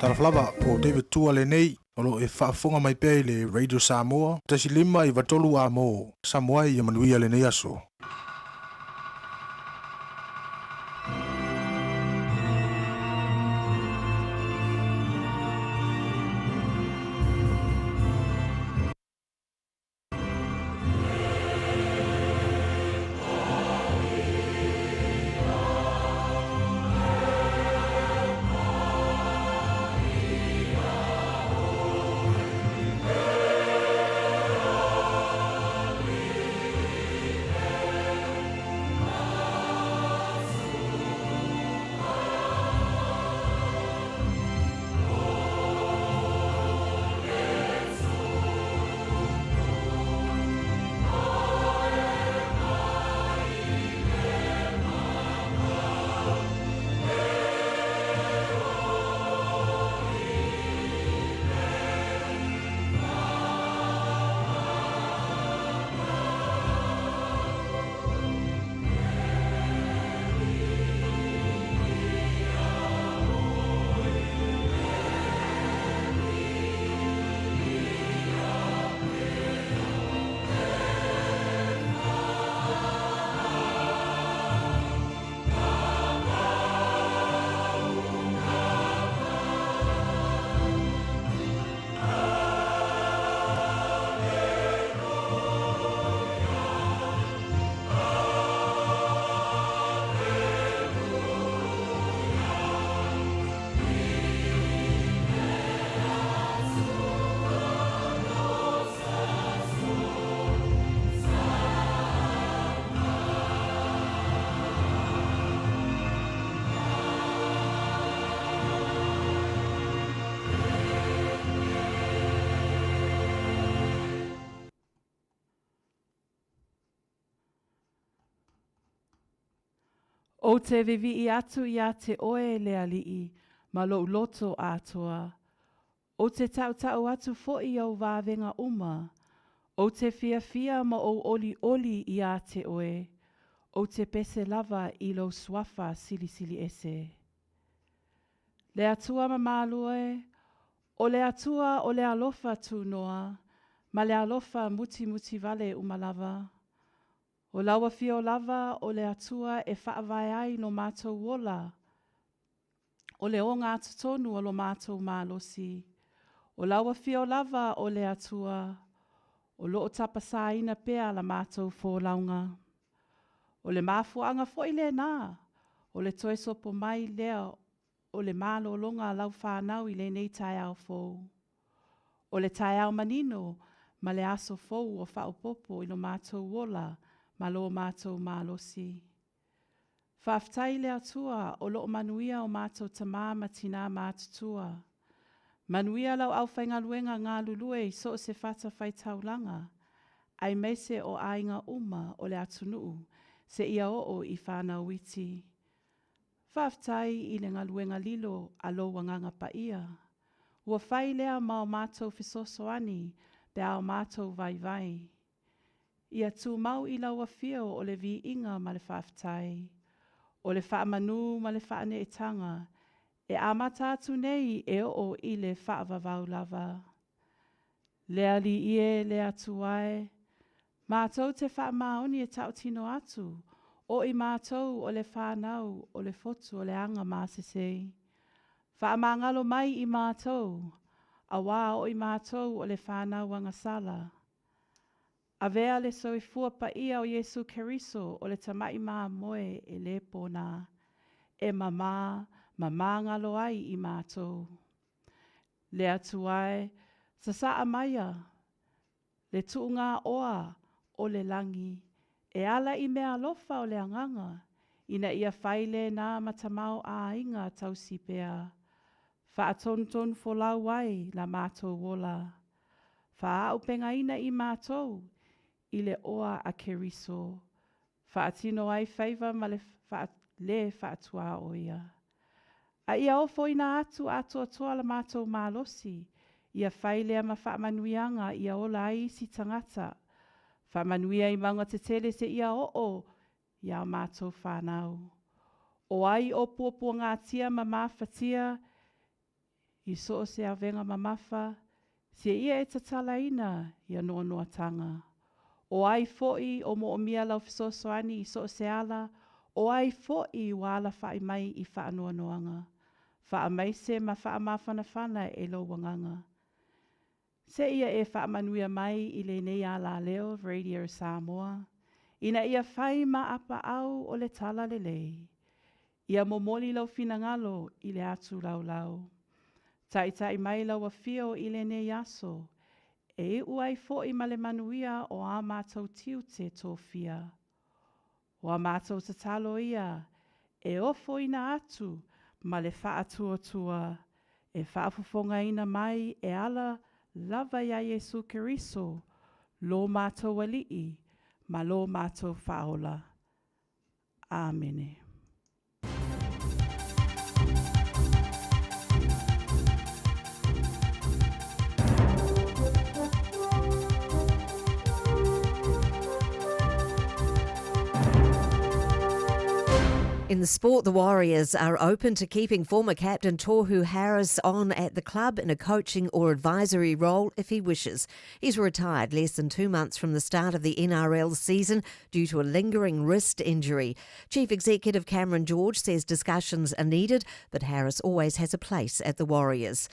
Talofa lava, o David Tua lenei, o lo o e faafofoga mai pea i le Radio Samoa, 1.5 93 a mo Samoa ia manuia lenei aso. Ou te vivii atu ia te oe le Alii ma lou loto atoa. Ou te tautau atu foi i ou vavenga uma. Ou te fiafia ma ou olioli ia te oe. Ou te pese lava i lou suafa silisili ese. Le Atua mamalu e, O le Atua o le alofa tunoa, ma le alofa mutimuti wale uma lava. O lau afio lava o le Atua e faavae ai lo matou ola, o le ogatotonu o lo matou malosi. O lau afio lava o le Atua, o loo tapasaina pea la matou folauga. O le mafuaaga foi lena, o le toe sopo mai lea o le malologa a lau fanau i lenei taeao fou. O le taeao manino ma le aso fou ua faaopoopo i lo matou ola ma lo matou malosi. Faafetai i le Atua o loo manuia o matou tama ma tina matutua. Manuia lau aufaigaluega galulue i so o se fatafaitaulaga, aemaise o aiga uma o le atunuu seia oo i fanau iti. Faafetai i le galuega lilo a lou Agaga Paia. Ua fai lea ma o matou fesoasoani pe a o matou vaivai. Ia tumau i lau afio o le viiga ma le faafetai, o le faamanu ma le faaneetaga e amata atu nei e oo i le faavavau lava. Le Alii e, le Atua e, matou te faamaoni e tautino atu, o i matou o le fanau o le fotu o le aga masesei. Faamagalo mai i matou, auā o i matou o le fanau agasala. Avea le soifua paia o Iesu Keriso o le Tamaʻi Mamoe e lē pona, e mamā ma magalo ai i matou. Le Atua e, sasaa maia le tuugaoa o le lagi e ala i meaalofa o le Agaga, ina ia fai lena ma tamaoaiga tausi pea, faatonutonu folau ai la matou ola. Faaaupegaina i matou i le oa a Keriso, faatino ai faiva ma le le faatuaoia. A ia ofoina atu atoatoa la matou malosi, ia fai lea ma faamanuiaga ia ola ai isi tagata. Faamanuia i mauga tetele seia oo iā matou fanau. O ai o puapuagatia ma mafatia? I so o se avega mamafa, seia e tatalaina ia noanoatanga. O ai foʻi o moʻomia lau fesoasoani i so o se ala, o ai foʻi ua alafaʻi mai i faanoanoaga. Faamaise ma faamafanafana e lou agaga. Seia e faamanuia mai i lenei alaleo Radio Samoa, ina ia fai ma apaau o le talalelei. Ia momoli lau finagalo i le atu laulau. Taʻitaʻi mai lau afio i lenei aso, e iʻu ai foʻi ma le manuia o a matou tiute tofia. O a matou tatalo ia e ofoina atu ma le faatuatua e faafofogaina mai e ala lava iā Iesu Keriso, lo matou Alii ma lo matou Faaola. Amene. In the sport, the Warriors are open to keeping former captain Tohu Harris on at the club in a coaching or advisory role if he wishes. He's retired less than 2 months from the start of the NRL season due to a lingering wrist injury. Chief Executive Cameron George says discussions are needed, but Harris always has a place at the Warriors.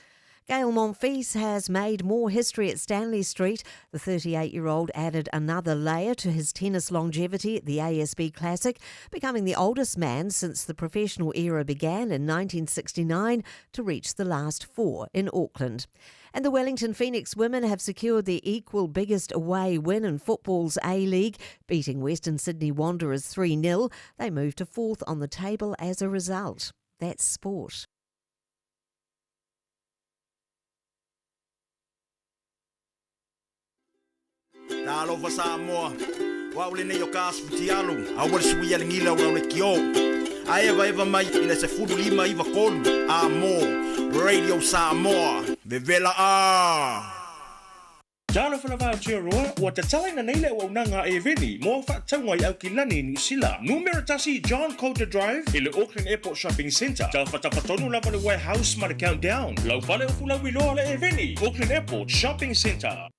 Gael Monfils has made more history at Stanley Street. The 38-year-old added another layer to his tennis longevity at the ASB Classic, becoming the oldest man since the professional era began in 1969 to reach the last four in Auckland. And the Wellington Phoenix women have secured their equal biggest away win in football's A-League, beating Western Sydney Wanderers 3-0. They moved to fourth on the table as a result. That's sport. Talofa Samoa, o au lenei o ka Asfutialu, a ua le sui a le gila o lau lekiō. A evaeva mai i le 15 93 a mō Radio Samoa. Vevela a! Talofa lava Aotearoa, ua tatalaina nei le auaunaga a Eveni mo au faatauga i Aukilani i Niu Sila. Numera tasi John Coulter Drive i le Auckland Airport Shopping Centre. Tafatafa tonu lava le warehouse ma le Countdown. Lau fale o fulauiloa le Eveni, Auckland Airport Shopping Centre.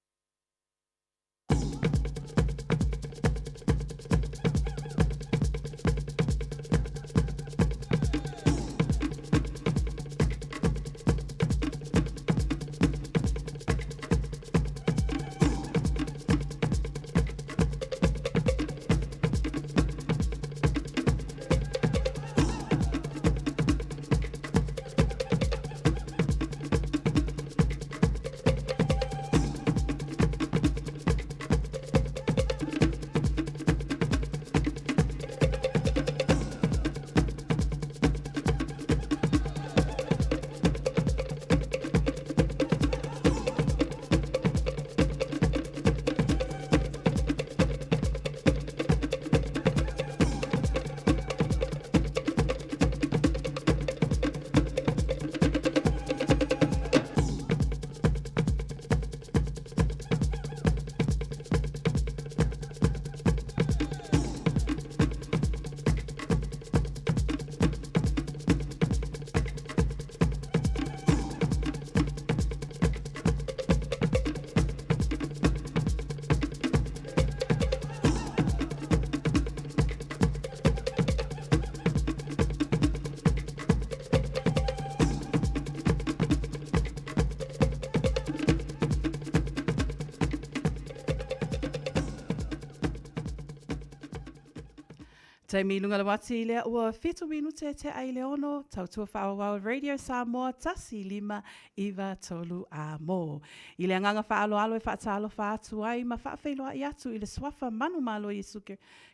Taimi i luga le uati lea ua 7 minute tea i le 6, tautua faaauau Radio Samoa 1 5 9 3 a mō. I le agaga faaaloalo e faatalofa atu ai ma faafeiloai atu i le suafa manumalo Iesu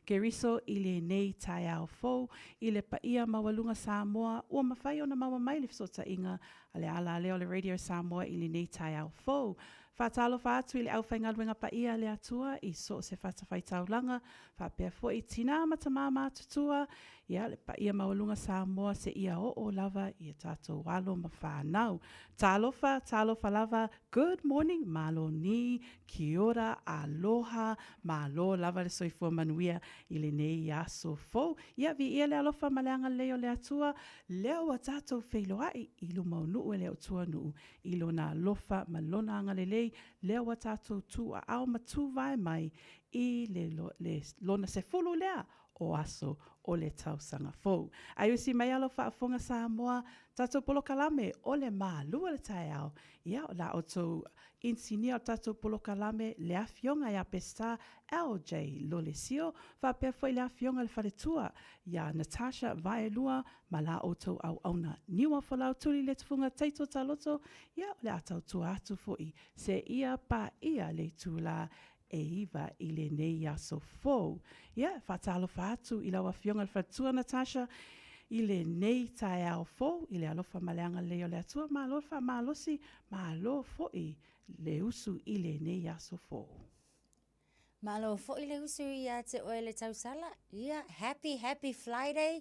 Keriso i lenei taeao fou i le paia maualuga Samoa ua mafai ona maua mai le fesootaiga a le alaleo o le Radio Samoa i lenei taeao fou. Faatalofa atu i le aufaigaluega paia a le Atua i so o se fatafaitaulaga, faapea foʻi tinā ma tamā matutua. Ia, le paia maualuga Samoa seia oo lava i a tatou alo ma fanau. Talofa, talofa lava, good morning, malo ni, kia ora, aloha, malo lava le soifua manuia i lenei aso fou. Ia, viia le alofa ma le agalelei o le Atua, lea ua tatou feiloai i luma o nuu e le o tua nuu i Lona alofa ma Lona agalelei, lea ua tatou tuuaao ma tuvae mai i le, le lona 10 lea o aso o le tausaga fou. Ae usi mai a lau faafofoga Samoa, tatou polokalame o le Malu o le Taeao, ia o la outou inisinia o le tatou polokalame le Afioga ia Peseta LJ Lolesio, faapea foi le Afioga i le Faletua ia Natasha Vaelua ma la outou auauna Niua Folau Tuli Letufuga Taito Taloto, ia o le a tautua atu foi seia paia le itula e 9 i lenei aso fou. Ia, e faatalofa atu i lau Afioga i le Faletua Natasha i lenei taeao fou i le alofa ma le agalelei o le Atua. Malo le faamalosi, malo foi le usu i lenei aso fou. Malo foi le usu ia te oe le tausala. Ia, happy, happy Friday.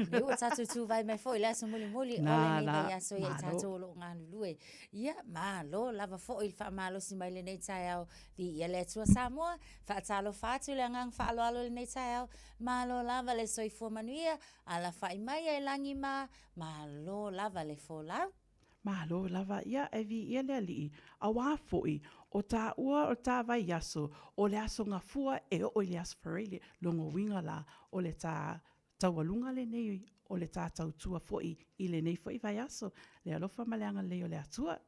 Nei ua tatou tuvai mai foi i le aso mulimuli o lenei vaiaso ia i tatou o lo o galulue. Ia, malo lava foi le faamalosi mai lenei taeao. Viia le Atua Samoa, faatalofa atu le agaga faaaloalo i lenei taeao. Malo lava le soifua manuia, alafai mai e lagi ma, malo lava le folau. Malo lava ia e viia le Alii, auā foi o tāua o tā vaiaso, o le aso gafua e oo i le aso Faraile, logo uiga la, o le tā taualuga lenei o le tā tautua foi i lenei foi vaiaso, le alofa ma le agalelei o le Atua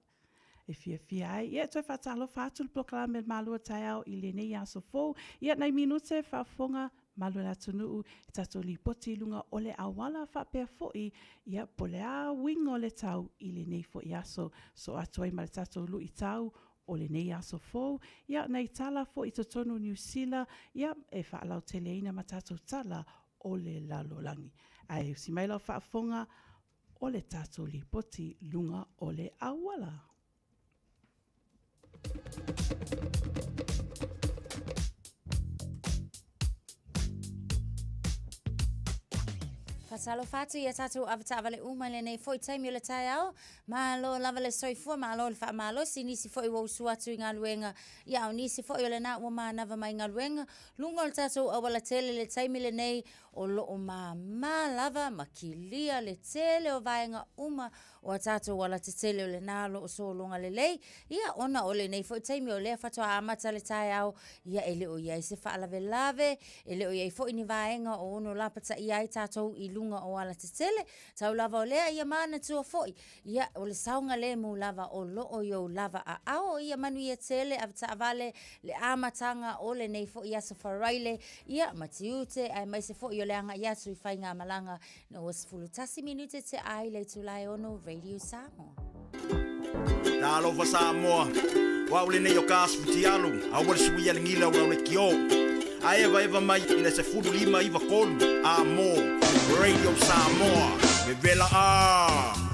e fiafia ai. Ia e toe faatalofa atu le polokalame Malu o Taeao i lenei aso fou. Ia nai minute faafofoga malu o le atunuu i tatou lipoti i luga o le auala faapea foi ia po o le a uiga o le tau i lenei foi aso. Sosoo atu ai ma le tatou luitau o lenei aso fou. Ia nai tala foi i totonu o Niu Sila ia e faalauteleina ma tatou tala o le lalolagi. Ae usi mai lau faafofoga o le tatou lipoti luga o le auala. Faatalofa atu i a tatou avetaavale uma i lenei foi taimi o le taeao. Malo lava le soifua, malo le faamalosi, nisi foi ua usu atu i galuega, ia a o nisi foi o lena ua manava mai galuega. Luga o le tatou aualatele i le taimi lenei, o lo o māmā lava ma kilia le tele o vaega uma o a tatou alatetele o lena o lo o sologa lelei, ia ona o lenei foi taimi o lea faatoa amata le taeao, ia e le o i ai se faalavelave, e le o i ai foi ni vaega o ono lapataia ai tatou i luga o alatetele. Tau lava o lea, ia manatua foi, ia o le saogalemu lava o lo o i ou lava aao. Ia manuia tele avetaavale le amataga o lenei foi aso Faraile, ia ma tiute aemaise foi o le agai atu i faigamalaga Ina ua 11 minute te ai le itula e 6 Radio Samoa. Talofa Samoa, o au lenei o ka aso futialu, aua le suia le gila o lau lekiō. A evaeva mai i le 15 93 a mō Radio Samoa, vevela a!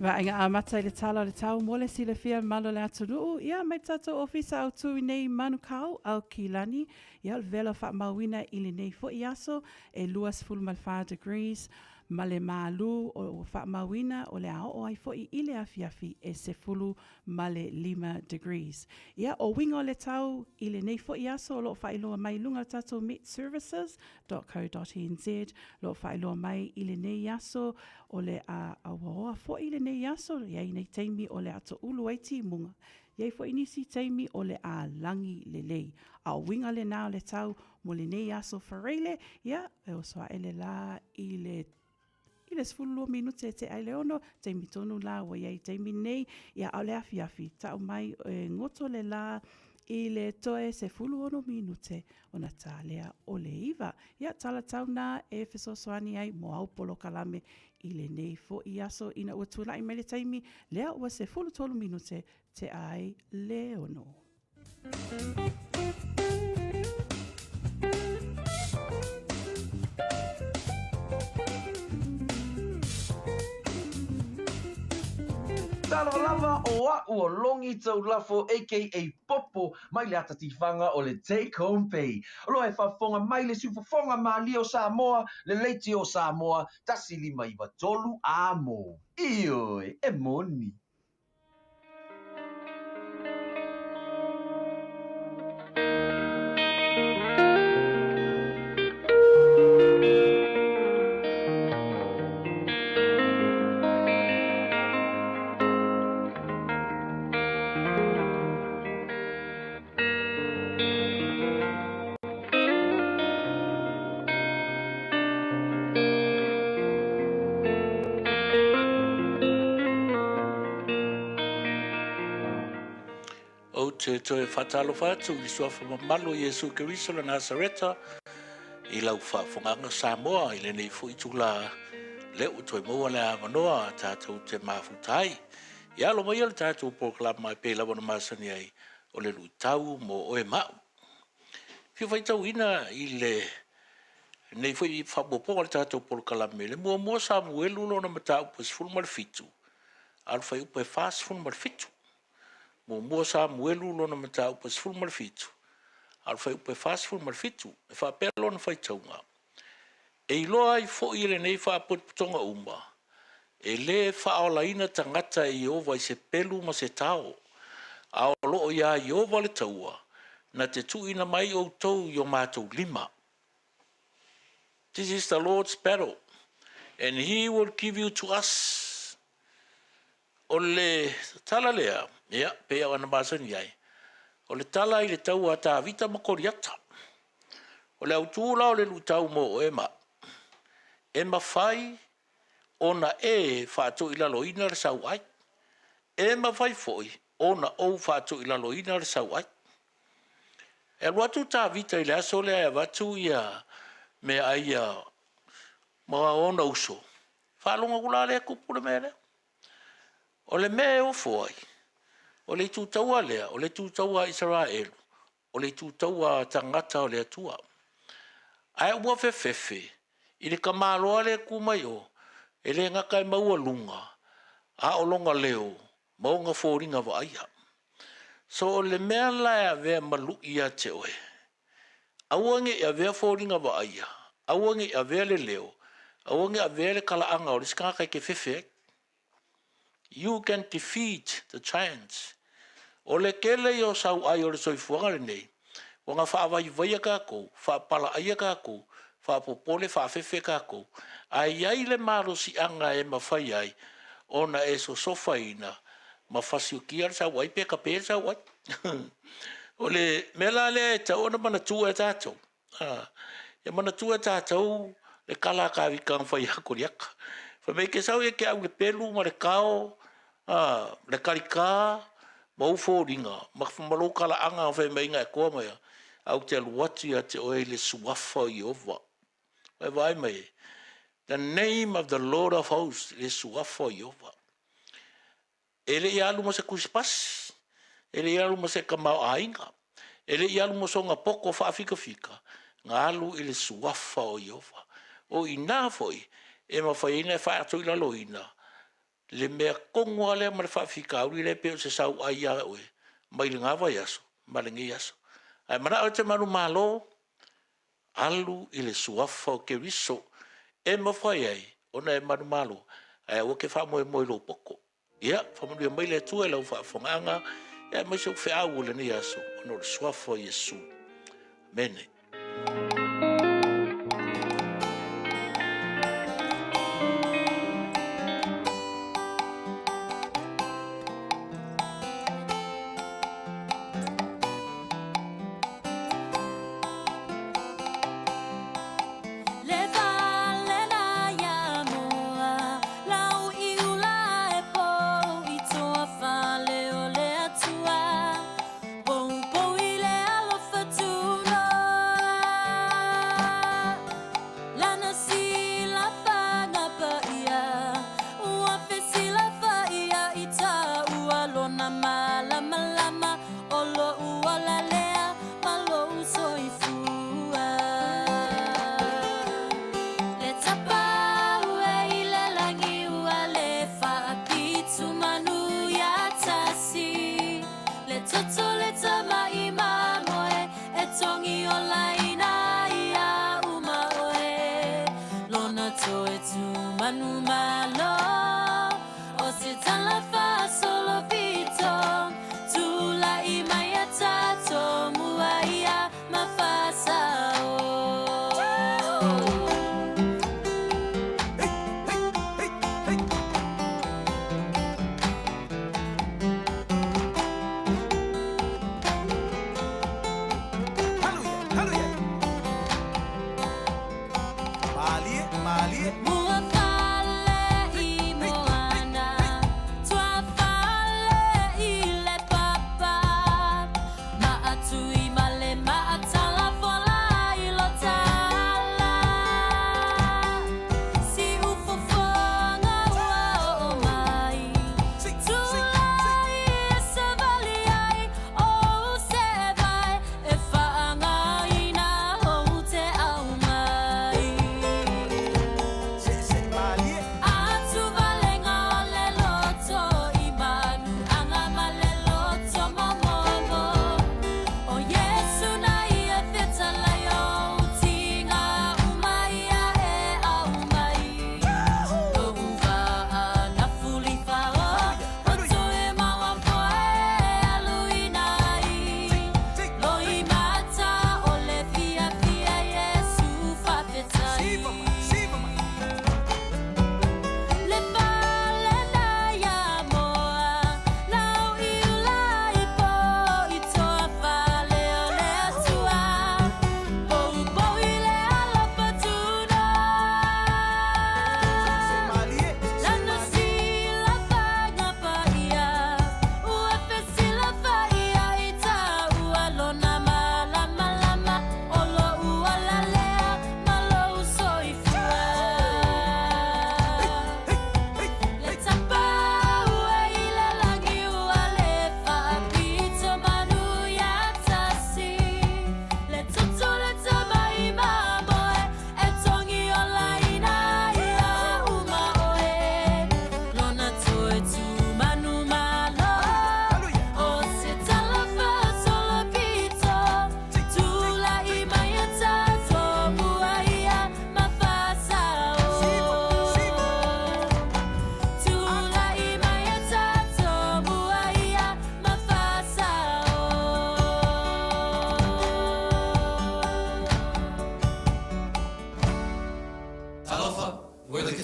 Vaaiga amata i le tala o le tau mo le silafia malo le atunuu, ia mai tatou ofisa autū i nei Manukau, Aukilani, ia o le vela faamauina i lenei foi aso e 24 degrees, ma le malū o ua faamauina o le a oo ai foi i le afiafi e 15 degrees. Ia, o uiga o le tau i lenei foi aso o lo o faailoa mai i luga o le tatou metservices.co.nz, lo o faailoa mai i lenei aso o le a auaoa foi lenei aso, i ai nei taimi o le a toulu ai timuga, i ai foi nisi taimi o le a lagi lelei. A o uiga lena o le tau mo lenei aso Faraile, ia, e oso aʻe le lā i le i le 12 minute e tea i le 6, taimi tonu la ua i ai i taimi nei, ia, a o le afiafi, tau mai e goto le lā i le toe 16 minute ona tā lea o le 9. Ia, talatau nā e fesoasoani ai mo au polokalame i lenei fo'i aso ina ua tula'i mai le taimi lea ua 13 minute tea ai le 6. Talofa lava o a'u o Longi Taulafo aka Popo mai le ata tifaga o le Take Home Pay. O lo o e faafofoga mai le siufofoga malie o Samoa, le leitio o Samoa, 1593 a mo. Ioe, e moni. Ou te toe faatalofa atu i le Suafa mamalu o Iesu Keriso le Nasareta i lau faafofogaaga Samoa i lenei foi itula lea ua toe maua le avanoa tatou te mafuta ai. Ia alo maia le tatou polokalama e pei lava ona masani ai o le luitau mo oe ma au. Fia faitauina i le nei foi faaopoopoga o le tatou polokalame, le muamua Samuelu lona mataupu e 17, a o le fuaiupu e 47. Muamua Samuelu lona mataupu e 17, a o le fuaiupu e 47, e faapea lona faitauga, E iloa ai foi e lenei faapotopotoga uma, e lē faaolaina tagata e Ieova i se pelu ma se tao, a o lo o iā Ieova le taua, na te tuuina mai outou i o matou lima. This is the Lord's battle, and he will give you to us. O le tala lea, ia, pei ona masani ai, o le tala i le taua a Tavita ma Koliata. O le autū la o le luitau mo oe ma au, e mafai ona e faatoilaloina le sauai, e mafai foi ona ou faatoilaloina le sauai. E alu atu Tavita i le aso lea e avatu ia meaai ia ma ona uso, faalogo atu la lea e tupu le mea lea. O le mea e ofo ai, o le itu taua lea, o le itu taua a Isaraelu, o le itu taua a tagata o le Atua. Ae ua fefefe i le tamaloa lea e tu mai o, e le gata e maualuga, a o lona leo ma ona foliga vaaia. So o le mea la e avea ma lui ia te oe, aua ne i avea foliga vaaia, aua ne i avea le leo, aua ne i avea le talaaga o le isi tagata e te fefe ai. You can defeat the giants. O le tele ia o sauai o le soifuaga lenei, ua na faavaivaia tatou, faapalaaia tatou, faapopole, faafefe tatou, ae i ai le malosiaga e mafai ai ona e sosofaina ma fasiokia le sauai pe tape le sauai. O le mea la lea e tatau ona manatua e tatou, Ia manatua e tatou le tala a Tavita na fai ia Koliata. Fai mai e te sau ia te au i le pelu ma le tao, le talita ma ou foliga ma lou talaaga na fai mai na e toa mai ai, ae ou te alu atu ia te oe i le suafa o Ieova. Ua e vaai mai e? The name of the Lord of hosts, le suafa o Ieova. E le i alu ma se tusipasi, e le i alu ma se tamaoaiga, e le i alu ma sona poto faafikafika, na alu i le suafa o Ieova. O i ina foi e mafai ai ona e faatoilaloina le mea tonu lava lea ma le faafitauli lea e pei o se sauai ia oe mai lena vaiaso ma lenei aso. Ae manao e te manumalo, alu i le suafa o Keriso e mafai ai ona e manumalo, ae aua te faamoemoe i lou poto. Ia, faamanuia mai le Atua i lau faafofogaaga, ia aemaise ou feau o lenei aso, ona o le suafa o Iesu. Amene.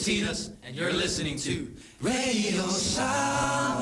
Titas, and you're listening to Radio Samoa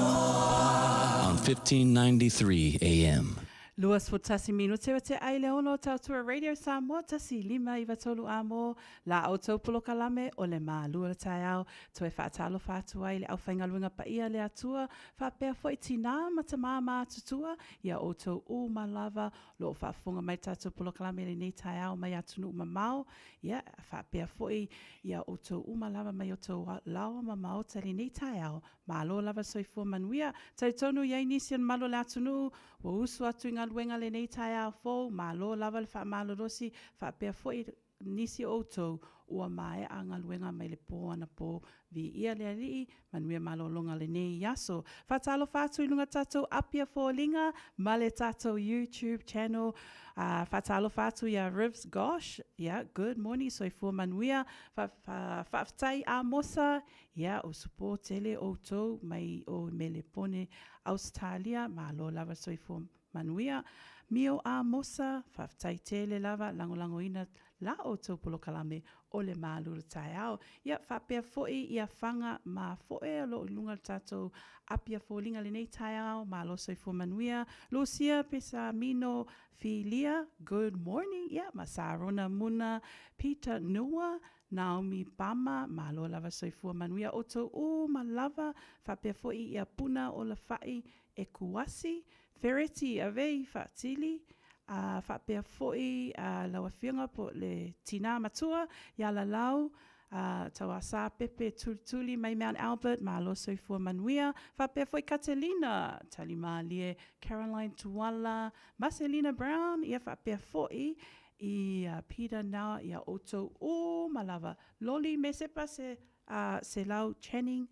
on 1593 AM. 21 minute o te ai le ono tautua Radio Samoa 1593 amo la outou polokalame o le Malu o le Taeao toe faatalofa atu ai le aufaigaluega paia le Atua faapea foi tinā ma tamā matutua ia outou uma lava lo o faafofoga mai tatou polokalame lenei taeao mai atunuu mamao ia faapea foi ia outou uma lava mai outou laoa ma maota lenei taeao Malo lava soifua manuia. Talitonu i ai nisi o le malu o le atunuu ua usu atu i galuega lenei taeao fou, malo lava le faamalolosi faapea foi nisi o outou ua maea galuega mai le pō anapō. Viia le Alii, manuia malologa lenei aso. Faatalofa atu i luga tatou Apia Foliga ma le tatou YouTube channel. Faatalofa atu ia Rivs Gosh, yeah, good morning, soifua manuia. Faafetai Amosa, Ia, o supo tele outou mai o Melepone, Ausetalia, malo lava soifua manuia. Mio Amosa, faafetai tele lava, lagolagoina la outou polokalame o le malu le taeao. Ia, faapea foi ia Faga Mafoe o lo o i luga le tatou Apia Foliga lenei taeao, malo soifua manuia. Lucia Pesamino Filia, good morning, ia, ma Sarona Muna, Peter Nua, Naomi Pama, malo lava soifua manuia outou uma lava, faapea foi ia Puna o Lafa'i e Kuasi, Fereti Avei Faatili, a faapea foi a lau afioga po le tinā matua ia Lalau, a Tauasa Pepe Tulituli mai Mount Albert, malo soifua manuia, faapea foi Katelina Talimalie, Caroline Tuala, Maselina Brown, ia faapea foi i a Peter Nau ia outou uma lava, Loli Mesepa se a Selau Channing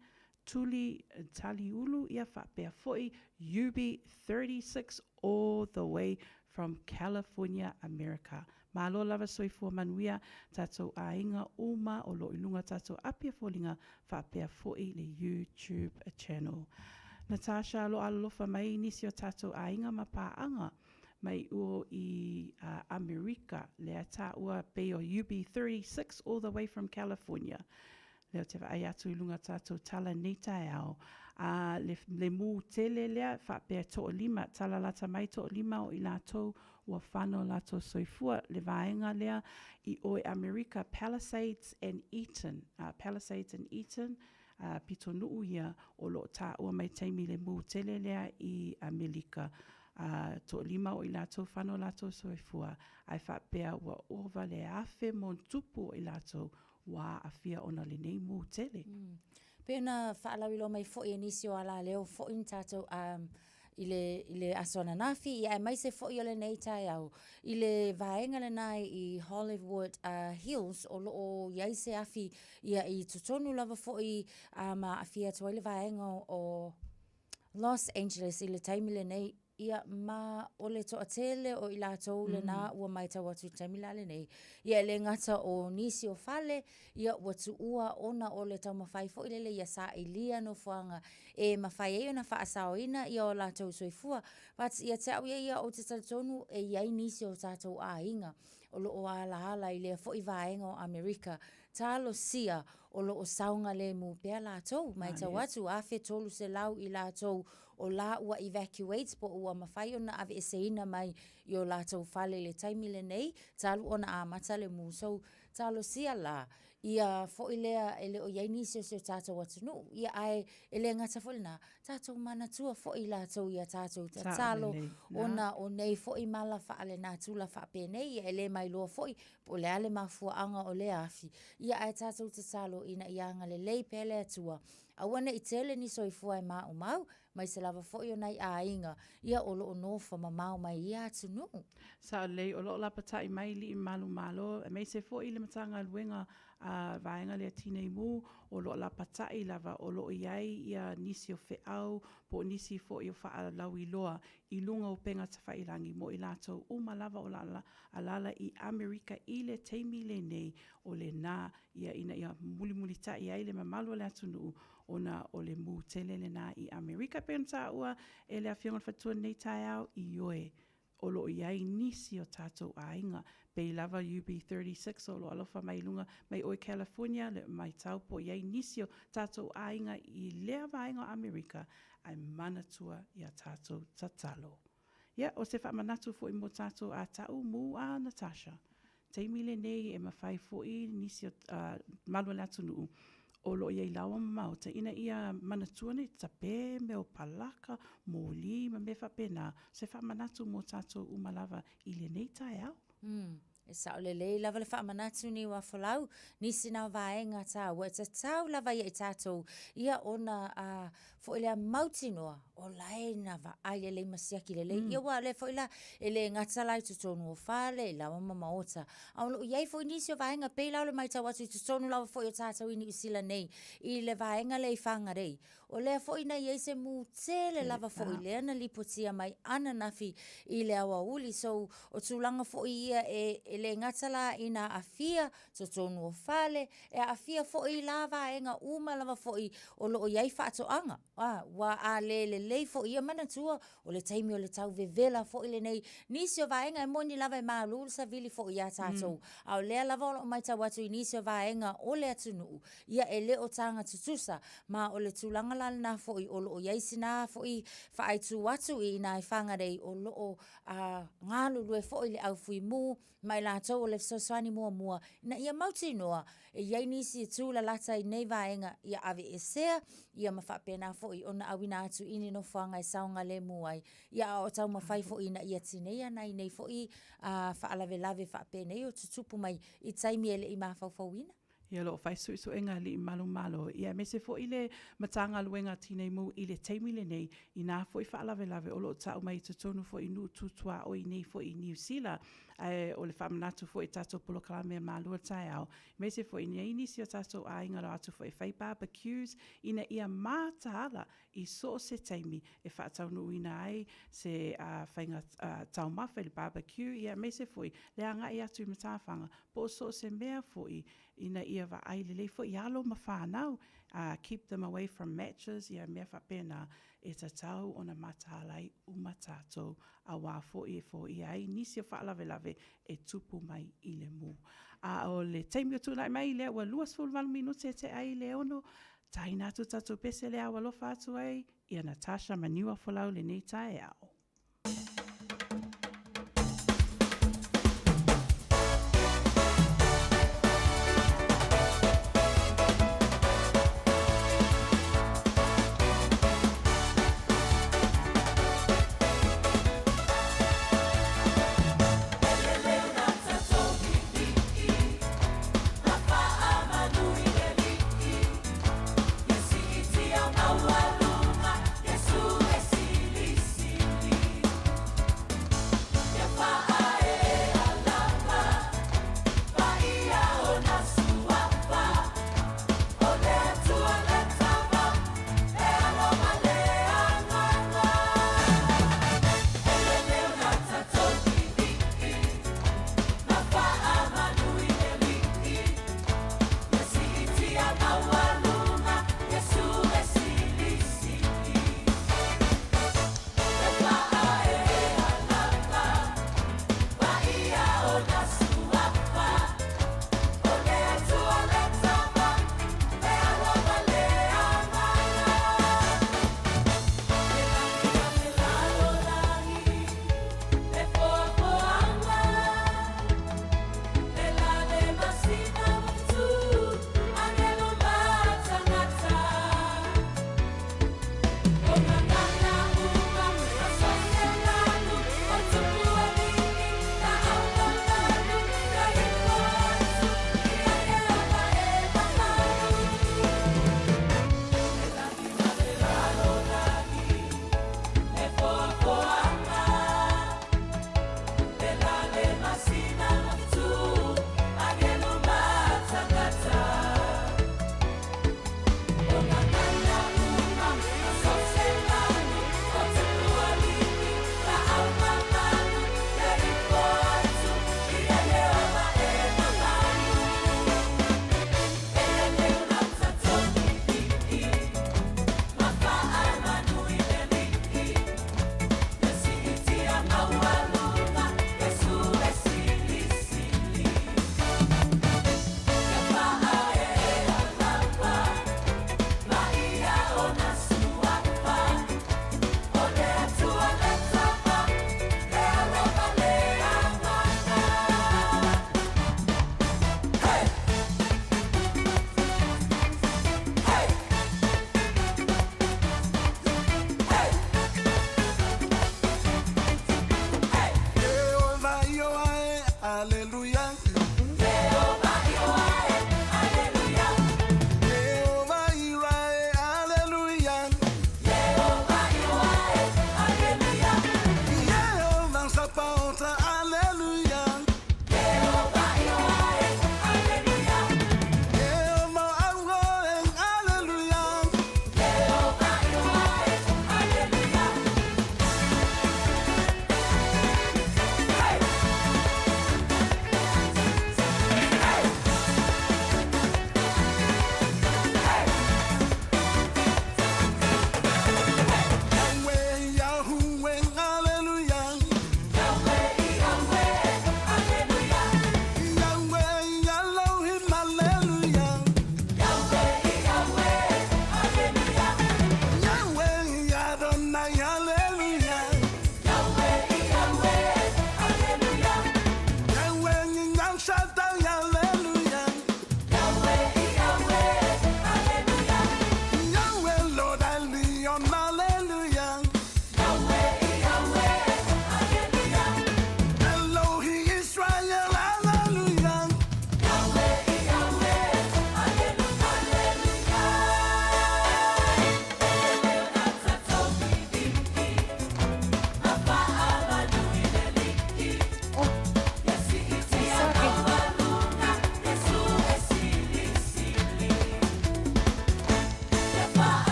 Tuli Taliulu ia faapea foi Yubi 36 all the way from California America. Malo lava soifua manuia tatou aiga uma o lo o i luga tatou Apia Foliga faapea foi le YouTube channel. Natasha lo alolofa mai nisi o tatou aiga ma paaga mai uo i Amerika, lea taua pei o UB36 all the way from California. Lea ou te vaai atu i luga tatou tala nei taeao. A le, le mū tele lea, faapea toalima, tala lata mai toalima o i latou ua whano latou soifua, le vaega lea i o i Amerika, Palisades and Eaton, Palisades and Eaton, a pitonuu ia o lo o taua mai taimi le mū tele lea i Amerika, a toalima o i latou whano latou soifua, ae faapea ua ova le afe motupu o i latou ua aafia ona lenei mū tele. Pei ona faalauiloa mai foi e nisi o alaleo foi na tatou um, i le, i le aso ananafi, ia aemaise foi o lenei taeao. I le vaega lena i Hollywood uh, Hills, o lo o i ai se afi ia i totonu lava foi uh, ma aafia atu ai le vaega o Los Angeles i le taimi lenei, ia ma o le toatele o i latou lena ua matau atu i le taimi la lenei. Ia e le gata o nisi o fale, ia ua tuua ona o le taumafai foi lele ia sailia nofoaga e mafai ai ona faasaoina ia o latou soifua. But ia te au ia ia ou te talitonu e i ai nisi o tatou aiga o lo o alaala i lea foi vaega o Amerika. Talosia o lo o saogalemu pea latou. Matau atu, 1300 i latou o la ua evacuate po o ua mafai ona aveeseina mai i o latou fale i le taimi lenei, talu ona amata le mū. So, talosia la, ia foi lea e le o i ai nisi o si o tatou atunuu, ia ae e le gata foi lena, tatou manatua foi i latou i a tatou tatalo, ona o nei foi mala faalenatura faapenei, ia e le mailoa foi po o le a le mafuaaga o lea afi, ia ae tatou tatalo ina ia agalelei pea le Atua, aua ne i tele ni soifua e maumau, aemaise lava foi o nai aiga, ia o lo o nofo mamao mai ia atunuu. Sao lelei, o lo o lapata'i mai lii malu malo, aemaise foi le Matagaluega a Vaega lea Tinei Mu, o lo o lapata'i lava o lo o i ai ia nisi o feau po o nisi foi o faalauiloa i luga o upega tafailangi mo i latou uma lava o la alala i Amerika i le taimi lenei o lena ia ina ia mulimulita'i ai le mamalu o le atunuu ona o le mū tele lena i Amerika. E pei ona taua e le Afioga i le Faletua i lenei taeao, ioe. o lo o i ai nisi o tātou aiga, pei lava UB36 o lo o alofa mai i luga mai o i California, le maitau po o i ai nisi o tātou aiga i lea vaega o Amerika ae manatua i a tātou tatalo. Ia, o se faamanatu foi mo tātou a ta'u mū a Natasha. Taimi lenei e mafai foi nisi o malu o le atunuu o lo o i ai laua ma maota ina ia manatua nei tape mea o palaka, moli ma mea faapena, se faamanatu mo tatou uma lava i lenei taeao. Mm. E sao lelei lava le faamanatu Niuafolau, nisi na o vaega taua e tatau lava ia i tatou ia ona a foi lea mautinoa o lae na vaai lelei ma siaki lelei. Ia aua o lea foi la e le gata la i totonu o fale, i laoa ma maota, a o lo o i ai foi nisi o vaega pei la o le matau atu i totonu lava foi o tatou i Niu Sila nei i le vaega lea i Whangarei. O lea foi na i ai se mū tele lava foi lea na lipotia mai ananafi i le aoauli. So, o tulaga foi ia e, e le gata la ina aafia totonu o fale, e aafia foi la vaega uma lava foi o lo o i ai faatoaga. A, ua a le lelei foi ia, manatua, o le taimi o le tau vevela foi lenei. Nisi o vaega e moni lava e malu le savili foi iā tatou, a o lea lava o lo o matau atu i nisi o vaega o le atunuu, ia e le o taga tutusa, ma o le tulaga la lena foi o lo o i ai sina foi faaaitu atu i ina i Whangarei o lo o a galulue foi le au fuimu ma i latou o le fesoasoani muamua ina ia mautinoa e i ai nisi e tūlalata i nei vaega ia aveesea ia ma faapena foi ona auina atu i ni nofoaga e saogalemu ai ia a o taumafai foi ina ia tineia nai nei foi a faalavelave faapenei o tutupu mai i taimi e le i mafaufauina. Ia, o lo o fai suesuega a alii malu malo, ia aemaise foi le Matagaluega a Tinei Mu i le taimi lenei, i nā foi faalavelave o lo o tau mai i totonu foi i nuu tu tuaoi nei foi i Niu Sila. Ae o le faamanatu foi i tatou polokalame a Malua Taeao, aemaise foi i ai nisi o tatou aiga o atu foi e fai barbecues ina ia mataala i so o se taimi e faataunuuina ai se faiga taumafa i le barbecue, ia aemaise foi le agai atu i matafaga po o so o se mea foi ina ia vaai lelei foi i alo ma fanau, keep them away from matches, ia mea faapena e tatau ona mataala ai uma tatou auā foi e foia ai nisi o faalavelave e tupu mai i le mū. A o le taimi o tūnai mai lea ua 28 minute e tea ai le 6, taina atu tatou pese le ao alofa atu ai ia Natasha Maniuafolau lenei taeao.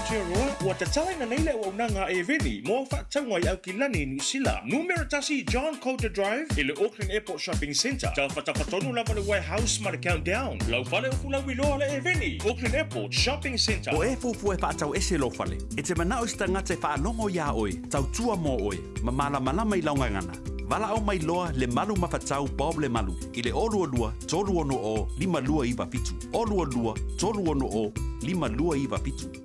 Aotearoa, ua tatalaina nei le auaunaga a Eveni mo au faatauga i Aukilani, Niu Sila. Numera tasi John Coulter Drive i le Auckland Airport Shopping Centre. Tafatafa tonu lava le Warehouse ma le Countdown. Lau fale upu lauiloa le Eveni, Auckland Airport Shopping Centre. O e fuafua e faatau ese lou fale, e te manao i se tagata e faalogo iā oe, tautua mo oe, ma malamalama i lau gagana. Valaau mai loa Lemalu Mafatau Bob Lemalu i le 022 360 5297, 022 360 5297.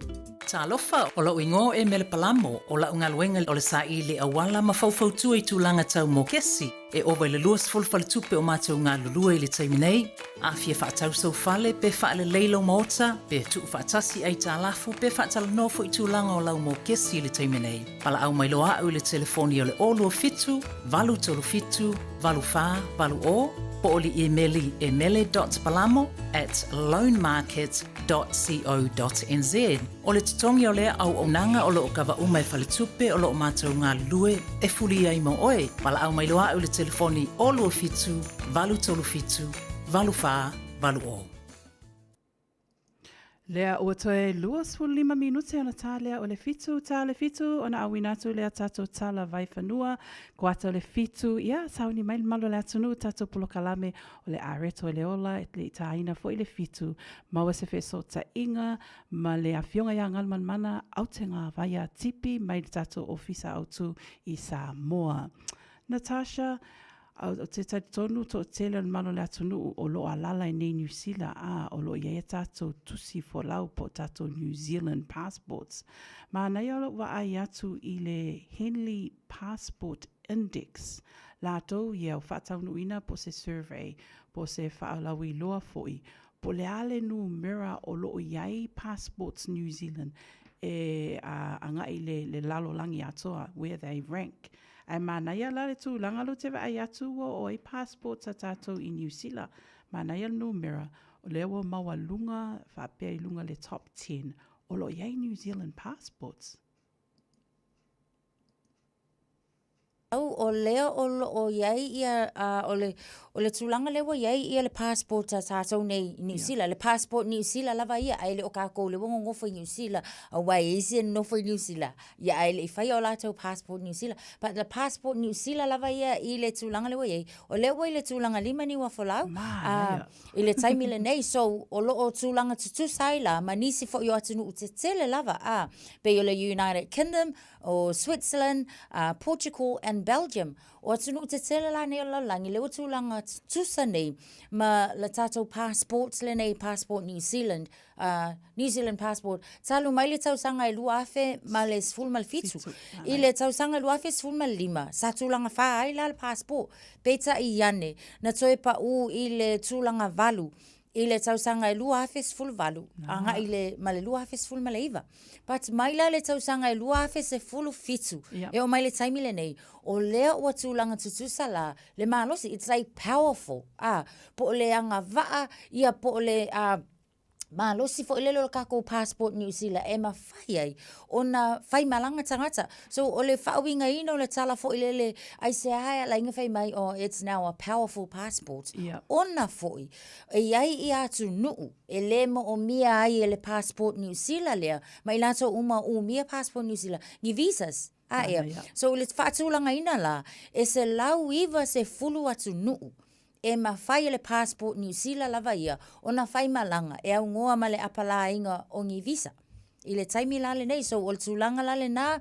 Talofa, o lou igoa o Mele Palamo, o lau galuega o le saili auala ma faufautua i tulaga tau mokesi. E ova i le 20 faletupe o matou galulue i le taimi nei. A fia faatau sou fale, pe faalelei lou maota, pe tuufaatasi aitalafu, pe faatalanoa foi tulaga o lau mokesi i le taimi nei. Valaau mai loa au i le telefoni o le 027 837 8480 po o le imeli e mele.palamo at loanmarket www.co.nz. O le totogi o lea auaunaga o lo o kava uma e Faletupe o lo o matou galulue e fuli ai mo oe. Valaau mai loa au i le telefoni 027 837 8480. Lea ua toe 25 minute ona tā lea o le fitu, tā le fitu, ona auina atu lea tatou tala vaifanua, kuata o le fitu, ia, sauni mai le malu o le atunuu, tatou polokalame o le areto i le ola, e le i tāina foi le fitu, maua se fesootaiga ma le Afioga ia Galumalemana Autega Vaia Tipi mai le tatou Ofisa Autu i Samoa. Natasha, Ou te talitonu toatele o le mamalu o le atunuu o lo o alaala i nei Niu Sila, a, o lo o i ai a tatou tusi folau po o tatou New Zealand passports. Manaia o lou vaai atu i le Henley Passport Index, latou ia o faataunuuina po o se survey, po o se faalauiloa foi, po o le a le numera o lo o i ai passports New Zealand e agai i le, le lalolagi atoa, where they rank. Ae manaia la le tulaga lea ou te vaai atu ua oo ai passports a tatou i Niu Sila, manaia le numera, o lea ua maualuga faapea i luga i le top ten, o lo o i ai New Zealand passports. Au, o lea o lo o i ai ia, o le, o le tulaga lea ua i ai ia le passport a tatou nei i Niu Sila, le passport Niu Sila lava ia, ae le o kākou lea ua nonofo i Niu Sila, aua e i ai isi e nonofo i Niu Sila, ia ae le i faia o latou passport Niu Sila. But the passport Niu Sila lava ia i le tulaga lea ua i ai, o lea ua i le tulaga lima niu afolau, Manaia. i le taimi lenei. So, o lo o tulaga tutusa ai la ma nisi foi o atunuu tetele lava, a, pei o le United Kingdom, o Switzerland, Portugal and Belgium. O atunuu tetele la nei o le lalolagi, lea ua tulaga tutusa nei ma le tatou passport lenei, passport New Zealand, New Zealand passport, talu mai le tausaga e 2017. I le tausaga e 2015, sa tulaga fa ai la le passport. Peitai ane, na toe pau i le tulaga valu i le tausaga e 2018, agai i le, ma le 2019. But mai la le tausaga e 2017, e oo mai le taimi lenei, o lea ua tulaga tutusa la le malosi, it's like powerful, a, po o le agavaa, ia po o le, a, malosi foi lele o le tatou passport Niu Sila e mafai ai ona faimalaga tagata. So o le faauigaina o le tala foi lele aisea e ala ai ona fai mai oh it's now a powerful passport. Ona foi e i ai ia atunuu e le moomia ai e le passport Niu Sila lea ma i latou uma o umia passport Niu Sila ni visas. A ea. So i le faatulagaina la e 190 atunuu E mafai e le passport Niu Sila lava ia ona faimalaga e augoa ma le apalaiga o ni visa i le taimi la lenei. So o le tulaga la lena,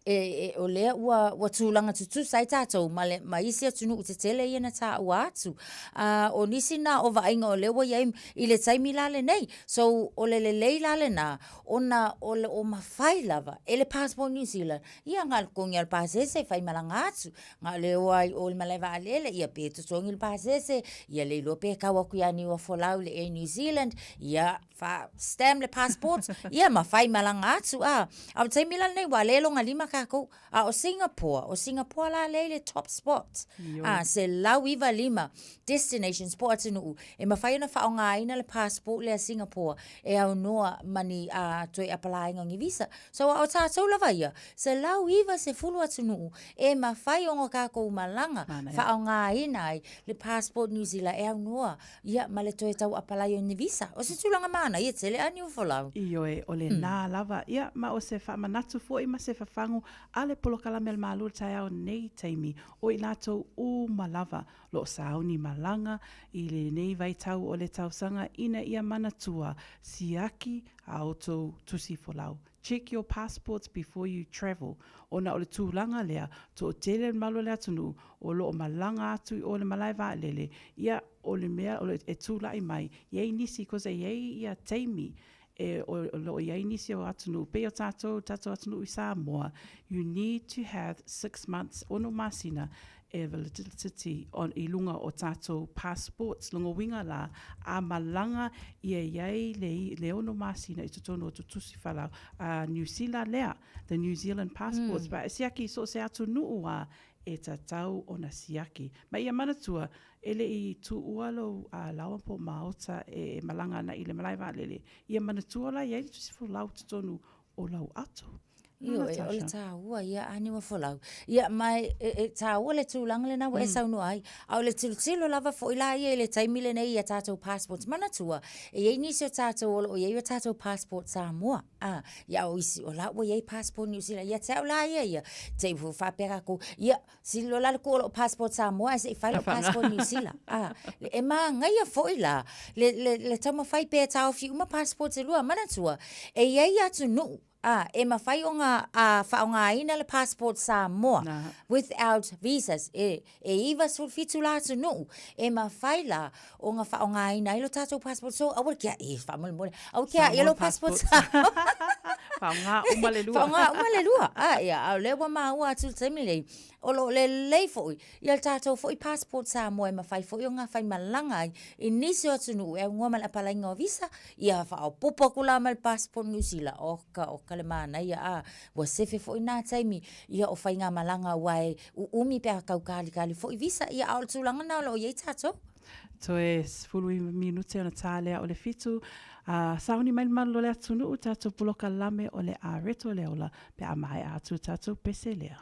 e, e, o lea ua, ua tulaga tutusa ai tatou ma, le, ma isi atunuu tetele ia na taua atu. Uh, o nisi na o vaaiga o lea ua i ai i le taimi la lenei. So o le lelei la lena, ona o le o mafai lava e le passport New Zealand, ia na o le totogi lava o le pasese faimalaga atu. Na o le o lava i o i le malae vaalele, ia pe totogi le pasese, ia le iloa pe tau atu ia Niuafolau i le Air New Zealand, ia faa-stamp le passport, ia ma faimalaga atu. A o le taimi la lenei, ua le logalima tatou. A o Singapore, o Singapore la lea i le top spot. A, 195 destinations po o atunuu e mafai ona faaaogaina le passport lea a Singapore e aunoa ma ni toe apalaiga o ni visa. So a o tatou lava ia, 190 atunuu e mafai ona tatou malaga faaaogaina ai le passport New Zealand e aunoa ia ma le toe tau apalai o ni visa. O se tulaga manaia tele a Niufolau. Ioe, o lena lava. Ia, ma o se faamanatu foi ma se fafagu a le polokalame a le Malo i le taeao nei taimi, o i latou uma lava lo o sauni malaga i lenei vaitau o le tausaga ina ia manatua siaki a outou tusi folau. Check your passports before you travel ona o le tulaga lea, toatele le malu o le atunuu o lo o malaga atu i o i le malae vaalele, ia, o le mea e tulai mai, i ai nisi, cause e i ai ia taimi e o lo o i ai nisi o atunuu, pei o tatou, tatou atunuu i Samoa, you need to have 6 months, 6 masina e validity on, i luga o tatou passports, lona uiga la, a malaga ia i ai le, le 6 masina i totonu o tutusi falau a Niu Sila lea, the New Zealand passports, mm. siaki i so o se atunuu a e tatau ona siaki. Ma ia manatua, e le i tuua lou laoa po o maota e malaga ana i le malae vaalele, ia manatua la i ai le tusi folau i totonu o lau ato. Ioe, o le taua ia a Niuafolau. Ia, ma e, e, e taua le tulaga lena ua e saunoa ai. A o le tilotilo lava foi la ia i le taimi lenei i a tatou passports. Manatua, e i ai nisi o tatou o lo o i ai o tatou passport Samoa. A, ia o isi, o la ua i ai passport New Zealand. Ia te au la ia ia, te i faapea tatou, ia, Sili loa la le tuu o lou passport Samoa ae se i fai lou passport New Zealand. Ah, e magaia foi la le, le, le taumafai pea e taofi uma passports e lua. Manatua, e i ai atunuu ah, e mafai ona ah, faaaogaina le passport Samoa Na. without visas. E, e 97 la atunuu e mafai la ona faaaogaina ai lo tatou passport. So, aua le tiai, faamolemole. Aua tiai lo passport Samoa. Faaaoga uma le lua. Faaaoga uma le lua. Ah, ia, a o lea ua maua atu i le taimi lenei, o lo o lelei foi ia le tatou foi passport Samoa e mafai foi ona faimalaga ai i nisi o atunuu e aunoa ma le apalaiga o visa, ia faaopoopo atu la ma le passport Niu Sila, oka, oka le manaia, a, ua sefe foi na taimi ia o faigamalaga aua e uumi pe a tau kalikali foi visa, ia a o le tulaga lena o lo o i ai tatou. Toe 19 minute ona tā lea o le 7. A, sauni mai le malu o le atunuu, tatou polokalame o le Areto le Ola pe a maea atu tatou pese lea.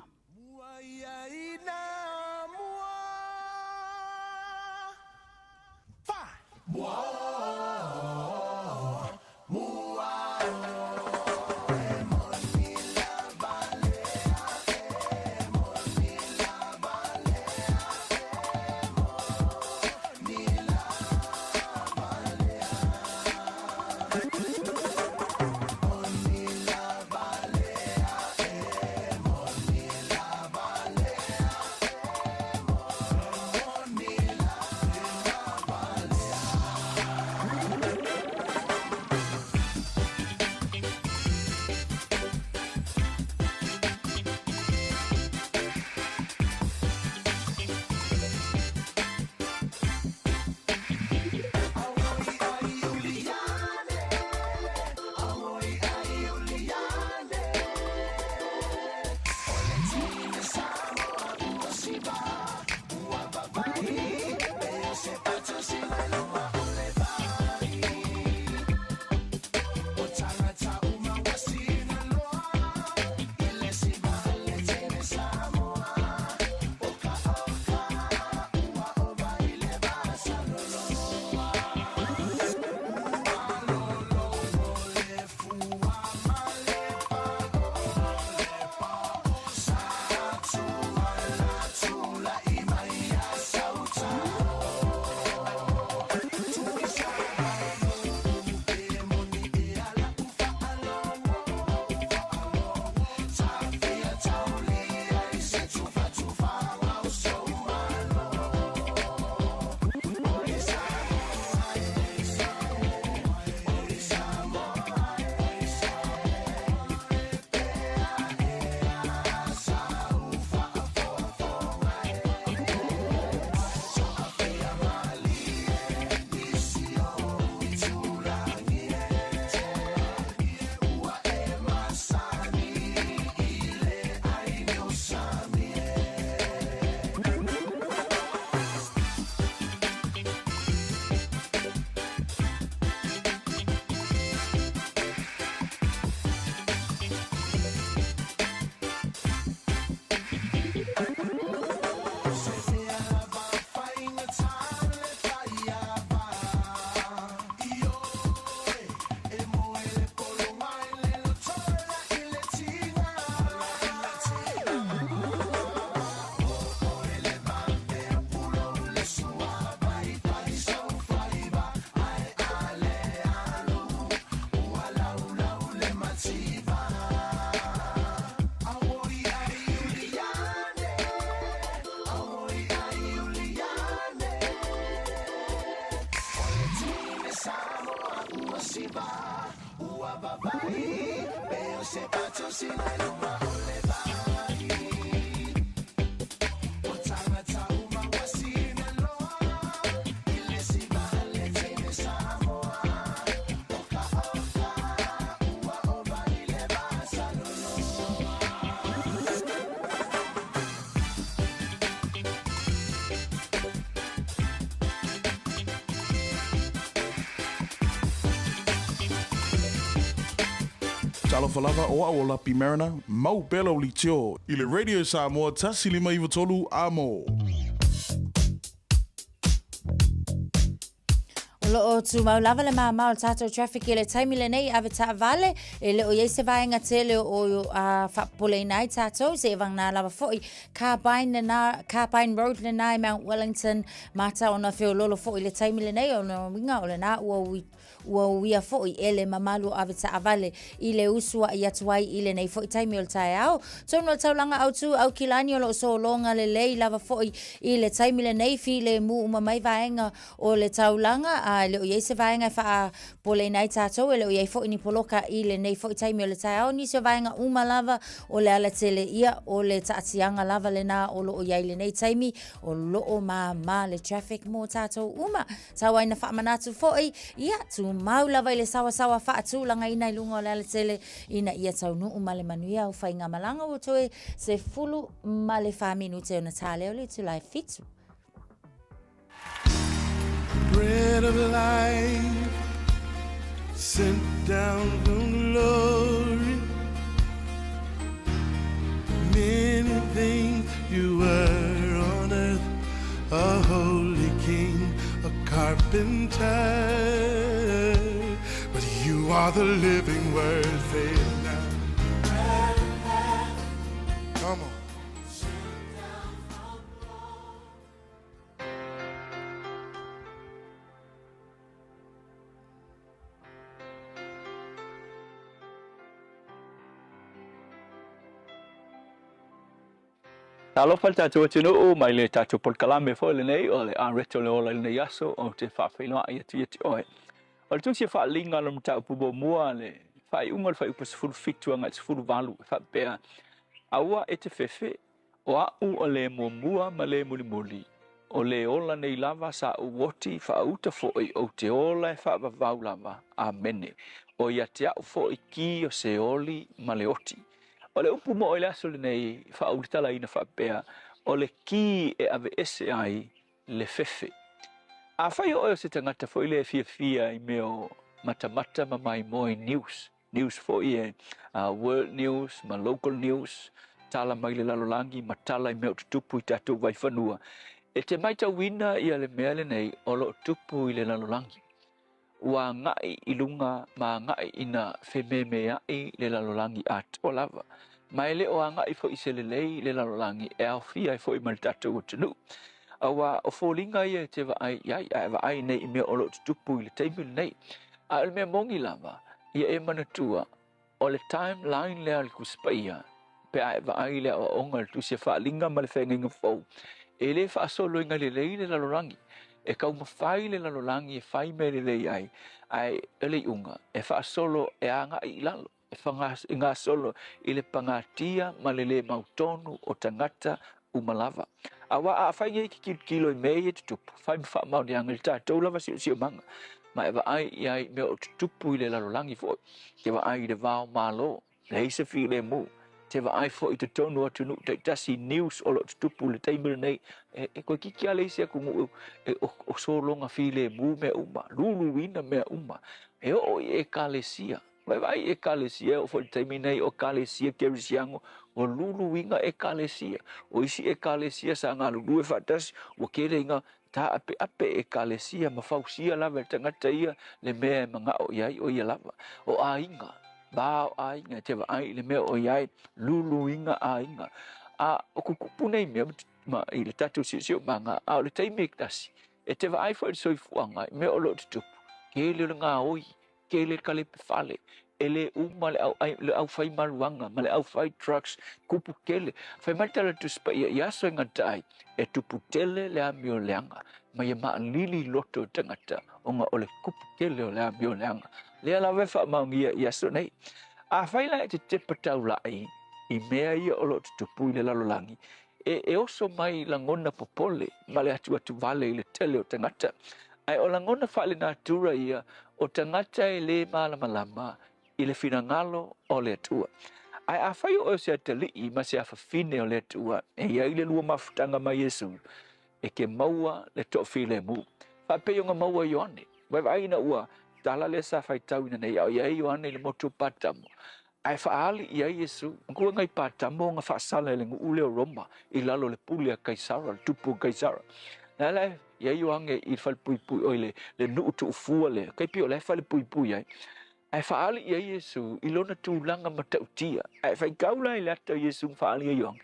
Talofa lava o au o Lapi Mariner, mau pea lau leitio i le Radio Samoa 1593 amo. O loo tumau lava le māmā o le tātou traffic i le taimi lenei ave taavale e le o iai se vaega tele o a faapopoleina ai tātou se e vagana lava foi Carbine lena Carbine Road lena i Mount Wellington mata ona feololo foi i le taimi lenei o lona uiga o lena ua ui Ua uia foi e le mamalu o avetaavale i le usuaʻi atu ai i lenei foi taimi o le taeao. Tonu o le taulaga autū Aukilani o lo o sologa lelei lava foi i le taimi lenei, filemu uma mai vaega o le taulaga, a e le o i ai se vaega e faapoleina ai tatou, e le o i ai foi ni poloka i lenei foi taimi o le taeao. Nisi o vaega uma lava o le alatele ia, o le taatiaga lava lena o lo o i ai i lenei taimi, o lo o māmā le traffic mo tatou uma. Tau ai na faamanatu foi, ia, tumau lava i le sawasawa faatulagaina i luga o le alatele ina ia taunuu ma le manuia au faigamalaga ua toe 14 minute ona tā lea o le itula e 7. Bread of life sent down from glory Many things you were on earth A holy king, a carpenter But you are the living word, say it now Come on. Talofa le tatou atunuu mai le tatou polokalame foi lenei o le Areto le Ola i lenei aso ou te faafeiloai atu ia te oe. O le tusi e faaliga o le mataupu muamua le faaiuga o le fuaiupu 17 agai 18 e faapea, Aua e te fefe, o a'u o le muamua ma le mulimuli, o le ola nei lava sa ou oti faauta foi ou te ola e faavavau lava. Amene. O ia te a'u foi ki o Seoli ma le oti. O le upu moʻo i le aso lenei, faaulitalaina faapea, o le ki e aveese ai le fefe. Afai o oe o se tagata foi lea e fiafia i mea o matamata ma maimoa i news, news foi e world news ma local news, tala mai le lalolagi ma tala i mea o tutupu i tatou vaifanua, e te maitauina ia le mea lenei o lo o tupu i le lalolagi. Ua agai i luga ma agai ina fememeaʻi le lalolagi atoa lava, ma e le o agai foi i se lelei le lalolagi e aofia ai foi ma le tatou atunuu. Aua o foliga ia e te vaai i ai, a e vaai nei i mea o lo o tutupu i le taimi lenei. A o le mea moni lava, ia e manatua, O le timeline lea a le Tusi Paia, pe a e vaai i le aoaoga i le Tusi a Faaaliga ma le Feagaiga Fou, e le faasoloina lelei le lalolagi. E taumafai le lalolagi e fai mea lelei ai, ae o le iuga, e faasolo e agai i lalo, e gasolo i le pagatia ma le le mautonu o tagata uma lava. Aua a fai nei ke tilotilo i mea ia e tutupu, fai ma faamaoniaga i le tatou lava siosiomaga, ma e vaai i ai i mea o tutupu i le lalolagi foi. Te vaai i le va o Malo, leai se filemu. Te vaai foi i totonu o atunuu taitasi, news o lo o tutupu i le taimi lenei, e, e toeitiiti lava le isi atunuu e, o, o sologa filemu mea uma, luluina mea uma. E oo i Ekalesia, Vaivai i Ekalesia, e oo foi i le taimi nei o Ekalesia Kerisiano, ua luluina Ekalesia. O isi Ekalesia sa galulue faatasi, ua tele ina taapeape Ekalesia ma fausia lava e le tagata ia le mea e manao i ai o ia lava. O aiga, va o aiga e te vaai i le mea o i ai, luluina aiga. A o tutupu nei mea ma i le tatou siosiomaga, a o le taimi e tasi, e te vaai foi i le soifuaga i mea o lo o tutupu, tele o le gaoi, Tele kalepe fale, e le uma le au ai, le au fai maluaga ma le au fai drugs, tupu tele. Fai mai le Tala Tusi Paia i aso e gata ai, e tupu tele le amioleaga, ma ia maalili loto o tagata ona o le tupu tele o le amioleaga. Lea lava e faamaonia i aso nei. Afai la e te tepa taula'i i mea ia o lo o tutupu i le lalolagi, e, e oso mai lagona popole ma le atuatuvale i le tele o tagata. Ae o lagona faalenatura ia o tagata e lē malamalama i le finagalo o le Atua. Ae afai o oe o se atalii ma se afafine o le Atua, e i ai le lua mafutaga ma Iesu, e te maua le toafilemu. Faapei ona maua e Ioane. Vaavaai ina ua tala lea sa faitauina nei a o i ai Ioane i le motu o Patamo, ae faaali i ai Iesu. Manatua i Patamo na faasala e le nuu lea o Roma i lalo o le pule a Kaisara, le tupu o Kaisara. Le ala e i ai Ioane i le falepuipui, oi le, le nuu tuufua lea, tai pei o la e falepuipui ai. Ae faaali i ai Iesu i lona tulaga matautia. Ae faitau la i le ata o Iesu na faaali ai Ioane.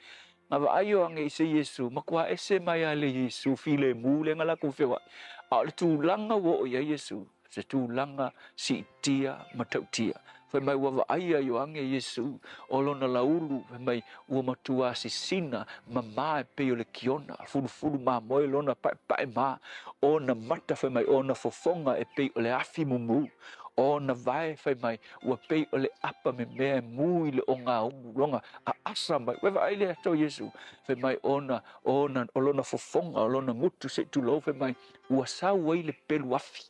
Na vaai Ioane i se Iesu, matua ese mai lava i le Iesu filemu lea na latou feoai. A o le tulaga ua oo i ai Iesu, se tulaga siitia matautia. Fai mai ua vaaia Ioane Iesu, o lona laulu, fai mai ua matua sisina mamā e pei o le kiona, fulufulu mamoe lona paepae ma, ona mata fai mai ona fofoga e pei o le afi mumu, ona vae fai mai ua pei o le apa memea e mu i le ogaumu lona aasa mai. Ua vaai le ata o Iesu, fai mai ona, ona, o lona fofoga, o lona gutu se i tulou, fai mai ua sau ai le pelu afi.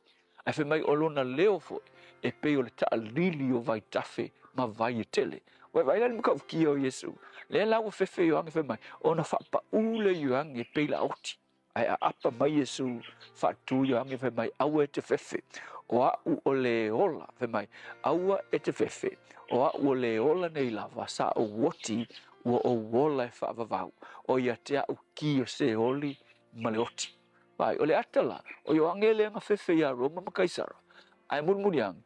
Ae fai mai o lona leo foi e pei o le taalili o vaitafe ma vai e tele. Ua vaai la i le matautia o Iesu, lea la ua fefe Ioane fai mai, ona faapaū lea Ioane e pei laoti. Ae aapa mai Iesu faatu Ioane fai mai, aua e te fefe, o a'u o le ola, fai mai, aua e te fefe, o a'u o le ola nei lava, sa ou oti, ua ou ola e faavavau, o ia te a'u ki o Seoli ma le oti. Vaai, o le ata la, o Ioane lea na fefe iā Roma ma Kaisara, ae mulimuli ane,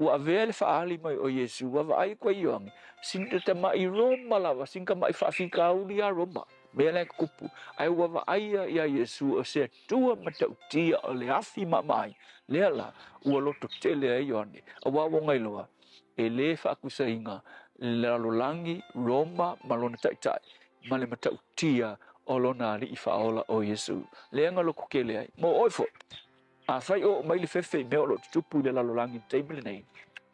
Ua avea le faaali mai o Iesu, ua vaai atu ai Ioane, sina tamaʻi Roma lava, sina tamaʻi faafitauli iā Roma, mea la e tutupu, ae ua vaaia iā Iesu o se Atua matautia o le afi maamaai, lea la ua loto tele ai Ioane, auā ua nailoa, e lē faatusaina le lalolagi Roma ma lona taitai ma le matautia o lona Alii Faaola o Iesu, lea na loto tele ai. Mo oe foi. Afai o oo mai le fefe i mea o lo o tutupu i le lalolagi i le taimi lenei,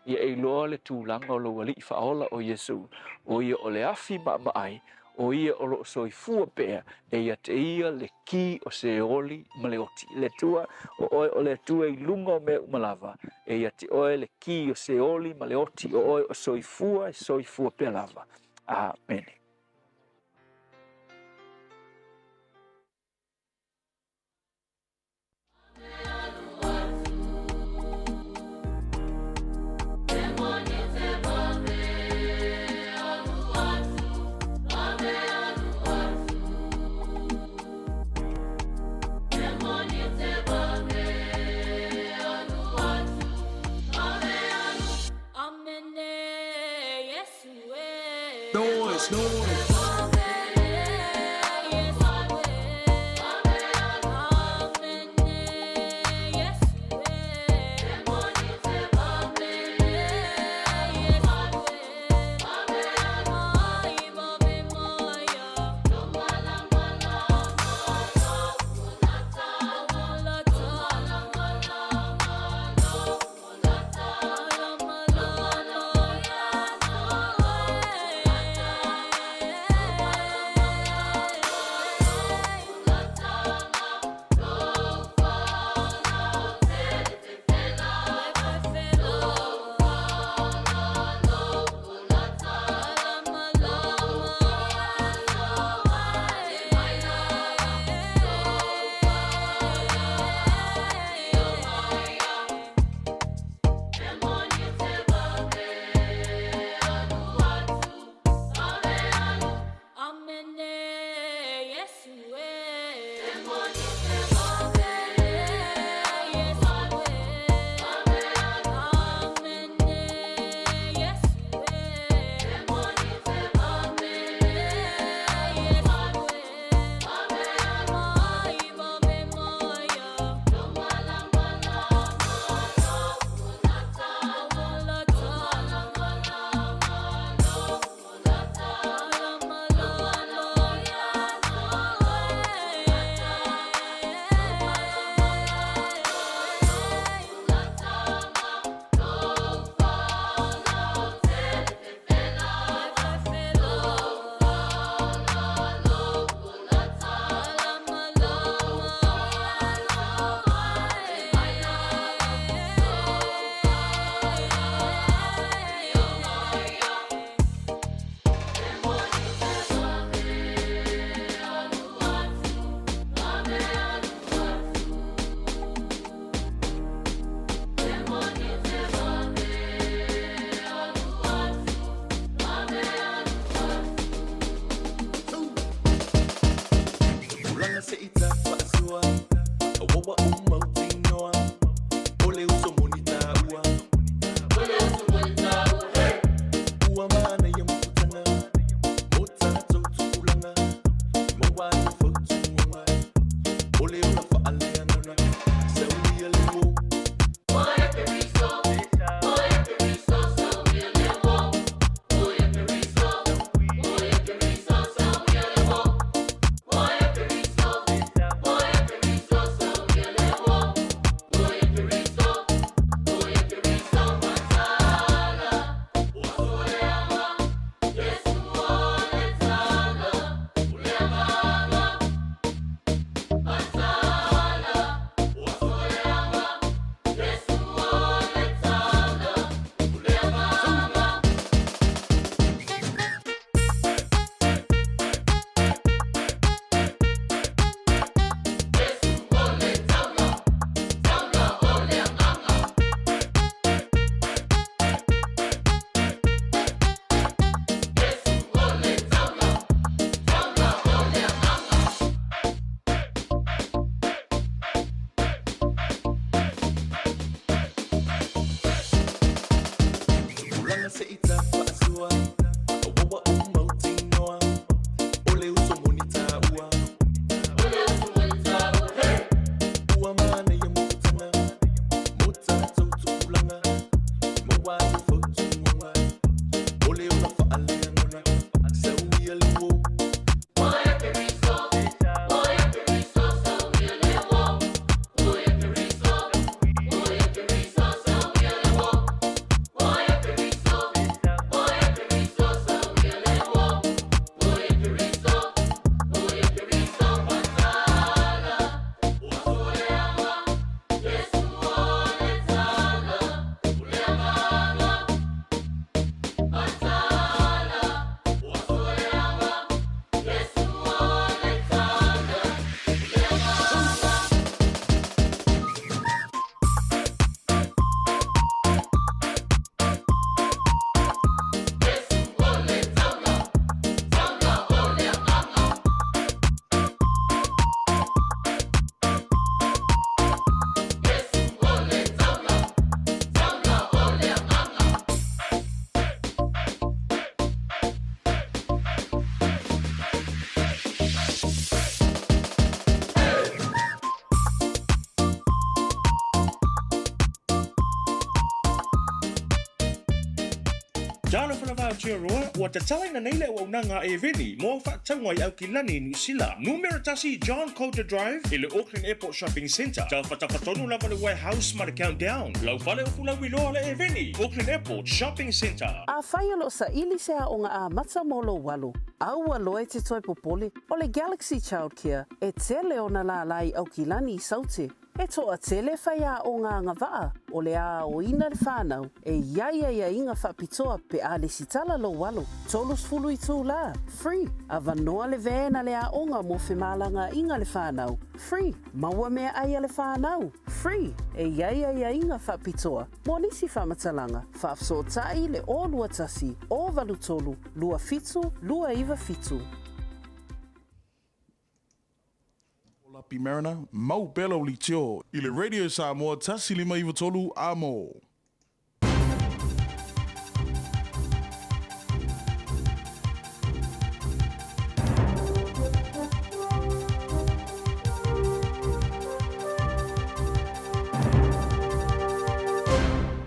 ia e iloa le tulaga o lou Alii Faaola o Iesu, o ia o le afi maamaai, o ia o lo o soifua pea, e ia te ia le ki o Seoli ma le oti. Le Atua, o oe o le Atua i luga o mea uma lava, e ia te oe le ki o Seoli ma le oti, o oe o soifua e soifua pea lava. Amene. Noise, noise. Talofa lava Aotearoa, ua tatalaina nei le auaunaga a Eveni mo au faatauga i Aukilani, Niu Sila. Numera tasi John Coulter Drive i le Auckland Airport Shopping Centre. Tafatafa tonu lava le Warehouse ma le Countdown. Lau fale o fulauiloa le Eveni, Auckland Airport Shopping Centre. Afai o lo o saili se aoga amata mo lou alo, aua loa e te toe popole, o le Galaxy Childcare e tele ona lālā i Aukilani i Saute. E toatele faiaoga agavaa o le aoina le whanau e i ai aiaiga faapitoa pe a lesitala lou alo. 30 itulā, free, avanoa le van a le aoga mo femalagaaiga le whanau, free, maua meaai a le whanau, free, e i ai aiaiga faapitoa mo nisi faamatalaga, faafesootai i le 021 083 27 297. O Lapi Mariner, mau pea lau leitio i le Radio Samoa 1593 amo.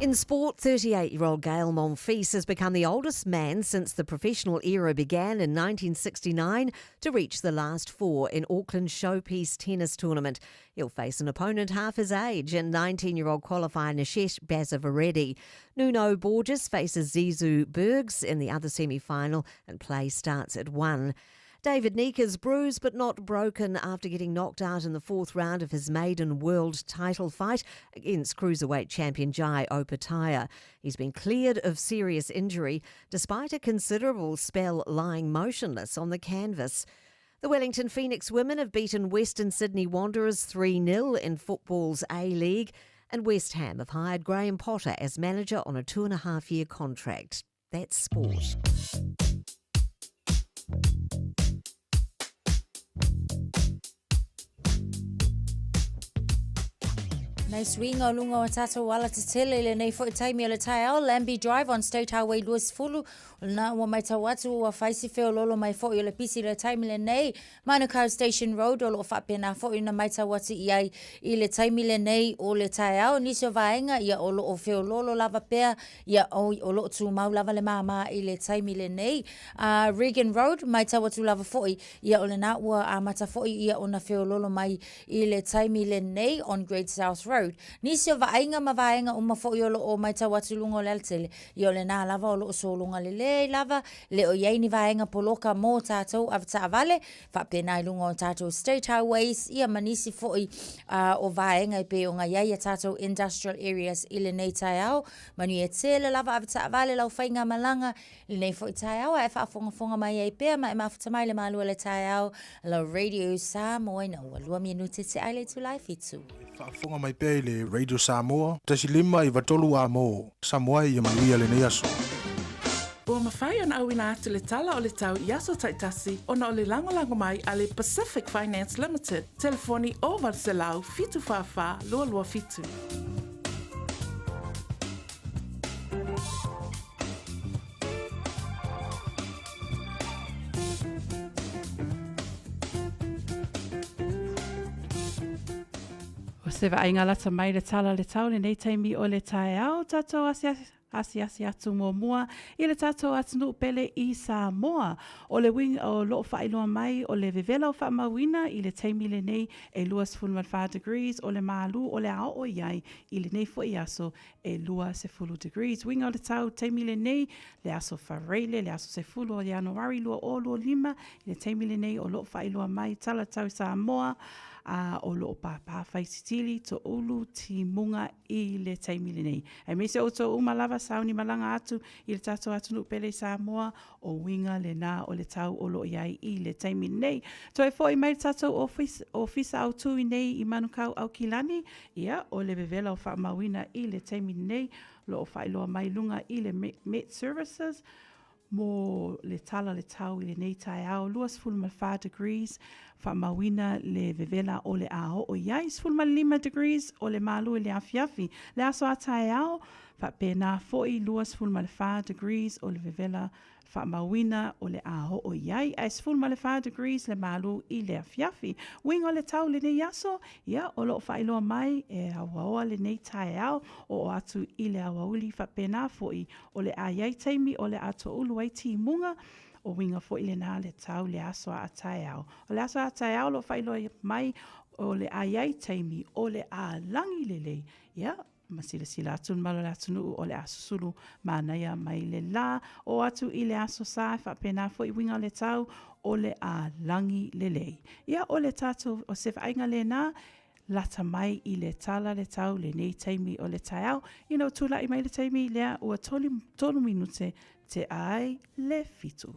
In sport, 38 year old Gael Monfils has become the oldest man since the professional era began in 1969 to reach the last four in Auckland's Showpiece Tennis Tournament. He'll face an opponent half his age and 19 year old qualifier Nishesh Basavareddy. Nuno Borges faces Zizou Bergs in the other semi final, and play starts at 1. David Nyika's bruised but not broken after getting knocked out in the fourth round of his maiden world title fight against cruiserweight champion Jai Opetaia. He's been cleared of serious injury despite a considerable spell lying motionless on the canvas. The Wellington Phoenix women have beaten Western Sydney Wanderers 3 0 in football's A League, and West Ham have hired Graham Potter as manager on a two and a half year contract. That's sport. Nai suiga o luga o tātou ala tetele i lenei foi taimi o le taeao, Lambie Drive on State Highway 20, o lena ua matau atu ua fai si feololo mai foi o le pisi i le taimi lenei, Manukau Station Road o lo o faapena foi ona matau atu i ai i le taimi lenei o le taeao. Nisi o vaega ia o lo o feololo lava pea ia o, o lo o tumau lava le māmā i le taimi lenei. Regan Road, matau atu lava foi ia o lena ua amata foi ia ona feololo mai i le taimi lenei on Great South Road. Nisi o vaaiga ma vaega uma foi o lo o matau atu i luga o le alatele, ia o lena lava o lo o sologa lelei lava, le o i ai ni vaega poloka mō tātou avetaavale, faapena i luga o tātou state highways, ia ma nisi foi o vaega e pei ona i ai a tātou industrial areas i lenei taeao. Manuia tele lava avetaavale lau faigamalaga I lenei foi taeao a e faafogafoga mai ai pea ma e mafuta mai le malu o le taeao la Radio Samoa ina ua lua minute te ai le itula e fitu. Faafofoga mai pea i le Radio Samoa 1593 amo Samoa ia manuia lenei aso. Ua mafai ona auina atu le tala o le tau i aso taitasi ona o le lagolago mai a le Pacific Finance Limited, telefoni 0800 744 227. Se vaaiga lata mai le tala o le tau lenei taimi o le taeao, tatou asiasi atu muamua i le tatou atunuu pele i Samoa. O le uiga o loo faailoa mai o le vevela o faamauina i le taimi lenei e 24 degrees o le malu o le a oo i ai i lenei foi aso e 20 degrees. Uiga o le tau taimi lenei le aso Faraile le aso 10 o Ianuari 2025 i le taimi lenei o loo faailoa mai tala tau Samoa a o loo pāpā faititili toulu timuga i le taimi lenei. Aemaise outou uma lava sauni malaga atu i le tatou atunuu pele i Samoa, o uiga lena o le tau o lo o i ai i le taimi lenei. Toe foi mai le tatou ofisa autu i nei i Manukau Aukilani, ia, o le vevela o faamauina i le taimi lenei, lo o faailoa mai luga i le Met Services, mo le tala o le tau i lenei taeao, 24 degrees, faamauina le vevela o le a oo i ai, 15 degrees o le malu i le afiafi. Le aso a taeao, faapena foi 24 degrees o le vevela faamauina o le a oo i ai, ae 14 degrees le malu i le afiafi. Uiga o le tau lenei aso, ia, o lo o faailoa mai e auaoa lenei taeao, oo atu i le aoauli faapena foi O le a i ai taimi o le a toulu ai timuga, o uiga foi lena le tau le aso a taeao. O le aso a taeao o lo o faailoa mai o le a i ai taimi o le a lagi lelei, ia, ma silasila atu le mamalu o le atunuu o le a susulu manaia mai le la oo atu i le aso sa, e faapena foi uiga o le tau o le a lagi lelei. Ia, o le tatou, o se vaaiga lena lata mai i le tala le tau lenei taimi o le taeao. Ina ua tulai mai le taimi lea ua tolu minute tea ai le fitu.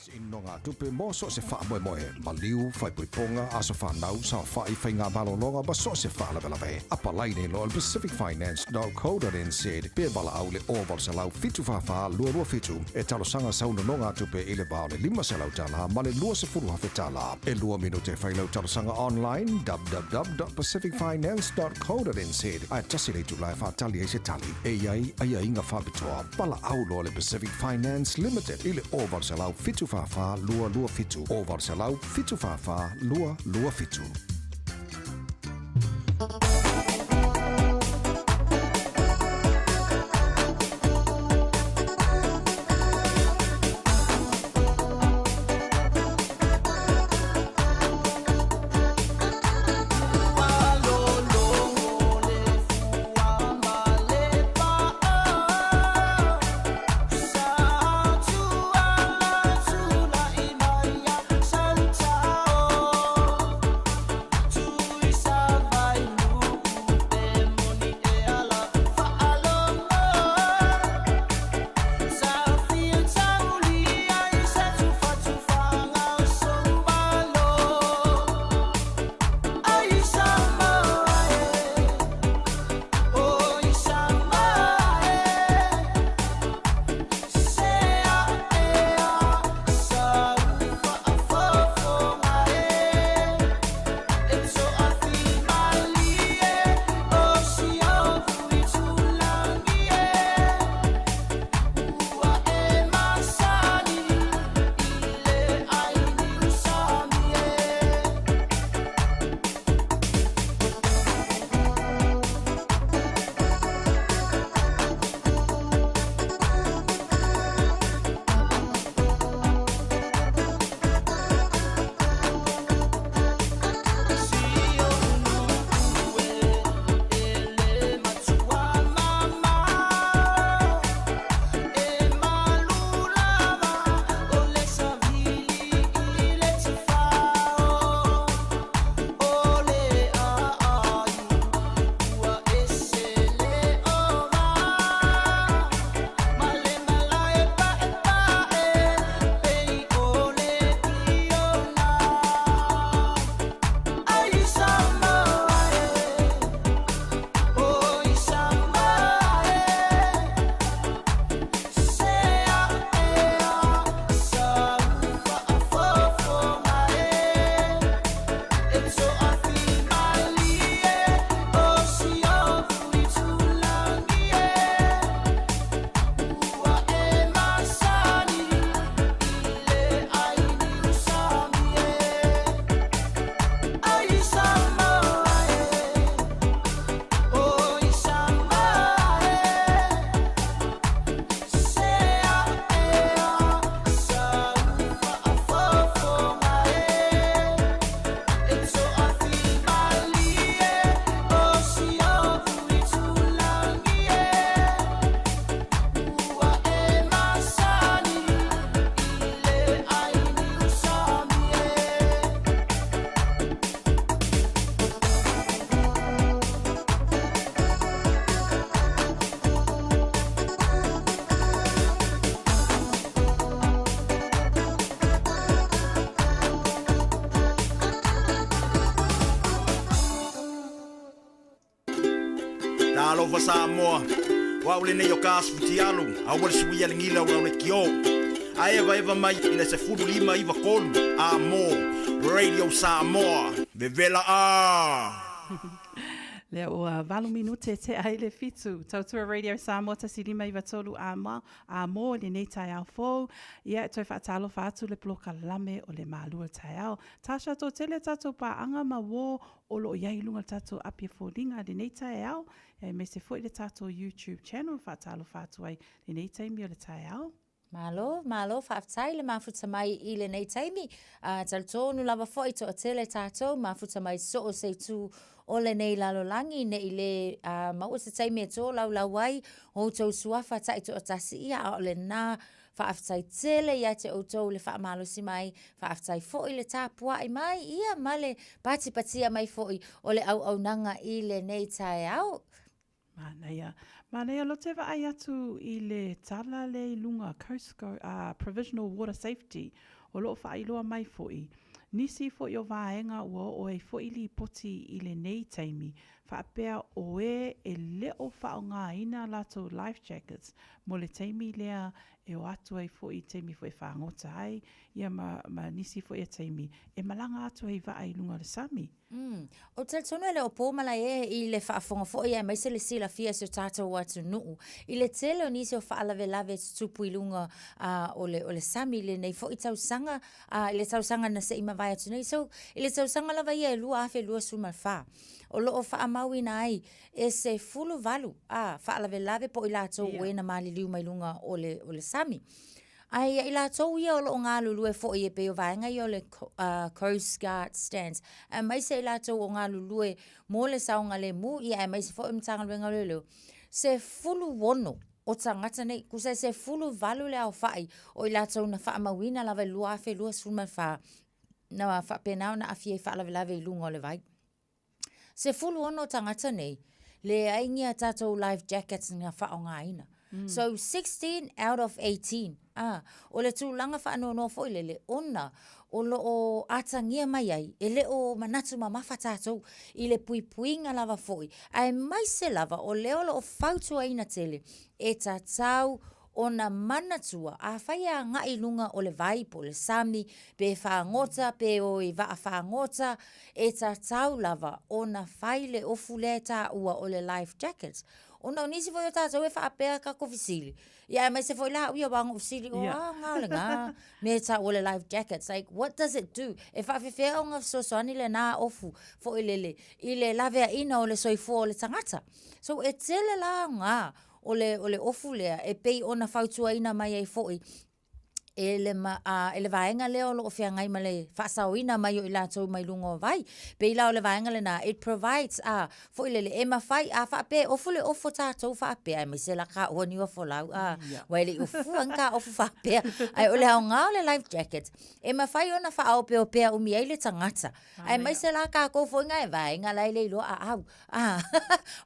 I nogatupe mo so o se faamoemoe, maliu, faaipoipoga, aso fanau, saofai, faiga malologa ma so o se faalavelave. Apalai nei loa i le pacificfinance.co.nz pe valaau i le 0800 744 227 e talosaga sau nonogatupe i le va o le $500 ma le $20,000. E lua minute e fai lau talosaga online www.pacificfinance.co.nz ae tasi le itula e faatali ai se tali. E i ai aiaiga faapitoa. Valaau loa le Pacific Finance Limited i le 0800 744 227, 0800 744 227. Talofa Samoa, o au lenei o ka aso fitialu, aua le suia le gila o lau leitio. A evaeva mai i le 15 93 A mo Radio Samoa, vevela a! Lea ua valu minute tea ai le fitu. Tautua Radio Samoa 1593 a ma, a mo i lenei taeao fou. Ia, e toe faatalofa atu le polokalame o le Malua Taeao. Tasha, toatele tatou paaga ma uō o lo o i ai i luga o le tatou api e foliga i lenei taeao, aemaise foi le tatou YouTube channel e faatalofa atu ai lenei taimi o le taeao. Malo, malo, faafetai le mafuta mai i lenei taimi. Uh, talitonu lava foi toatele tatou mafuta mai so o se itu o lenei lalolagi ne i le uh, maua se taimi e tolaulau ai o outou suafa taitoatasi ia a o lena Faafetai tele ia te outou le faamalosi mai, faafetai foi le tapuai mai ia ma le patipatia mai foi o le auaunaga i lenei taeao. Manaia. Manaia lote vaai atu i le tala lea i luga Coast Guard, uh, Provisional Water Safety o lo o faailoa mai foi nisi foi o vaega ua oo ai foi lipoti i lenei taimi faapea o e e le o faaaogaina latou life jackets mo le taimi lea e o atu ai foi i taimi foi e fagota ai, ia ma, ma nisi foi o taimi e malaga atu ai i vaa i luga o le sami. Mm. Ou te talitonu e le o po malae i le faafofoga foi aemaise le silafia e si o tatou atunuu i le tele o nisi o faalavelave e tutupu i luga uh, o, le, o le sami i lenei foi tausaga uh, i le tausaga na se i mavae atu nei. So, i le tausaga lava ia e 2024, o lo o faamauina ai e 18 a faalavelave po o i latou ua e na maliliu mai luga o le, o le sami. Ae ia i latou ia o lo o galulue foi e pei o vaega ia o le uh, Coast Guard Stands, aemaise i latou o galulue mo le saogalemu, ia aemaise foi o Matagaluega o Leoleo, 16 o tagata nei, tusa e 18 le aofai o i latou na faamauina lava i le 2024 na faapena ona aafia i faalavelave i luga o le vai. 16 tagata nei, leai ni a tatou life jackets na faaaogaina. Mm. So 16 out of 18. Ah, o le tulaga faanoanoa foi lele, ona o lo o atagia mai ai, e le o manatu mamafa tatou i le puipuiga lava foi, aemaise lava o lea o lo o fautuaina tele e tatau ona manatua, afai e agai i luga o le vai po o le sami, pe fagota, pe o i vaa fagota, e tatau lava ona fai le ofu lea e taua o le life jacket. Ona o nisi foi o tatou e faapea tatou fesili, ia aemaise foi la au ia aua na ou fesili, o a ngā o le ngā mea e taua o le life jacket. Like, what does it do? E faafefea ona fesoasoani lena ofu foi lele i le laveaiina o le soifua o le tagata. So, e tele la aoga o le, o le ofu lea e pei ona fautuaina mai ai foi e le, ma, a, e le vaega lea o lo o feagai ma le faasaoina mai o i latou mai luga o vai. Pei la o le vaega lena, it provides a, foi lele, e mafai, a faapea e ofu le ofu a tatou faapea, aemaise la ka oa niua folau, a, yeah. Ua e le i ofua ni ka ofu faapea. Ae o le aoga o le life jacket, e mafai ona faaopeopea umi ai le tagata. Aemaise la kākou foi ngā e vaega la e le iloa aau. Ah,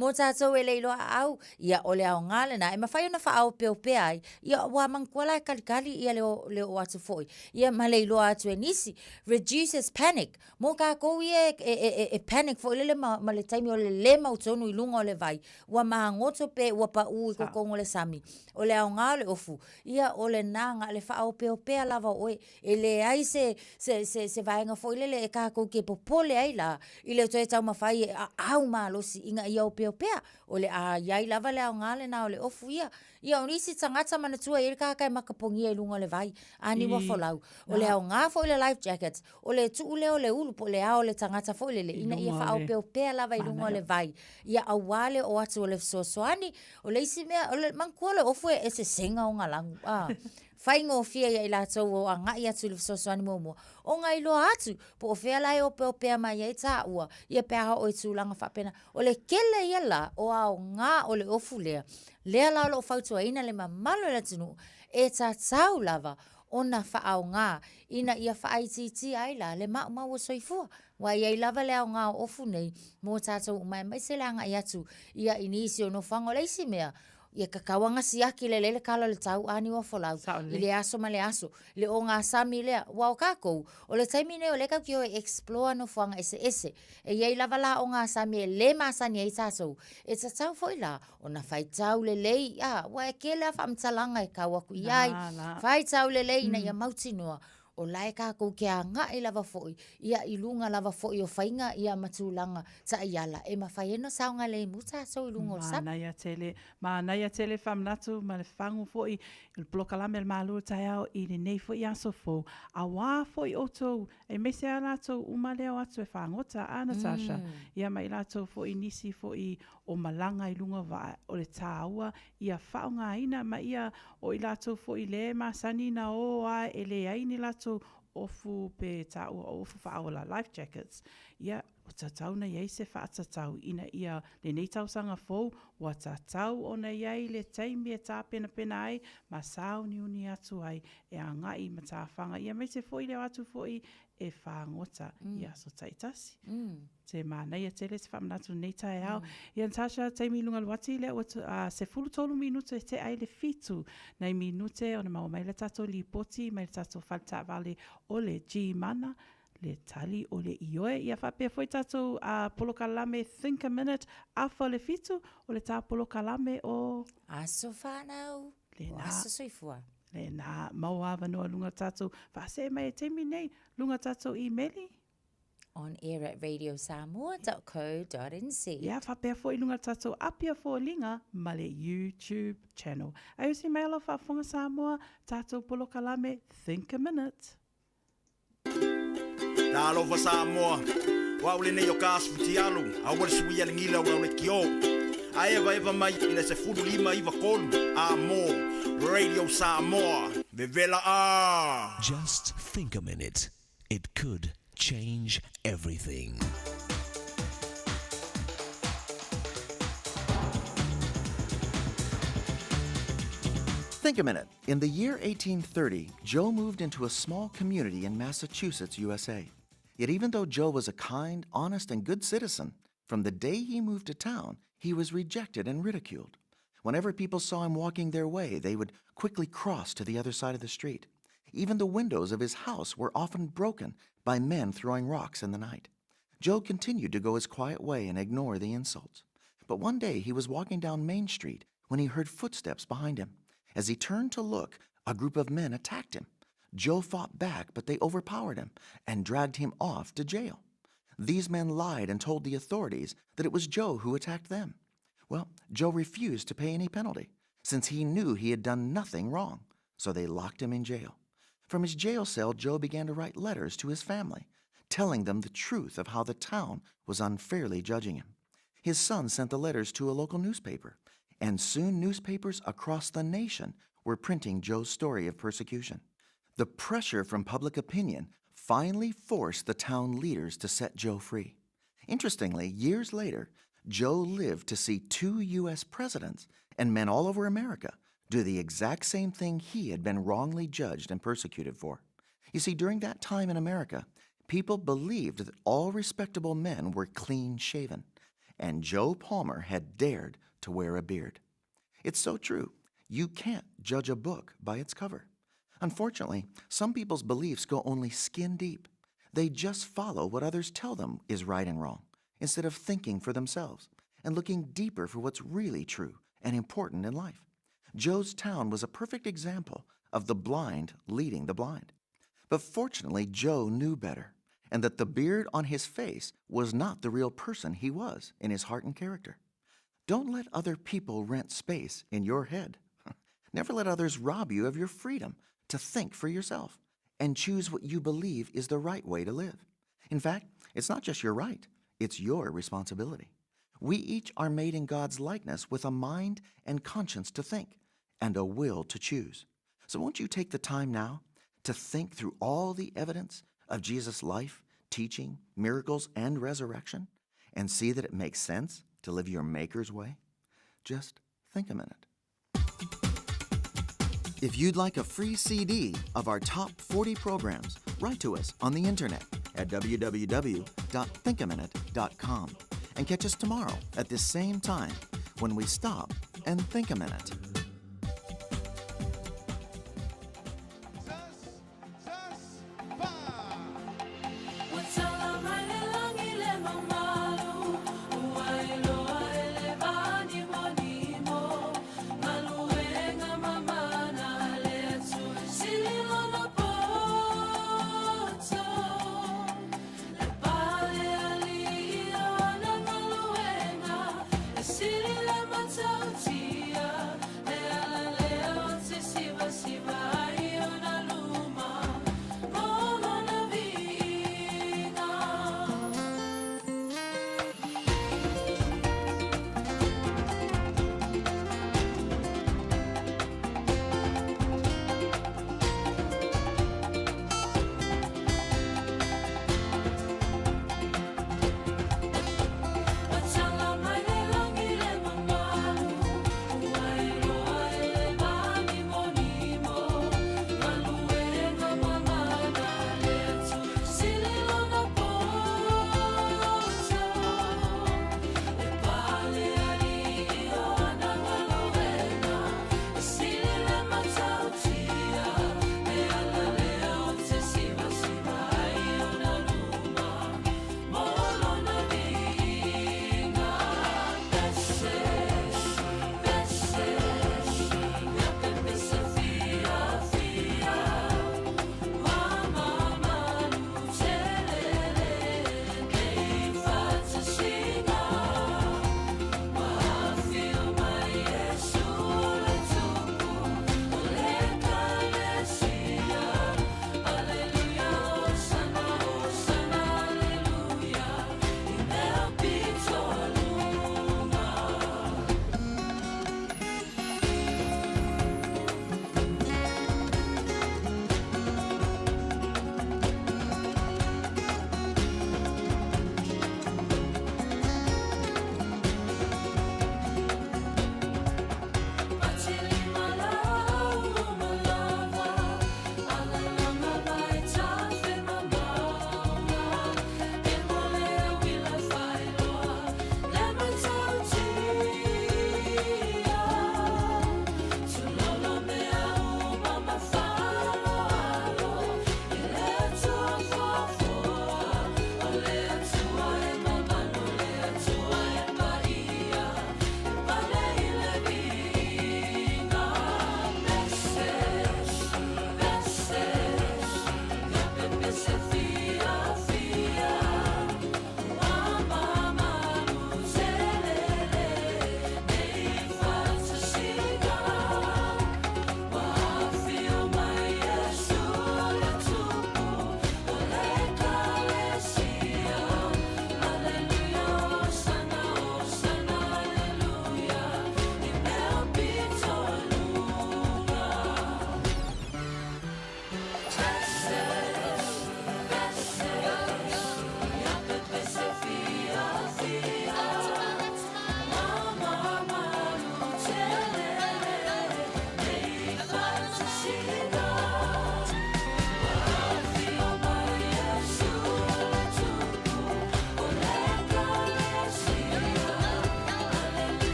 mō tātou e le iloa aau, ia o le aoga lena, e mafai ona faaopeopea ai, ia ua manatua la e kalikali ia le o, le oo atu foi, ia ma le iloa atu e nisi. Reduces panic. Mō kākou ia e, e, e, e panic foi lele ma, ma le taimi o le lē mautonu i luga o le vai, ua magoto pe ua paʻū i totonu o le sami. O le aoga o le ofu, ia o lena na o le faaopeopea lava o oe, E leai se, se, se, se vaega foi lele e kākou ke popole ai la, i le toe taumafai e aau malosi ina ia opeopea. O le a iai lava le aoga lena o le ofu ia. Ia o nisi tagata manatua e iai le tagata e makapogia i luga o le vai, a niua folau. O le aoga foi o le life jackets, o le tuu lea o le ulu po o le ao o le tagata foi lele ina ia faaopeopea lava i luga o le vai. Ia aua le oo atu o le fesoasoani. O le isi mea, o le manatua le ofu e sesega ona lanu. A. Faigofie ia i latou o agai atu i le fesoasoani muamua, ona iloa atu po o fea la e opeopea mai ai taua, ia pe a oo i tulaga faapena. O le tele ia la o aoga o le ofu lea, lea la o lo o fautuaina le mamalu o le atunuu e tatau lava ona faaaoga ina ia faaitiitia ai la le maumau o soifua. Aua e i ai lava le aoga o ofu nei mo tatou uma aemaise le agai atu ia i nisi o nofoaga. O le isi mea, Ia tatau lava ona siaki lelei le kala o le tau a niu afolau i le aso ma le aso, le ogasami lea. Aua o tatou, o le taimi lenei o lea tatou te o e explore nofoaga eseese. E i ai lava la ogasami e le masani ai tatou, e tatau foi la ona faitau lelei, a, aua e tele lava faamatalaga e tau atu i ai, faitau lelei ina ia mautinoa o la e tatou te agai lava foi ia i luga lava foi o faiga ia ma tulaga taiala e mafai ai ona saogalemu tatou i luga o le sami. Manaia tele, manaia tele faamanatu ma le fagu foi i le polokalame a le Malo o le Taeao i lenei foi aso fou. Aua foi outou, aemaise a latou uma lea o atu e fagota, a Natasha? Ia ma i latou foi nisi foi o malaga i luga o vaa, o le taua ia faaaogaina ma ia o i latou foi le masani na o a e leai ni latou ofu pe taua o ofu faaola, life jackets, ia ua tatau ona i ai se faatatau ina ia lenei tausaga fou ua tatau ona i ai le taimi e tapenapena ai ma sauniuni atu ai e agai i matafaga ia aemaise foi le o atu foi e fagota i aso taitasi. Te manaia tele te faamanatu i lenei taeao. Ia Natasha, taimi i luga luati lea ua 13 minute e tea ai le 7 nai minute ona maua mai le tatou lipoti mai le tatou fale taavale o le G-Mana, le tali o le ioe. Ia faapea foi tatou polokalame Think a Minute, afa o le 7 o le ta polokalame o Aso Fanau, o Aso Soifua. Lena, maua avanoa luga tatou faasee mai e taimi nei, luga tatou imeli. On air at radiosamoa.co.nz. Ia, faapea foi i luga o le tatou Apia Foliga ma le YouTube channel. Ae usi mai lau faafofoga Samoa, tatou polokalame Think a Minute. Talofa Samoa, o au lenei o ka aso fitialu, aua le suia le gila o lau lekiō. A evaeva mai i le 15 93 a mo Radio Samoa. Vevela a! Just think a minute. It could change everything. Think a minute. In the year 1830, Joe moved into a small community in Massachusetts, USA. Yet even though Joe was a kind, honest, and good citizen, from the day he moved to town, he was rejected and ridiculed. Whenever people saw him walking their way, they would quickly cross to the other side of the street. Even the windows of his house were often broken by men throwing rocks in the night. Joe continued to go his quiet way and ignore the insults. But one day he was walking down Main Street when he heard footsteps behind him. As he turned to look, a group of men attacked him. Joe fought back, but they overpowered him and dragged him off to jail. These men lied and told the authorities that it was Joe who attacked them. Well, Joe refused to pay any penalty, since he knew he had done nothing wrong, so they locked him in jail. From his jail cell, Joe began to write letters to his family, telling them the truth of how the town was unfairly judging him. His son sent the letters to a local newspaper, and soon newspapers across the nation were printing Joe's story of persecution. The pressure from public opinion finally forced the town leaders to set Joe free. Interestingly, years later, Joe lived to see two U.S. presidents and men all over America do the exact same thing he had been wrongly judged and persecuted for. You see, during that time in America, people believed that all respectable men were clean shaven, and Joe Palmer had dared to wear a beard. It's so true. You can't judge a book by its cover. Unfortunately, some people's beliefs go only skin deep. They just follow what others tell them is right and wrong, instead of thinking for themselves and looking deeper for what's really true and important in life. Joe's town was a perfect example of the blind leading the blind. But fortunately, Joe knew better, and that the beard on his face was not the real person he was in his heart and character. Don't let other people rent space in your head. Never let others rob you of your freedom to think for yourself and choose what you believe is the right way to live. In fact, it's not just your right, it's your responsibility. We each are made in God's likeness with a mind and conscience to think and a will to choose. So won't you take the time now to think through all the evidence of Jesus' life, teaching, miracles, and resurrection and see that it makes sense to live your Maker's way? Just think a minute. If you'd like a free CD of our top 40 programs, write to us on the internet at www.thinkaminute.com. And catch us tomorrow at this same time when we stop and think a minute.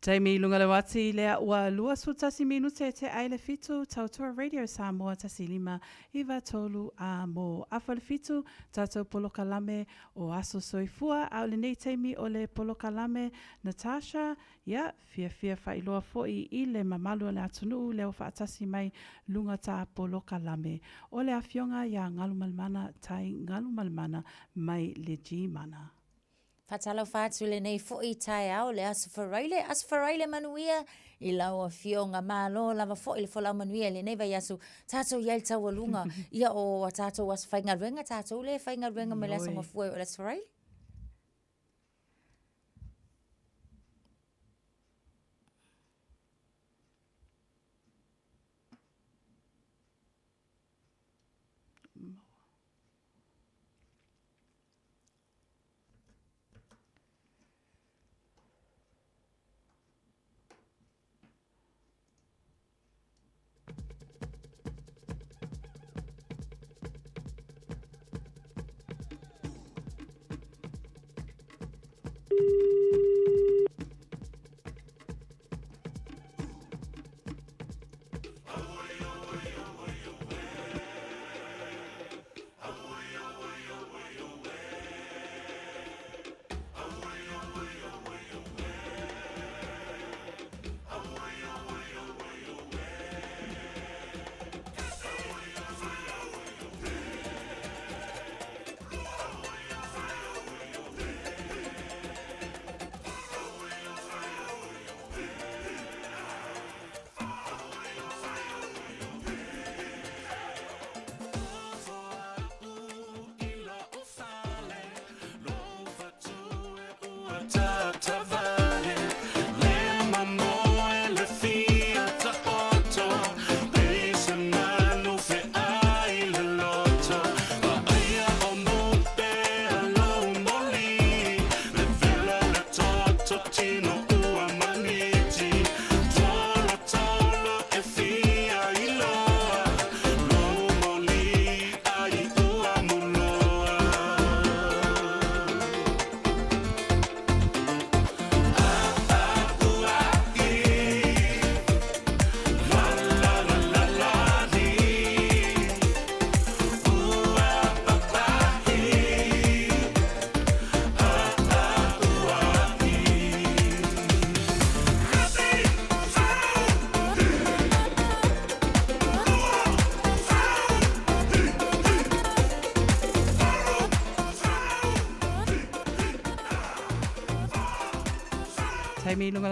Taimi i luga le uati lea ua 21 minute te ai le fitu tautua Radio Samoa 15 9 3 a mo afa le fitu tatou polokalame o Aso Soifua a o lenei taimi o le polokalame Natasha ia fiafia faailoa foi i le mamalu o le atunuu lea ua faatasi mai luga ta polokalame o le afioga ia Galumalemana Tai Galumalemana mai le G-Mana. Faatalofa atu lenei foi taeao le Aso Faraile, Aso Faraile manuia i lau Afioga. Malo lava foi le folau manuia i lenei vaiaso. Tatou i ai le taualuga ia o a tatou aso faigaluega, tatou le faigaluega mai le Aso Gafua e oo i le Aso Faraile.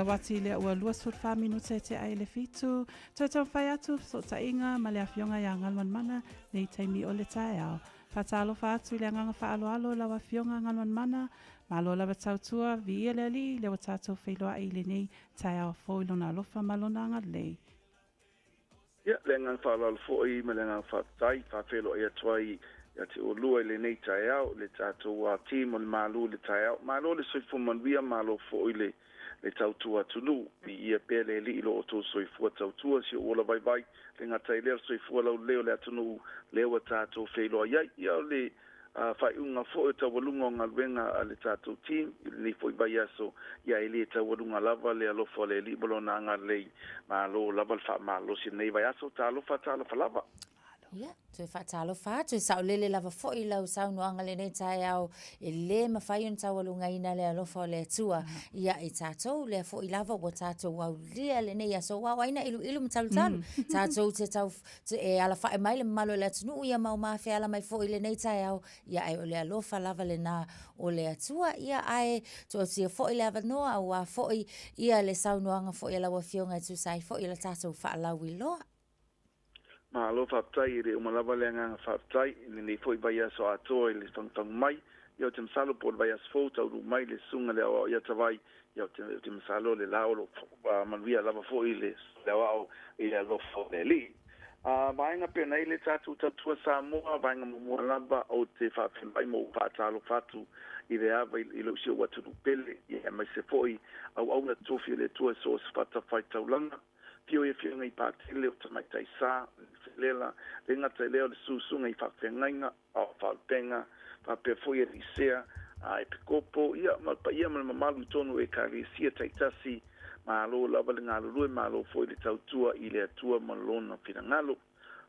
Malawati lea ua 24 minute e tea i le fitu. Toe taumafai atu fesootaiga ma le Afioga ia Galumalemana nei taimi o le taeao. Faatalofa atu i le agaga faaaloalo i lau Afioga Galumalemana, malo lava tautua, viia le Alii lea ua tatou feiloai i lenei taeao fou i Lona alofa ma Lona agalelei. Ia, le agaga faaaloalo foi ma le agaga faafetai, faafeiloai atu ai ia te oulua i lenei taeao, le tatou team o le Malu i le taeao. Malo le soifua manuia, malo foi le le tautua atunuu. Viia pea le Alii i lo outou soifua tautua, si ou ola vaivai, le gata ai lea o le soifua laulelei o le atunuu lea ua tatou feiloai ai. Ia, o le faaiuga foi o taualuga o galuega a le tatou team i lenei foi vaiaso, ia e le taualuga lava le alofa o le Alii ma Lona agalelei. Malo lava le faamalosi i lenei vaiaso. Talofa, talofa lava. Ia, toe faatalofa atu, e saolele lava foi lau saunoaga lenei taeao, e le mafai ona taualugaina le alofa o le Atua ia i tatou, lea foi lava ua tatou aulia lenei aso, aua o ai na iluilu ma talutalu, tatou te tau, e alafai mai le mamalu o le atunuu ia ma o mafeala mai foi i lenei taeao, ia ae o le alofa lava lena o le Atua, ia ae toatia foi le avanoa aua foi ia le saunoaga foi a lau Afioga e tusa ai foi o le tatou faalauiloa. Malo faafetai, e le uma lava le agaga faafetai i lenei foi vaiaso atoa i le fagufagu mai. Ia ou te masalo po o le vaiaso fou taunuu mai le susuga le aoao ia Tavai, ia ou te masalo le la o lo o manuia lava foi le aoao i le alofa o le Alii. A vaega pea nei le tatou tautua Samoa, vaega muamua lava ou te faafeiloai ma ou faatalofa atu i le ava i lou si ou atunuu pele, ia aemaise foi auauna tofi a le Atua i so o se fatafaitaulaga. Afio i Afioga i Patele o Tamaitai Sa, Felela, le gata i lea o le Susuga i Faafeagaiga, Ao Faalupega, faapea foi Elisea, a Epikopo, ia, ma le paia ma le mamalu i totonu o Ekalesia taitasi, malo lava le galulue, malo foi le tautua i le Atua ma Lona finagalo.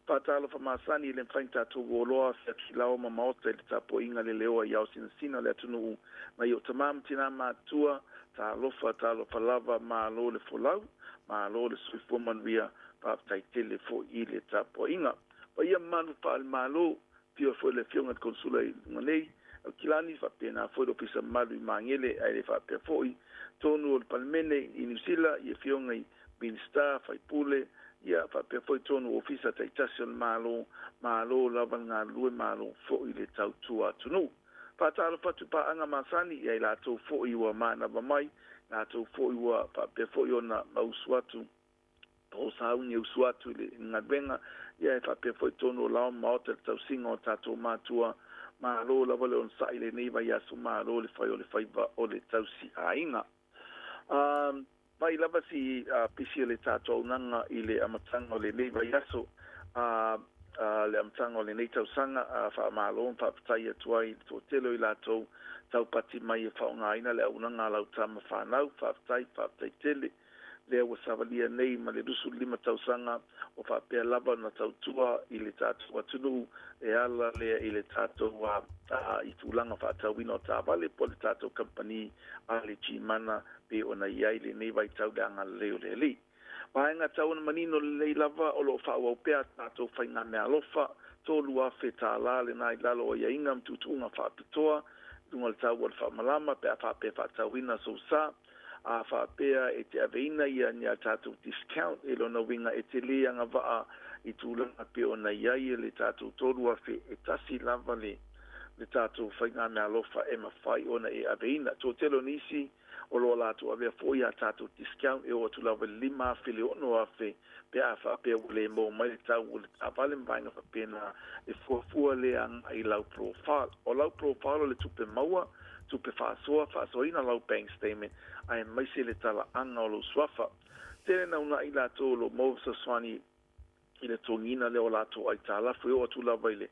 Faatalofa masani e le mafai ona tatou uoloa afiafi laoa ma maota i le tapuaiga le leoa i ao sinasina o le atunuu nai o tama ma tina matutua, talofa talofa lava malo le folau, malo le soifua manuia, faafetai tele foi i le tapuaiga. Paia mamalu faale-Malo, Afio foi le Afioga i le Konesula i luga nei, Aukilani, faapena foi le Ofisa Mamalu i Magele, ae le faapea foi tonu o le Palemene i Niu Sila, i Afioga i Minisita, Faipule, ia faapea foi tonu o Ofisa taitasi o le Malo, malo lava le galulue, malo foi le tautua atunuu. Faatalofa atu i paaga masani, ia i latou foi ua manava mai, latou foi ua faapea foi ona mausu atu o sauni e usu atu i le galuega, ia e faapea foi totonu o lao ma maota i le tausiga o tatou matua. Malo lava le onosai i lenei vaiaso, malo le fai o le faiva o le tausi aiga. A mai lava si pisi o le tatou auaunaga i le amataga o lenei vaiaso, a le amataga o lenei tausaga, a faamalo ma faafetai atu ai i le toatele o i latou taupati mai e faaaogaina le auaunaga a lau tama fanau. Faafetai, faafetai tele. lea ua savalia nei ma le 25 tausaga o faapea lava ona tautua i le tatou atunuu e ala lea i le tatou i tulaga faatauina o taavale po o le tatou kamupani a le Gmana pei ona i ai lenei vaitau le agalelei o le Alii. Vaega tau ona manino lelei lava o lo o faaauau pea a tatou faigameaalofa $3,000 lena i lalo o aiaiga ma tuutuuga faapitoa i luga o le tau o le faamalama pe a faapea faatauina sou sa. A faapea e te aveina ia ni a tatou discount e lona uiga e te le agavaa i tulaga pei ona i ai le tatou 3,001 lava le le tatou faigameaalofa e mafai ona e aveina. Toatele o nisi o lo o latou avea foi a tatou discount e oo atu lava i le 5,000 le 6,000 pe a faapea ua le maua mai le tau o le taavale ma vaega faapena, e fuafua lea agai i lau profile. O lau profile o le tupe maua, tupe faasoa, faasoaina lau bank statement, aemaise le talaaga o lou suafa. Tele naunai latou o lo o maua fesoasoani i le totogiina lea o latou aitalafu e oo atu lava i le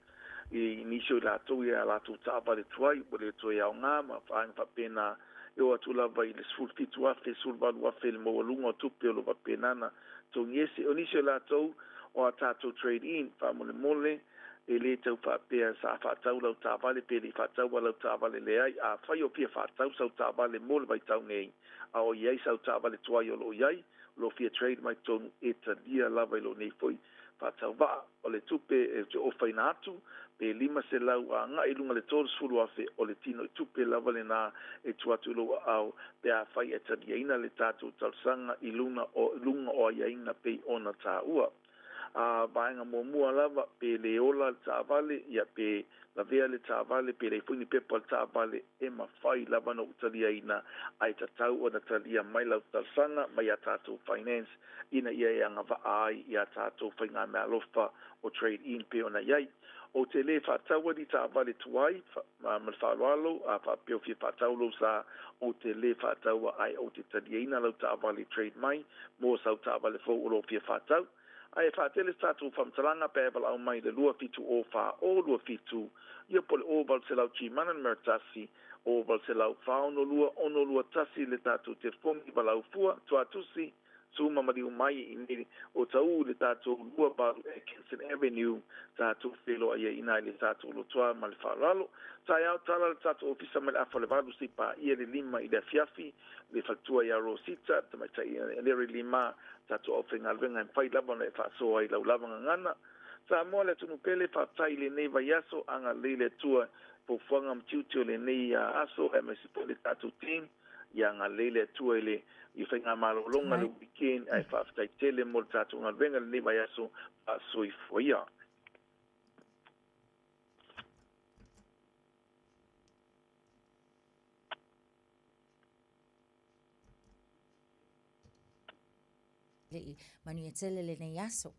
i nisi o i latou i a latou taavale tuai ua le toe aoga ma vaega faapena e oo atu lava i le 17,000, 18,000 le maualuga o tupe o lo o faapena ona totogi ese. O nisi o i latou o a tatou trade in, faamolemole, e le tau faapea sa faatau lau taavale pe le i faataua lau taavale leai. Afai o fia faatau sau taavale mo le vaitau nei, a o i ai sau taavale tuai o lo o i ai, o lo o fia trade mai totonu, e talia lava i lou nei foi faatauvaa o le tupe e te ofaina atu pe 500 agai i luga le 30,000 o le tino i tupe lava lenā e tuu atu i lou aao pe afai e taliaina le tatou talosaga i luna o luga o aiaiga pei ona taua. A vaega muamua lava pe le ola le taavale ia pe lavea le taavale pe leai foi ni pepa o le taavale e mafai lava ona ou taliaina ae tatau ona talia mai lau talosaga mai iā tatou finance ina ia e agavaa ai i a tatou faigameaalofa o trade in pei ona i ai. Ou te lē faataua ni taavale tuai, ma le faaaloalo, a faapea o fia faatau lou sa, ou te lē faataua ae ou te taliaina lau taavale trade mai mo sau taavale fou o lo o fia faatau. Ae faatele se tatou faamatalaga pe a e valaau mai i le 2 7 0 4 0 2 7, ia po o le 0 800 Gmana numera 1, 0 800 4 6 2 6 2 1 le tatou telefoni valaau fua, tuatusi, su ma maliu mai i nei o Taū i le tatou 28 Atkinson Avenue, tatou feiloai ai i ina i le tatou lotoa ma le faaaloalo. Taeao tala le tatou ofisa mai le afa o le 8 seia paia le 5 i le afiafi, le faletua ia Rosita, le tamaitai ia Larry Lima, tatou aufaigaluega e mafai lava ona e faasoa ai lau lava gagana. Samoa le atunuu pele, faafetai i lenei vaiaso, agalelei le Atua i fuafuaga ma tiute o lenei aso aemaise foi le tatou team. Ia agalelei le Atua i le i faigamalologa le weekend ae faafetai tele mo le tatou galuega lenei vaiaso faasoifua ia. Manuia tele lenei aso.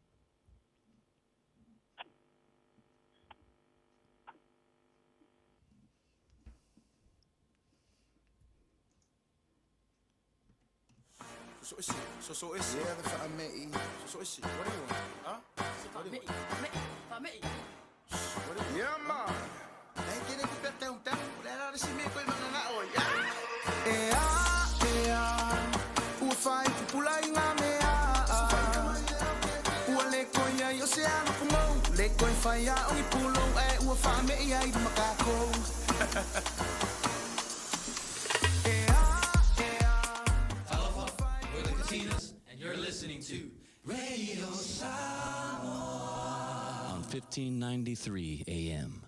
So ese, so so ese. Yeah, the fa'ame'i. So so ese. What do you want? Huh? What do you want? Fa'ame'i. What do you want? Yeah, man. Nei kere ku pea tau tau. Le ara si me koe mga nga oi. E a, e a, ua fai pupula i ngā mea. Ua le koi ai o se ana pungou, le koi whai a ongi pulou, e ua whaamei ai ma kākou. Talofa, we're the Katinas, and you're listening to Radio Samoa on 1593 AM.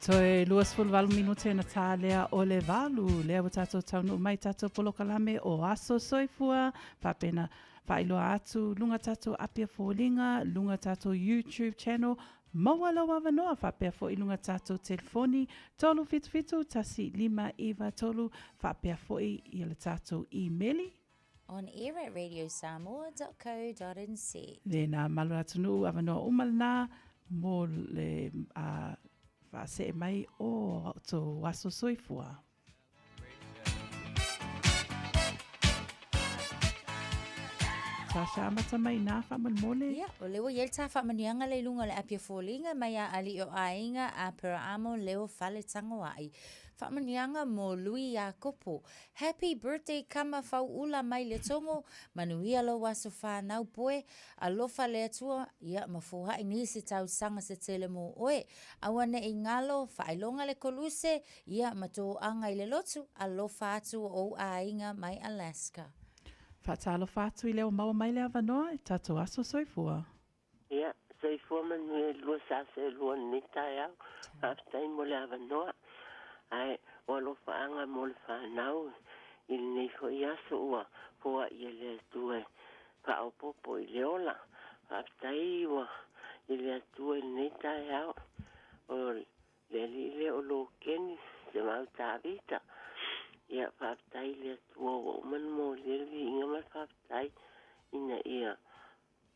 Toe 28 minute na tā lea o le 8, lea ua tātou taunuu mai tātou polokalame o Aso Soifua, faapena faailoa atu luga tātou Apia Foliga, luga tātou YouTube channel, maua lou avanoa faapea foi luga tātou telefoni 377 1 5 9 3 faapea foi i le tātou imeli. On air at radiosamoa.co.nz. Le nā malo atunuu avanoa uma lenā mo le faasee mai o outou aso soifua. Sasha amata mai nā faamolemole. Ia, o lea ua i ai le tā faamanuiaga lea i luga o le api o foliga mai a alii o aiga Aperaamo Leo Faletagoai. Faamanuiaga mo Lui Iakopo. Happy birthday kama fauula mai le Togo, manuia lou aso whanau poe, alofa le Atua, ia ma foai nisi tausaga se tele mo oe. Aua ne'i galo, faailoga le koluse, ia ma toaga i le lotu, alofa atu o ou aiga mai Alaska. Faatalofa atu i lea ua maua mai le avanoa e tatou aso soifua. Ia, soifua manuia i lua sa seelua i lenei taeao. Faafetai mo le avanoa. Ae o alofaaga mo le fanau i lenei foi aso ua foai e le Atua e faaopoopo i le ola. Faafetai ua i le Atua i lenei taeao. O le alii lea o Lokeni Semau Tavita. Ia, faafetai i le Atua ua uma ona molia le viiga ma le faafetai ina ia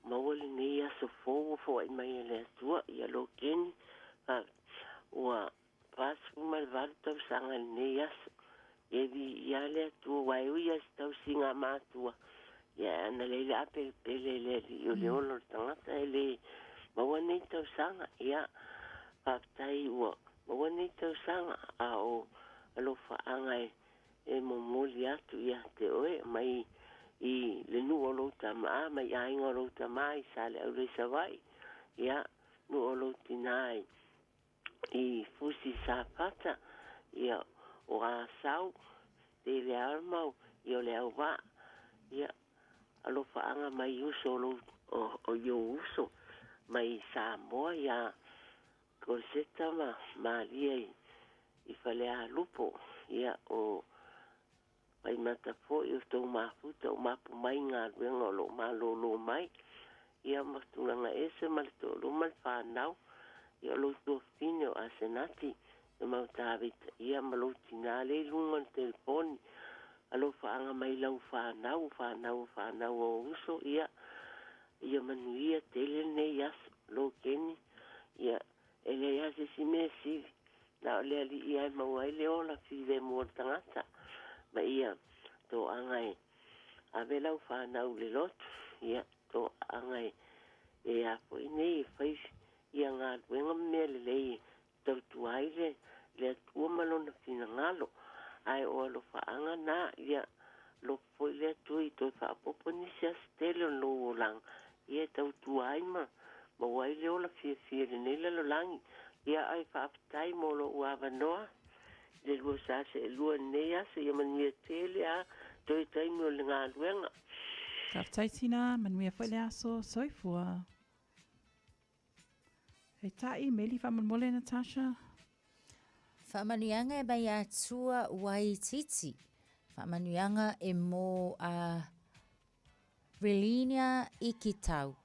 maua lenei aso fou ua foai mai e le Atua. Ia Lokeni, ua 48 tausaga i lenei aso. Ia e viia le Atua aua e ui lava i se tausiga a matua, ia ana lei le apelepele e le Alii o le ola o le tagata e le maua nei tausaga. Ia, faafetai ua maua nei tausaga, a o alofaaga e e momoli atu ia te oe mai i le nuu o lou tamā mai aiga o lou tamā i Saleaula i Savaii, ia, nuu o lou tinā i i Fusi Safata, ia, o Asau, tele lava le mau, ia o Leauvaa, ia, alofaaga mai i uso o lou o i ou uso mai Samoa iā Koseta ma Malia i i Falealupo, ia, o Faimata foi o tou mafuta o mapu mai i galuega o lo o malōlō mai, ia, ma tulaga ese ma le toalua ma le fanau, ia, o lou tuafafine o Asenati e mau Tavita, ia, ma lou tinā lea i luga o le telefoni, alofaaga mai lau fanau, o fanau o fanau o ou uso, ia, ia manuia tele lenei aso, lo Keni, ia, E leai lava se isi mea sili, na o le Alii lava e maua ai le ola filemu o le tagata, ma ia toaga e ave lau fanau i le lotu, ia toaga e e a foi nei e fai ia galuega ma mea lelei e tautua ai le le Atua ma Lona finagalo. Ae o alofaaga na, ia alofa foi le Atua i toe faaopoopo nisi aso tele o lou olaga, ia e tautua ai ma maua ai le ola fiafia i lenei lalolagi. Ia ae faafetai mo lou avanoa i le lua sa seelua i lenei aso. Ia manuia tele a toe taimi o le galuega. Faafetai Tina, manuia foi le aso. Soifua. Hei tā īmeli faamolemole Natasha. Faamanuiaga e mai Atua Waititi. Faamanuiaga e mō a Relinia Ikitau.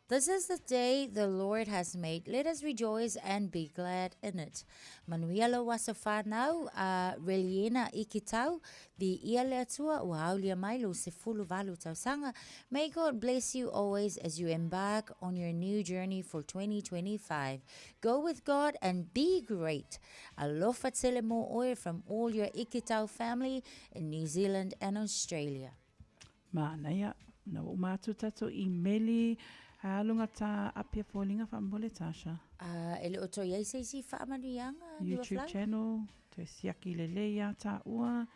This is the day the Lord has made. Let us rejoice and be glad in it. Manuia lou aso whānau a Reliena Ikitau, Viia le Atua ua aulia mai lou 18 tausaga. May God bless you always as you embark on your new journey for 2025. Go with God and be great. Alofa tele mō oe from all your Ikitau family in New Zealand and Australia. Mānaia, na ua uma atu tatou imeli a lunga tā Apia Foliga faamolemole Tasha. A e le o toe i ai se isi faamanuiaga YouTube channel, toe siaki lelei iā tāua,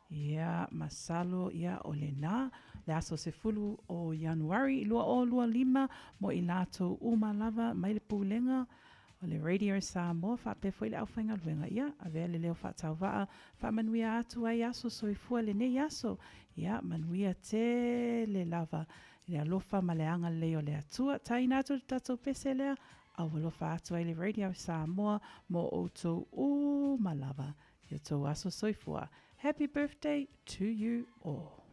ia, masalo, ia, o lenā, le aso 10 o Ianuari 2025 mo i latou uma lava mai le Pulega o le Radio Samoa faapea foi le aufaigaluega, ia, avea le leo faatauvaa, faamanuia atu ai aso soifua lenei aso, ia, manuia tele lava i le alofa ma le agalelei o le Atua. Taina atu le tatou pese lea, aualofa atu ai le Radio Samoa mo outou uma lava i o tou aso soifua. Happy birthday to you all.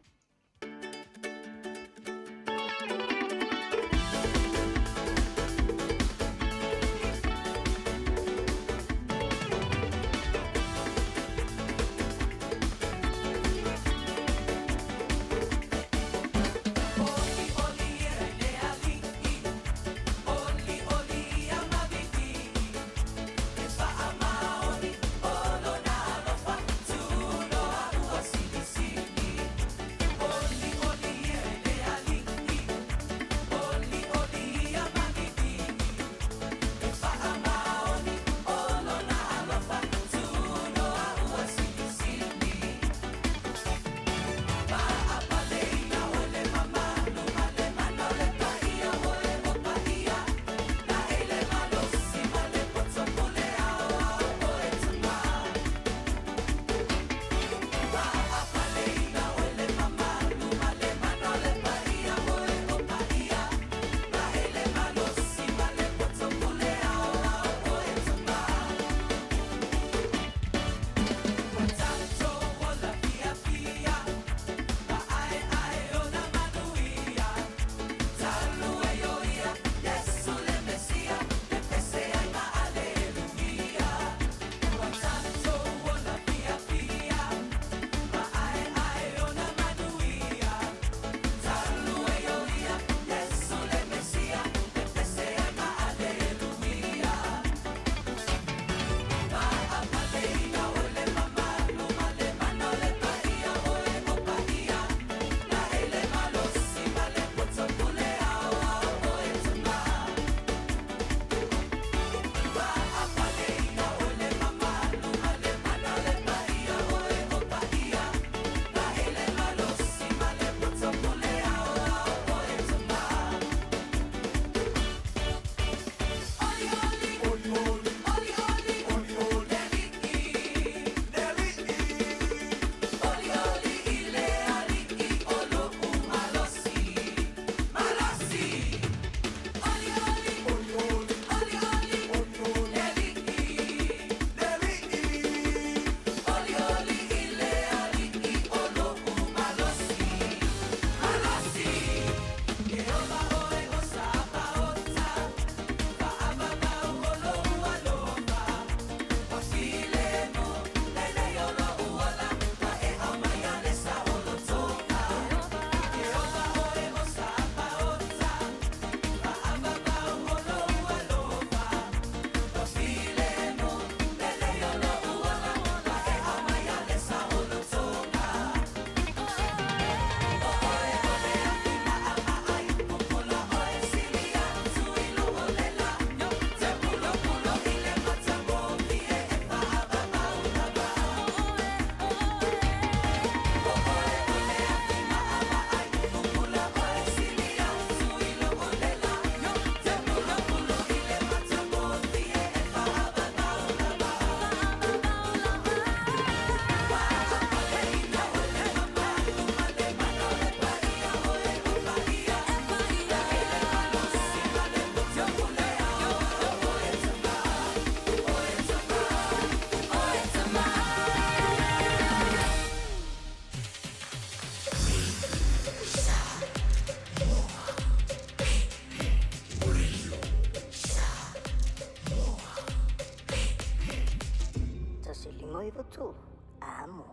5 93 Amo.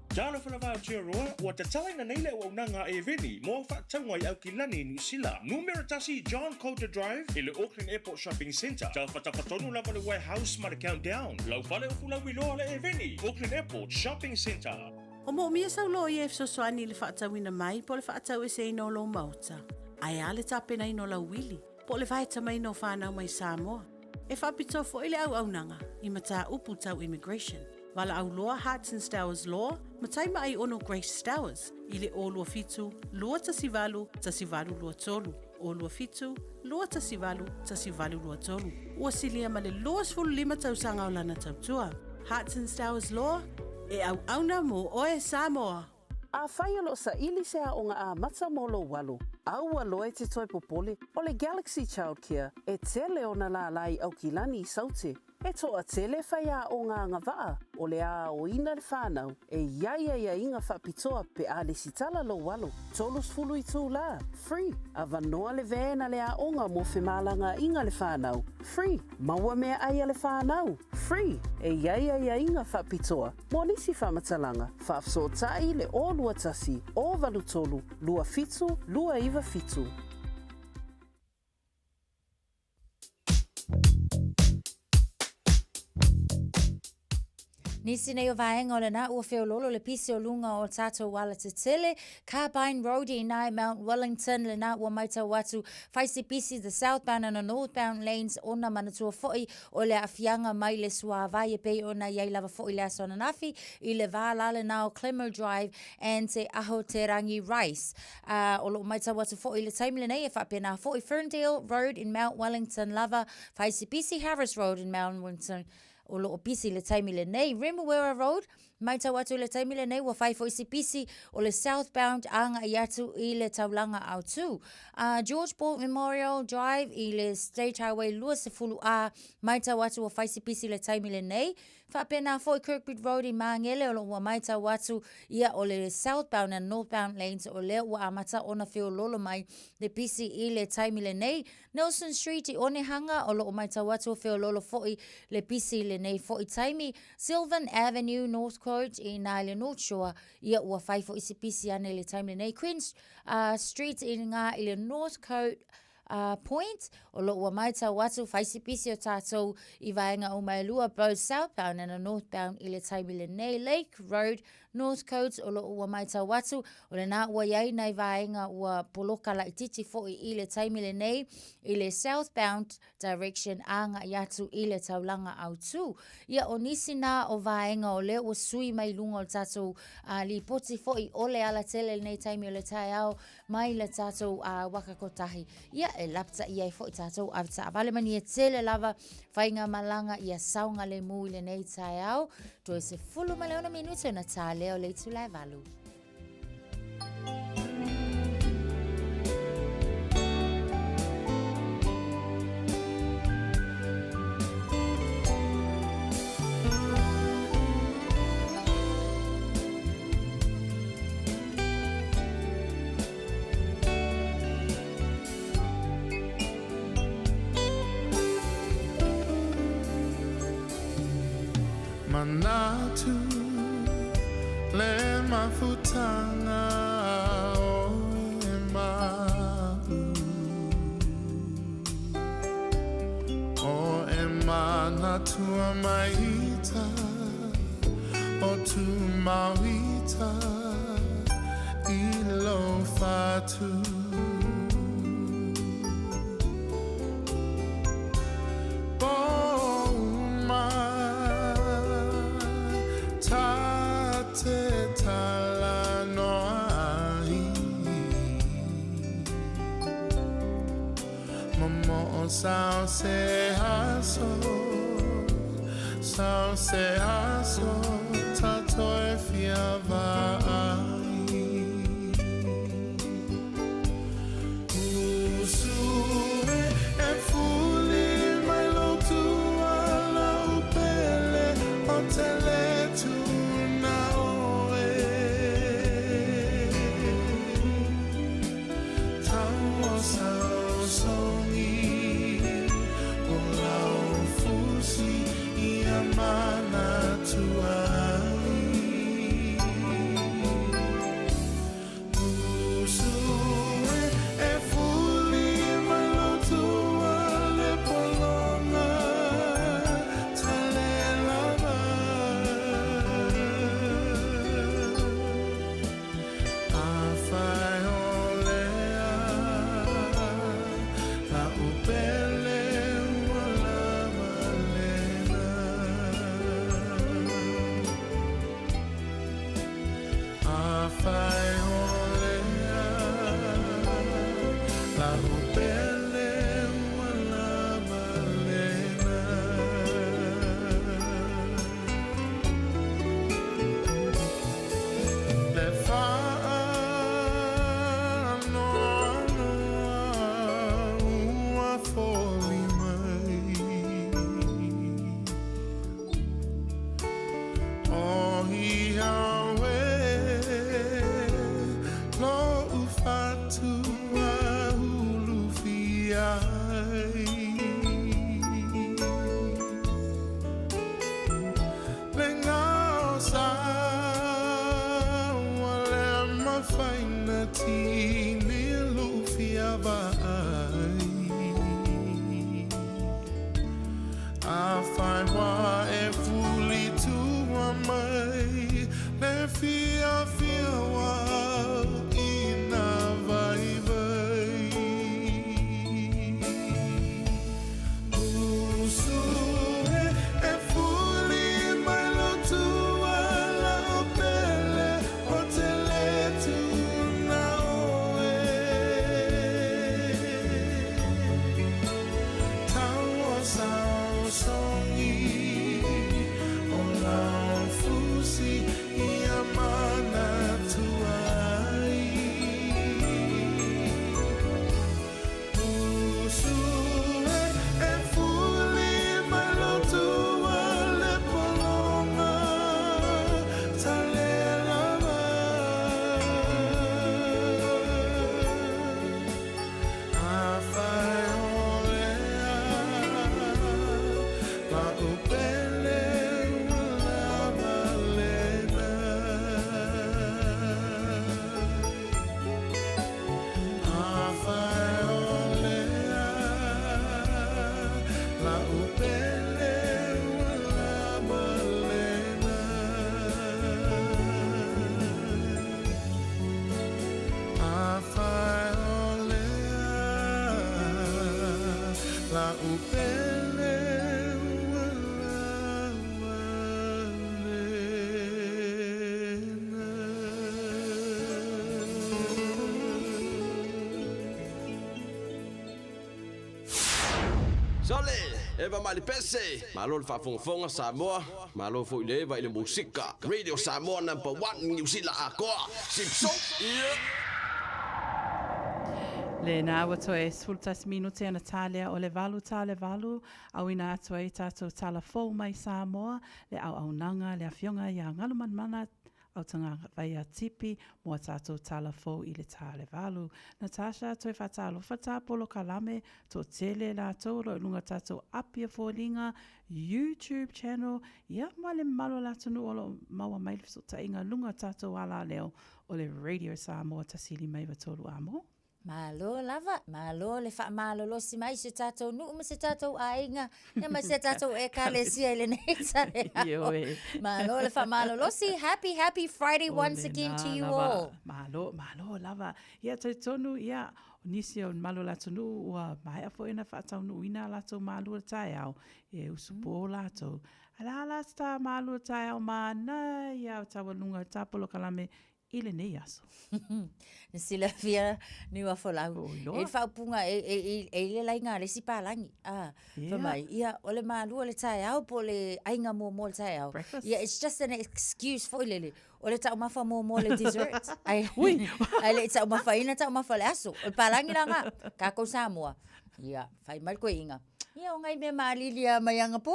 Talofa lava Aotearoa, ua tatalaina nei le auaunaga a Eveni mo au faatauga i Aukilani i Niu Sila. Numera tasi John Coulter Drive i le Auckland Airport Shopping Centre, tafatafa tonu lava le Warehouse ma le Countdown. Lau fale o fulauiloa le Eveni, Auckland Airport Shopping Centre. O moomia sau loia e fesoasoani i le faatauina mai po o le faataueseina o lou maota, ae a le tapenaina o lau uili, po o le vaetamaina o fanau mai Samoa. E faapitoa foi le auaunaga i mataupu tau immigration. Valaau loa Hearts and Stowers Law ma Taimaai Ono Grace Stowers i le 027 218 1823, 027 218 1823. Ua silia ma le 25 tausaga o lana tautua. Hearts and Stowers Law, e auauna mo oe Samoa! Afai o lo o saili se aoga amata mo lou alo, aua loa e te toe popole, o le Galaxy Childcare e tele ona lālā i Aukilani i Saute. E toatele faiaoga agavaa o le aoina le fanau e i ai aiaiga faapitoa pe a lesitala lou alo, 30 itulā, free, avanoa le van a le aoga mo femalagaaiga le fanau, free, maua meaai a le fanau, free, e i ai aiaiga faapitoa mo nisi faamatalaga, faafesootai le 021 083 27 297. Nisi nei o vaega o lena ua feololo le pisi o luga o tatou alatetele, Carbine Road i inā i Mount Wellington, lena ua maitau atu fai si pisi the southbound and the northbound lanes ona manatua foi o le aafiaga mai le suāwai e pei ona i ai lava foi le aso ananafi i le va la lena o Clemo Drive and Te Aho Te Rangi Rice. Ā, o lo o maitau atu foi i le taimi lenei e faapena foi Ferndale Road in Mount Wellington lava, fai si pisi Harris Road in Mount Wellington, o lo o pisi i le taimi lenei. Remuera Road, maitau atu i le taimi lenei ua fai foi si pisi o le southbound agai atu i le taulaga autū. Ā, George Bolt Memorial Drive i le State Highway 20A, maitau atu ua fai si pisi i le taimi lenei. Faapena foi Kirkwood Road i Māngere o lo o ua maitau atu ia o le southbound and northbound lanes o lea ua amata ona feololo mai le pisi i le taimi lenei. Nelson Street i Onehanga o lo o maitau atu o feololo foi le pisi i lenei foi taimi. Sylvan Avenue, Northcote i ina i le North Shore ia ua fai foi si pisi ane i le taimi lenei. Queen Street i ngā i le Northcote Point, o lo o ua maitau atu fai si pisi o tatou i vaega uma e lua, both southbound and northbound i le taimi lenei. Lake Road, Northcote, o lo o ua maitau atu, o lena ua i ai nai vaega ua poloka laitiiti foi i le taimi lenei i le southbound direction agai atu i le taulaga autū. Ia, o nisi na o vaega o lea ua sui mai luga o le tatou lipoti foi o le alatele i lenei taimi o le taeao, mai le tatou waka kotahi. Ia, e lapataia ai foi tatou avetaavale manuia tele lava faigamalaga ia saogalemu i lenei taeao. Toe 16 minute ona tā lea o le itula e valu. Manatu le mafutanga o e ma'u O e manatua maita o tu mauita i lou fatu. Po uma ta te talanoa ai. Momoo sao se aso, sao se aso ta toe fia vaai. Usu e, e fuli mai lou tuala u pele o te le tuuna oe. Tau o saosaogi o lau fusi ia manatua. La'u pele ua lava lena. Le faanoanoa ua foli mai. O ia oe lo'u fatu ulufia ai. Le gao sa ua le mafai ona tini lo'u fia vaai. Afai ua e fuli tua mai le fiafia ua auina vaivai. Usu e, e fuli mai lou tua la'u pele ou te le tuuna oe. Tau o saosaogi o lau fusi ia manatua ai. Usu e, e fuli mai lou tua le pologa talelava. Afai o lea la'u pele ua lava lena. Afai o lea la'u pele ua lava lena. Afai o lea la'u pele ua lava lena. Sole, Eva Malipese, malo le faafogafoga Samoa, malo foi le Eva i le musika. Radio Samoa number one Niu Sila atoa. Sipso, yeah. Lena ua toe 11 minute ona tā lea o le 8 tā le 8, auina atu ai tātou tala fou mai Samoa, le auaunaga le afioga ia Galumalemana Autagavaia Tipi mo a tātou tala fou i le tā le 8. Natasha, toe faatalofa tā polokalame, toatele latou o lo o i luga o tātou Apia Foliga YouTube channel, ia ma le mamalu o le atunuu o lo o maua mai le fesootaiga i luga o tātou alaleo o le Radio Samoa 153 Amo. Malo lava, malo le faamalolosi mai si o tatou nuu ma si o tatou aiga, ia ma si a tatou ekalesia i lenei taeao. Ioe. Malo le faamalolosi. Happy, happy Friday O once again to lena you lava. all. Malo, malo lava. Ia talitonu, ia, o nisi o mamalu o le atunuu ua maea foi ona faataunuuina a latou malu o le taeao, e usupo latou. A le a la se ta malu o le taeao manaia o taualuga o ta polokalame i lenei aso. Na silafia Niuafolau. Oi E le faaupuga e, e, e, e i le laiga a le isi palagi. Ah, Ia. Fai mai, ia, o le malu o le taeao po o le aiga muamua o le taeao. Breakfast. Ia, it's just an excuse foi lele. O le taumafa muamua o le dessert. Ai, Ui. ai le i taumafaina taumafa o le aso. O le palagi la nga, kākou Samoa. Ia, fai mai le koeina. Ia, o ngai mea maalili a mai anapo.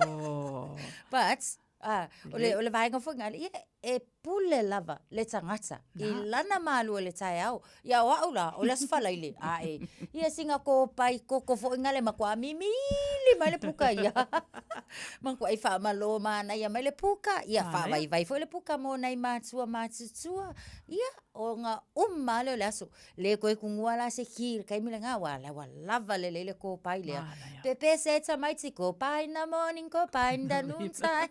Oh. But, Ah, o le, o le vaega foi ngale, ia, e pule lava le tagata i lana malu o le taeao. Ia o au la, o le aso Falaile, a e, ia sina kopai koko foi ngale makuā mimili mai le puka ia. Makuai faamalo manaia mai le puka, ia faavaivai foi le puka mo nai matua matutua. Ia, o ga uma lava lea o le aso. Le toe kugua la se ki i le taimi lena, aua la ua lava lelei le kopai lea. Pepese e tamaiti, kopai in the morning, kopai in the noon time.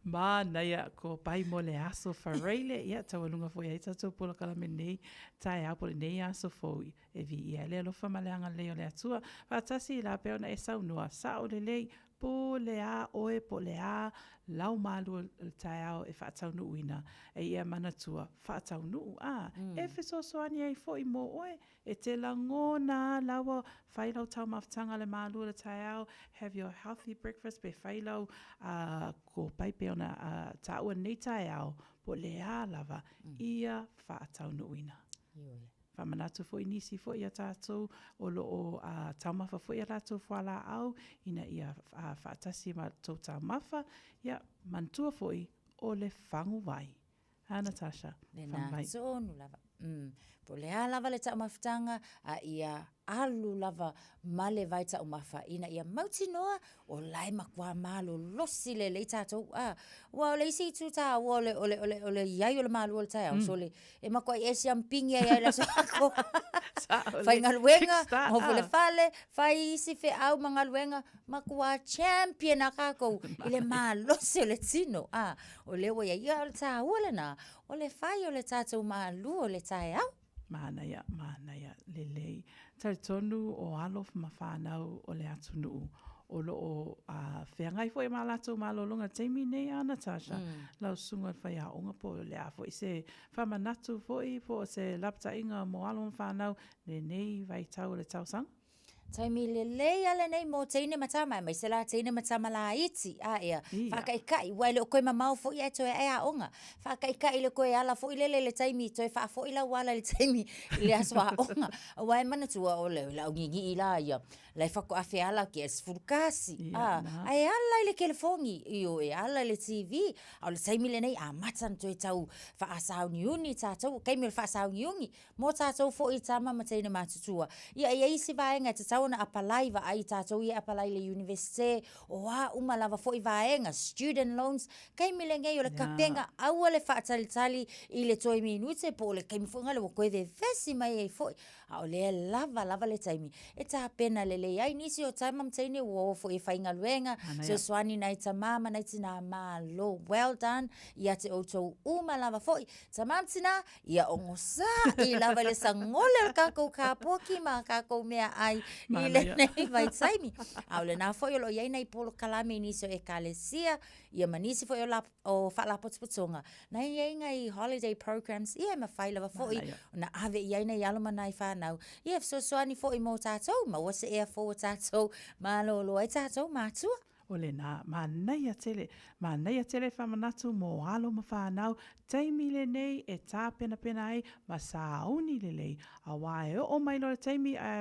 Manaia, kopai mo le aso Faraile, ia taualuga foi ai tatou polokalame nei, taeao po o lenei aso fou e viia ai le alofa ma le agalelei o le Atua. Faatasi la pei ona e saunoa, sao lelei, Po le a ʻoe, po le a lau malua o le taeao e faataunuuina, e ia manatua, faataunuu, a, e fesoasoani ai foi mo ʻoe, e te lagona a laua, fai lau taumafataga le malua o le taeao, have your healthy breakfast, pe fai lau kopai pei ona taua nei taeao, po le a lava, ia faataunuuina. Faamanatu foi nisi foi ia tatou o lo o taumafa foi a latou fualaau ina ia faatasi ma tou taumafa, ia manatua foi o le faguvai. A Natasha, faguvai. Lena tonu lava. Mm. Po o le a lava le taumafataga, a ia alu lava ma le vai taumafa ina ia mautinoa o la e matua malolosi lelei tatou. A, aua o le isi itu taua o le, o le, o le, o le i ai o le malu o le taeao, sole, e matuai e siampigi ai lava i le aso atoa. Faigaluega, nofo i le fale, fai isi feau ma galuega, matua champion lava tatou i le malosi o le tino. A, o lea ua i ai, ia o le taua lena, o le fai o le tatou malu o le taeao. Manaia, manaia, lelei. Talitonu o alo ma fanau o le atunuu o lo o feagai foi ma a latou malologa i le taimi nei a Natasha, lau susuga i le faiaoga po o le a foi se faamanatu foi po o se lapataiga mo alo ma fanau lenei vaitau o le tausaga? Taimi lelei a lenei mo teine ma tama, aemaise la teine ma tama laiti, a ea, faakaika'i, ua e le o toe mamao foi ae toe ae aoga. Faakaika'i le toe ala foi lele i le taimi, toe faafo'i lau ala i le taimi i le aso aoga. Aua e manatua o le laugigi'i la ia, la e faatoa feala atu ia i le 11, a, ae ala i le telefoni, ioe, e ala i le TV. A o le taimi lenei, amata ona toe tau faasauniuni tatou, o le taimi o le faasauniuni. Mō tātou foi tama ma teine matutua. Ia, e i ai isi vaega e tatau ona apalai, vaai tātou ia e apalai i le Iunivesite, o a uma lava foi vaega, student loans, taimi lenei o le kapenga, aua le faatalitali i le toe minute po o le taimi foi lena ua toe vevesi mai ai foi, a o lea e lava lava le taimi e tapena lelei ai nisi o tama ma teine ua o foi e faigaluega, fesoasoani nai tama ma nai tina, malo, well done ia te outou uma lava foi, tama ma tina, Ia ogosaʻi lava i le sagole o le kākou kapoki ma a kākou meaʻai i lenei vaitaimi. A o lena foi o lo o i ai nai polokalame i nisi o ʻekalesia, ia ma nisi foi o la, o faalapotopotoga, na i ai nai holiday programs, ia e mafai lava foi ona ave i ai nai alo ma nai fanau, ia e fesoasoani foi mo tātou, maua se ea fou a tātou, malōlō ai tātou mātua. O lena, manaia tele, manaia tele whamanatu mō alo ma whānau, taimi lenei e tāpenapena ai ma sauni lelei, aua e oo mai loa le taimi a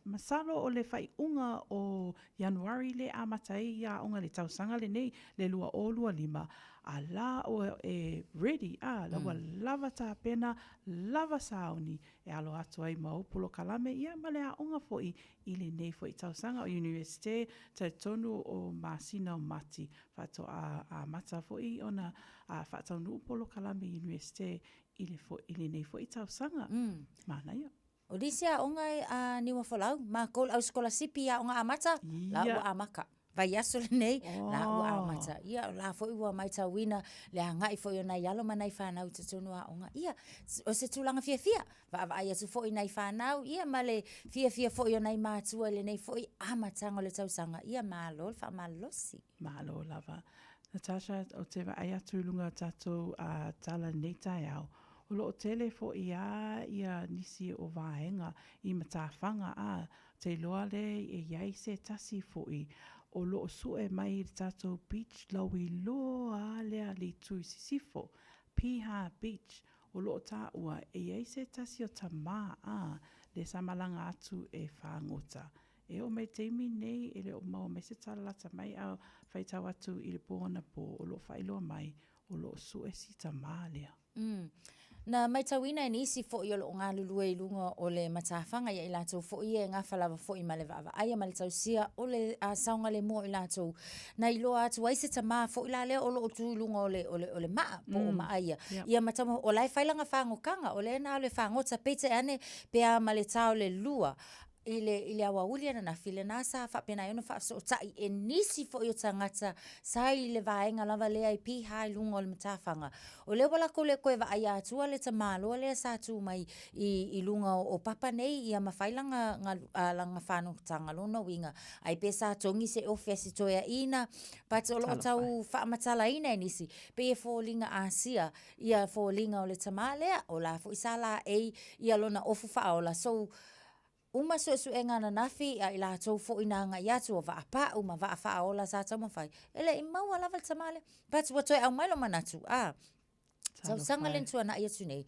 masalo o le faaiuga o Ianuari le amata ai i aoga le tausaga lenei le 2025, a la ua e ready, a, la ua lava tapena, lava sauni e alo atu ai ma ou polokalame ia ma le aoga foi I lenei foi tausaga o Iunivesite, talitonu o masina o Mati, faatoa amata foi ona faataunuu polokalame Iunivesite i le foi, i lenei foi tausaga. Manaia. O nisi aoga a Niuafolau, makou le au sikolasipi i aoga amata, la ua amaka. Vaiaso lenei, la ua amata. Ia, o la foi ua maitauina le agai foi o nai alo ma nai fanau i totonu o aoga. Ia, o se tulaga fiafia, vaavaai atu foi i nai fanau, ia ma le fiafia foi o nai matua i lenei foi amataga o le tausaga. Ia, malo le faamalolosi. Malo lava. Natasha, ou te vaai atu i luga o tatou tala i lenei taeao, o lo o tele foi a ia nisi o vaega i matafaga, a, Te iloa le e i ai se tasi foi o lo o sue mai i le tatou beach lauiloa a lea le itu i sisifo, Piha Beach, o lo o taua e i ai se tasi o tamā a le sa malaga atu e fagota. E oo mai le taimi nei e le o maua mai se tala lata mai a faitau atu i le po anapo o lo o faailoa mai o lo o sue si tamā lea. Mm. Na maitauina e nisi foi o lo o galulue i luga o le matafaga ia i latou foi ia e gafa lava foi ma le vaavaaia ma le tausia o le uh, saogalemu o i latou. Na iloa atu ai se tamā foi la lea o lo o tu i luga o le, o le, o le maa, po o maa ia. Yep. Ia ma tau, o la e fai lana fagotaga, o lea na alu e fagota, peitai ane pe a ma le ta o le lua. I le, i le aoauli ananafi, lena sa faapena ai ona faafesootai e nisi foi o tagata sa i le vaega lava lea i piha i luga o le matafaga. O lea ua latou le toe vaaia atua le tamaloa lea sa tu mai i, i luga o, o papa nei ia ma fai lana, lana fanotaga, lona uiga, ai pe sa togi se ofi a si toeaina, but o lo o tau faamatalaina e nisi, pei e foliga asia ia foliga o le tama lea, o la foi sa laei ia lona ofu faaola, so uma suesuega ananafi a i latou foi na agai atu o vaa pau ma vaa faaola sa taumafai, e le i maua lava le tama lea. But ua toe aumai lou manatu, a, tausaga lea na tuanai atu nei,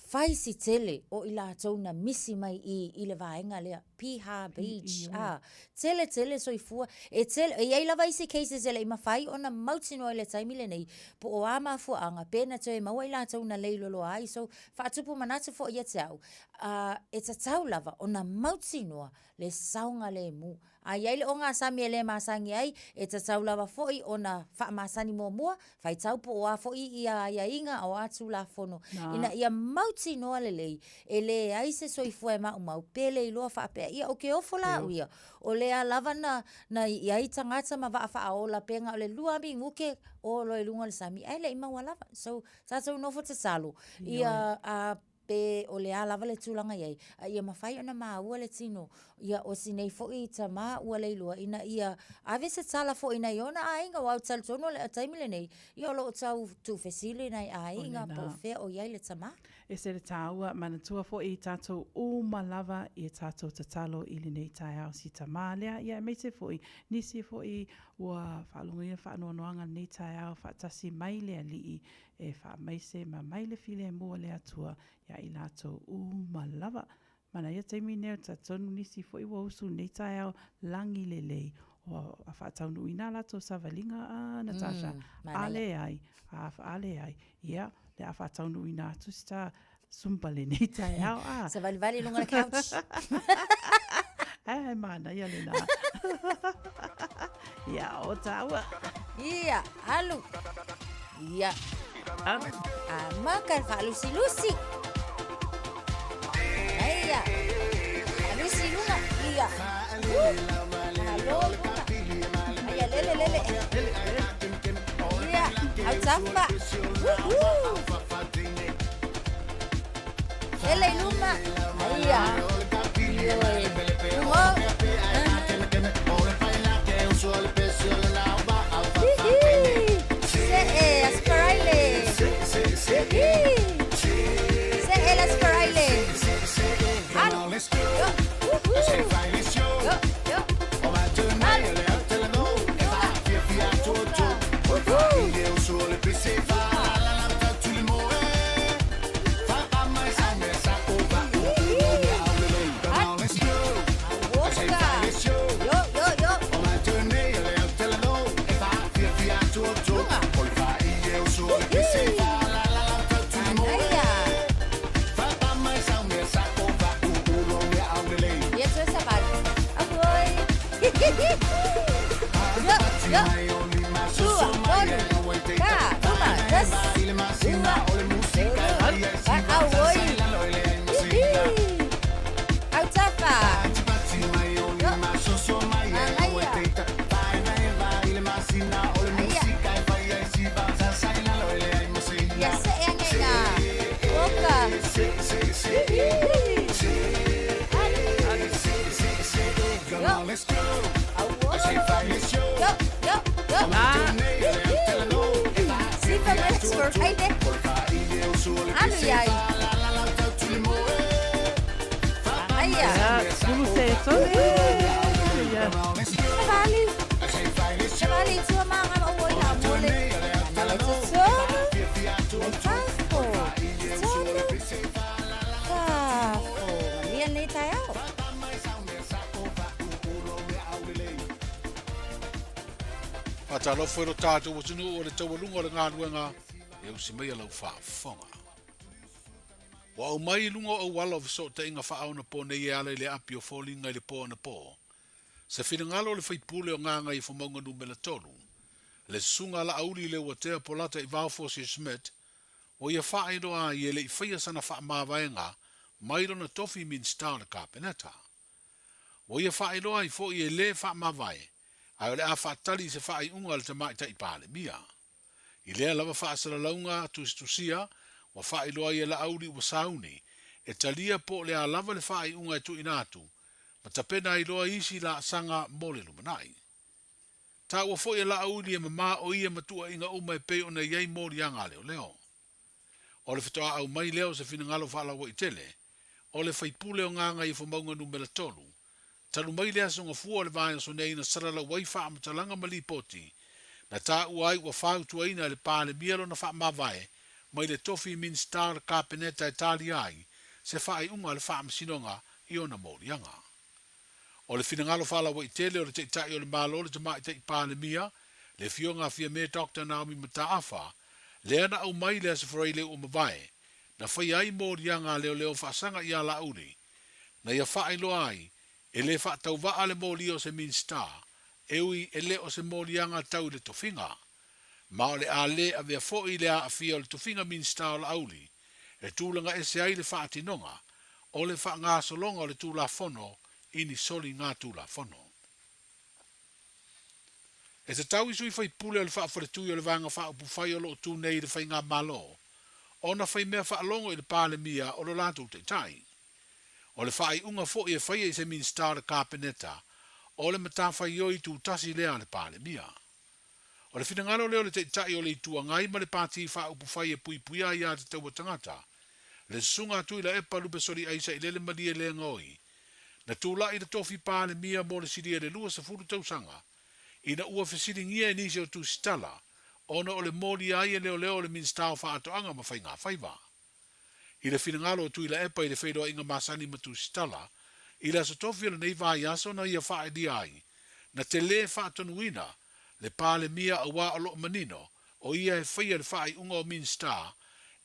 fai si tele o i latou na misi mai i, i le vaega lea, Piha Beach, a, tele tele soifua, e tele, e i ai lava isi cases e le i mafai ona mautinoa i le taimi lenei, po o a mafuaaga, pe na toe maua i latou na leiloloa ai, so faatupu manatu foi ia te au, a, e tatau lava ona mautinoa le saogalemu. A i ai le ogasami e le masani ai, e tatau lava foi ona faamasani muamua, faitau po o a foi ia aiaiga a o a tulafono, ina ia mautinoa lelei e leai se soifua e maumau pe le iloa faapea, ia ou te ofo la au ia, o lea lava na, na i ai tagata ma vaa faaola pe na o le lua minute o loa i luga o le sami ae le i maua lava. So, tatou nofo tatalo, ia a pe o le a lava le tulaga i ai, a ia mafai ona maua le tino, ia o si nei foi tama ua leiloa ina ia ave se tala foi i nai ona aiga, aua ou te talitonu o le taimi lenei, ia o lo o tau tuufesili nai aiga po o fea o i ai le tama. E se le tāua, manatua foi i tatou uma lava i a tatou tatalo i lenei taeao si tama lea, ia aemaise foi nisi foi ua faalogoina faanoanoaga lenei taeao faatasi mai le Alii e faamaise ma mai le filemu o le Atua ia i latou uma lava. Manaia taimi nei o talitonu nisi foi ua usu nei taeao lagi lelei ua faataunuuina a latou savaliga a Natasha a leai a leai ia le a faataunuuina atu si ta Zumba lenei taeao a. Savalivali i luga o le couch. Ae manaia lena. Ia, o tāua. Ia, alu. Ia. Alu. Amaka le faalusilusi. Aia. Faalusi i luga. Ia. Malo luga. Aia, lele, lele. Ia, autafa. Woohoo. Lele i luma. Aia. Ioe. Lugo. Hihi. Se'e, Asparaile. Hihi. Se'e le Asparaile. Alu. Yo. Woohoo. Yo, yo. Alu. Faatalofa i lo tatou atunuu o le taualuga o le galuega e usi mai a lau faafofoga. Ua aumai i luga o auala o fesootaiga faaonapo nei e ala i le api o foliga i le po anapo. Se finagalo o le faipule o Gagaifomauga Numera 3, le Susuga Laauli Leuatea Polata Ivao Fosi Schmidt, ua ia faailoa ai e le i faia sana faamavaega mai lona tofi Minisita o le Kapeneta. Ua ia faailoa ai foi e lē faamavae, ae o le a faatali i se faaiuga a le Tamaitai Palemia. I lea lava faasalalauga tusitusia, ua faailoa ai e Laauli ua sauni e talia po o le a lava le faaiuga e tuuina atu, ma tapena ai loa isi laasaga mo le lumanai. Taua foi e Laauli e mamā o ia ma tuuaiga uma e pei ona i ai moliaga a leoleo. O le faatoa aumai lea o se finagalo faalauaitele, o le faipule o Gagaifomauga Numera 3, talu mai le aso Gafua o le vaiaso nei na salalau ai faamatalaga ma lipoti na taua ai ua fautuaina e le Palemia lona faamavae mai le tofi Minisita o le Kapeneta e talia ai se faaiuga a le Faamasinoga i ona moliaga. O le finagalo faalauaitele o le Taitai o le Malo le Tamaitai Palemia, le Afioga a Fiame Doctor Naomi Mataafa, lea na aumai le Aso Faraile ua mavae, na faia ai moliaga a leoleo faasaga ia Laauli, na ia faailoa ai e le faatauvaa le molia o se Minisita, e ui e le o se moliaga tau i le tofiga. Ma o le a le avea foi le aafia o le tofiga Minisita o Laauli e tulaga ese ai le faatinoga o le faagasologa o le Tulafono i ni soligatulafono. E tatau i sui faipule o le Faafaletui o le Vaega Faaupufai o lo o tu nei i le Faigamalo ona fai mea faalogo i le Palemia o lo latou taitai. O le faaiuga foi e faia i se Minisita o le Kapeneta, o le matafaioi tutasi lea a le Palemia. O le finagalo lea o le Taitai o le Itu Agai ma le Pati Faaupufai e Puipuia Aiatatau a Tagata, le Susuga a Tuilaepa Lupesoliai Sailele Malielegaoi, na tulai i le tofi Palemia mo le silia i le 20 tausaga, ina ua fesiligia e nisi o tusitala ona o le molia ai e leoleo o le Minisita o Faatoaga ma Faigafaiva. I le finagalo o Tuilaepa i le feiloaiga masani ma tusitala, i le aso tofi o lenei vaiaso na ia faaalia ai, na te lē faatonuina le Palemia auā o lo'o manino o ia e faia le faaiuga o Minisita,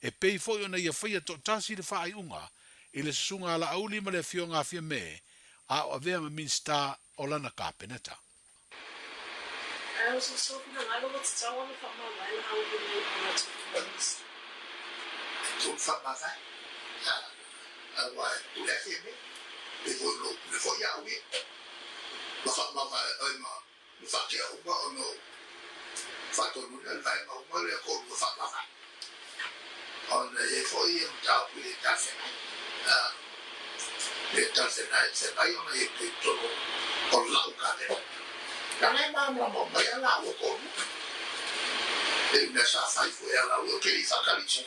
e pei foi ona ia faia toatasi le faaiuga i le Susuga a Laauli ma le Afioga a Fiame a o avea ma Minisita o lana Kapeneta. Ae o se finagalo ua tatau ona faamavae Laauli mai lona tofiga Minisita. Tonu faamavae, aua e pule a Fiame, pei foi ona ou pule foi au ia, ma faamavae ai ma faatea uma ona ou faatonuina le vaega uma lea koulua faamavae. Ona e i ai foi ia mataupu e le talafeagai, le talafeagai ona i ai pea i totonu o lau Kapeneta. Leaga e malamalama uma ai lava laua toalua i le mea sa fai foi a laua, ou te le i faatali i se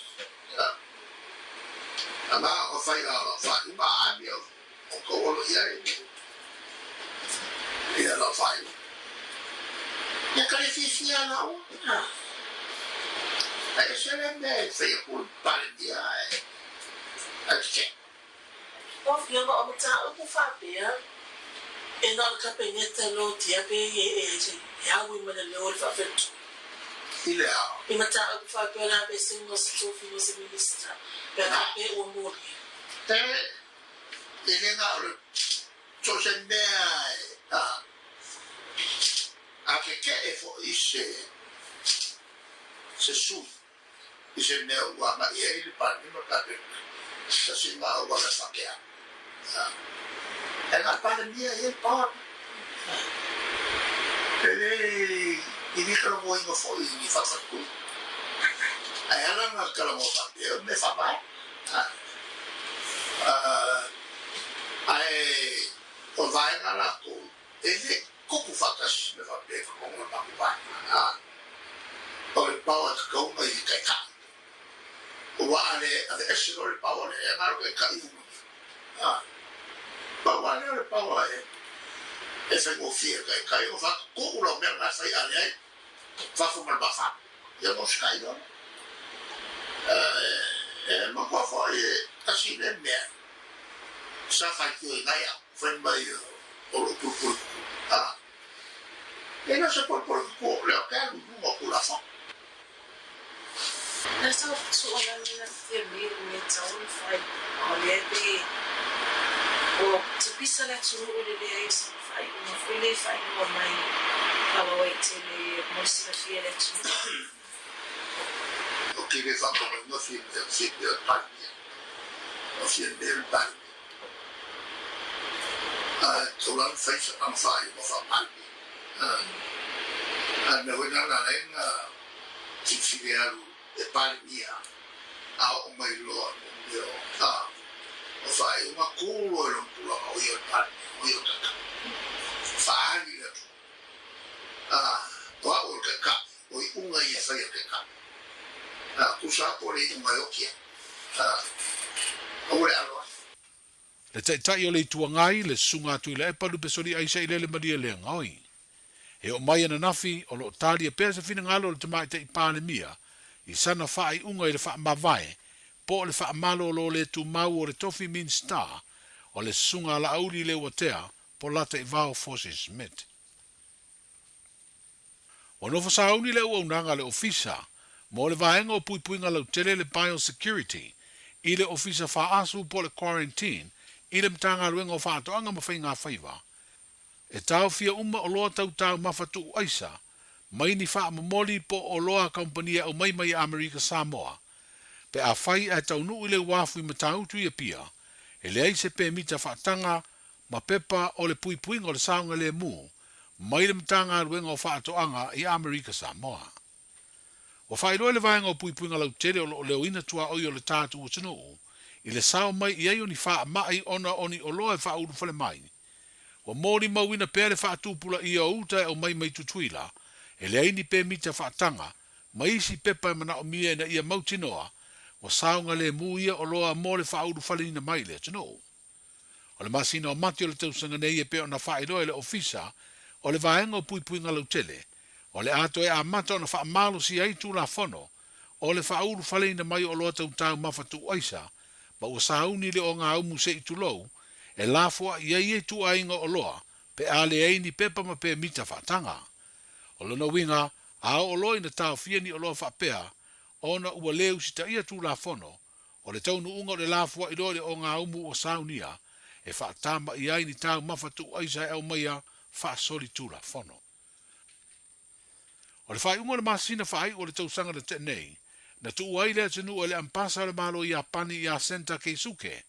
agaga o fai a lau faaiuga a mea o tou alo i ai ia lau faaiuga. Ia ka le fiafia laua. Ae ese le mea e fai atu le Palemia ae tetee. Ua Afioga o mataupu faapea, e na o le Kapeneta lotia pe e aui ma le leo o le faafetu. I le a? I mataupu faapea la pe singa o se tofiga o se Minista pe a faapea ua molia. E e le na o le so se mea e a a tetee foi se se sui i se mea ua agai ai le Palemia ma le Kapeneta, tasi na auala e faatea. E na o le Palemia e i ai le power. E le i le talanoaina foi i ni faafatuli. Ae ala ona talanoa faapea, o mea faavae. Ae o vaega latou e le tupu faatasi me faapea i totonu o le matou vaega. O le power e tatau ona i le taitai. Aua a le aveese loa le power lea, e galo taitai uma. Pau lava lea o le power e faigofie i le taitai ona faatutuu lau mea lena e fai a leai fafo ma le mafana. Ia ona usitai loa lea. E matua foi e tasi lea mea sa faitioina ai au fai mai o lou pulupulu kuku. E le o se pulupulu kuku o lea ou te alu i luga o Tulafono. Na sa tuualalo la Fiame i le mea tatau ona fai, a o lea pe ua tapisa le atunuu i le leai o sana faaiuga foi lea e faailoa mai faalauaitele mo le silafia e le atunuu. Ou te le faatauaina Fiame, o Fiame o le Palemia. O Fiame o le Palemia. Ae tatau la ona fai ana faaiuga faa-Palemia. A o le mea foi lena na ala ai ona filifili e alu e Palemia a oo mai loa i mea o o faaiuga tu loa i lona tulaga o ia o le Palemia, o ia o le Taitai. Faaali i le atunuu. O au o le Taitai, o iuga ia e fai e le Taitai. Tusa lava po o le iuga e oti ai. Aua le alo atu. Le Taitai o le Itu Agai, le Susuga a Tuilaepa Lupe Soliaisa i Lele Malie Leagaoi. E oo mai ananafi, o lo o talia pea se finagalo o le Tamaitai Palemia i sana faaiuga i le faamavae po o le faamalolo le tumau o le tofi Minisita o le Susuga a Laauli Leuatea Polataivao Fosi Smith. Ua nofo sauni le auaunaga a le Ofisa mo le Vaega o Puipuiga Lautele le Biosecurity i le Ofisa Faaasu po o le Quarantine i le Matagaluega o Faatoaga ma Faigafaiva e taofia uma oloa tau taumafa tuu aisa mai ni faamomoli po o oloa a kamupani e aumai mai Amerika Samoa pe afai ae taunuu i le uafu i Matautu i Apia e leai se pemita faataga ma pepa o le puipuiga o le saogalemu mai le Matagaluega o Faatoaga i Amerika Samoa. Ua faailoa e le Vaega o Puipuiga Lautele o lo o leoina tuaoi o le tatou atunuu i le sao mai i ai o ni faamai ona o ni oloa e faaulufale mai. Ua molimauina pea le faatupulaia o uta e aumai mai Tutuila e leai ni pemita faataga ma isi pepa e manaomia ina ia mautinoa ua saogalemu ia oloa mo le faaulufaleina mai i le atunuu. O le masina o Mati o le tausaga nei e pei ona faailoa e le Ofisa o le Vaega o Puipuiga Lautele, o le a toe amata ona faamalosia ai Tulafono o le faaulufaleina mai o oloa tau taumafa tuuaisa ma ua sauni le ogaumu se i tulou e lafoai ai ituaiga oloa pe a leai ni pepa ma pemita faataga. O lona uiga, a oo loa ina taofia ni oloa faapea ona ua le usitaia Tulafono O le taunuuga o le lafoai loa i le ogaumu ua saunia e faatamaia ai ni taumafa tuuaisa e aumaia faasolitulafono. O le faaiuga o le masina faaiu o le tausaga na tea nei, na tuua ai le atunuu e le Ambasa o le Malo Iapani ia Senta Keisuke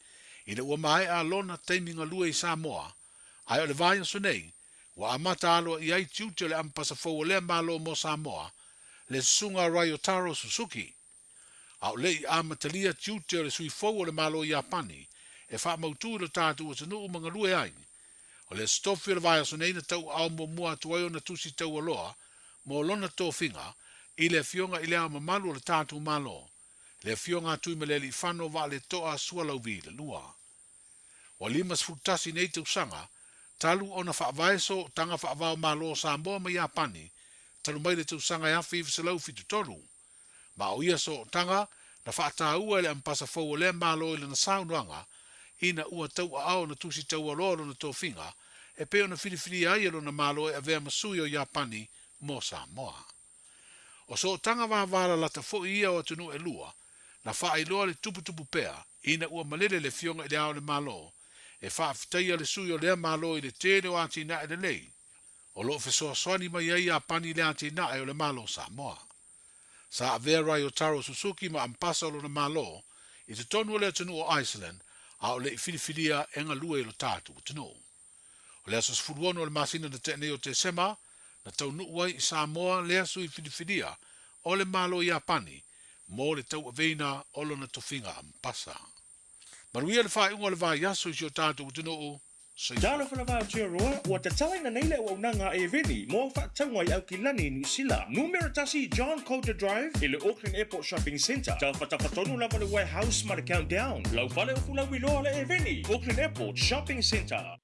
ina ua maea lona taimi galue i Samoa, ae o le vaiaso nei, ua amata aloaia ai tiute o le Ambasa fou o lea Malo mo Samoa, le Susuga Ryotaro Suzuki. A o le i amatalia tiute o le sui fou o le Malo Iapani e faamautu i lo tatou atunuu ma galue ai. O le aso tofi o le vaiaso nei na tauaao muamua atu ai ona tusi taualoa mo lona tofiga i le Afioga i Le Ao Mamalu o le tatou Malo, le Afioga a Tuimalealiifano Vaaleto'a Sualauvi Ii. Ua 51 nei tausaga talu ona faavae sootaga faava-o-Malo o Samoa ma Iapani talu mai le tausaga e 1973. Ma o ia sootaga na faataua e le Ambasa fou o lea Malo i lana saunoaga ina ua tauaao na tusi taualoa lona tofiga e pei ona filifilia ai e lona Malo e avea ma sui o Iapani mo Samoa. O sootaga vavalalata foi ia o atunuu e lua, na faailoa le tuputupu pea ina ua malele le Afioga i Le Ao o le Malo e faafetaia le sui o lea Malo i le tele o atinae lelei o lo o fesoasoani mai ai Iapani i le atinae o le Malo o Samoa. Sa avea Ryotaro Suzuki ma Ambasa o lona Malo i totonu o le atunuu o Iceland a o le i filifilia e galue i lo tatou atunuu. O le aso 16 o le masina na tea nei o Tesema, na taunuu ai i Samoa lea sui filifilia o le Malo Iapani mo le tauaveina o lona tofiga Ambasa. Manuia le faaiuga o le vaiaso i si o tatou atunuu. Soifua. Talofa lava Aotearoa, ua tatalaina nei le auaunaga a Eveni mo au faatauga i Aukilani, Niu Sila. Numera tasi John Coulter Drive i le Auckland Airport Shopping Centre. Tafatafa tonu lava le Warehouse ma le Countdown. Lau fale o Fulauiloa le Eveni, Auckland Airport Shopping Centre.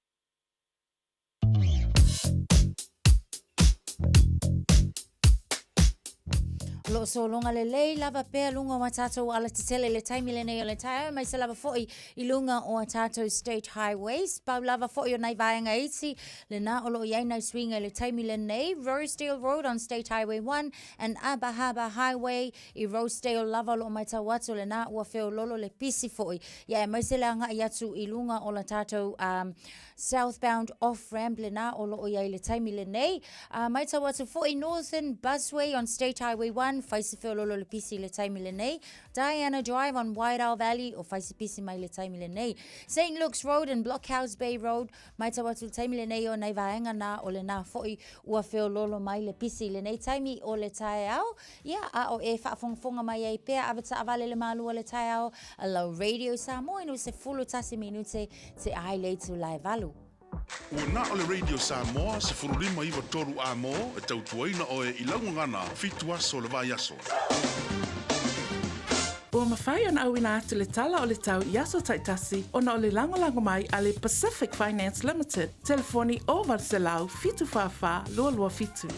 O lo o sologa lelei lava pea luga o a tātou alatetele i le taimi lenei o le taeao, aemaise lava foi i luga o a tātou state highways. Pau lava foi o nai vaega iti, lena o lo o i ai nai suiga i le taimi lenei, Rosedale Road on State Highway 1 and Aba Haba Highway i Rosedale lava o lo o matau atu lena ua feololo le pisi foi. Ia aemaise le agai atu i luga o la tātou um, Southbound off ramp lena o loo iai le taimi lenei. A maitau atu foi Northern Busway on State Highway 1, fai si feololo le pisi le taimi lenei. Diana Drive on Wairau Valley o fai si pisi mai le taimi lenei. St Luke's Road and Blockhouse Bay Road, maitau atu le taimi lenei o nai vaega na o lena foi ua feololo mai le pisi i lenei taimi o le taeao. Ia, a o e faafogafoga mai ai pea, ave taavale le malu o le taeao a lau Radio Samoa inu 11 minute te ai le itula e valu. Ua na o le Radio Samoa 15 9 3 A-mo e tautuaina oe i lau gagana fitu aso o le vaiaso. Ua mafai ona auina atu le tala o le tau i aso taitasi ona o le lagolago mai a le Pacific Finance Limited, telefoni 0800 744 227.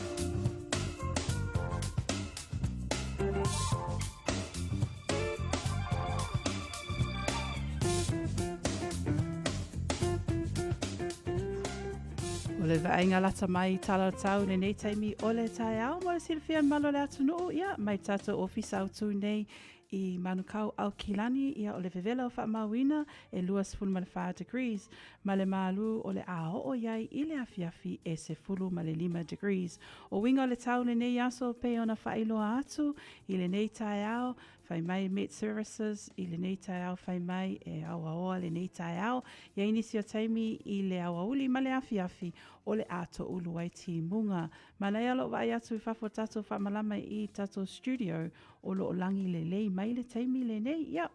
O le vaaiga lata mai i tala tau lenei taimi o le taeao mo le silafia malo le atunuu ia mai tatou ofisa autū nei i Manukau Aukilani ia o le vevela o faamauina e 24 degrees ma le malū o le a oo i ai i le afiafi e 15 degrees. O uiga o le tau lenei aso pei ona faailoa atu i lenei taeao fai mai Met Services i lenei taeao fai mai e aoaoa lenei taeao i ai nisi o taimi i le aoauli ma le afiafi o le a toulu ai timuga. Manaia lou vaai atu i fafo o tatou faamalama i tatou studio o lo o lagi lelei mai le taimi lenei, ia,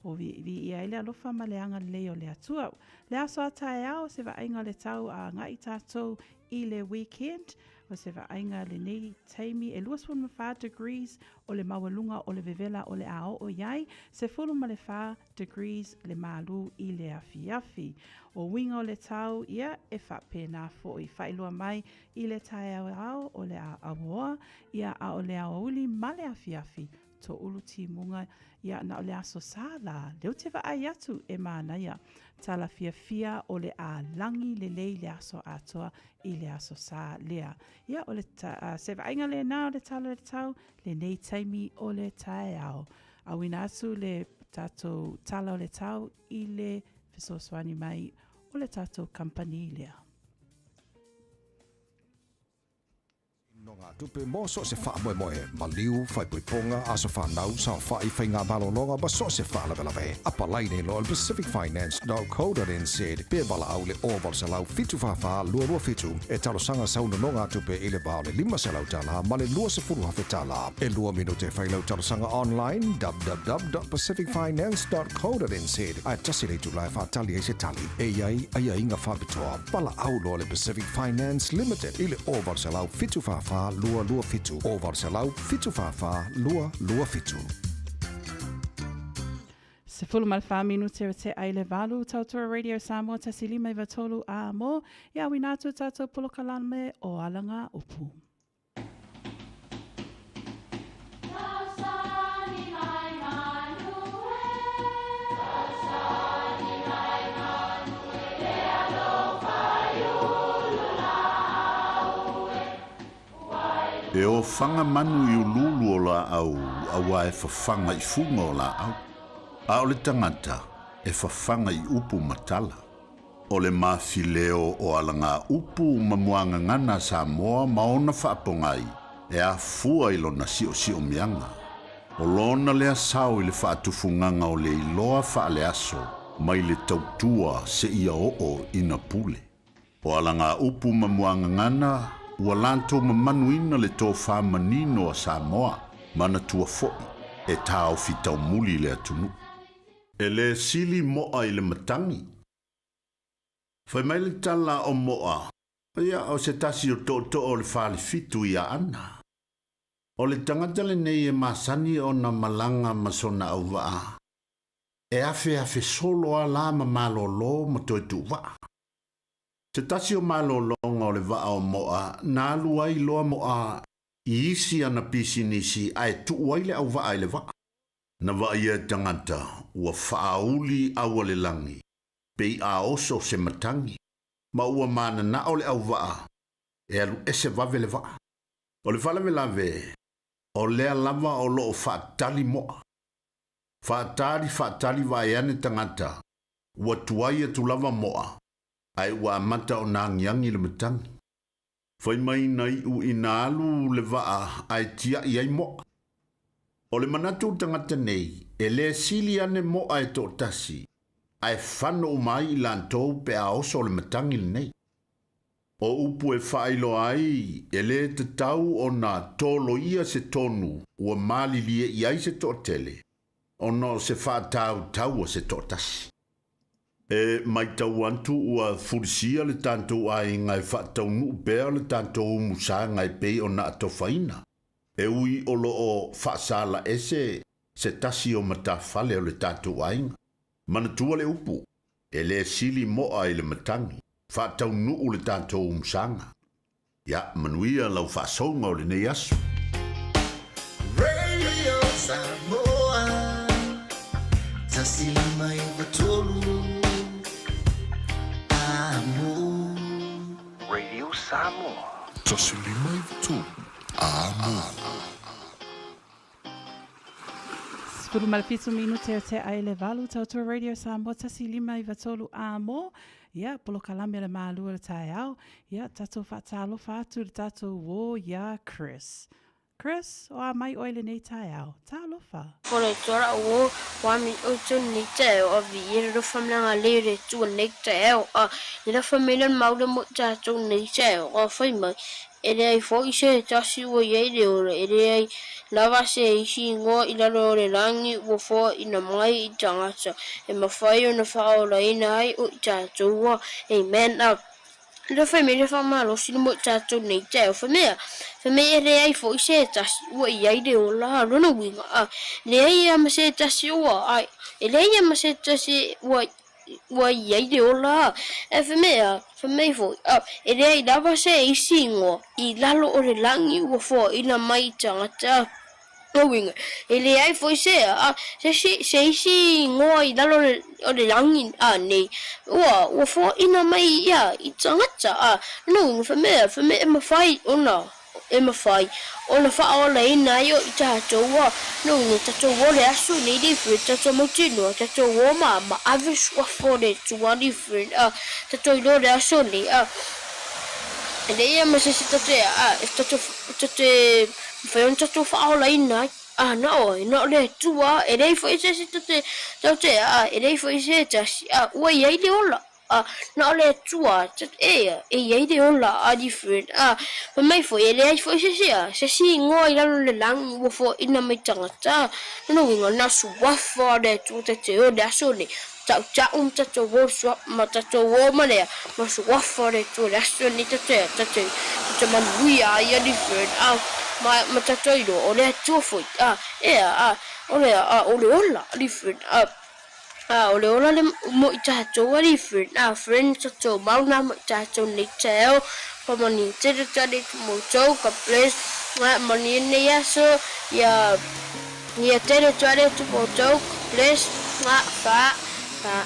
o viia ai le alofa ma le agalelei o le Atua. Le aso a taeao, se vaaiga o le tau a agai tatou i le weekend, o se vaaiga lenei taimi e 24 degrees o le maualuga o le vevela o le a oo i ai, 14 degrees le malū i le afiafi. O uiga o le tau, ia, e faapena foi. Faailoa mai i le taeao o le a auoa, ia a o le aoauli ma le afiafi, toulu timuga, ia na o le aso Sa la, lea ou te vaai atu e manaia. Tala fiafia o le a lagi lelei le aso atoa i le aso Sa lea. Ia o le ta, se vaaiga lena o le tala o le tau, lenei taimi o le taeao. Auina atu le tatou tala o le tau i le fesoasoani mai o le tatou kamupani lea. Nogatupe mo so o se faamoemoe, maliu, faaipoipoga, aso fanau, saofai, faigamalologa ma so o se faalavelave. Apalai nei loa i le pacificfinance.co.nz pe valaau i le 0800 744 227 e talosaga sau nonogatupe i le va o le $500 ma le $20,000. E lua minute e fai lau talosaga online www.pacificfinance.co.nz ae tasi le itula e faatali ai se tali. E i ai aiaiga faapitoa. Valaau loa le Pacific Finance Limited i le 0800 744 227, 0800 744 227. 14 minute o te ai le valu, Tautua Radio Samoa 1593 a mo, ia auina atu tatou polokalame o Alaga Upu. E ofaga manu i uluulu o laau auā e fafaga i fuga o laau, a o le tagata e fafaga i upu ma tala. O le mafileo o alagaupu ma muagagana a Samoa ma ona faapogai e afua i lona siosiomiaga. O lona lea sao i le faatufugaga o le iloa faaleaso mai le tautua seia oo ina pule. O alagaupu ma muagagana ua latou mamanuina le tofa manino a Samoa, manatua foi e taofi taumuli le atunuu. E lē sili mo'a i le matagi. Fai mai le tala o mo'a, ia o se tasi o tootoo o le falefitu i Aana. O le tagata lenei e masani ona malaga ma sona auvaa, e afeafe solo a la ma malōlō ma toe tuuvaa. Se tasi o malōlōga o le vaa o mo'a na alu ai loa mo'a i isi ana pisinisi ae tuu ai le auvaa i le vaa. Na vaaia e tagata ua faauli au a le lagi, pei a oso se matagi, ma ua mananao le auvaa e alu ese vave le vaa. O le faalavelave, o lea lava o loo faatali mo'a. Faatali faatali vae ane tagata, ua tuai atu lava mo'a, Ae ua amata ona agiagi le matagi. Fai mai na iʻu ina alu le vaa ae tiaʻi ai moa. O le manatu o le tagata nei, e lē sili ane moa e toʻatasi, ae fano uma ai i latou pe a oso le matagi lenei. O upu e faailoa ai e lē tatau ona toloia se tonu ua malilie i ai se toatele, ona o se faatautau a se toatasi. E matau atu ua fulisia le tatou aiga e faataunuu pea le tatou umusaga e pei ona atofaina, e ui o lo o faasala ese se tasi o matafale o le tatou aiga. Manatua le upu, e lē sili moa i le matagi, faataunuu le tatou umusaga. Ia manuia lau faasouga o lenei aso. Radio Samoa 159 Amo. Radio Samoa. 159 Amo. 17 minute o te ai le valu tautua Radio Samoa 159 Amo. Ia, polokalame le malua le taeao. Ia, tatou faatalofa atu le tatou uō iā Chris. Chris, o a mai oe lenei taeao. Talofa. Fole tora o wa mi o tu ni te o vi i ro fam la le re tu ni te o a ni la família mau le mo ta tu ni te o fai mai e le ai foi se tasi ua i ai le ola e le ai lava se isi igoa i lalo o le lagi ua foaina mai i tagata e mafai ona faaolaina ai o i tatou. Amen. A le fai mai le faamalosi le mo i tatou nei taeao fai mea fai mai e leai foi se tasi ua i ai le ola. Lona uiga a leai a ma se tasi ua a e leai a ma se tasi ua ua i ai le ola. Ae fai mai a fai mai foi a e leai lava se isi igoa i lalo o le lagi ua foaina mai i tagata. Lona uiga, e leai foi se a se isi se isi igoa i lalo o le lagi a nei ua ua foaina mai ia i tagata. A lona uiga, fai mai fai mai e mafai ona e mafai ona faaolaina ai o i tatou. A lona uiga, tatou o le aso nei le friend, tatou mautinoa tatou o ma ma ave suafa o le Atua le friend. A tatou iloa le aso nei a e leai a ma se isi tatou a e tatou tatou te mafai ona tatou faaolaina ai a na o ai na o le Atua. E leai foi se isi tatou tatou te a e leai foi se tasi a ua i ai le ola a na o le Atua e e i ai le ola a different. A fai mai foi e leai foi se isi a se isi igoa i lalo o le lagi ua foaina mai tagata. Lona uiga na suafa o le Atua tatou te o le aso nei tautau ma tatou o sua ma tatou o ma lea ma suafa o le Atua le aso nei tatou tatou tatou manuia ai a different. A ma ma tatou iloa o le Atua foi a e a o le a o le ola different. A a o le ola le mo i tatou a different. A friend tatou mau na mo i tatou nei taeao pa mani tele tale mo tou. God bless nga mani nei aso ia ia tele tale tu mo tou. God bless nga fa fa.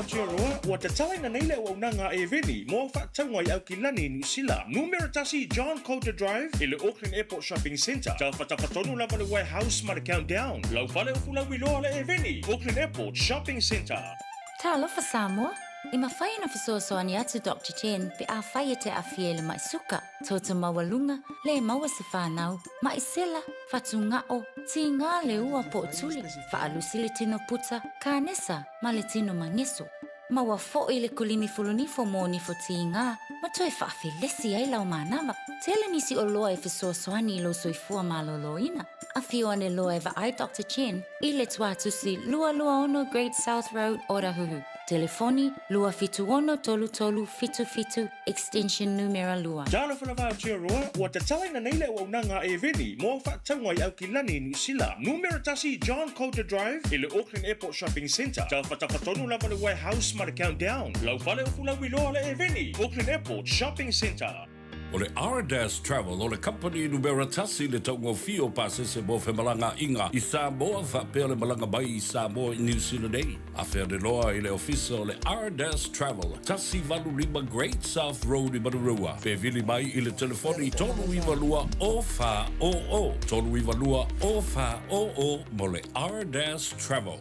Aotearoa, ua tatalaina nei le auaunaga a Airveni mo au faatauga i Aukilani, Niu Sila. Numera tasi John Coulter Drive i le Auckland Airport Shopping Centre, tafatafa tonu lava le Warehouse ma le Countdown. Lau fale o Fulauiloa le Airveni, Auckland Airport Shopping Centre. Talofa Samoa! E mafai ona fesoasoani atu Doctor Chen pe afai e te aafia i le mai suka, toto maualuga, le maua se fanau, mai sela, fatugao, tiga le ua po o tuli, faalusi le tino puta, kanesa ma le tino mageso. Maua foi le kulimi fulunifo mo nifo tiga ma toe faafelesi ai lau manava. Tele nisi oloa e fesoasoani i lou soifua maloloina. Afio ane loa e vaai Doctor Chen i le Tuatusi 226 Great South Road, Otahuhu. Telefoni, 276 3377, extension numera 2. Talofa lava Aotearoa, ua tatalaina nei le auaunaga a Airveni mo au faatauga i Aukilani, Niu Sila. Numera tasi John Coulter Drive i le Auckland Airport Shopping Centre, tafatafa tonu lava le Warehouse ma le Countdown. Lau fale o Fulauiloa le Airveni, Auckland Airport Shopping Centre. O le Ardas Travel o le kamupani numera tasi i le taugofie o pasese mo femalagaaiga i Samoa faapea le malaga mai i Samoa i Niu Sila nei. Afe ane loa i le ofisa o le Ardas Travel, 185 Great South Road i Manurewa, pe vili mai i le telefoni 392 0400, 392 0400 mo le Ardas Travel.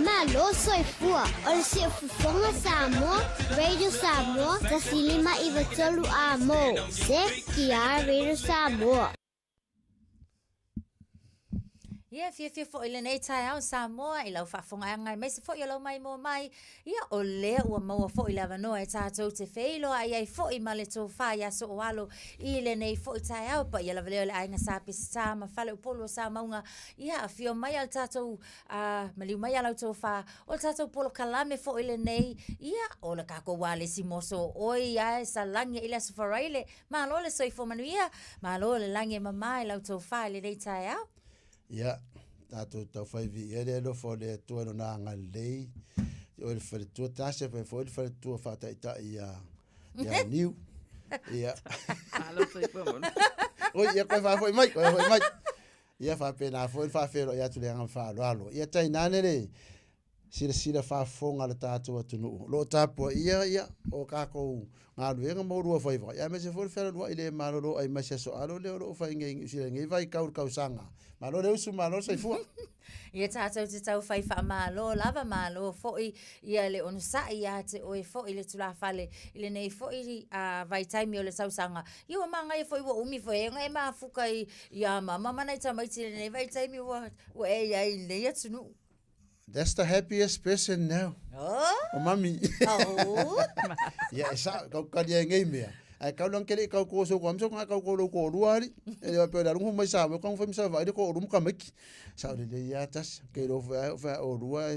Malo soifua, o le Siufofoga Samoa, Radio Samoa, 105 93 A mo, CKR Radio Samoa. Ia, fiafia foi i lenei taeao Samoa i lau faafofogaaga aemaise foi o lau maimoa mai. Ia, o lea ua maua foi le avanoa e tatou te feiloai ai foi ma le tofa ia Sooalo i lenei foi taeao. Paia lava lea o le aiga Sa Peseta ma Faleupolu o Samauga. Ia, afio mai a le tatou, a, maliu mai a lau tofa, o le tatou polokalame foi lenei. Ia, o le kakou ualesi mo sooi ae salagi i le Aso Faraile. Malo le soifua manuia, malo le lagi e mama i lau tofa i lenei taeao. Ia, tatou taufai viia le alofa o le Atua i lona agalelei, i oe le faletua Tasha, faapea foi le faletua faataitai ia, ia Niu. Ia. Malo soifua manuia. Oi, ia koe faafoi mai, koe faafoi mai. Ia faapena foi le faafeiloai atu le agaga faaaloalo. Ia tainane le silasila faafofoga a le tatou atunuu o lo o tapuaia ia o kakou galuega ma olua faiva, ia aemaise foi le fealualuai le malolo ai mai se aso alo lea o lo o fai nei i Niu Sila i lenei vaitau i le tausaga. Malo le usu, malo le soifua. Ia tatou te tau fai faamalo lava, malo foi ia le onosai ia te oe foi le tulafale i lenei foi vaitaimi o le tausaga. Ia ua magaia foi ua umi foi e ona e mafuka i ia mama ma nai tamaiti i lenei vaitaimi ua e i ai i lenei atunuu. That's the happiest person now. Oh. O mami. Oh. Ia, e sa, kau kali ai ngei mea. Ai kau lang kele kau ko so ko amso ka kau ko lo ko lua ali. E le pe la lungu mai sa mo kau fai misa vai ko rum ka meki. Sa le le ia tas ke lo fa fa o lua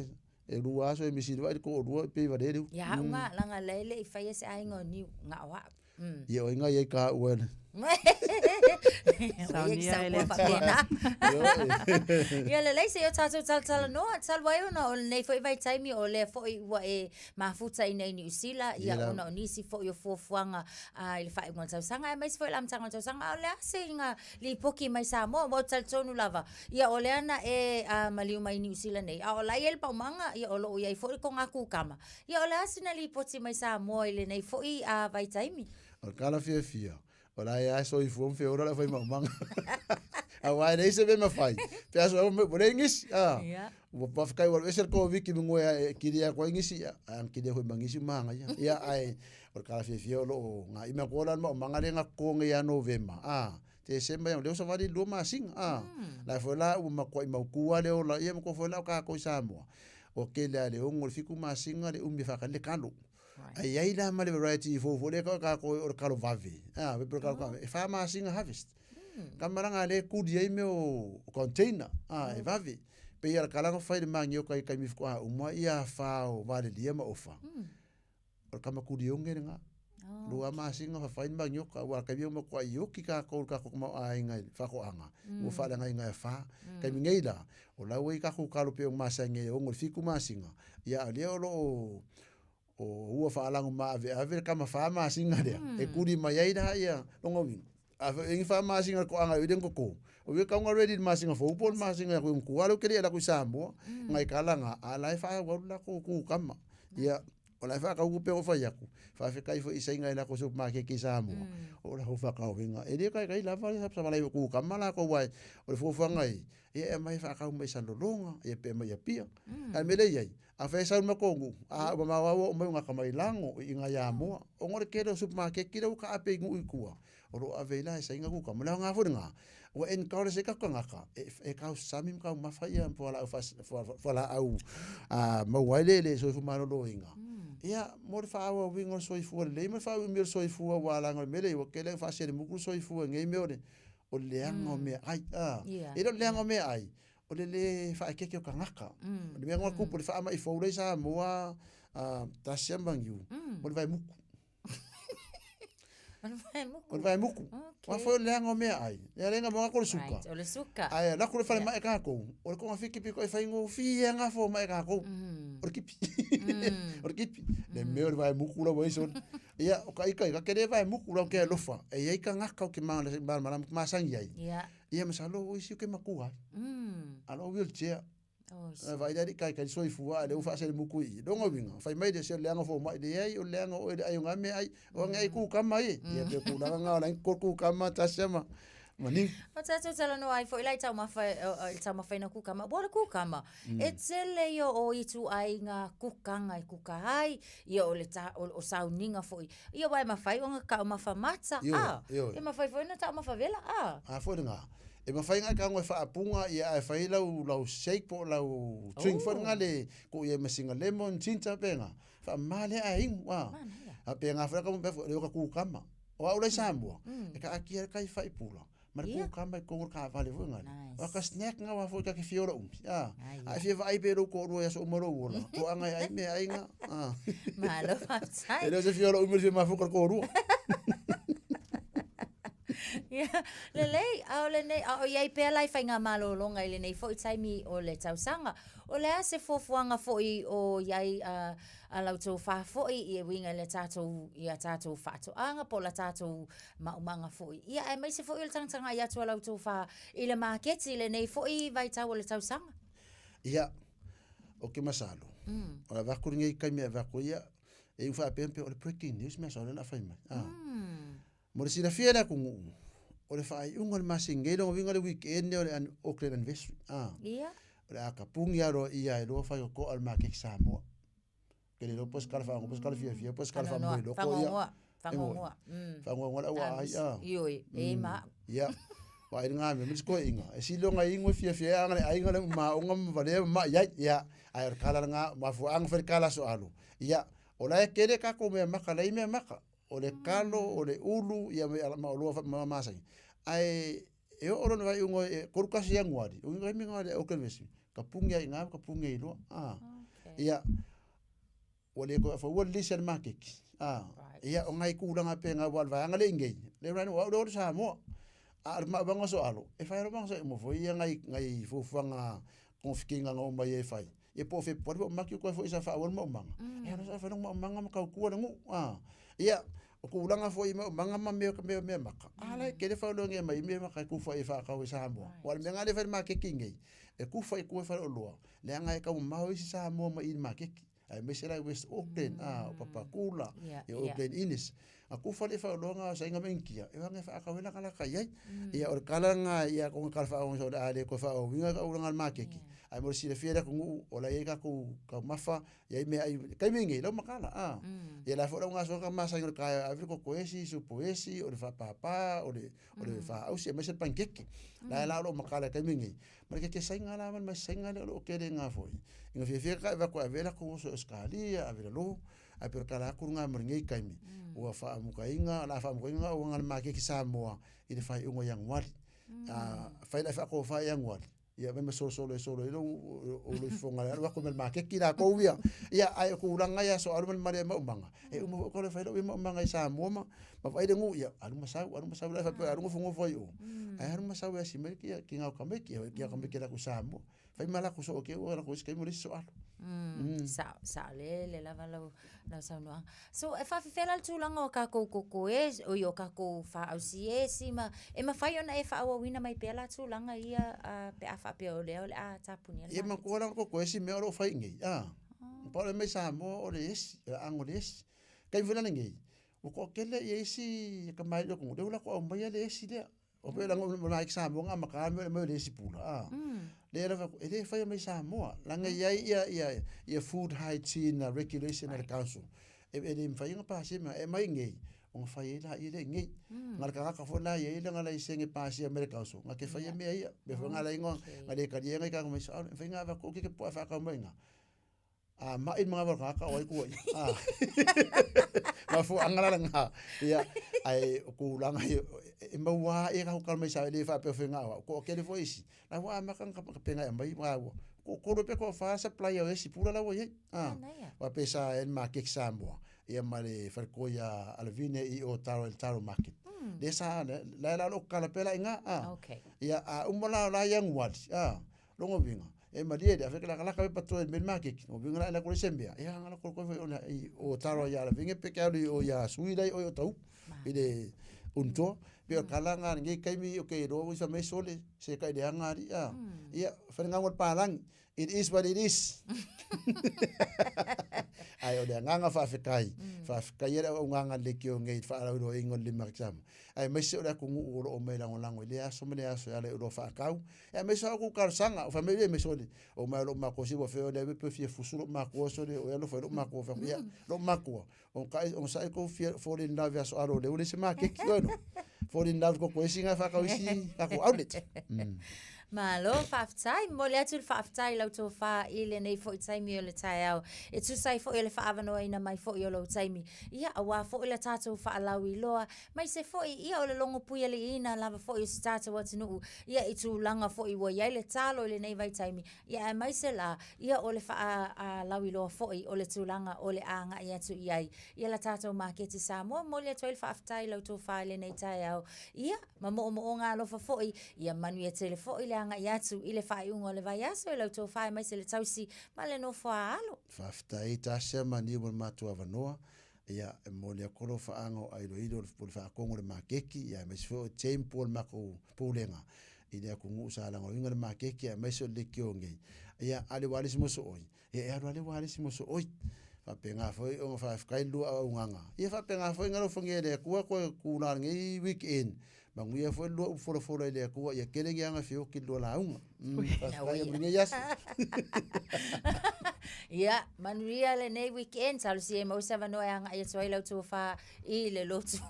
e lua so e misi vai ko lua pe va le. Ia unga langa le le i fai se ai ngo ni nga wa. Ia o inga ia ka uele. Saunia e le Atua. Ia lelei se i o tatou talatalanoa, talu ai ona o lenei foi vaitaimi o lea foi ua e mafuta i nei Niu Sila, ia ona o nisi foi o fuafuaga i le faaiuga o le tausaga, aemaise foi le amataga o le tausaga, a o le a se iga lipoki mai Samoa, ua ou talitonu lava, ia o lea na e maliu mai Niu Sila nei, a o la e i ai le paumaga, ia o lo o i ai foi le kogakukama. Ia o le a sina lipoti mai Samoa i lenei foi vaitaimi? O le kala fiafia, o la e a soifua ma feola le awhaimaumaga. Aua e leai se mea e mafai. Pe aso au ua leai nisi. Ah. Ia. Ua whawhetai ua alu ese le Koviti ma ngoe e kiri aku ai nisi. Ia, ai ang kiri hui ma ngisi mahanga ia. Ia, ai, o le kala fiafia o loo ngā ime koa la maumaga le ngā konge ia Novema. Ah. Tesema ia, leo savali lua masina. Ah. La foi la ua makuai maukua le ola ia, makuai foi la o kākou i Samoa. O kele a le 6 o le 7 masina le umi e whakale le kalo. Ai ai la ma le variety i fofo le ka ka ko o le kalo vave. Ah, pe kalo vave. E wha masina harvest. Ka maranga le kuri ai me o container. Ah, e vave. Pe ia kalanga whai le mangi o kai kai mifuko a umua ia wha o vale lia ma ofa. O le kama kuri onge le ngā. Lua masina fa whai mangi o ka ua kai ma kua i oki ka ko ka ko mau ai ngai whakoanga. Ua wha le ngai ngai wha. Kai mi ngei la. O lau ai ka ko kalo pe o masange o ngol fiku masina. Ia a lea o lo o o ua whaalago maaveave le kama wha masina lea. E kuri mai ai la ia longa uiga. A fa ingi fa masinga ko anga i ko ko. O we kaunga ready masinga fo po masinga ko ku alo kele la ku Samoa. Ngai kala nga ala e fa wa la ko ku kama. Ia o la fa ka ku pe o fa yaku. Fa fe kai fo i sainga la ko supermarket ki Samoa. O la ho fa ka winga. E le kai kai la fa sa sa la ku kama la ko wai. O le fo fa ngai. Ia e mai fa ka mai sa lolonga, ia pe mai pia. Ai mele iai. A fe sa ma kongu. A ma ma wa o mai nga ka mai lango i nga ya moa. O ngore kere supermarket ki ka ape ngu i kua. O ro ave la sa inga ku ka mala nga fo nga. O en ka se ka ka ngaka. E e ka sami ka ma fa ia po la fa fa la au. A ma wai le le so fu ma lo inga. Ia mo le fa au wingo so fu le ma fa mi so fu wa la ngo mele o kele fa se mu ku so fu ngai me o o le anga o mea ai. A. E le anga o mea ai. O le le fa ke ke o kangaka. O le mea ngā kupu le wha ama i faurei sa moa tasia mangiu. O le vai muku. O le vai muku. O le vai muku. Wa foi le anga o mea ai. Le alenga mo ngā suka. Right, o le suka. Ai, la kule whare mai kākou. O le konga whiki piko e whai ngō whia ngā fō mai kākou. O le kipi. O le kipi. Le mea o le vai muku la wai son. Ia, o ka ika ika kere vai muku la ke alofa. E ia ika ngaka o ke maa maa maa sangi ai. Ia. Ia masalo o isi o ke makua. Alo wheelchair. Vai dai kai kai soi fua le ufa se muku i. Donga winga. Fai mai de se le anga fo mai de ai o le anga o le ai nga me ai. O ngai ku kama i. Ia pe ku la nga la ko ku kama ta sema. Mani. O tātou tala no ai foi lai tau mawhai, tau mawhai na kukama. Wa le kukama. E tele ia o itu ai ngā kukanga i kuka ai, ia o le ta, o, o sauninga foi. Ia wai mawhai o ngā kau mawha mata, a. E mawhai foi na tau mawha vela, a. A foi ngā. E mawhai ngā ka ngoi whaapunga ia ai whai lau, lau shake po lau drink oh. Ngā le, ko ia masinga lemon, ginger penga. Wha male a ingu, a. A penga whai ka mpe leo ka kukama. O au lai Samoa. E ka akia kai whai pula. Ma le kukama i kongo ka vale foi ngale. O ka snack nga wa foi ka ke fiora umi. A. A fia vai pe ro ko ro ya so umaro wola. Ko anga ai me ai nga. A. Malo whaptai. E leo se fiora umi se mafu ko ro. Ia, lelei, a o lenei, a o iai pea lai whai ngā malolonga i lenei foi taimi o le tausanga. O le a se fuafuaga foi o iai a lautou faafoi i e uiga i le tatou i a tatou faatoaga po o la tatou maumaga foi. Ia aemaise foi o le tagatagai atu a lautou fa i le maketi i lenei foi vaitau o le tausaga. Ia, o ke masalo. O la vaku lenei kaimi a vaku ia, e u whaapea o le breaking news mea sa o le la whai mai. Mo le silafia le atunuu, o le faaiuga o le masina nei loga uiga le weekend o le Auckland anniversary. Ia. O le a kapugi aloa ia e lua faiokoa o le makeki Samoa. Ke le iloa po o se kala faagoa po o se kala fiafia po o se kala faamoeloko ia. Fagoagoa. Fagoagoa le auaa ai a. Ioe, e ma. Ia. Wa ai ngā mea, me koe inga. E silo ngai ingo fiafia e anga le aiga le maonga ma valea ma iai. Ia. Ai o le kala ngā, mafuaanga fai le kala so alu. Ia. O la e kele kako mea maka, lai mea maka. O le kalo, o le ulu, ia me ma o lua ma masai. Ai e o lona vai ungo e koru kasi Ianuari. O inga mi ngā le o kelvesi. Ka pungi ai ngā, ka pungi ai lua. Ia. O le ko fa ua lisi al makeki. Ia o ngai kūlanga pe ngā wal vaanga le ingei. Le rani o le Samoa. A ma banga so alo. E whai ro banga so mo fo ia ngai ngai fufuanga konfikinga ngā mai e whai. E po fe po maki ko fo isa fa wal ma manga. E ana sa fa ma manga ma ka ku le ngu. Ia o kūlanga fo i ma manga ma me me me maka. Ala ke le fa lo nge mai me maka ku fa e fa ka o Samoa. Wal me ngale fa makeki ngei. E ku fa ku fa o loa. Le anga e ka mo i Samoa ma i makeki. Ai me sera West Auckland, o Papakula, e Auckland Innes. A ku fa le fa longa sa inga menkia. E wanga fa ka wela kala kai ai. Ia o kala nga ia ko kala fa o so ale ko fa o winga ka ulanga makeki. Ai mo sila fiera ko ngu o la ia ka ku ka mafa ia me ai kai me ngai lo makala a. Ia la fo nga so ka masa inga ka a ko ko esi su poesi o le fa papa o le fa au se me se pankeki. La la lo makala kai me ngai. Ma ke ke sainga la ma sainga le o ke le nga foi. Inga fia fia ka va ko avela ko so Australia avela lo ai per kala ku nga mo ngai kai mi. Ua fa mukainga la fa mukainga o nga makeki Samoa i le fai ungo Ianuari. Fai la fa ko fa Ianuari. Ia me solo solo solo i lo o lo fonga la wa ko me makeki la ko ia. Ia ai ko ulanga ia so alu me mare ma umanga. E umo ko le fai lo ma umanga i Samoa ma ma fai le ngu ia alu masau la fa pe alu fongo foi o. Ai alu masau ia si me ki ki ngau ka me ki ki ka me ki la ku Samoa. Fai mala ku so ke o la ku skai mo le so alu. Sao, saolele lava lau, lau saunoaga. So, e faafefea la le tulaga o tatou koko e, oi o tatou faaausiesi ma, e mafai ona e faaauauina mai pea la tulaga ia pe a faapea o lea o le a tapunia le Ia matua la koko esi mea o lo o fai nei. Ah. Pa o le mai Samoa o le esi, o le ago le esi. Kai fela le nei. Ua toatele ia isi kamali'i o atunuu, lea ua latou aumaia le esi lea. O pei o le na i Samoa na amata lava mea o le esi pula, a. Lea lava e le faia mai Samoa, leaga e i ai ia, ia, ia food hygiene regulation a le council, e le mafai ona pasia mea, e aumai i inei, ona fai ai laia lea i inei. Na o le tagata foi la e i ai lana laisene e pasia mai le council, na te faia mea ia. O le mea foi lena na ala ai ona le talia nai tagata mai e mafai ona avatu ke puaa e faatau mai i ina. A ma'i le manava o le tagata o ai kua ia. A. Mafuaaga la lena. Ia, ae o tulaga ia, e maua lava ia tatou tala mai sao e le faapea o faiga o au. Toatele foi isi, la ua amata ona tapena e aumai ma ua toatolu pe toafa supplier o esi pula la ua i ai. A. Aua pe sa i ai le maketi Samoa, ia ma le faletoi a Lavine i o Taro i le Taro Market. Lea sa, la e la o lo o tatala pea la i ina. A. Ia, a uma la o la Ianuari, a. Lona uiga, e malie le afe ke lakalaka pepa toe i le maketi, lona uiga la e alu atu i le isi mea, ia na koe foi ona i o taro ia Lavine pe ke alu i o ia Sui la i o i Otahuhu i le Unitoa. Pei o le tala lena i lenei taimi ou te iloa ua fai mai sole se kai leaga alii a. Ia, fai le gago a le palagi, it is what it is. Ae o le agaga faafetai, faafetai le auaunaga a le leitio nei i le faalauiloaina o le lima Samoa, aemaise o le atunuu o lo o omai e lagolago i lea aso ma lea aso e ala i oloa faatau. Aemaise lava outou talosaga, o fai mai le sole, o mai lou matua si ua fea o lea pe fia fusu lou matua sole, o alofa i lou matua fai ia, lou matua, o kai o sai kou fia fall in love aso alo le ule se makeki oe no. Fall in love ko esi nga whakau isi kako outlet. Malo, faafetai. Momoli atu le faafetai i lau tofa i lenei foi taimi o le taeao. E tusa ai foi o le faaavanoaina mai foi o lou taimi. Ia, aua foi le tatou faalauiloa Maise foi, ia o le logo puialiiina lava foi o si tatou atunuu, ia i tulaga foi ua i ai le talo i lenei vaitaimi, ia aemaise la, ia o le faalauiloa foi o le tulaga o le a agai atu i ai ia la tatou maketi Samoa. Momoli atu ai le faafetai i lau tofa i lenei taeao, ia ma moomooga alofa foi, ia manuia tele foi le agai atu i le faaiuga o le vaiaso i lau tofa aemaise le tausi ma le nofo a alo. Faafetai Tasha ma Niu mo le matou avanoa. Ia, e momoli atu lou faaga o ailoilo o le faatonu o le maketi, ia aemaise foi o James po o le matou pulega i le atunuu sa lagolagoina le maketi aemaise o le leitio nei. Ia, a le ualesi mo sooi, ia e alu lava le ualesi mo sooi. Faapena foi ona faafetai le lua auaunaga. Ia faapena foi ona alofagia e le Atua toe tula lenei weekend. Manuia foi le lua upu folafola i le Atua ia tele ni aga feoti i le lua lauga. Faafetai mo lenei aso. Ia, manuia lenei weekend. Talosia e maua se avanoa e agai atu ai lau tofa i le lotu.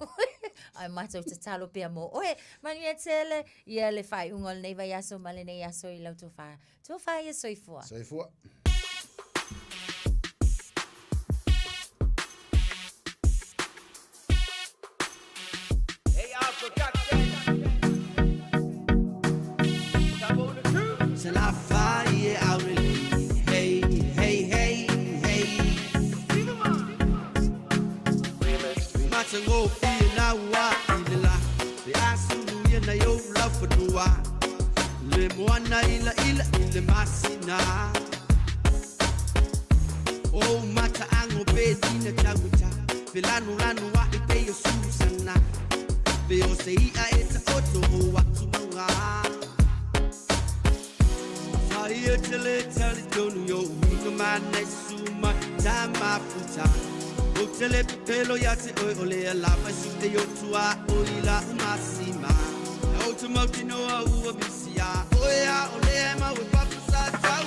Ae matou tatalo pea mo oe. Manuia tele ia le faaiuga o lenei vaiaso ma lenei aso i lau tofa. Tofa ia soifua. Soifua. Le moana ila ila i le masina O mata ango pe tina tauta Pe lanu lanu a i pe o Susana Pe o se ia e ta oto o atu manga Whai e te le tali tonu yo uinga mana suma ta mafuta O te le pepelo ia te oi o le alava si te yo tua o ila umasima O te mauti noa ua misia O ea o le e mau e papu sa tau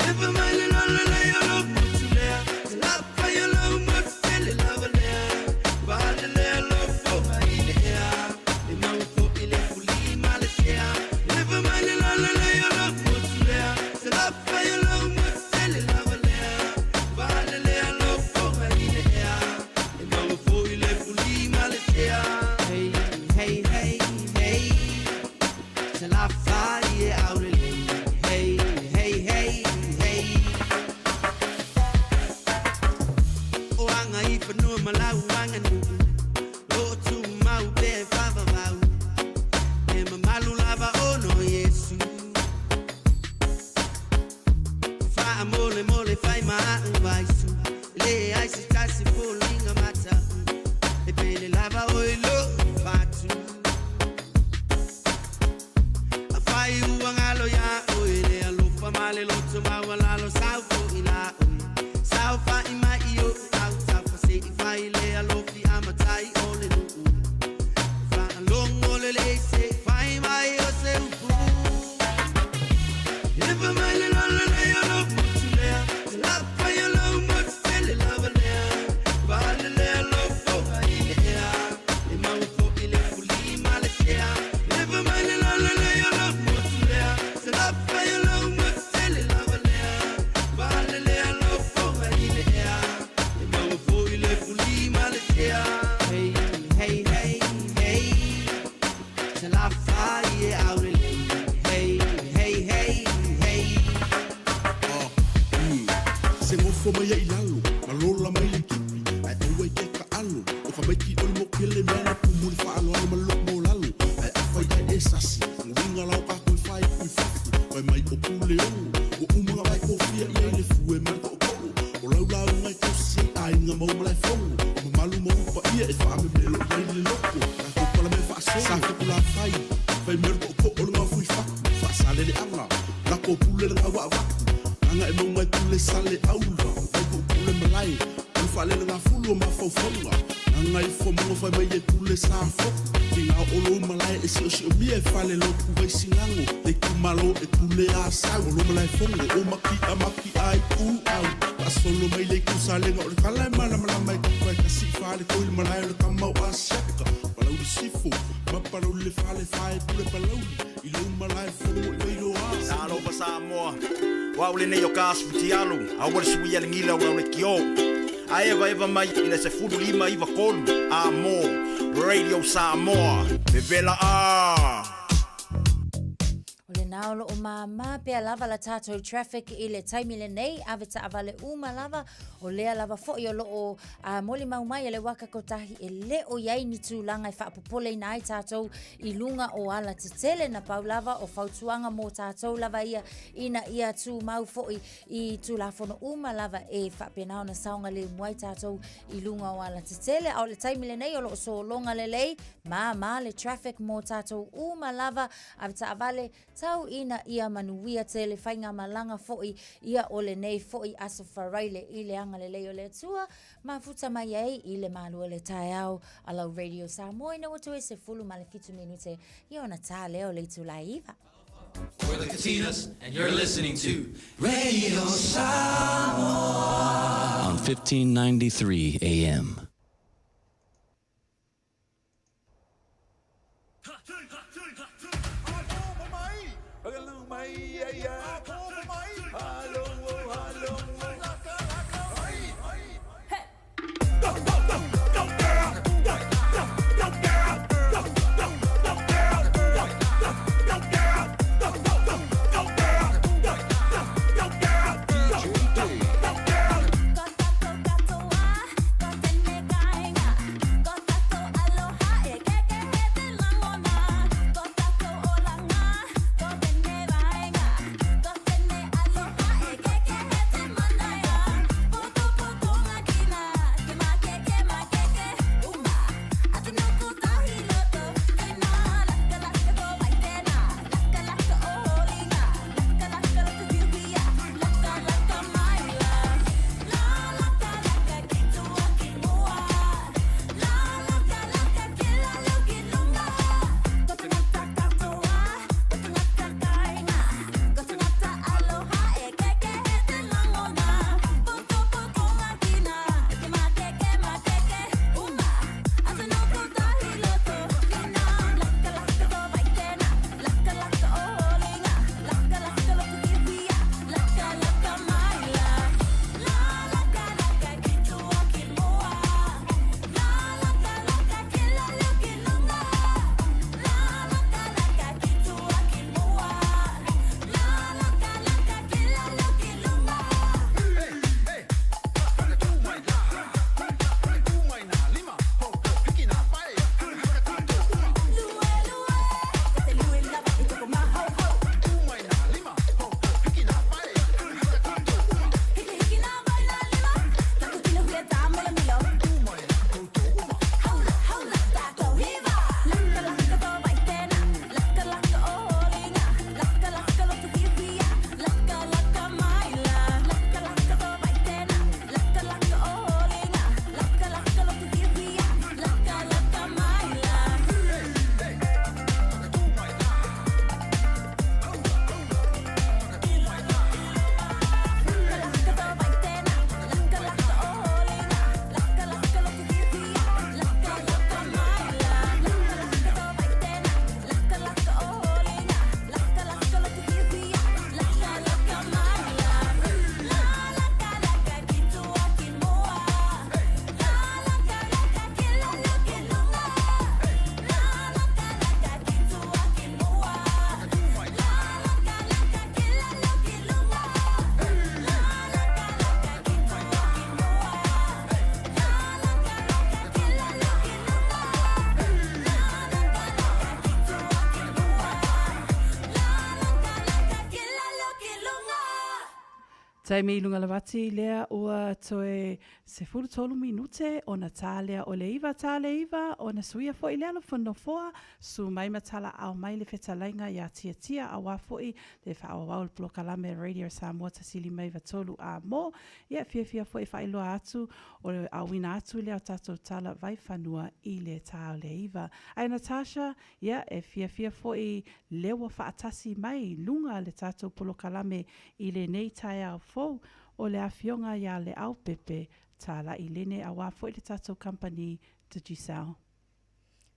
Ewa mai le lolo le o lo putu lea Te lapa i o lo motu tele lava lea Vale lea lo fo mai le ea E mau fo i le fuli ma le sea Ewa mai le lolo le o lo motu lea Te lapa i o lo motu tele lava lea Vale lea lo fo mai le ea E mau fo i le fuli ma le sea Hey, hey, hey, hey Te lapa i e aure lei Hey, hey, hey, hey O anga i whanua ma lau anga nuu O tu mau pe whawawau E mamalu lava ono Yesu Wha mo le ma vaisu Le ai se tasi foliga mata E pele lava o i lo fatu A fai ua ngalo ia oe le alofa ma le loto maualalo sau foʻi la oe Sau faʻi mai i oʻu autafa seʻi fai le alofi amatai o le nuu Faalogo lelei seʻi fai mai o se upu Efa mai le lalelei o lou motu lea Te lapai o lou motu tele lava lea Pale lea lou foga i le ea E maua foʻi le fuli ma le tea Efa mai le lalelei o lou motu lea Te lapai o lou motu tele lava lea Pale lea lou foga i le ea E maua foʻi le fuli ma le tea Hey, hey, hey, hey Talofa e aulelei Hey, hey, hey, hey Se gofo mai ai lalo, ma lola mai le kipi, ai aua i ke ka alo, o ka maiki o le mokele mea na pumu le whaaloalo ma loko mo lalo, ai awhai ai e sasi, nguinga lau ka koe whai kui fafu, wai mai o pule o, o umanga vai kofia i ai le fue ma le to'oto'o, o lau lau ngai tausi ai aiga mau malae fono, o mamalu ma upa ia e whaamemelo i ai le loko, ka kopala me whaasolo, sa kuku la whai, whai mea le to'oto'o le ngā fui faku, whaasalele anga, lako pule le ngā waavaku, Anga e maunga pule sale aula Vai ku pule malae O le whaalele ngā fulu o mawhaufaunga Anga i fo munga whai mai e pule sa foku Ki ngā olo malae e sio sio mia e whale loku vai singango Le kumalo e pule a sau O lo malae fongo o maki a maki ai u au Pa solo mai le kusalenga o le kala e mana malama e kuka e kasi whale koi le malae o le kamau a siaka Palauli sifo ma palauli le whale whae pule palauli I lo malae fongo i vailoa Talofa Samoa. O au lenei o ka aso fitialu, aua le suia le gila o lau le kio. Ae evaeva mai i le 15 93 Amo Radio Samoa. Vevela a! O lenā o loo māmā pea lava la tātou traffic i le taimi lenei, ave taavale uma lava, o lea lava foʻi o loo a molimau mai e le waka kotahi e le o iai ni tulaga e faapopoleina ai tātou i luga o ala tetele na pau lava o fautuaga mo tātou lava ia ina ia tumau foʻi i Tulafono uma lava e faapena ona saogalemu ai tātou i luga o ala tetele. A o le taimi lenei o loo sologa lelei māmā le traffic mo tātou uma lava ave taavale tau ina ia manuia tele faigamalaga foʻi ia o lenei foʻi Aso Faraile i le agalelei o le Atua mafuta mai ai i le malu o le taeao a lau Radio Samoa ina ua toe 17 minute ia ona tā lea o le itulā e 9. We're the Katinas, and you're listening to Radio Samoa on 1593 AM. Taimi i luga lavati lea ua toe 13 minute ona tā lea o le 9 tā le 9 ona suia fo'i lea alofa nofoa su mai ma talaau mai le fetalaiga iā Tiatia auā fo'i le faaauau o le polokalame Radio Samoa 153 a mo ia fiafia fo'i faailoa atu o le auina atu lea o tatou tala vaifanua i le tā o le 9 Ae Natasha ia e fiafia fo'i le ua faatasi mai luga le tatou polokalame i lenei taeao fou o le afioga iā Leaupepe Talai Lene auā fo'i le tatou kamupani Digicel.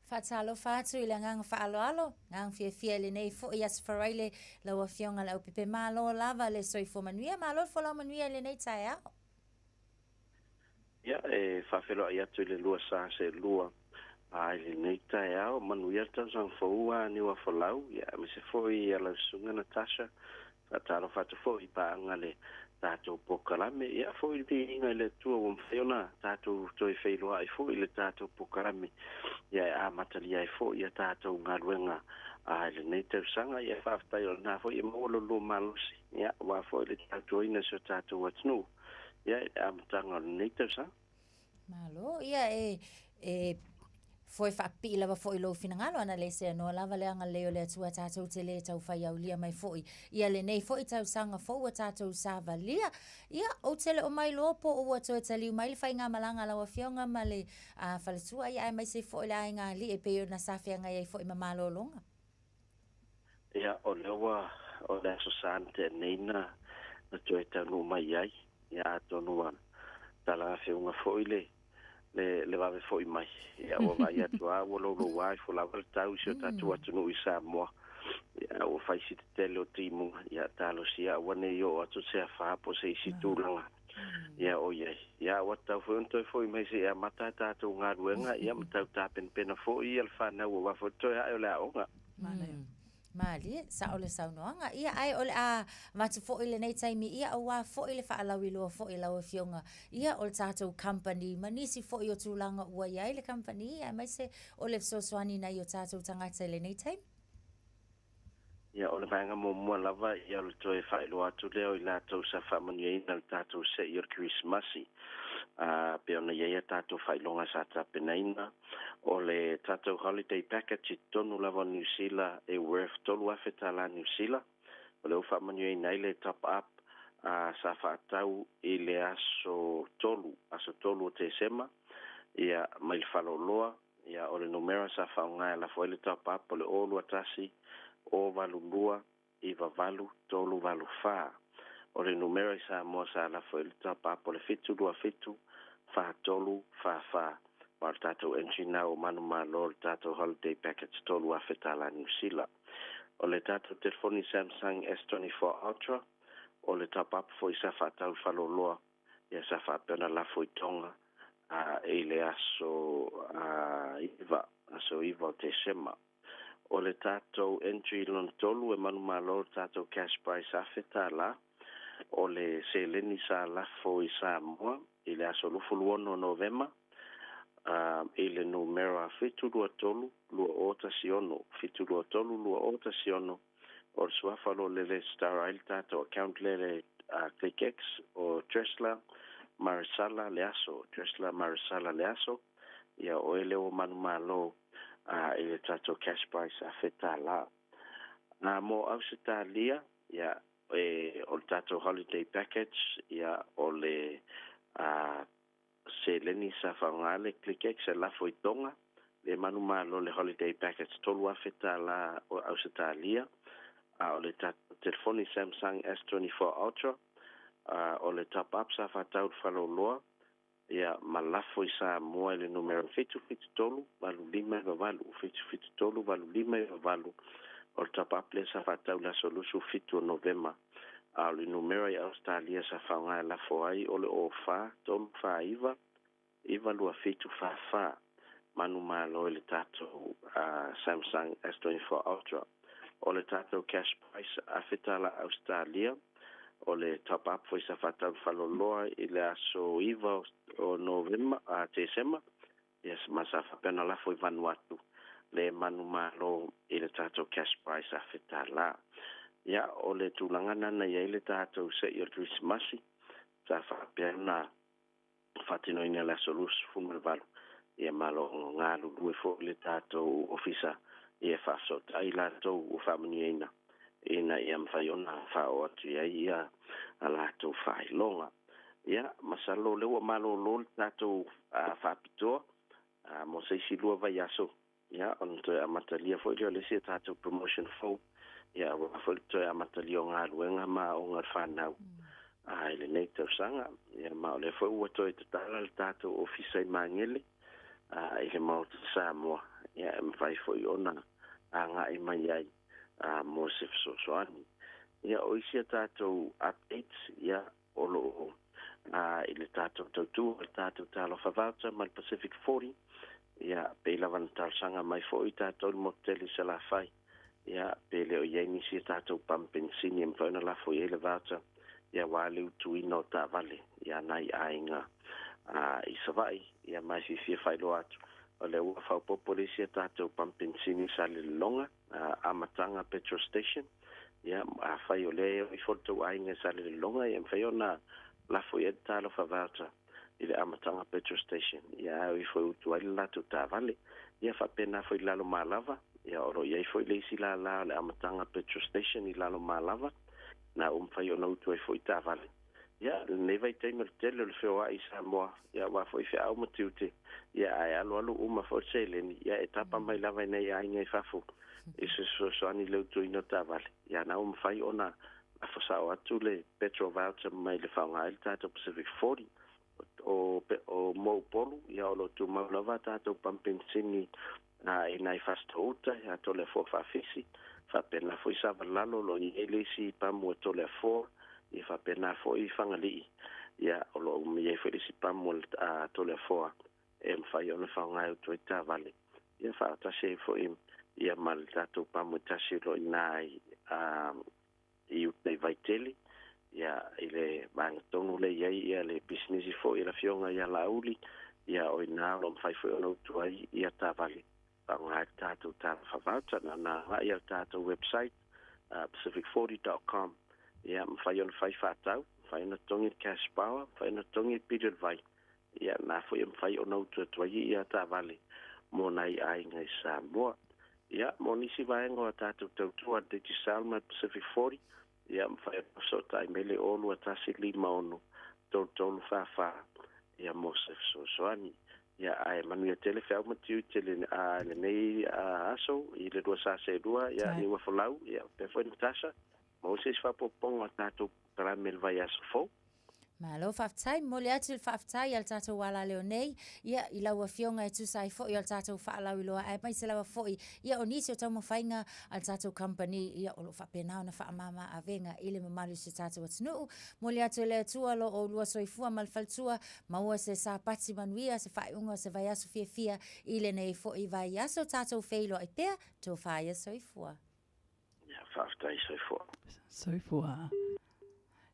Faatalofa atu i le agaga faaaloalo, agaga fiafia i lenei foi Aso Faraile, lau Afioga Leaupepe. Malo lava le soifua manuia, malo le folau manuia i lenei taeao. Ia, e faafeiloai atu i le lua sa seelua a i lenei taeao, manuia le tausaga fou a Niuafolau, ia aemaise foi ia lau susuga Natasha. Faatalofa atu foi i paaga le tatou polokalame, ia foi le viiga i le Atua ua mafai ona tatou toe feiloai foi i le tatou polokalame, ia e amatalia ai foi ia tatou galuega a i lenei tausaga. Ia faafetai o lena foi e maua lo lua malosi, ia aua foi le tautuaina o si o tatou atunuu, ia i le amataga o lenei tausaga. Malo, ia e, e foe faapipii lava foi i lou finagalo, ana le seanoa lava le agalelei o le Atua tatou te le tau faiaulia mai foi ia lenei foi tausaga fou ua tatou savalia. Ia, ou te le o mailoa po o ua toe taliu mai le faigamalaga a lau Afioga ma le faletua, ia aemaise foi le aiga alii e pei ona sa feagai ai foi ma malologa. Ia, o lea ua, o le Aso Sa na tea nei na, na toe taunuu mai ai. Ia, atonu ua talagafeuga foi le, le, le vave foi mai. Ia, ua vaai atu lava ua louloua ifo lava le tau i si o tatou atunuu i Samoa. Ia, ua fai si tetele o timuga. Ia, talosia aua ne i oo atu se afa po o se isi tulaga. Ia, o i ai. Ia, ua tatau foi ona toe foi mai se i amata a tatou galuega, ia, ma tau tapenapena foi ia le fanau aua foi le toe ae o le aoga. Malie, sao le saunoaga. Ia, ae o le a avatu foi lenei taimi, ia, aua foi le faalauiloa foi a lau Afioga, ia, o le tatou company ma nisi foi o tulaga ua i ai le company, aemaise o le fesoasoani i nai o tatou tagata i lenei taimi. Ia, o le vaega muamua lava, ia, o le toe faailoa atu lea o i latou sa faamanuiaina i le tatou se'i o le Kerisimasi, ā, pei ona i ai a tatou faailoga sa tapenaina. O le tatou holiday package i totonu lava o Niu Sila e worth $3,000 Niu Sila. O lea ua faamanuiaina ai le top up a sa faatau i le aso 3, aso 3 o Tesema, ia, mai le faleoloa. Ia, o le numera sa faaaoga e lafo ai le top up o le 021 082 98 384. O le numera i Samoa sa lafo i le top up o le 727 43 44. Ma o le tatou entry now o manumalo o le tatou holiday package $3,000 Niu Sila. O le tatou telefoni Samsung S24 Ultra, o le top up foi sa faatau i le faleoloa, ia sa faapea ona lafo i Tonga i le aso 9, aso 9 o Tesema. O le tatou entry lona tolu e manumalo le tatou cash price $1,000. O le seleni sa lafo i Samoa i le aso 26 o Novema i le numera 723 2016, 723 2016, o le suafa o lo o le resitala ai le tatou account lea le ClickX o Dressler Marisala Leaso, Dressler Marisala Leaso. Ia o oe lea ua manumalo i le tatou cash price $1,000. A mo Ausetalia, ia, e, o le tatou holiday package, ia, o le a, seleni sa faaaoga le ClickX e lafo i Tonga, le manumalo le holiday package $3,000 o Ausetalia, a o le tatou telefoni Samsung S24 Ultra, a, o le top up sa faatau i le faleoloa, Ia, ma lafo i Samoa i le numera 773 8598, 773 8598, o le top up lea sa faatau i le aso 27 o Novema, a o le numera i Ausetalia sa faaaoga e lafo ai o le 04 349 927 44. Manumalo i le tatou Samsung S24 Ultra. O le tatou cash price $1,000 Ausetalia, o le top up foi sa faatau i le faleoloa i le aso 9 o Novema, a Tesema, ia ma sa faapea ona lafo i Vanuatu le manumalo i le tatou cash price $1,000. Ia, o le tulaga lena na i ai le tatou se'i o le Kerisimasi, sa faapea ona faatinoina i le aso 28, ia ma lo o galulue foi le tatou ofisa ia e faafesootai latou ua faamanuiaina ina ia mafai ona faaoo atu i ai ia a latou faailoga. Ia, masalo o lea ua malolo le tatou faapitoa mo se isi lua vaiaso, ia ona toe amatalia foi lea o le isi a tatou promotion fou, ia aua foi le toe amatalia o galuega ma aoga a le fanau i lenei tausaga. Ia ma o lea foi ua toe tatala le tatou ofisa i Magele i le Maota Samoa, ia e mafai foi ona agai mai ai mo se fesoasoani. Ia o isi a tatou updates, ia o lo o i le tatou tautua, le tatou Talofa Voucher ma le Pacific 40, ia pei lava na talosaga mai foi tatou i le motu tele i Salafai, ia pe le o i ai nisi a tatou pamu penisini e mafai ona lafo i ai le voucher, ia aua le utuina o taavale ia nai aiga i Savaii, ia ma e fiafia faailoa atu o lea ua faaopoopo le isi a tatou pamu penisini i Salelologa, Amataga Petrol Station, ia afai o lea e oo ifo le tou aiga i Salelologa, ia e mafai ona lafo i ai le Talofa Voucher i le Amataga Petrol Station, ia ae o ifo e utu ai le latou taavale. Ia faapena foi i Lalomalava, ia o lo o i ai foi le isi lala o le Amataga Petrol Station i Lalomalava, na ua mafai ona utu ai foi taavale. Ia, lenei vaitaimi o le tele o le feoai i Samoa, ia aua foi feau ma tiute, ia ae alualu uma foi le seleni, ia e tapa mai lava i nai aiga i fafo i se fesoasoani i le utuina o taavale. Ia na ua mafai ona lafo sao atu le petrol voucher mai le faaaoga ai le tatou Pacific 40. O, o mo Upolu, ia o lo o tumau lava a tatou pamu penisini i nai Fasitoo-uta, ia Toleafoa Faafisi, faapena foi Savalalo o lo o i ai le isi pamu a Toleafoa, ia faapena foi Fagalii, ia o lo o i ai foi le isi pamu a Toleafoa e mafai ona faaaoga e utu ai taavale, ia faatasi ai foi ia ma le tatou pamu e tasi o lo o i ina i uta i Vaitele, ia i le vaega tonu lea i ai ia le pisinisi foi a le Afioga ia Laauli, ia o i ina o lo o mafai foi ona utu ai ia taavale faaaoga ai le tatou Talofa Voucher. Na ona agai i le tatou website pacific40.com, ia mafai ona fai faatau, mafai ona totogi le cash power, mafai ona totogi le pili o le vai, ia na foi e mafai ona utu atu ai ia taavale mo nai aiga i Samoa. Ia, mo nisi vaega o a tatou tautua a Digicel ma le Pacific 40, ia mafai ona fesootai mai le 021 56 3344 ia mo se fesoasoani. Ia, ae manuia tele feau ma tiute lenei aso i le 2 sa selua, ia Niuafolau, ia faapea foi Natasha, maua se isi faaopoopoga o a tatou polokalame i le vaiaso fou. Malo faafetai, momoli atu le faafetai a le tatou alaleo nei, ia, i lau Afioga e tusa ai foi o le tatou faalauiloa aemaise lava foi, ia, o nisi o taumafaiga a le tatou company, ia, o lo o faapena ona faamama avega i le mamalu o si o tatou atunuu. Momoli atu e le Atua lo oulua soifua ma le faletua, maua se Sapati manuia, se faaiuga o se vaiaso fiafia i lenei foi vaiaso, tatou feiloai pea, tofa ia soifua. Ia, faafetai, soifua. Soifua.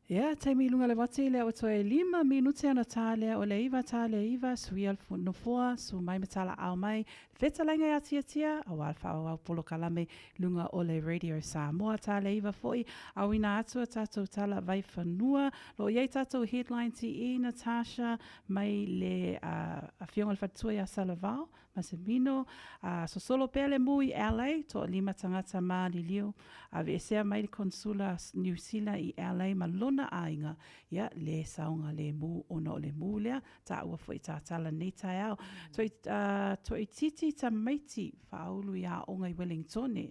Ia, taimi i luga o le uati lea ua toe lima minute ona tā lea o le iva, tā le iva, suia le nofoa, su mai ma talaau mai, le fetalaiga ia Tiatia, aua le faaauau polokalame i luga o le Radio Samoa, tā le iva foi, auina atu a tatou tala vaifanua, lo o i ai tatou headlines i i, Natasha, mai le Afioga i le Faletua ia Salavao, Massimino, a sosolo pea le mū i LA, toalima tagata maliliu, aveesea mai le Konsula Niu Sila i LA ma lona aiga, ia, le saogalemu ona o le mū lea, taua foi tātala nei taeao. Toi, uh, toititi tamaiti faaulu i aoga i Wellingtone,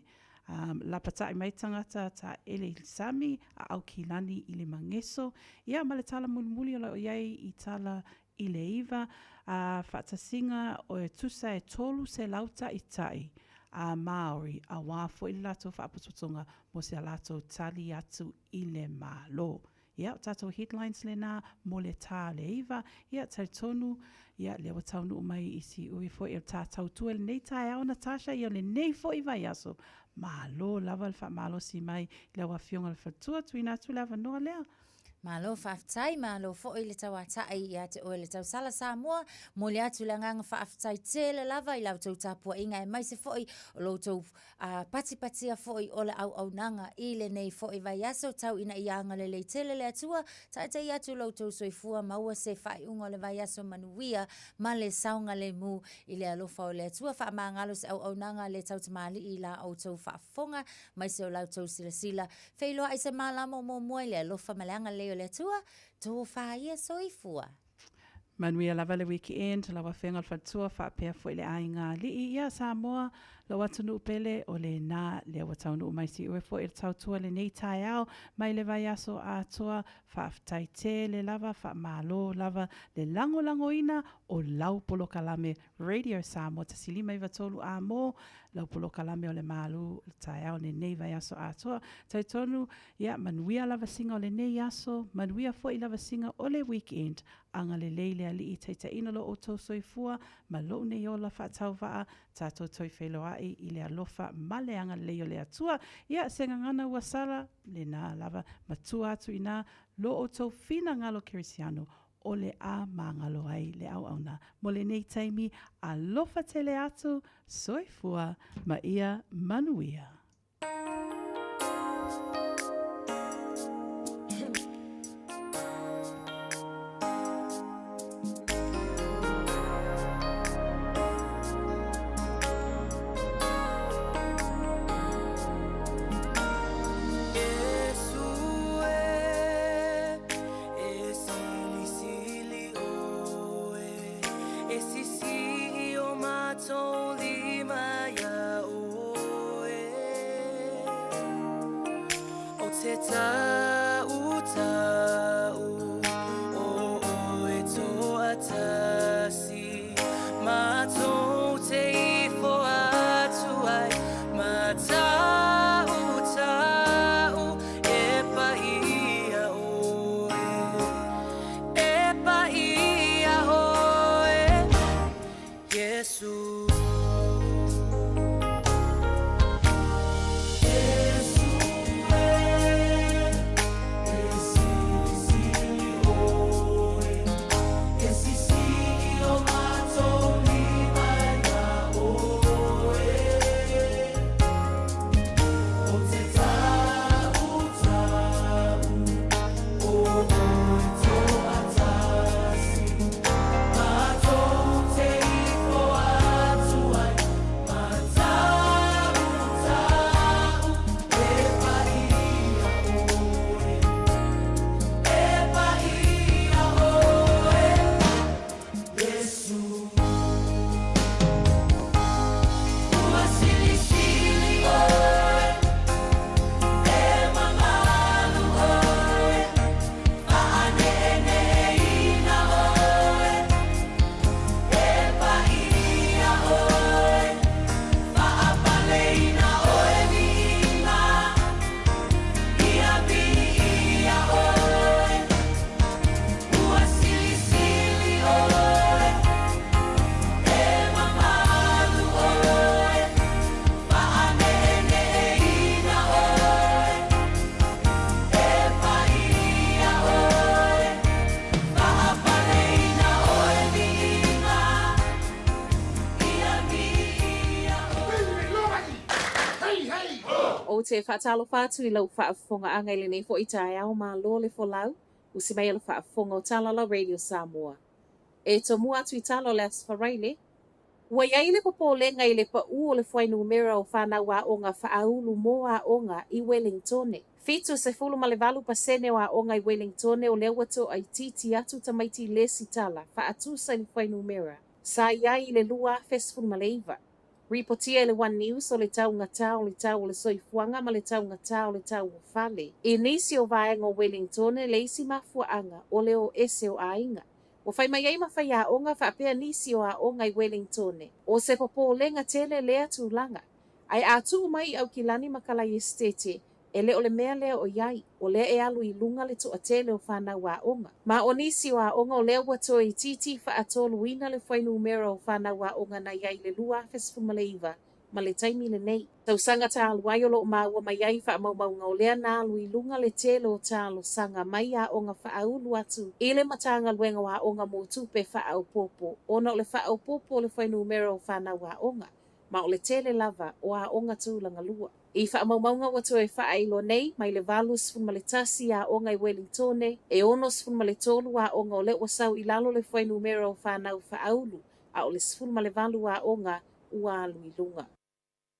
um, lapata'i mai tagata taele i le sami, a Aukilani i le mageso, ia, ma le tala mulimuli o lo o i ai i tala i le iva, ā, faatasiga e tusa e 300 ta'ita'i a Māori auā foi le latou faapotopotoga mo se a latou tali atu i le Malo. Ia, o tatou headlines lenā mo le tā o le iva, ia, talitonu, ia, lea ua taunuu mai i siui foi o le tā tautua i lenei taeao, Natasha, ia o lenei foi vaiaso, malo lava le faamalosi mai i lau Afioga i le Faletua, tuuina atu le avanoa lea. Malo faafetai, malo foi le tauata'i ia te oe le tausala Samoa. Momoli atu le agaga faafetai tele lava i la outou tapuaiga aemaise foi o lo outou patipatia foi o le auaunaga i lenei foi vaiaso. Tau ina ia agalelei tele le Atua, taitai atu lo outou soifua, maua se faaiuga o le vaiaso manuia ma le saogalemu i le alofa o le Atua. Faamagalo se auaunaga le tautamalii i la outou faafofoga aemaise o la outou silasila. Feiloai se malama o muamua i le alofa ma le agalelei o le Atua, tofa ia soifua. Manuia lava le weekend, lau Afioga le Faletua faapea foi le aiga alii ia Samoa, lou atunuu pele o lena lea ua taunuu mai siue foi le tautua lenei taeao mai le vaiaso atoa, faafetai tele lava, faamalo lava le lagolagoina o lau polokalame Radio Samoa 1593 A mo lau polokalame o le malu o le taeao lenei vaiaso atoa. Talitonu, ia, manuia lavasiga o lenei aso, manuia foi lavasiga o le weekend. Agalelei le Alii taitaiina lo outou soifua ma lou nei ola faatauvaa, tatou toe feiloai i le alofa ma le agalelei o le Atua. Ia, se gagana ua sala, lena lava, matua atu i ina lo outou finagalo kerisiano o le a magalo ai le auauna mo lenei taimi. Alofa tele atu, soifua ma ia manuia. Ou te faatalofa atu i lau faafofogaaga i lenei foi taeao malo le folau, usi mai e le faafofoga o Talala Radio Samoa. E tomua atu i tala o le Aso Faraile, Ua i ai le popolega i le paʻū o le fuainumera o fanau aoga faaulu mo aoga i Welingtone. 78% o aoga i Welingtone o lea ua toaitiiti atu tamaiti lesitala faatusa i le fuainumera sa i ai i le 2019. Ripotia e le One News o le taugatā o le tau o le soifuaga ma le taugatā o le tau o fale i nisi o vaega o Welingtone le isi mafuaaga o le o ese o aiga. Ua fai mai ai ma faiaoga faapea nisi o aoga i Welingtone, o se popolega tele lea tulaga. Ae a tuu mai i Aukilani ma Kalaiestete, e le o le mea lea o i ai, o lea e alu i luga le toatele o fanau aoga. Ma o nisi o aoga o lea ua toe itiiti faatoluina le fuainumera o fanau aoga na i ai i le 2019. ma le taimi lenei. Tausaga talu ai o loo maua mai ai faamaumauga o lea na alu i luga le tele o talosaga mai aoga faaulu atu i le Matagaluega o Aoga mo tupe faaopoopo ona o le faaopoopo o le fuainumera o fanau aoga ma o le tele lava o aoga tulagalua. I faamaumauga ua toe faailoa nei, mai le 81 aoga i Welingtone, e 63 aoga o lea ua sau i lalo le fuainumera o fanau faaulu, a o le 18 aoga ua alu i luga.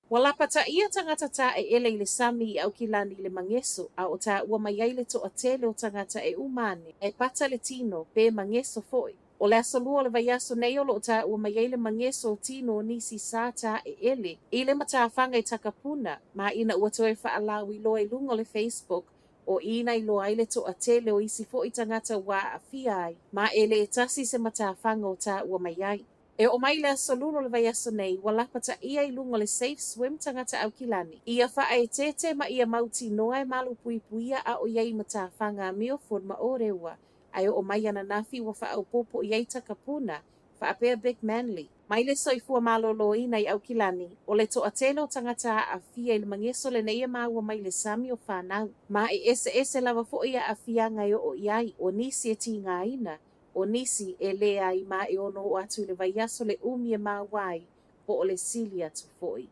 Ua lapataia tagata taeele i le sami i Aukilani i le mageso, a o taua mai ai le toatele o tagata e uma ane, e pata le tino pe mageso foi. O le aso Lua o le vaiaso nei o loo taua mai ai le mageso o tino o nisi sa taeele i le matafaga i Takapuna, ma ina ua toe faalauiloa i luga o le Facebook, o i na iloa ai le toatele o isi foi tagata ua aafia ai, ma e le tasi se matafaga o taua mai ai. E oo mai le aso Lua o le vaiaso nei, ua lapataia i luga o le Safe Swim tagata Aukilani, ia faaeteete ma ia mautinoa e malupuipuia a o i ai i matafaga a Milford ma Ōrewa, ae oo mai ananafi ua faaopoopo i ai Takapuna, faapea Big Manly. Mai le soifua malōlōina i Aukilani, o le toatele o tagata aafia i le mageso lenei e maua mai le sami o fanau. Ma e eseese lava foi aafiaga e oo i ai, o nisi e tigaina, o nisi e leai ma e ono oo atu i le vaiaso le umi e maua ai, po o le sili atu foi.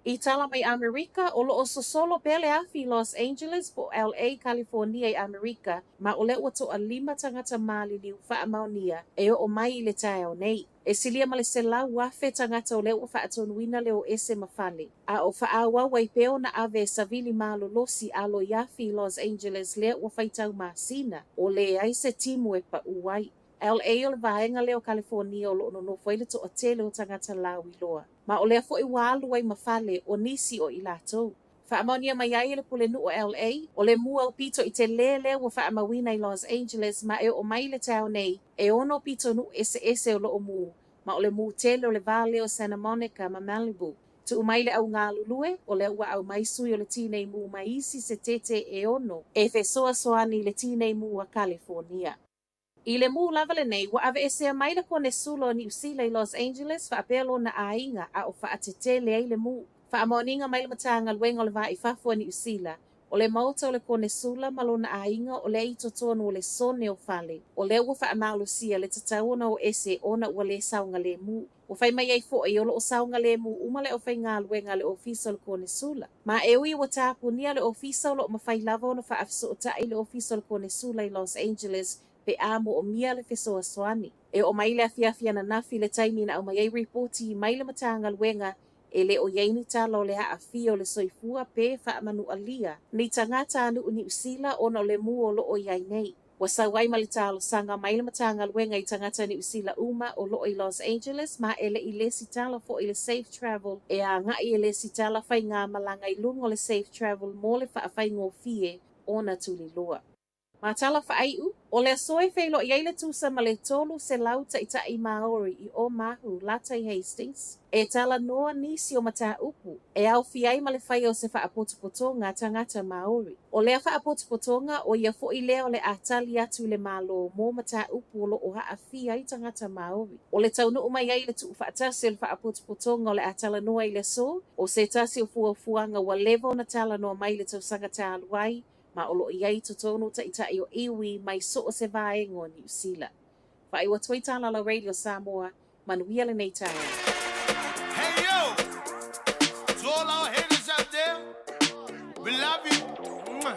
I tala mai Amerika, o loo sosolo pea le afi i Los Angeles po o LA, Kalifonia i Amerika, ma o lea ua toalima tagata maliliu faamaonia e oo mai i le taeao nei. E silia ma le 100,000 tagata o lea ua faatonuina le o ese ma fale, a o faaauau ai pea ona ave e savili malolosi alo i afi i Los Angeles lea ua faitau masina o leai se timu e paū ai. LA o le vaega lea o Kalifonia o loo nonofo ai le toatele o tagata lauiloa, ma o lea foi ua alu ai ma fale o nisi o i latou. Faamaonia mai ai e le Pulenuu o LA, o le mu aupito i telē lea ua faamauina i Los Angeles ma e oo mai i le taeao nei, e 6 pitonuu eseese o loo mu, ma o le mu tele o le va lea o Santa Monica ma Malibu. Tuu mai le au galulue, o lea ua aumai sui o le tinei mu mai isi setete e 6 e fesoasoani i le tinei mu a Kalifonia. I le mu lava lenei, ua aveesea mai le Konesula o Niu Sila i Los Angeles faapea lona aiga a o faatetele ai le mu. Faamaoniga mai le Matagaluega o le Va i Fafo a Niu Sila, o le maota o le Konesula ma lona aiga o lea i totonu o le sone o fale, o lea ua faamalosia le tatau ona o ese ona ua le saogalemu. Ua fai mai ai foi o loo saogalemu uma le aufaigaluega a le Ofisa o le Konesula. Ma e ui ua tapunia le ofisa o loo mafai lava ona faafesootai le Ofisa o le Konesula i Los Angeles pe a moomia le fesoasoani. E oo mai le afiafi ananafi le taimi na aumai ai ripoti mai le Matagaluega e le o i ai ni tala o le aafia o le soifua pe faamanualia ni tagata a nuu Niu Sila ona o le mu o loo i ai nei. Ua sau ai ma le talosaga mai le Matagaluega i tagata Niu Sila uma o loo i Los Angeles ma e le i lesitala foi i le Safe Travel e agai e lesitala faigamalaga i luga o le Safe Travel mo le faafaigofie ona tuliloa. Ma tala faaiu, o le aso e feiloai ai le tusa ma le 300 taitai Māori i Omahu, lata i Hastings, e talanoa nisi o mataupu e aofia ai ma le faia o se faapotopotoga a tagata Māori. O lea faapotopotoga, o ia foi lea o le a tali atu i le Malo mo mataupu o loo aafia ai tagata Māori. O le taunuu mai ai le tuufaatasi o le faapotopotoga o le a talanoa i le aso, o se tasi o fuafuaga ua leva ona talanoa mai i le tausaga talu ai, ma o loo i ai i totonu taitai o iwi mai so o se vaega o Niu Sila. Faaiu atu ai tala a la Radio Samoa, manuia lenei taeao. Hey yo, to all our haters out there, we love you. Mwah.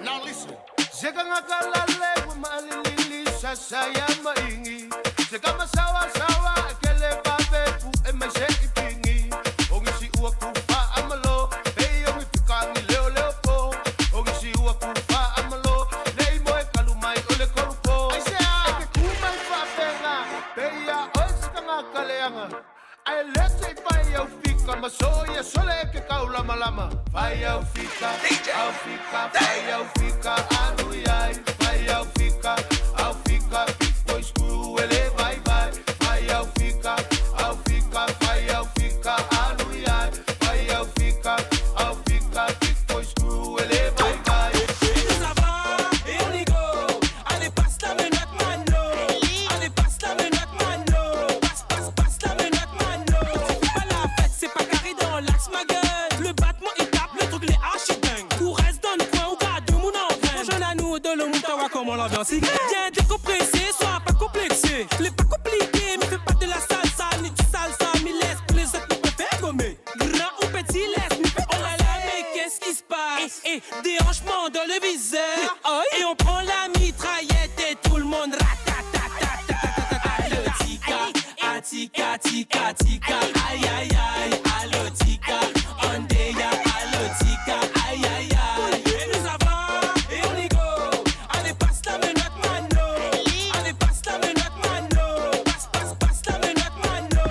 Now listen. Sekangakalale malilili sasa ya maingi. Sekamasawa sawa kele babe pu emaise ipingi. Ongisi ua kufa amalo, hey ongi pikangi leo leo po. Ongisi ua kufa amalo, lei moe kalumai ole korupo. Aisea, eke kumai fapenga, peia oe sekangakaleanga. Ai lete i pai au fika, maso ia sole ke kau lama lama. Pai au fika, au fika, pai au fika, anu iai. Pai au fika, au fika, big boys crew, ele bye bye. Pai au fika, au fika, pai au fika, anu iai. Pai au fika, au fika, big boys crew, ele bye bye. Ça va, et on y go. Allez, passe la menotte, Mano. Allez, passe la menotte, Mano. Passe, passe, passe la menotte, Mano. C'est pas la fête, c'est pas Viens décompresser, sois pas complexé. Les pas compliqué, mais fais pas de la salsa, ni du salsa, mais laisse pour les autres nous préfère gommer. Grand ou petit, laisse nous Oh là là, mais qu'est-ce qui se passe? Eh, eh, déhanchement dans le viseur. Et on prend la mitraillette et tout le monde ratatatatata. Allo tika, atika tika tika, aïe aïe aïe, allo tika, andeya, allo tika, aïe aïe aïe. Et nous ça va, et on y go. Allez, passe la menotte, mano. Allez, passe la menotte, mano. Passe, passe, passe la menotte, mano.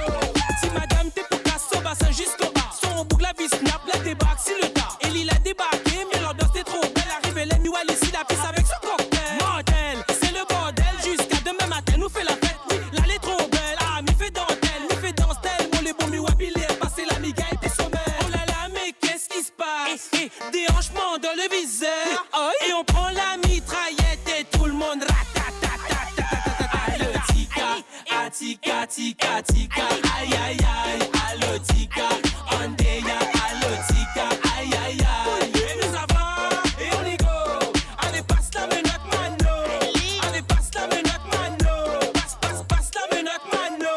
Si madame t'es pour casser au bassin jusqu'au bas. Son boucle la vis, snap, la débarque si le tas. Ellie l'a débarqué, mais l'ambiance est trop belle. Arrive, elle est ici, la piste avec son cocktail. Mortel, c'est le bordel jusqu'à demain matin. Nous fait la fête, oui, l'allée trop belle. Ah, mi fait dentelle, mi fait danse telle. Mon les bon, mi wabilé, passer la migaille, t'es sommeil. Oh là là, mais qu'est-ce qui se passe? Eh, eh, déhanchement dans le viseur. Et on prend la mitraillette et tout le monde ratatatatata. Allo tika, atika tika tika, aïe aïe aïe, allo tika, andeya, allo tika, aïe aïe aïe. Et nous ça va, et on y go. Allez, passe la menotte, mano. Allez, passe la menotte, mano. Passe, passe, passe la menotte, mano.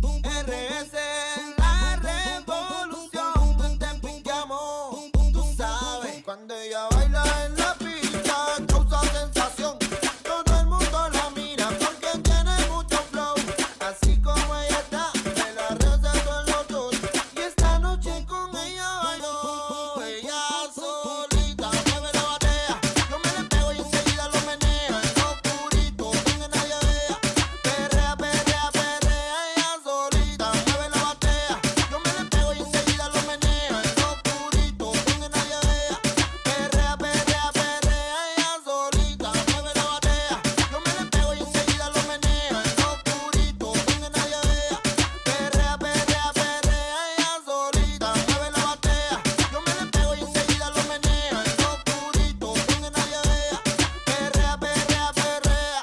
RS, la revolución, te picamos, tú sabes. Cuando ella baila en la pista, causa sensación. Todo el mundo la mira porque tiene mucho flow. Así como ella está, me la receto el doctor. Y esta noche con ella bailo, ella solita mueve la batea. Yo me le pego y enseguida lo menea. En lo oscurito, donde nadie vea. Perrea, perrea, perrea, ella solita mueve la batea. Yo me le pego y enseguida lo menea. En lo oscurito, donde nadie vea. Perrea, perrea, perrea, ella solita mueve la batea. Yo me le pego y enseguida lo menea. En lo oscurito, donde nadie vea. Perrea, perrea, perrea, ella solita mueve la batea. Yo me le pego y enseguida lo menea. En lo oscurito, donde nadie vea. Perrea, perrea, perrea.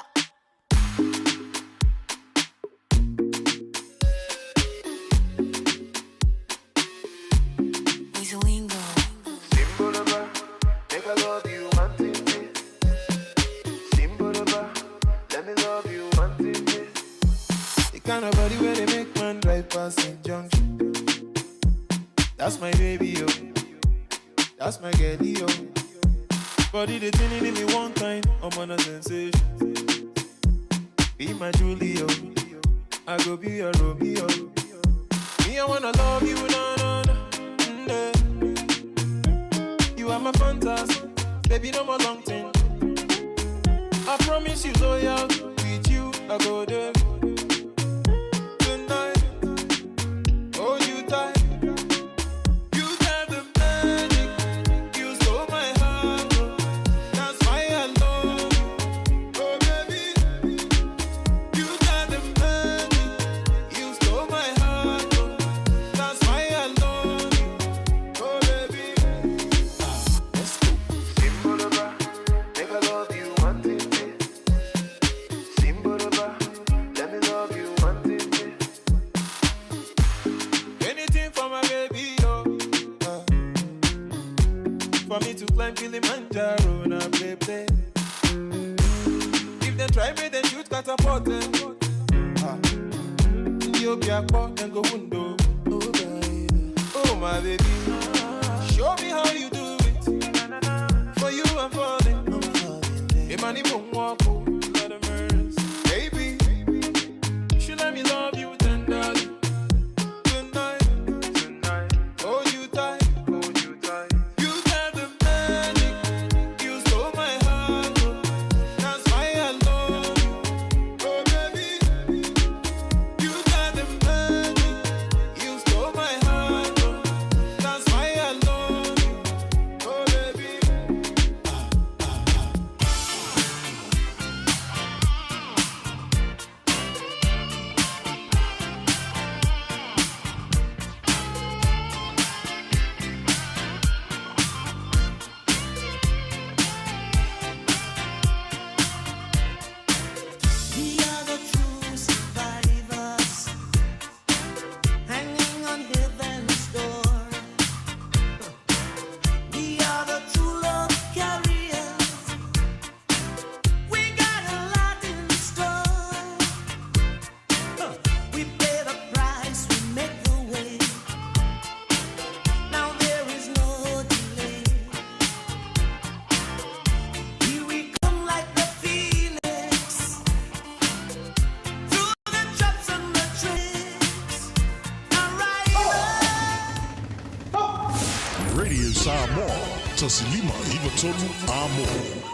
Simbolaba, make I love you one thing. Simbolaba, let me love you one thing. The kind of body where they make man drive past the junction. That's my baby, yo. That's my girl, yo. Body they tuning in me one time, I'm on a sensation. Be my Julio, I go be your Romeo. Me, I wanna love you, no, no, no. eh. You are my fantasy, baby, no more long thing. I promise you loyal, with you I go there. Tonight, hold you tight. You got the magic, you stole my heart. oh. That's why I love you, oh baby. You got the magic, you stole my heart. oh. That's why I love you, oh baby. Simbolaba, make I love you one thing. Simbolaba, let me love you one thing. Anything for my baby, yo. For me to climb Kilimanjaro, now play, play. If they try me, then shoot catapult. Eh. Ah. Ethiopia, then go window. Oh, my baby. Show me how you do it. For you, I'm falling. Imani Mungu, Lord of mercy. Baby, should let me love you tenderly. Tonight, tonight, hold you tight, hold you tight. You got the magic, you stole my heart. oh. That's why I love you, oh baby. You got the magic, you stole my heart. oh. That's why I love you, oh baby. Radio Samoa, 1593 Amo.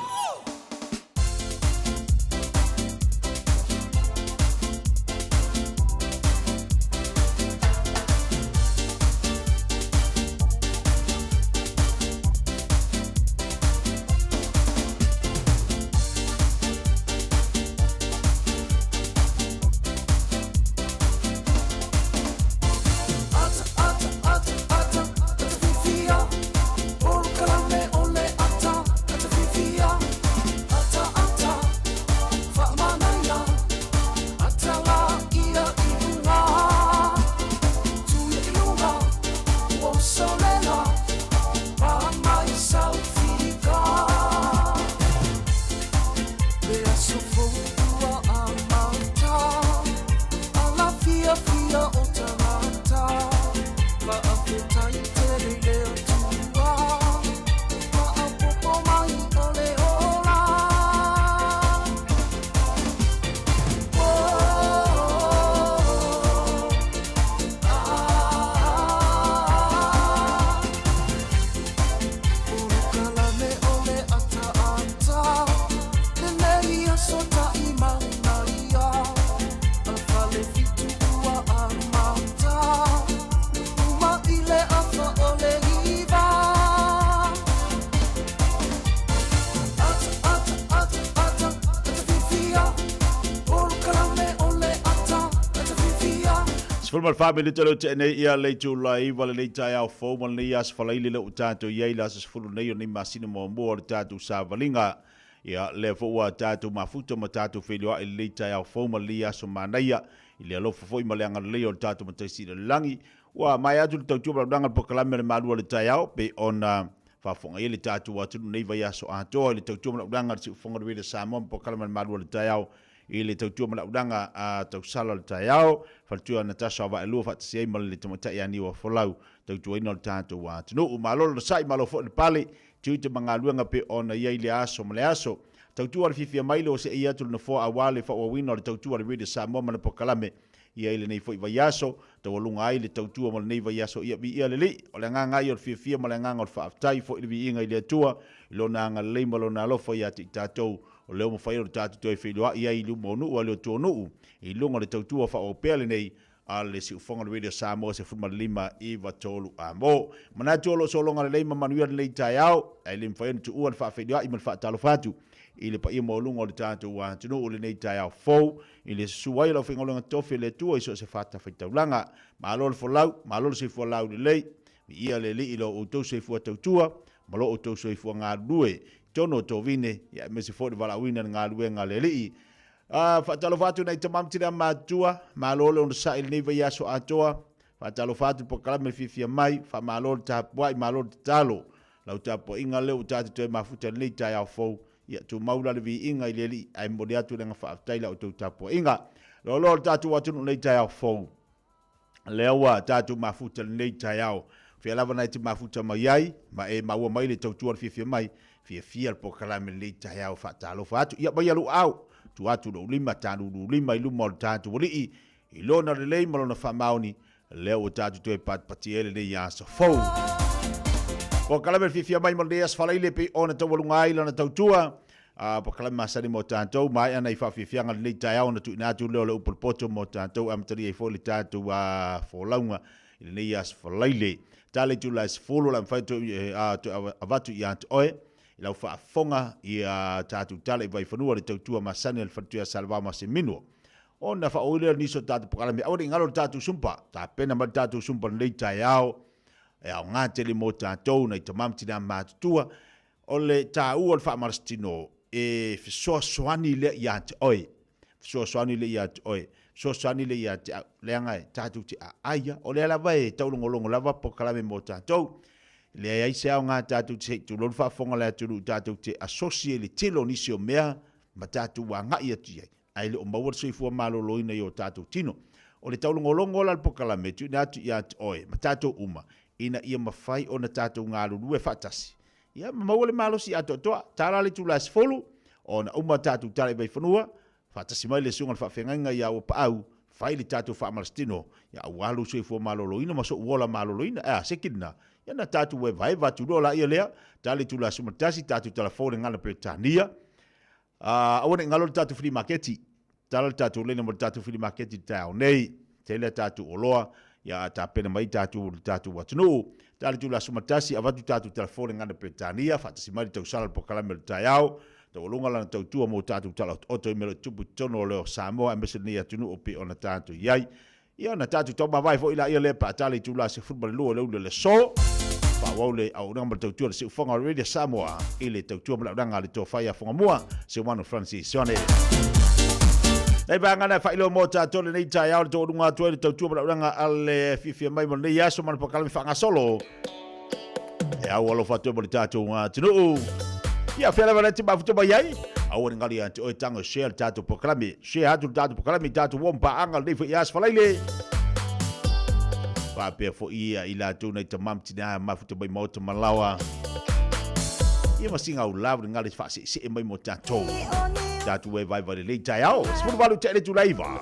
14 minute leo tea nei ia le itula iva lenei taeao fou ma lenei aso falaili lea ua tatou i ai le aso 10 nei o nei masina muamua o le tatou savaliga. Ia lea foi ua tatou mafuta ma tatou feiloai i lenei taeao fou ma lenei aso manaia i le alofa foi ma le agalelei o le tatou Matai Sili o le Lagi. Ua maea atu le tautua ma le auaunaga o le polokalame o le Malu o le Taeao pei ona faafofoga ai le tatou atunuu nei vaiaso atoa i le tautua ma le auaunaga a le Siufofoga o le Radio Samoa ma polokalame o le Malu o le Taeao i le tautua ma le auaunaga a tausala o le taeao, faletua Natasha o Vaelua faatasi ai ma le tamaitai ia Niua Folau, tautuaina o le tatou atunuu. Malo le onosai, malo foi le pale, tiute ma galuega pei ona i ai le aso ma le aso. Tautua le fiafia mai le oseai atu le nofoa aua le faaauauina o le tautua a le Radio Samoa ma le polokalame i ai lenei foi vaiaso, taualuga ai le tautua mo lenei vaiaso ia viia le Alii. O le agaga ai o le fiafia ma le agaga o le faafetai foi le viiga i le Atua i Lona agalelei ma Lona alofa ia te i tatou. O lea ua mafai ona tatou toe feiloai ai i luma o nuu a le atunuu i luga o le tautua faaauau pea lenei a le Siufofoga o le Radio Samoa 15 93 A mo. Manatu o lo o sologa lelei ma manuia lenei taeao, ae le mafai ona tuua le faafeiloai ma le faatalofa atu i le paia maualuga o le tatou atunuu i lenei taeao fou i le susu ai o le aufaigaluega tofi a le Atua i so o se fatafaitaulaga. Malo le folau, malo le soifua laulelei, viia le Alii i lo outou soifua tautua ma lo outou soifua galulue totonu o Tovine, ia aemaise foi le valaauina i le galuega a le Alii. A, faatalofa atu nai tama ma tina matutua, malo le onosai i lenei vaiaso atoa, faatalofa atu i polokalame le fiafia mai, faamalo le tapuai, malo le tatalo. Lau tapuaiga lea ua tatou toe mafuta i lenei taeao fou, ia tumau la le viiga i le Alii, ae momoli atu le aga faafetai i la outou tapuaiga. Loaloa o le tatou atunuu i lenei taeao fou. Lea ua tatou mafuta lenei taeao. Fea lava na e te mafuta mai ai, ma e maua mai le tautua le fiafia mai, fiafia le polokalame lenei taeao faatalofa atu. Ia maia lou aao, tuu atu lou lima, talulu lima i luma o le tatou Alii, i lona lelei ma lona faamaoni, lea ua tatou toe patipati ai lenei aso fou. Polokalame le fiafia mai ma lenei aso falaile pei ona taualuga ai lana tautua. A polokalame masani mo tatou, maea nai faafiafiaga lenei taeao ona tuuina atu lea o le upu le poto mo tatou e amatalia ai foi le tatou folauga i lenei aso falaile. Tala itula e 10 o le a mafai toe avatu ia te oe i lau faafofoga i a tatou tala i Vaifanua le tautua masani a le Faletuia Salevao Maseminua. Ona faaoi lea o nisi o tatou polokalame aua ne i galo le tatou sumpa, tapena mai le tatou sumpa lenei taeao e aoga tele mo tatou nai tama ma tina matutua. O le taua o le faamalositino, e fesoasoani lea ia te oe, fesoasoani lea ia te oe, fesoasoani lea ia te au, leaga e tatou te aai a. O lea lava e taulogologo lava polokalame mo tatou. E leai se aoga tatou te se i tulou le faafofoga a le atunuu tatou te asosi ai le tele o nisi o mea ma tatou agai atu i ai, ae le o maua le soifua maloloina i o tatou tino. O le taulogologo la o le polokalame e tuuina atu ia te oe ma tatou uma, ina ia mafai ona tatou galulue faatasi Ia ma maua le malosi atoatoa. Tala le itula e 10, ona uma tatou tala i Vaifanua, faatasi mai le susuga i le faafeagaiga ia Uapaau, Fai le tatou faamalositino, ia auā lou soifua maloloina ma so'u ola maloloina. Ae a se kina? Ia na tatou evaeva atu loa laia lea, tali itula 11, tatou talafou le gagana Peretania. Aua ne i galo le tatou filimaketi. Tala le tatou lena mo le tatou filimaketi i le taeao nei. Tele a tatou oloa, ia a tapena mai tatou le tatou atunuu. Tali itula 11, avatu tatou talafou le gagana Peretania, faatasi mai le tausala le polokalame o le taeao. Taualuga lana tautua mo tatou tala otooto i mea o lo o tupu i totonu o le Samoa aemaise lenei atunuu e pei ona tatou i ai. Ia ona tatou taumavae foi laia lea pe a tala i itula 12 o le ulu o le aso. Faaauau le auaunaga ma le tautua a le Siufofoga o Radio Samoa i le tautua ma le auaunaga a le Tofa ia Fagamua, Seuano Francis Sione. Nei vaega na e faailoa mo tatou lenei taeao le taualuga atu ai le tautua ma le auaunaga a le fiafia mai mo lenei aso ma le polokalame faagasolo. E au alofa atu ai mo le tatou atunuu. Ia, fea lava le te mafuta mai ai. Aua ne galo ia te oe tago e share le tatou polokalame. Share atu le tatou polokalame i tatou uo ma paaga lenei foi aso Faraile. Faapea foi ia i latou nai tama ma tina mafuta mai maota ma laoa. Ia ma singa au lava le galo e faaseesee mai mo tatou. Tatou e vaivai lelei taeao. 18 te le tulaiva.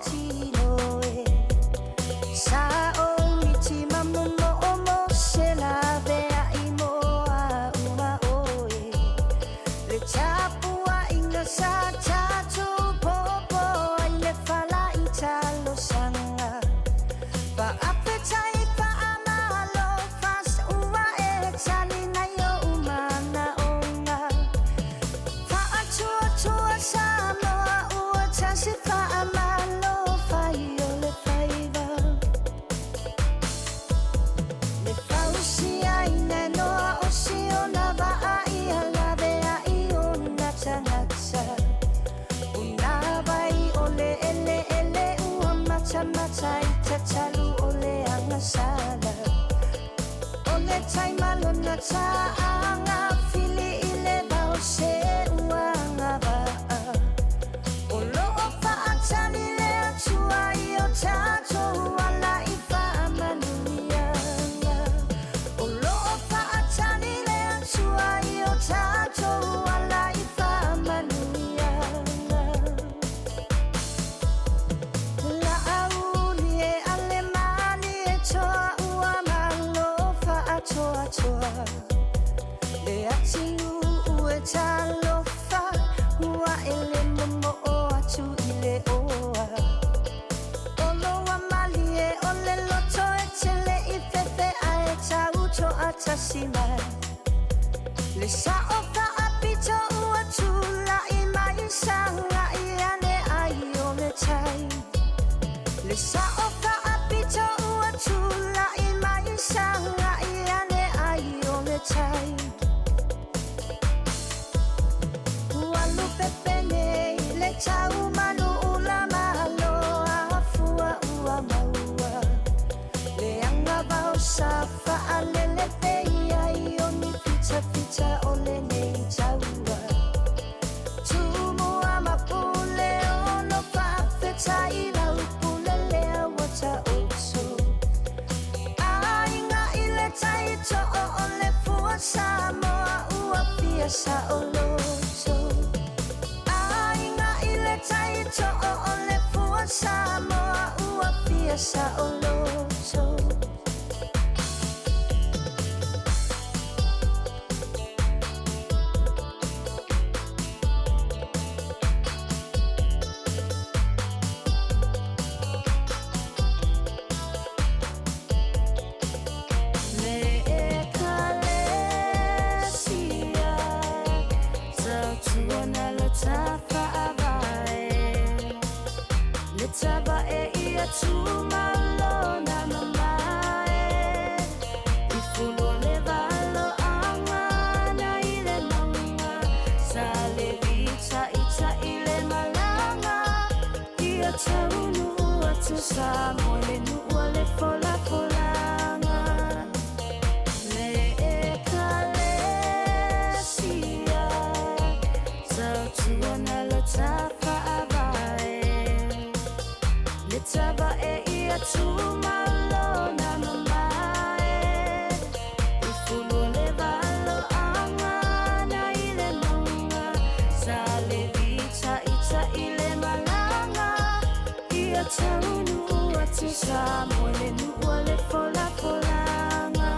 se sa mo le nua le fola folanga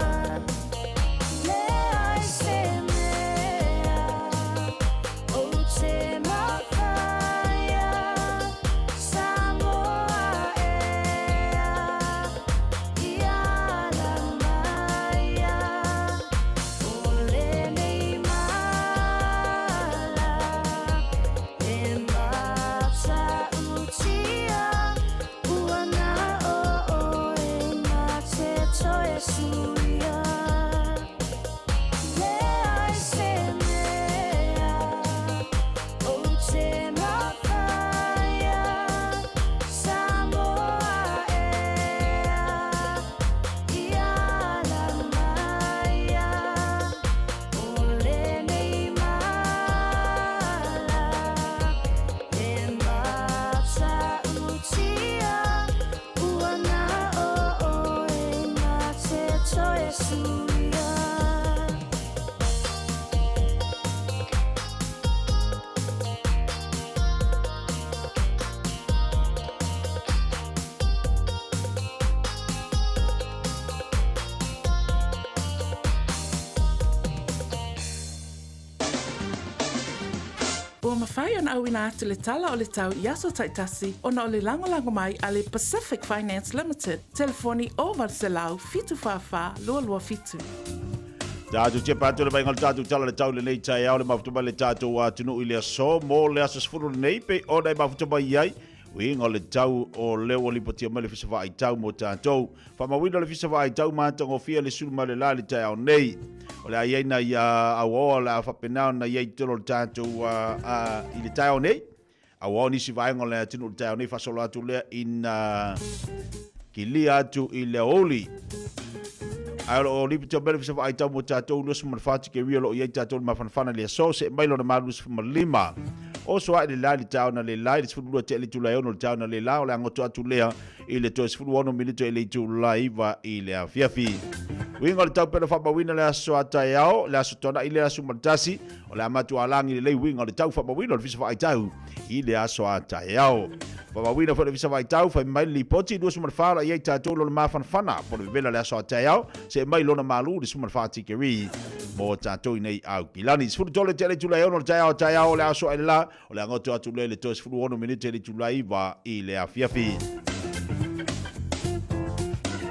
Le ai se mea O te mafaia Samoa ea Ia la maia O lenei mala E matautia Ua na o oe ma te toe suia Le ai se mea O te mafaia Samoa ea Ia la maia O lenei mala E matautia Ua na o oe ma te toe suia. Ua mafai ona auina atu le Tala o le Tau i aso taitasi ona o le lagolago mai a le Pacific Finance Limited, telefoni 0 800 744 227. Tātou te pātou le vainga o le tātou tala le tau lenei taeao le mafuta mai le tātou atunuu i le aso mo le aso 10 lenei pe ona e mafuta mai ai uiga o le tau o lea ua lipotia mai le Ofisa Vaaitau mo tātou. Faamauina le Ofisa Vaaitau matagofie le sulu ma le la le taeao nei. O le a i ai nai auaoa o le a faapena ona i ai i totonu o le tātou i le taeao nei. Auaoa nisi vaega o le atunuu i le taeao nei faasolo atu lea ina kilia atu i le aoauli. Ae o lo o lipotia mai le Ofisa Vaaitau mo tātou 24 tikeria o lo o i ai tātou i le mafanafana i le aso se'e mai lona malu 15. Oso ae le la i le taeao analeila i le 12 tea i le itula e 6 o le taeao analeila o le a goto atu lea i le toe 16 minute i le itula e 9 i le afiafi. Uiga o le tau pena faamauina le aso a taeao, le aso Toana'i le aso 11, o le a matualagi lelei uiga o le tau faamauina o le Ofisa Vaaitau i le aso a taeao. Faamauina foi le Ofisa Vaaitau fai mai le lipoti 24 o le a i ai tatou lona mafanafana po o le vevela le aso a taeao se'e mai lona malu le 14 tikeri mo tatou i nei Aukilani. 13 tea i le itula e 6 o le taeao a taeao o le aso ae le la o le a goto atu lea i le toe 16 minute i le itula e 9 i le afiafi.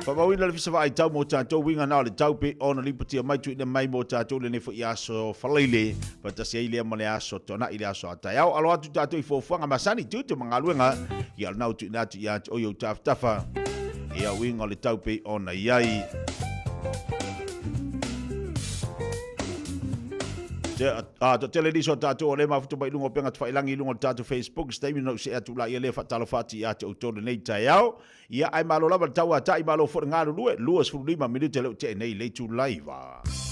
Faamauina le Ofisa Vaaitau mo tatou uiga na o le tau pe ona lipotia mai tuuina mai mo tatou lenei foi aso Falaile faatasi ai lea ma le aso Toana'i le aso a taeao. Alo atu tatou i fuafuaga masani, tiute ma galuega ia o lena ua tuuina atu ia te oe i ou tafatafa ia uiga o le tau pei ona i ai. Te, a, toatele nisi o tatou o lea mafuta mai i luga o upega tafailagi i luga o le tatou Facebook, se taimi ona ou see atu laia lea faatalofa atu ia te outou lenei taeao. Ia, ae malo lava le tauata'i, malo foi le galulue, 25 minute lea ua tea nei i le itula 9.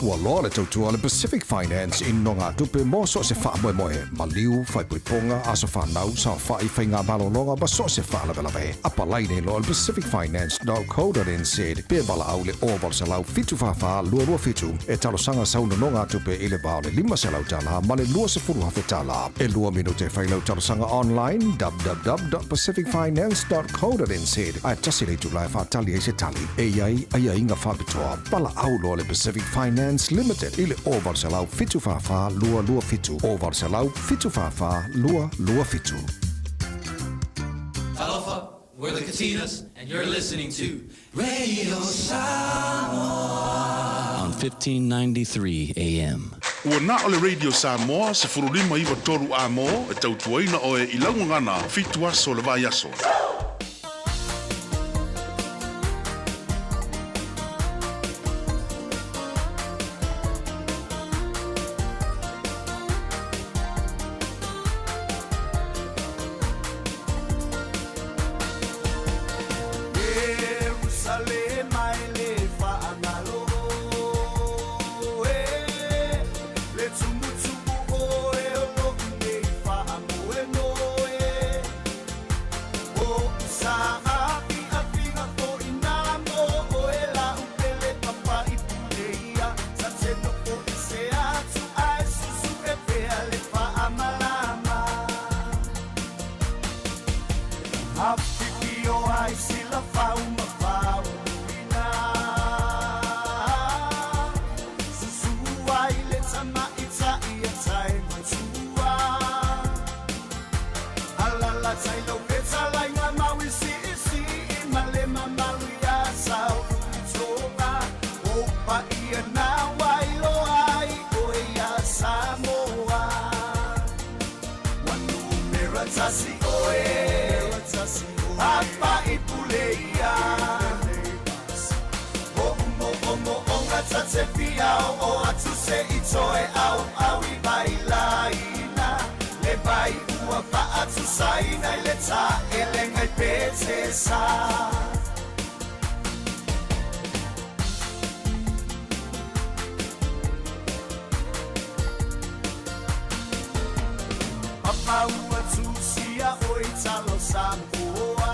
Ua loa le tautua a le Pacific Finance i nonogatupe mo so o se faamoemoe, maliu, faaipoipoga, aso fanau, saofai, faiga malologa ma so o se faalavelave. Apalai nei loa i le pacificfinance.co.nz pe valaau i le 0800 744 227 e talosaga sau nonogatupe i le va o le $500 ma le $20,000. E lua minute e fai lau talosaga online www.pacificfinance.co.nz ae tasi le itula e faatali ai se tali. E i ai aiaiga faapitoa. Valaau loa le Pacific Finance Limited i le 0800 744 227 0800 744 227. Talofa, we're the Katinas, and you're listening to Radio Samoa on 1593 AM. Ua na o le Radio Samoa 1593 amo e tautuaina oe i lau gagana 7 aso o le vaiaso. Ierusalema e le faagalo e le tumutumu oe o lo'u nei faamoemoe o onga tatse pia o atu se i toe au au i bailaina Le vai ua faatu saina i le ta elenga i pete sa. Papa ua tusia oi talo Samoa.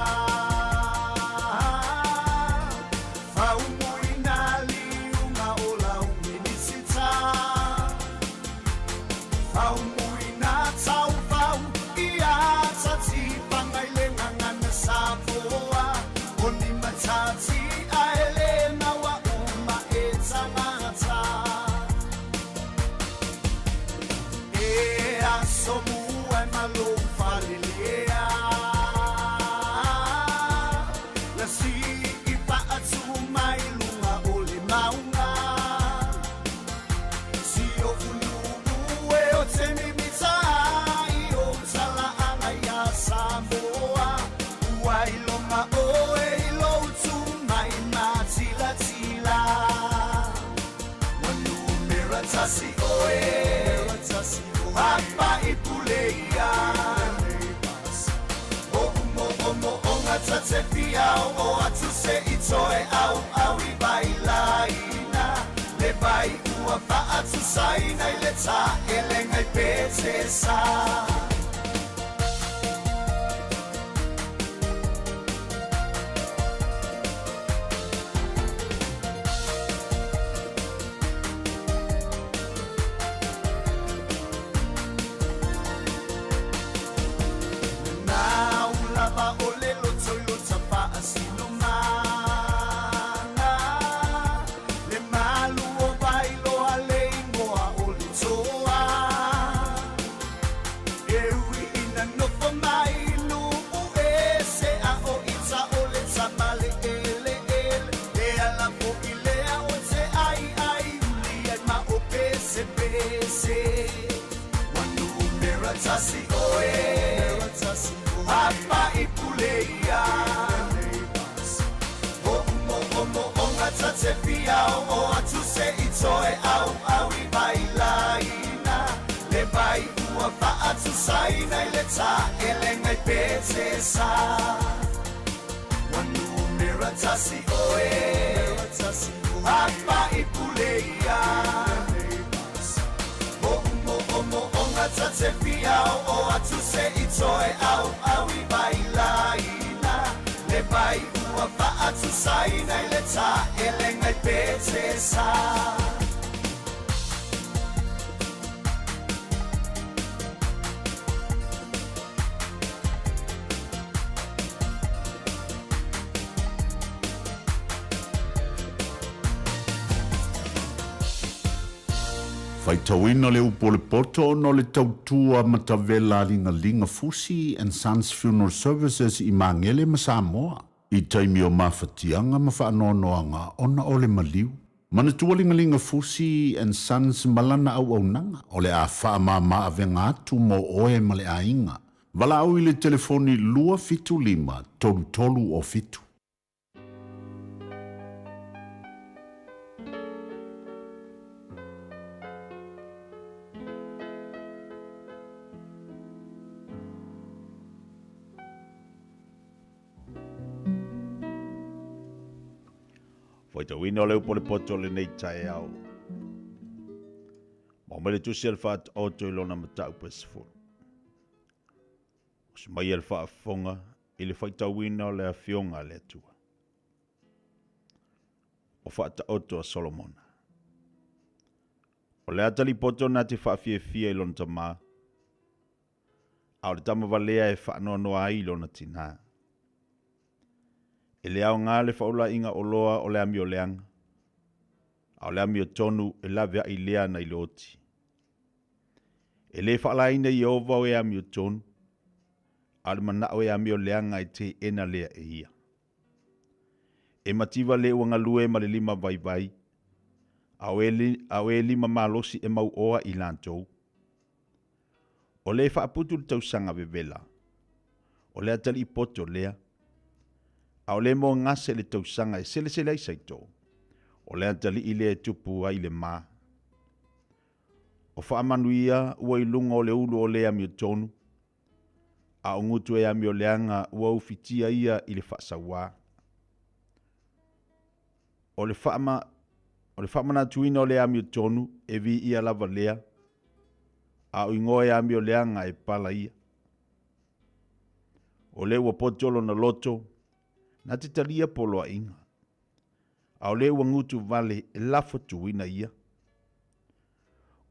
Toe au au i bailaina Le vai ua faatusaina i le taelega i Petesa. Faitauina le upu o le poto ona o le tautua matavela a Ligalinga Fusi and Sons Funeral Services i Magele ma Samoa i taimi o mafatiaga ma faanoanoaga ona o le maliu. Manatua Ligalinga Fusi and Sons ma lana auaunaga o le a faamāmā avega atu mo oe ma le aiga. Valaau i le telefoni 275 33 o 7. Faitauina o le upu o le poto o lenei taeao. Ma mai le tusi a le faataoto i lona mataupu e 10. O se mai a le faafofoga i le faitauina o le afioga a le Atua. O faataoto a Solomona. O le atali poto na te faafiafia i lona tamā, a o le tama valea e faanoanoa ai i lona tinā. E le aoga le faulaiga oloa o le amioleaga, a o le amiotonu e laveai lea nai le oti. E le faalaina Ieova o e amiotonu, a o le manao e amioleaga e teena lea e ia. E mativa le ua galue ma le lima vaivai, a o e lima malosi e mauoa i latou. O le faaputu le tausaga vevela, o le atalii poto lea, a o le moagase le tausaga e selesele ai saito. O le atalii lea e tupu ai le ma. O faamanuia ua i luga o le ulu o le amiotonu, a o gutu e amioleaga ua ufitia ia i le faasauā. O le faama, o le faamanatuina o le amiotonu e viia lava lea, a o igoa e amioleaga e pala ia. O le ua poto lona loto, na te talia poloaiga, a o le ua gutu vale e lafo tuina ia.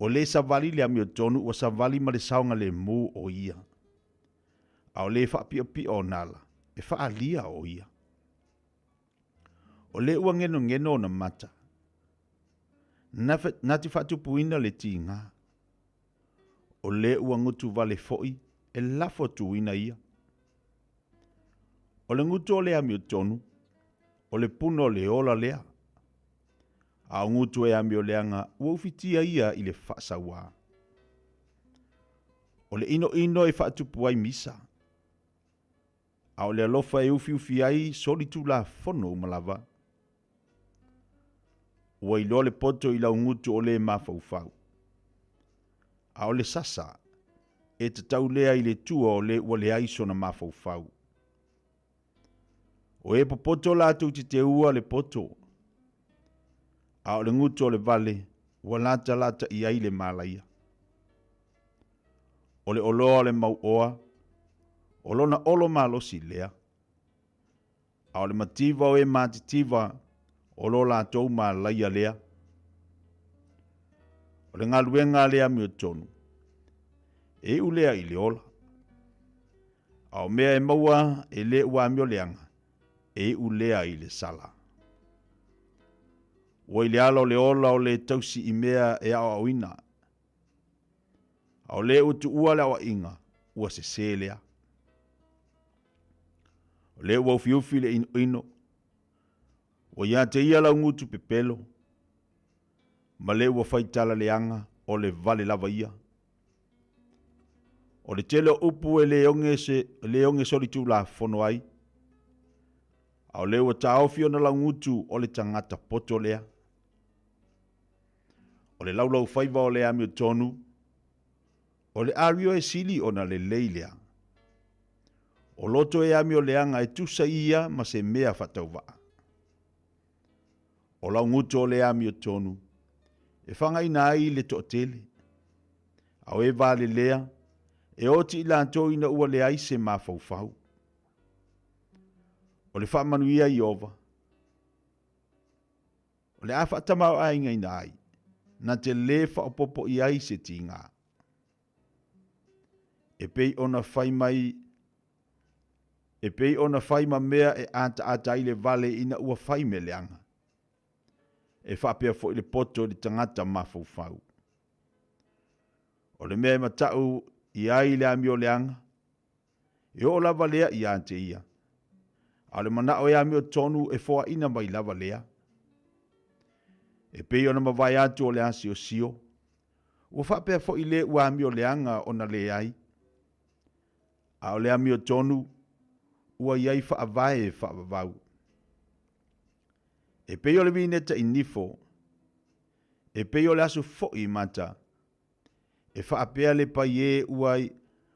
O le savali le amiotonu ua savali ma le saogalemu o ia, a o le faapiopio ona ala e faaalia o ia. O le ua genogeno ona mata, na te faatupuina le tiga. O le ua gutu vale foi e lafo tuina ia. O le gutu o le amiotonu, o le puna o le ola lea. A o gutu e amioleaga ua ufitia ia i le faasauā. O le inoino e faatupu ai misa, a o le alofa e ufiufi ai solitulafono uma lava. Ua iloa le poto i laugutu o le mafaufau, a o le sasa e tatau lea i le tua o le ua leai sona mafaufau. O e popoto latou te teua le poto, a o le gutu o le vale ua latalata i ai le malaia. O le oloa o le mauoa, o lona olo malosi lea, a o le mativa o e matitiva o lo latou malaia lea. O le galuega a le amiotonu, e iu lea i le ola, a o mea e maua e le ua amioleaga, e iu lea i le sala. Ua i le ala o le ola o le tausi i mea e aoaoina, a o le ua tuua le aoaiga, ua sesē lea. O le ua ufiufi le inoino, ua ia te ia laugutu pepelo, ma le ua fai tala leaga o le vale lava ia. O le tele o upu e le oge se le oge solitulafono ai, a o le ua taofi ona laugutu o le tagata poto lea. O le laulaufaiva o le amiotonu, o le ario e sili ona lelei lea. O loto e amioleaga e tusa ia ma se mea faatauvaa. O laugutu o le amiotonu, e fagaina ai le toatele. A o e valelea, e oti i latou ina ua leai se mafaufau. O le faamanuia Ieova, o le a faatamaoaigaina ai, na te lē faaopoopo i ai se tiga. E pei ona fai mai e pei ona fai ma mea e ataata ai le vale ina ua fai mea leaga. E faapea foi le poto i le tagata mafaufau. O le mea e matau i ai le amioleaga, e oo lava lea ia te ia. A o le manao e amiotonu e foaina mai lava lea. E pei ona mavae atu o le asiosio, ua faapea foi le ua amioleaga ona leai. A o le amiotonu, ua i ai faavae e faavavau. E pei o le vineta i nifo, e pei o le aso foi i mata, e faapea le pai e ua,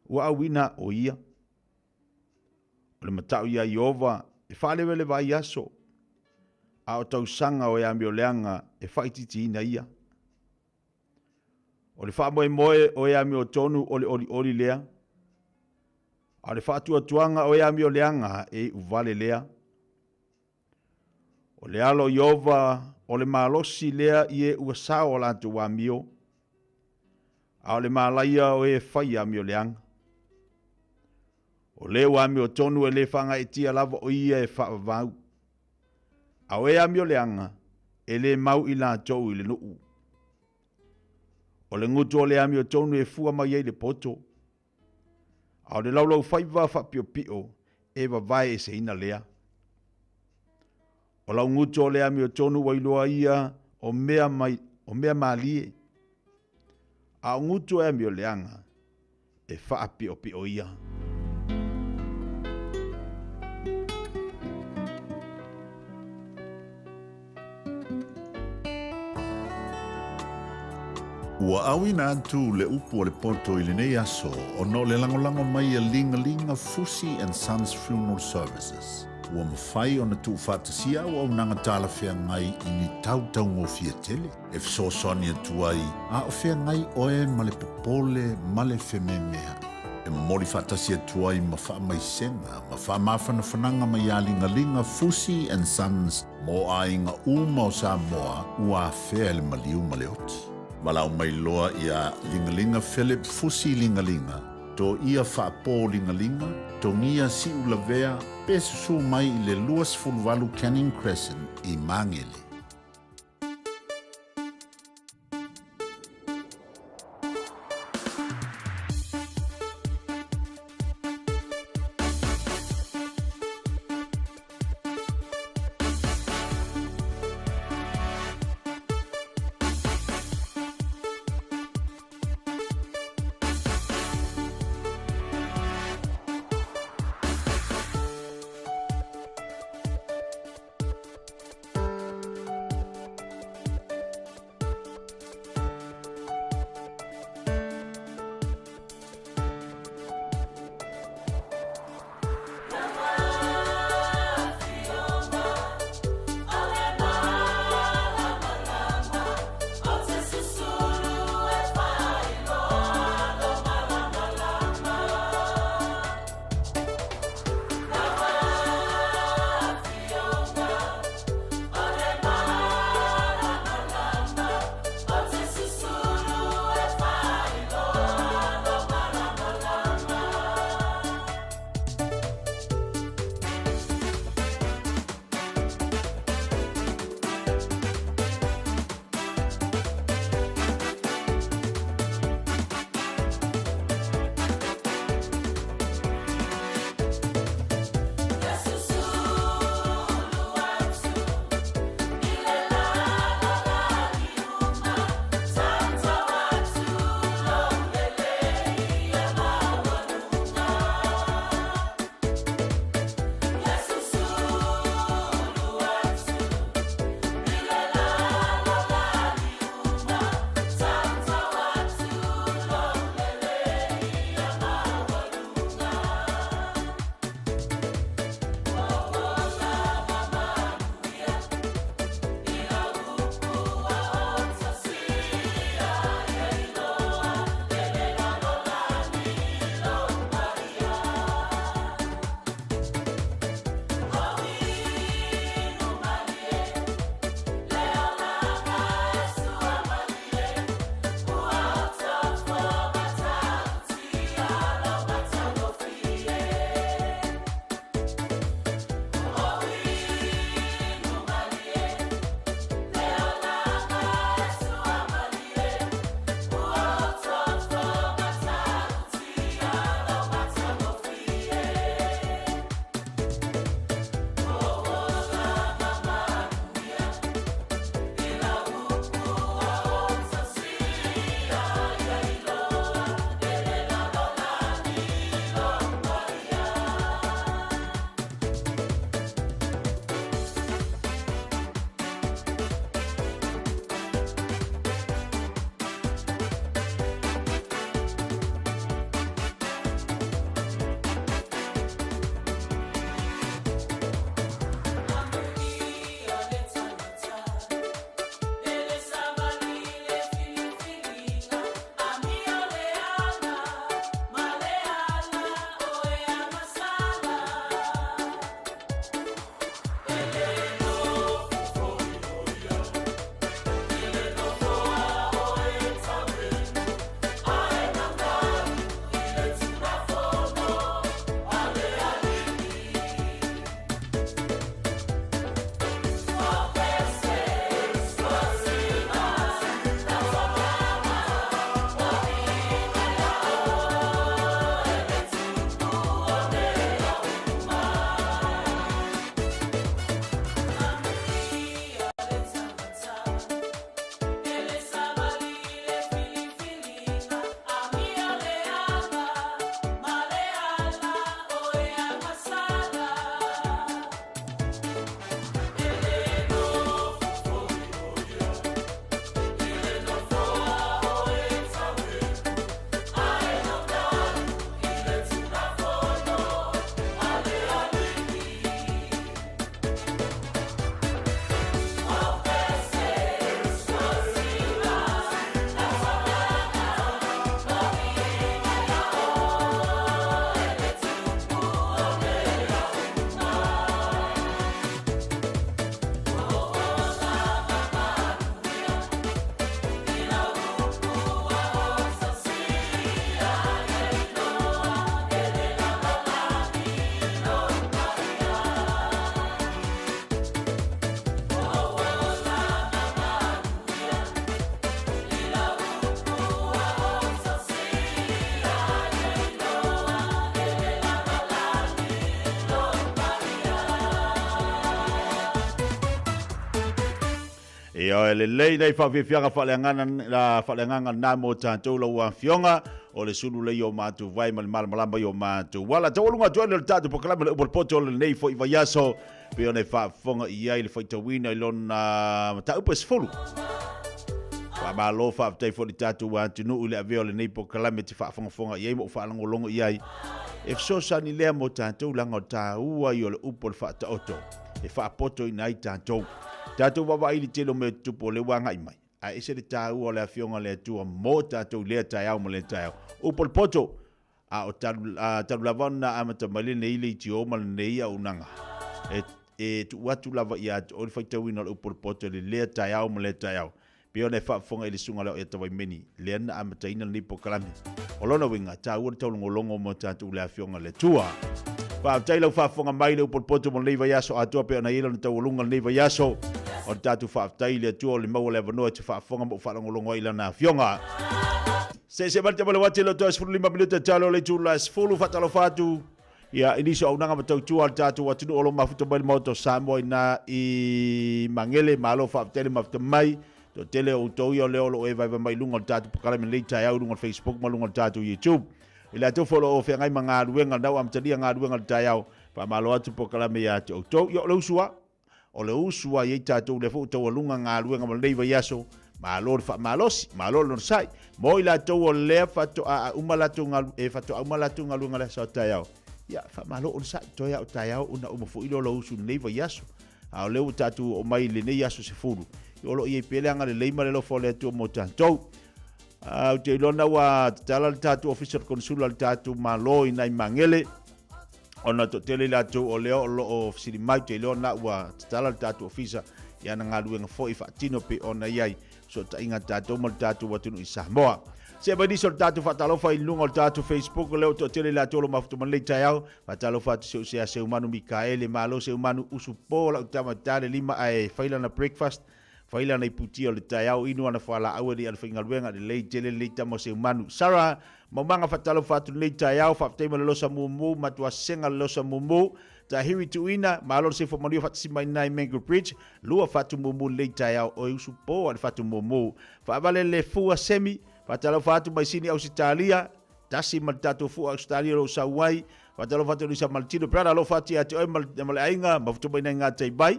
ua auina o ia. O le matau ia Ieova e faalewalewa ai aso, a o tausaga o e amioleaga e faaitiitiina ia. O le faamoemoe o e amiotonu o le olioli lea, a o le faatuatuaga o e amioleaga e iu vale lea. O le alo o Ieova o le malosi lea i e ua sao o latou amio, a o le malaia o e fai amioleaga. O le ua amiotonu e le faagaeetia lava o ia e faavavau, a o e amioleaga e le mau i latou i le nuu. O le gutu o le amiotonu e fua mai ai le poto, a o le laulaufaiva faapiopio e vavae eseina lea. O laugutu o le amiotonu ua iloa ia o mea, mai, o mea malie, a o gutu e amioleaga e faapiopio ia. Ua auina atu le upu a le poto i lenei aso ona o le lagolago mai a Ligalinga Fusi and Sons Funeral Services. Ua mafai ona tuufaatasia auaunaga talafeagai i ni tau taugofie tele e fesoasoani atu ai a o feagai oe ma le popole ma le fememea'i. E momoli faatasi atu ai ma faamaisega ma faamafanafanaga mai ia Ligalinga Fusi and Sons mo aiga uma o Samoa ua afea e le maliu ma le oti. Valaau mai loa ia Ligalinga Philip Fusi Ligalinga, Toia Faapo Ligalinga, Togia Siulavea pe susu mai i le 28 Canning Crescent i Magele. Ioe, lelei nei faafiafiaga faaleagana, faaleagaga na mo tatou lau afioga, o le sulu lei o matou vae ma le malamalama i o matou ala. Taualuga atu ai le tatou polokalame le upu o le poto o lenei foi vaiaso, pei ona e faafofoga i ai le faitauina i lona mataupu e 10. Faamalo faafetai foi i le tatou atunuu i le avea o lenei polokalame e te faafogafoga i ai ma ou faalogologo i ai. E fesoasoani lea mo tatou leaga o le taua ia o le upu o le faataoto e faapotoina ai tatou. Tatou vaavaai i le tele o mea tutupu o lea ua agai mai, ae ese le taua o le Afioga a le Atua mo tatou i lea taeao ma lea taeao. Upu o le poto, a o talu, a, talu lava ona amata mai lenei leitio ma lenei auaunaga, e, e tuu atu lava ia te oe le faitauina o le upu o le poto i le lea taeao ma lea taeao. Pei ona e faafofoga i le susuga lea o Eta Vaimeni, lea na amataina lenei polokalame. O lona uiga, e taua le taulogologo mo tatou i le Afioga a le Atua. Faafetai lau faafofoga mai i le upu o le poto mo lenei vaiaso atoa pei ona i ai lona taualuga lenei vaiaso. O le tatou faafetai i le Atua o le maua le avanoa e te faafofoga ma ou faalogologo ai i Lana Afioga. Seese mai le tama le uati le toe 15 minute talo le itula e 10 faatalofa atu ia i nisi o auaunaga ma tautua a le tatou atunuu o lo o mafuta mai le Maota o Samoa i na i Magele. Malo faafetai le mafuta mai. Toatele o outou ia o lea o lo o evaeva mai i luga o le tatou polokalame lenei taeao i luga o le Facebook ma luga o le tatou YouTube. I latou foi o lo o feagai ma galuega, lena ua amatalia galuega i le taeao, faamalo atu polokalame ia te outou. Ia o le usu lava. O le usu a i ai tatou lea foi ua taualuga galuega mo lenei vaiaso, malo le faamalosi, malo le onosai. Mo i latou o lea faatoa uma latou galu, e faatoa uma latou galuega le aso a taeao, ia faamalo onosai, toe a o taeao ona uma foi lea o lou usu i lenei vaiaso. A o lea ua tatou oo mai i lenei aso 10, o lo o i ai pea le agalelei ma le alofa o le Atua mo tatou. Ou te iloa na ua tatala le tatou Ofisa o le Konesula o le tatou Malo i nai Magele, ona toatele i latou o lea o lo o fesili mai, ou te iloa na ua tatala le tatou ofisa i ana galuega foi faatino pei ona i ai fesootaiga a tatou ma le tatou atunuu i Samoa. Se mai nisi o le tatou faatalofa i luga o le tatou Facebook, o lea ua toatele i latou o lo o mafuta mai lenei taeao. Faatalofa atu si ou sea Seumanu Mikaele, malo Seumanu, usu po lau tama tale lima ae fai lana breakfast, Fai lana iputia o le taeao, inu ana fualaau e le i alafaigaluega, lelei tele lenei tama o Seumanu. Sarah, Maumaga faatalofa atu lenei taeao, faafetai mo le losa mumu, matua sega le losa mumu. Tahiri Tuina, malo le soifua manuia faatasi mai nai Mango Bridge, lua fatu mumu lenei taeao, oe usu po a le fatu mumu. Faavale le fua semi, faatalofa atu mai Sini Ausetalia, tasi ma le tatou fua Ausetalia o lo o sau ai, faatalofa atu Lisa Maletino, brother alofa atu ia te oe ma le aiga, mafuta mai nai Ngā Tai Vai.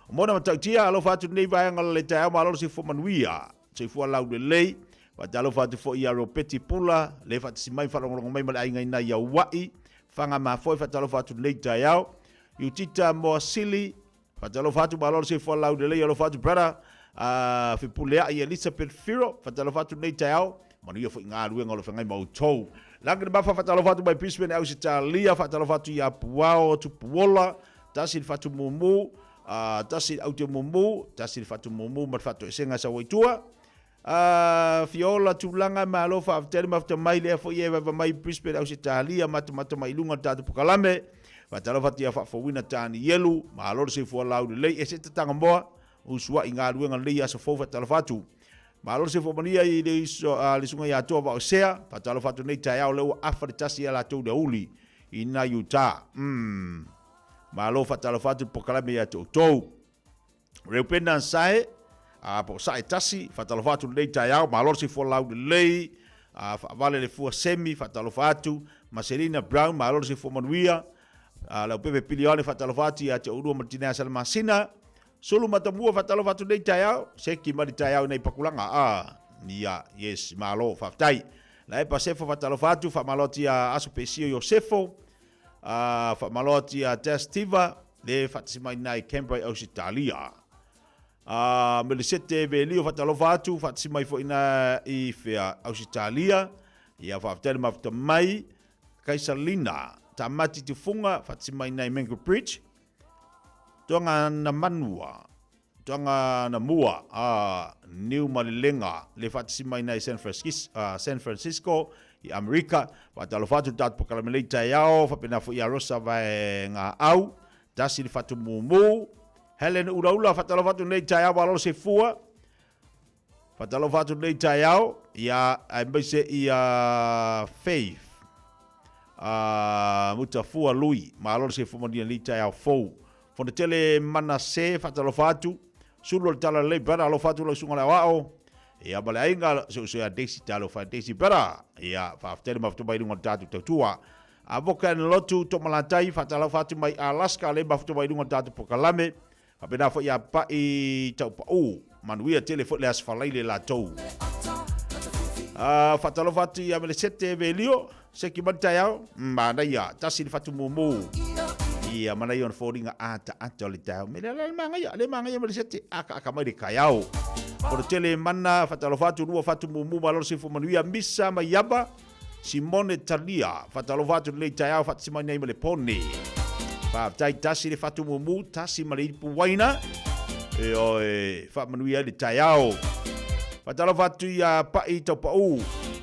O mona matautia, alofa atu lenei vaega o le taeao malo le soifua manuia, soifua laulelei, faatalofa atu foi ia Ropeti Pula, le faatasi mai faalogologo mai ma le aiga i nai Aua'i, Fanga Mafoe, faatalofa atu lenei taeao, Iutita Moasili, faatalofa atu malo le soifua laulelei, alofa atu brother, Fepulea'i Elizabeth Firo, faatalofa atu lenei taeao, manuia foi galuega o lo o feagai ma outou. Lagi le Mafa, faatalofa atu mai Brisbane, Ausetalia, faatalofa atu ia Puao Tupuola, tasi le fatu mumu, ā, tasi le aute mumu, tasi le fatu mumu ma le faatoesega e sau ai tua. Ā, Fiola tulaga, malo faafetai le mafuta mai lea foi e vava mai Brisbane Ausetalia, matamata mai i luga o le tatou pokalame. Faatalofa atu ia Faafouina Tanielu, malo le soifua laulelei, ese tataga moa, usuai galuega lenei aso fou faatalofa atu. Malo le soifua manuia i le uso a le susuga ia Toa Vaosea, faatalofa atu lenei taeao lea ua afa le tasi ia latou le aoauli i nai Utah. Umm. Malo faatalofa atu i le polokalame ia te outou. Reupena Sae, a po o Sae Tasi, faatalofa atu lenei taeao, malo le soifua laulelei, a faavale le fua semi, faatalofa atu. Maselina Brown, malo le soifua manuia. A Leaupepe Pilione, faatalofa atu ia te oulua ma le tina ia Salamasina. Sulu Matamua, faatalofa atu lenei taeao, seki mai le taeao i nai Pakulanga. A, ia, yes, malo, faafetai. Laepa Sefo, faatalofa atu, faamalo atu ia Aso Pesio Iosefo. A, faamalo atu ia Des Tiva, le faatasi mai ina i Canberra i Ausetalia. A, Melisete Velio, faatalofa atu, faatasi mai foi ina i fea Ausetalia. Ia, faafetai le mafuta mai. Kaisalina, Tamati Tufunga, faatasi mai ina i Mango Bridge. Toanga na manua, toanga na mua, a, Niu Malelega, le faatasi mai ina i San Francisco, San Francisco i Amerika. Faatalofa atu le tatou polokalame lei taeao, faapena foi ia Rosa Vaegaau, tasi le fatu mumu. Helen Ulaula, faatalofa atu lenei taeao, malo le soifua. Faatalofa atu lenei taeao, ia aemaise ia Faith Mutafua Lui, malo le soifua manuia lenei taeao fou. Fonotele Manase, faatalofa atu. Sulu o le tala lelei brother, alofa atu lau susuga i le aoao. Ia ma le aiga, si ou uso ia Daisy, talofa e Daisy brother. Ia, faafetai le mafuta mai i luga o le tatou tautua. A Voka and Lotu Tomalatai, faatalofa atu mai Alaska, le mafuta mai i luga o le tatou pokalame. Faapena foi ia Pa'i Taupa'u, manuia tele foi le Aso Faraile latou. Faatalofa atu ia Melesete Velio, seki mai le taeao, manaia, tasi le fatu mumu. Ia manaia ona foliga ataata o le taeao. Me le ala le magaia, le magaia Melesete, akaaka mai le taeao. Pono tele mana, faatalofa atu, lua fatu mumu, malo le soifua manuia, Misa Maiava, Simone Talia, faatalofa atu lenei taeao faatasi mai nei ma le pone. Faafetai tasi le fatu mumu, tasi ma le ipu uaina. E oe, faamanuia ai le taeao. Faatalofa atu ia Pa'i Taupa'u,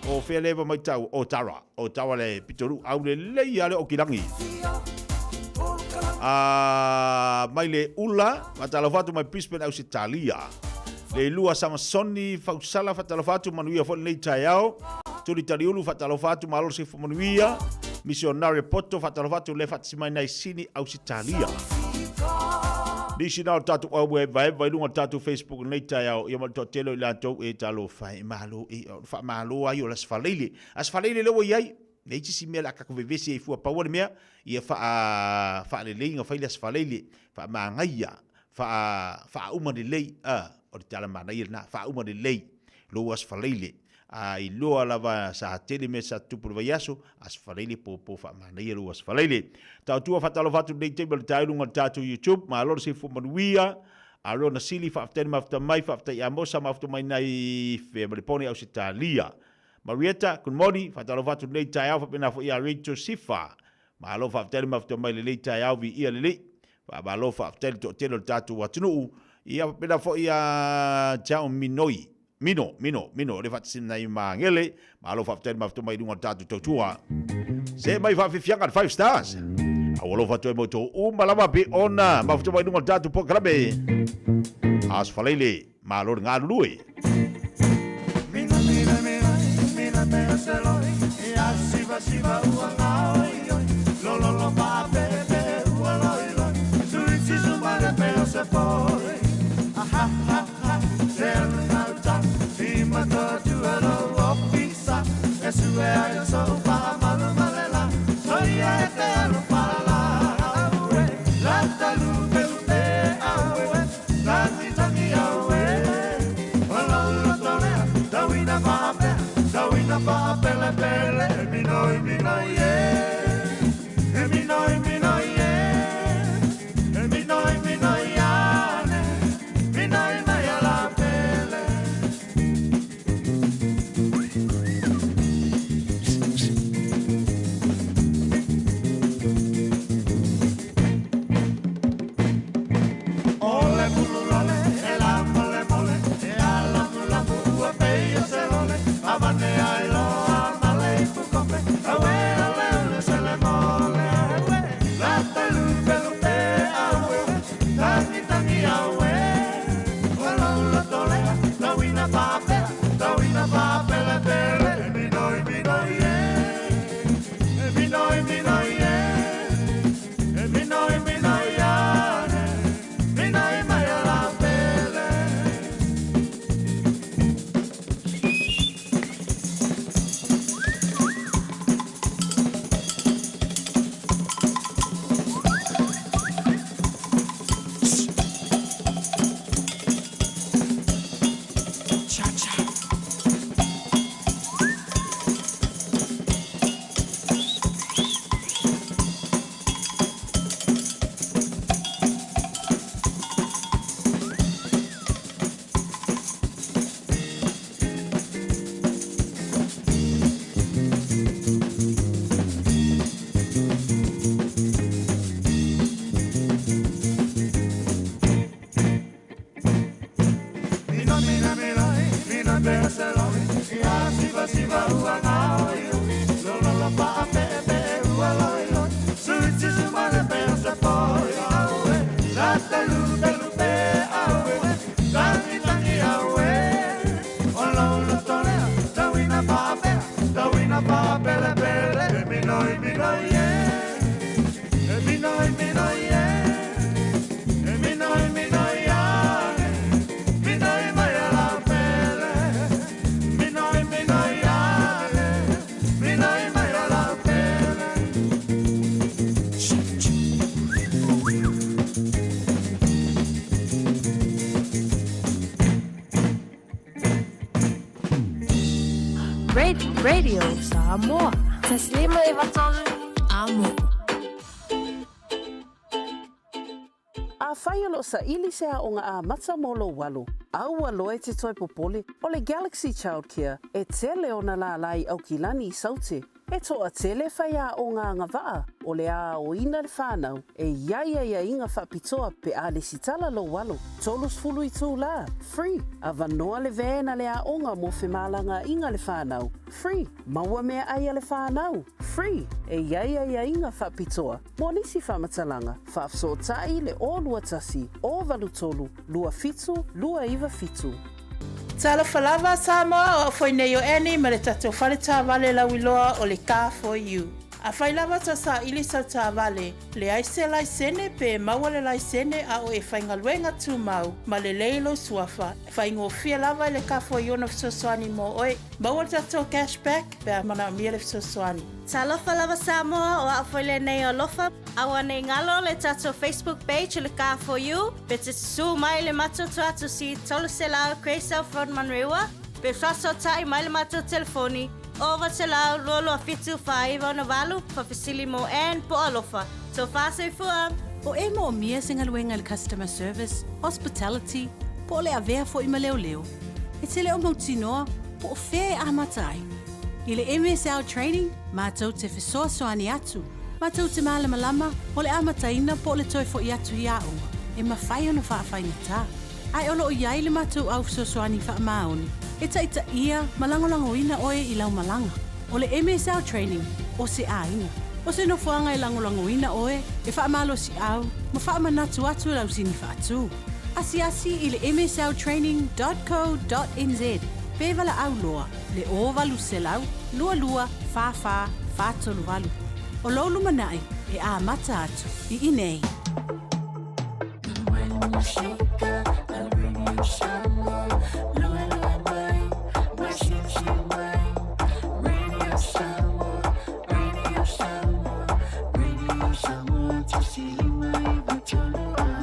o fea leva mai tau, o Tara, o Tara le pitolu au lelei a le Okilangi. A mai le ula, faatalofa atu mai Brisbane Ausetalia. Le lua Samasoni Fausala, faatalofa atu manuia foi lenei taeao. Tuli Taliulu, faatalofa atu malo le soifua manuia. Missionary Poto, faatalofa atu le faatasi mai nai Sini Ausetalia. Nisi na o tatou au e vaevae i luga o le tatou Facebook lenei taeao, ia ma le toatele o i latou e talofa e malo e o le faamalo ai o le Aso Faraile. Aso Faraile lea ua i ai, leai se isi mea o le a tatou vevesi ai fua, pau o le mea, ia faa, faalelei ona fai le Aso Faraile, faamagaia, faa, faauma lelei, a, o le tala manaia lena, faauma lelei lou Aso Faraile. A iloa lava sa tele mea sa tutupu i le vaiaso, Aso Faraile popo faamanaia lou Aso Faraile. Taotua faatalofa atu lenei taimi o le taeao i luga o le tatou YouTube, malo le soifua manuia. Arona Sili, faafetai le mafuta mai, faafetai Amosa, mafuta mai nai Fea ma le Pone Ausetalia. Marietta, good morning, faatalofa atu lenei taeao faapena foi ia Rachel Sifa. Malo faafetai le mafuta mai lenei taeao, viia lelei. Faamalo faafetai le toatele o le tatou atunuu. Ia faapena foi ia Jao Minoi. Mino, Mino, Mino, le faatasi nai Magele. Malo faafetai le mafuta mai i luga o le tatou tautua. Se mai faafiafiaga le Five Stars. A ua alofa atu ai mo outou uma lava pe ona mafuta mai i luga o le tatou polokalame. Aso Faraile, malo le galulue. Mina mina mina mina pea se loi Ia siva siva ua ngao ioi Lolo lo pa pe pe ua loi loi Suitsi sumare pea se poi Ah ha ha ha Se anu nauta I mata tua lo ofisa E sue ai o so pa malu malela Soia e te alu pala Aue Lata lupe lupe aue Tangi tangi aue O lou loto lea Tauina faapea Tauina faapelepele E minoi minoi e E minoi minoi e E minoi minoi ane Minoi mai ala pele. O le pulu lole, e la mole mole, e a lamu lamu ua pei o se lole, a vane ai loa ma le ipu kope, aue ole ole se le mole, aue, la te lupe lupe, aue, tangi tangi aue, o lou loto lea, tauina faapea, tauina faapelepele, e minoi minoi e, e minoi minoi e, e minoi minoi ane, minoi mai ala pele. Mina mina mina mina pea se loi Ia siva siva ua ngao i Lo lo lo pa pe pe ua loi loi Suitsi sumare pea se poi Aue La te lupe lupe aue Tangi tangi aue O lo lo tolea Tauina pa pea Tauina pa pele pele E minoi minoi e E minoi minoi e E minoi minoi ane Radio Samoa. 153 Amo. Afai o loo saili se aoga amata mo lou alo, aua loa e te toe popole, o le Galaxy Childcare e tele ona lālā i Aukilani i Saute. E toatele faiaoga agavaa o le a aoina le fanau e i ai aiaiga faapitoa pe a lesitala lou alo. 30 itulā, free, avanoa le van a le aoga mo femalagaaiga a le fanau, free, maua meaai a le fanau, free, e i ai aiaiga faapitoa mo nisi faamatalaga, faafesootai i le 021 083 27 297. Talofa lava Samoa, o au foi nei o Annie ma le tatou fale taavale lauiloa o le Car For You. Afai lava ta saili sau taavale, leai se laisene pe maua le laisene a o e faigaluega tumau ma lelei lou suafa, faigofie lava i le Car For You ona fesoasoani mo oe. Maua le tatou cash back pe a manaomia le fesoasoani. Talofa lava Samoa, o au foi lenei o Alofa. Aua nei galo le tatou Facebook page o le Car For You, pe te susu mai le matou tuatusi 300 Grey South Road Manurewa, pe faasootai mai le matou telefoni 0800 22 7 4968, faafesili mo Ann po o Alofa. Tofa soifua! O e moomia se galuega i le customer service, hospitality, po o le avea foi ma leoleo, e te le o mautinoa po o fea e amata ai. I le MSL Training, matou te fesoasoani atu, matou te malamalama o le amataina po o le toe foi atu i aoga e mafai ona faafaigata. Ae o lo o i ai le matou au fesoasoani faamaoni e taitaia ma lagolagoina oe i lau malaga. O le MSL Training, o se aiga. O se nofoaga e lagolagoina oe, e faamalosiau ma faamanatu atu lau sini faatu. Asiasi i le msltraining dot co dot nz pe valaau loa le 0800 22 44 438. O lou lumanai e amata atu i inei.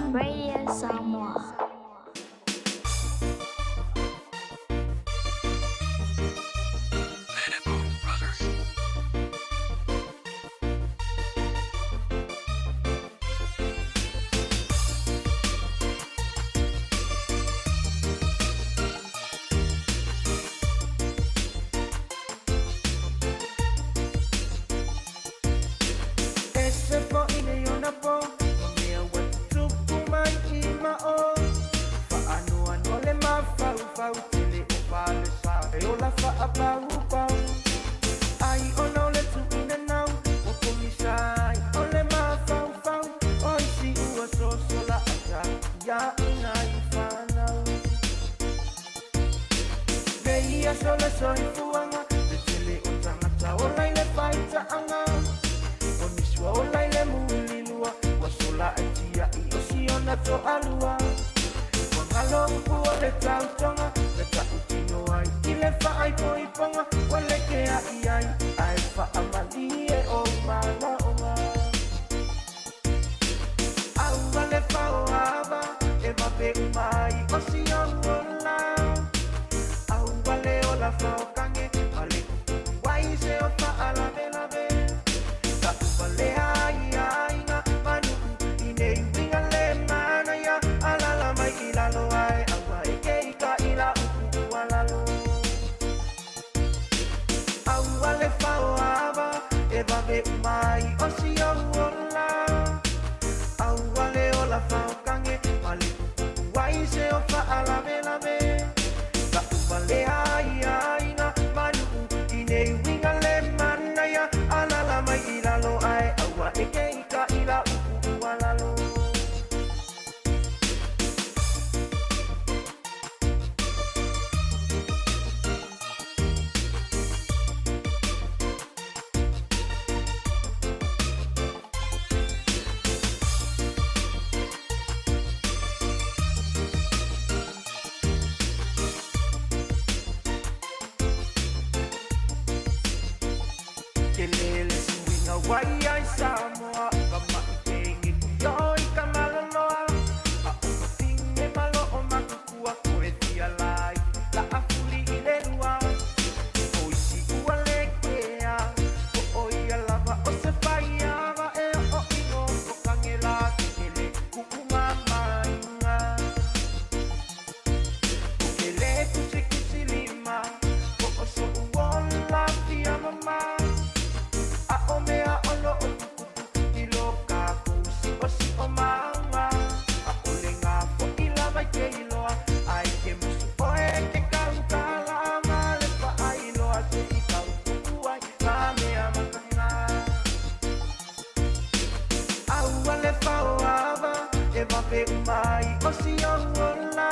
Radio Samoa. O soʻu ola fia mama A o mea o loʻo tuputupu i lo kākou siʻosiʻomaga ʻAʻole ngā foʻi lava i ke iloa Ai ke musu ʻoe ke kaukala ma le paʻailoa Se i kaukuku ai ka mea makana Aua le faoava e wawe uma ai o si ou ola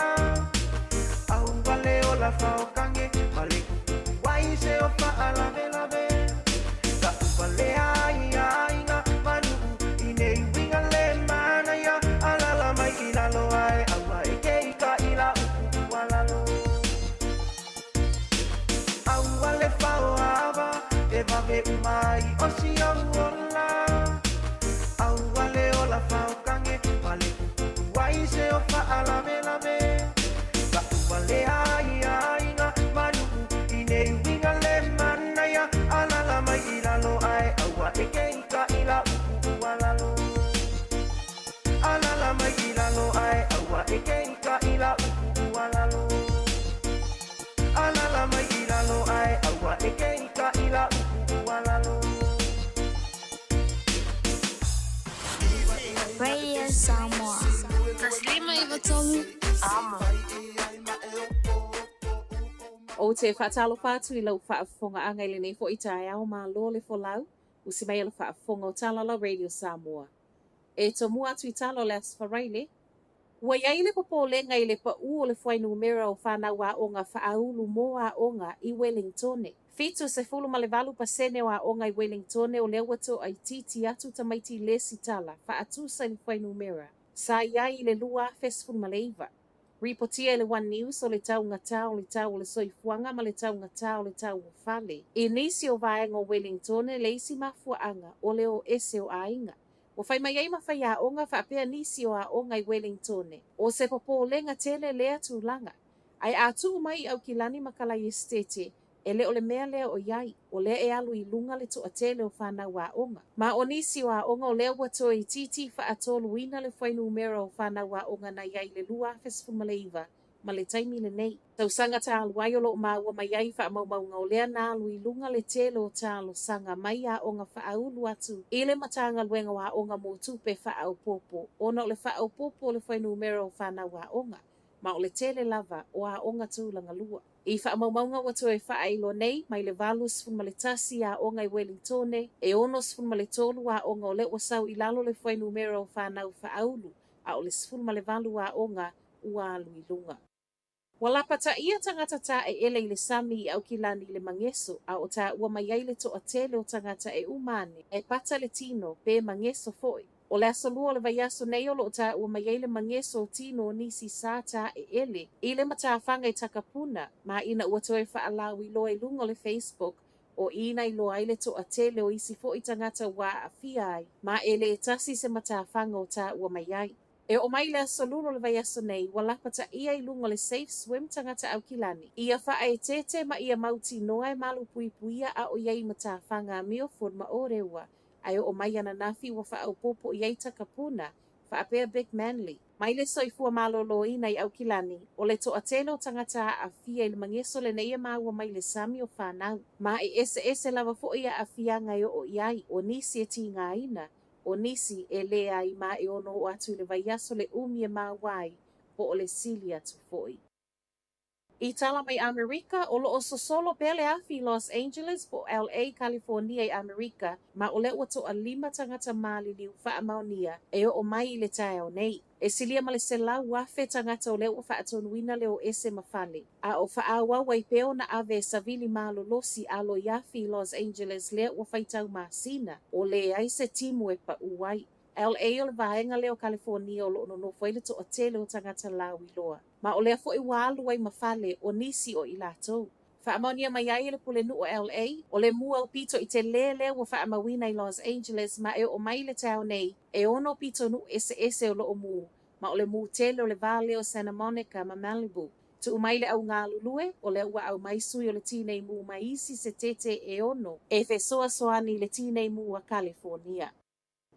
Aua le ola faokange ma le kukuku ai se o faalavelave Ka upalea ai aiga manuʻu i nei uiga le manaia Alala mai i lalo ae aua e ke i ka ila uku ua lalo Aua le faoava e wawe uma ai o si ou ola Aua le ola faokange ma le kukuku ai se o faalavelave Ka upalea ai aiga manuʻu i nei uiga le manaia Alala mai i lalo ae aua e ke i ka ila uku ua lalo Alala mai i lalo ae aua e ke i ka ila uku ua lalo Alala mai i lalo ae aua e ke i ka ila uku ua lalo Radio Samoa. 153 Amo. Ou te faatalofa atu i lau faafofogaaga i lenei foʻi taeao malo le folau, usi mai e le faafofoga o Talala Radio Samoa. E tomua atu i tala o le Aso Faraile, ua i ai le popolega i le paʻū o le fuainumera o fanau aoga faaulu mo aoga i Welingtone. 78% o aoga i Welingtone o lea ua toaitiiti atu tamaiti lesitala faatusa i le fuainumera sa i ai i le 2019. Ripotia e le One News o le taugatā o le tau o le soifuaga ma le taugatā o le tau o fale i nisi o vaega o Welingtone le isi mafuaaga o le o ese o aiga. Ua fai mai ai ma faiaoga faapea nisi o aoga i Welingtone, o se popolega tele lea tulaga. Ae a tuu mai i Aukilani ma Kalaiestete, e le o le mea lea o i ai, o lea e alu i luga le toatele o fanau aoga. Ma o nisi o aoga o lea ua toeitiiti faatoluina le fuainumera o fanau aoga na i ai i le 2019 ma le taimi lenei. Tausaga talu ai o loo maua mai ai faamaumauga o lea na alu i luga le tele o talosaga mai aoga faaulu atu i le Matagaluega o Aoga mo tupe faaopoopo ona o le faaopoopo o le fuainumera o fanau aoga ma o le tele lava o aoga tulaga lua. I faamaumauga ua toe faailoa nei, mai le 81 aoga i Welingtone, e 63 aoga o lea ua sau i lalo le fuainumera o fanau faaulu, a o le 18 aoga ua alu i luga. Ua lapataia tagata taeele i le sami i Aukilani i le mageso, a o taua mai ai le toatele o tagata e uma ane, e pata le tino, pe mageso foʻi. O le aso Lua o le vaiaso nei o loo taua mai ai le mageso o tino o nisi sa taeele i le matafaga i Takapuna, ma ina ua toe faalauiloa i luga o le Facebook, o i na iloa ai le toatele o isi foʻi tagata ua aafia ai, ma e le tasi se matafaga o taua mai ai. E oo mai le aso Lua o le vaiaso nei, ua lapataia i luga o le Safe Swim tagata Aukilani, ia faaeteete ma ia mautinoa e malupuipuia a o i ai i matafaga a Milford ma Ōrewa, ae oo mai ananafi ua faaopoopo i ai Takapuna, faapea Big Manly. Mai le soifua malōlōina i Aukilani, o le toatele o tagata aafia i le mageso lenei e maua mai le sami o fanau. Ma e eseese lava foʻi aafiaga e oo i ai, o nisi e tigaina, o nisi e leai ma e ono oo atu i le vaiaso le umi e maua ai, po o le sili atu foʻi. I tala mai ʻAmerika, o loo sosolo pea le afi i Los Angeles po o LA, Kalifonia i ʻAmerika, ma o lea ua toalima tagata maliliu faamaonia e oo mai i le taeao nei. E silia ma le 100,000 tagata o lea ua faatonuina le o ese ma fale, a o faaauau ai pea ona ave e savili malolosi alo i afi i Los Angeles lea ua faitau masina, o leai se timu e paʻū ai. LA o le vaega lea o Kalifonia o loo nonofo ai le toatele o tagata lauiloa. Ma o lea foʻi ua alu ai ma fale o nisi o i latou. Faamaonia mai ai e le pulenuu o LA, o le mū aupito i telē lea ua faamauina i Los Angeles ma e oo mai i le taeao nei, e ono pitonuu eseese o loo mū, ma o le mū tele o le va lea o Santa Monica ma Malibu. Tuu mai le au galulue, o lea ua aumai sui o le tinei mū mai isi setete e ono e fesoasoani i le tinei mū a Kalifonia.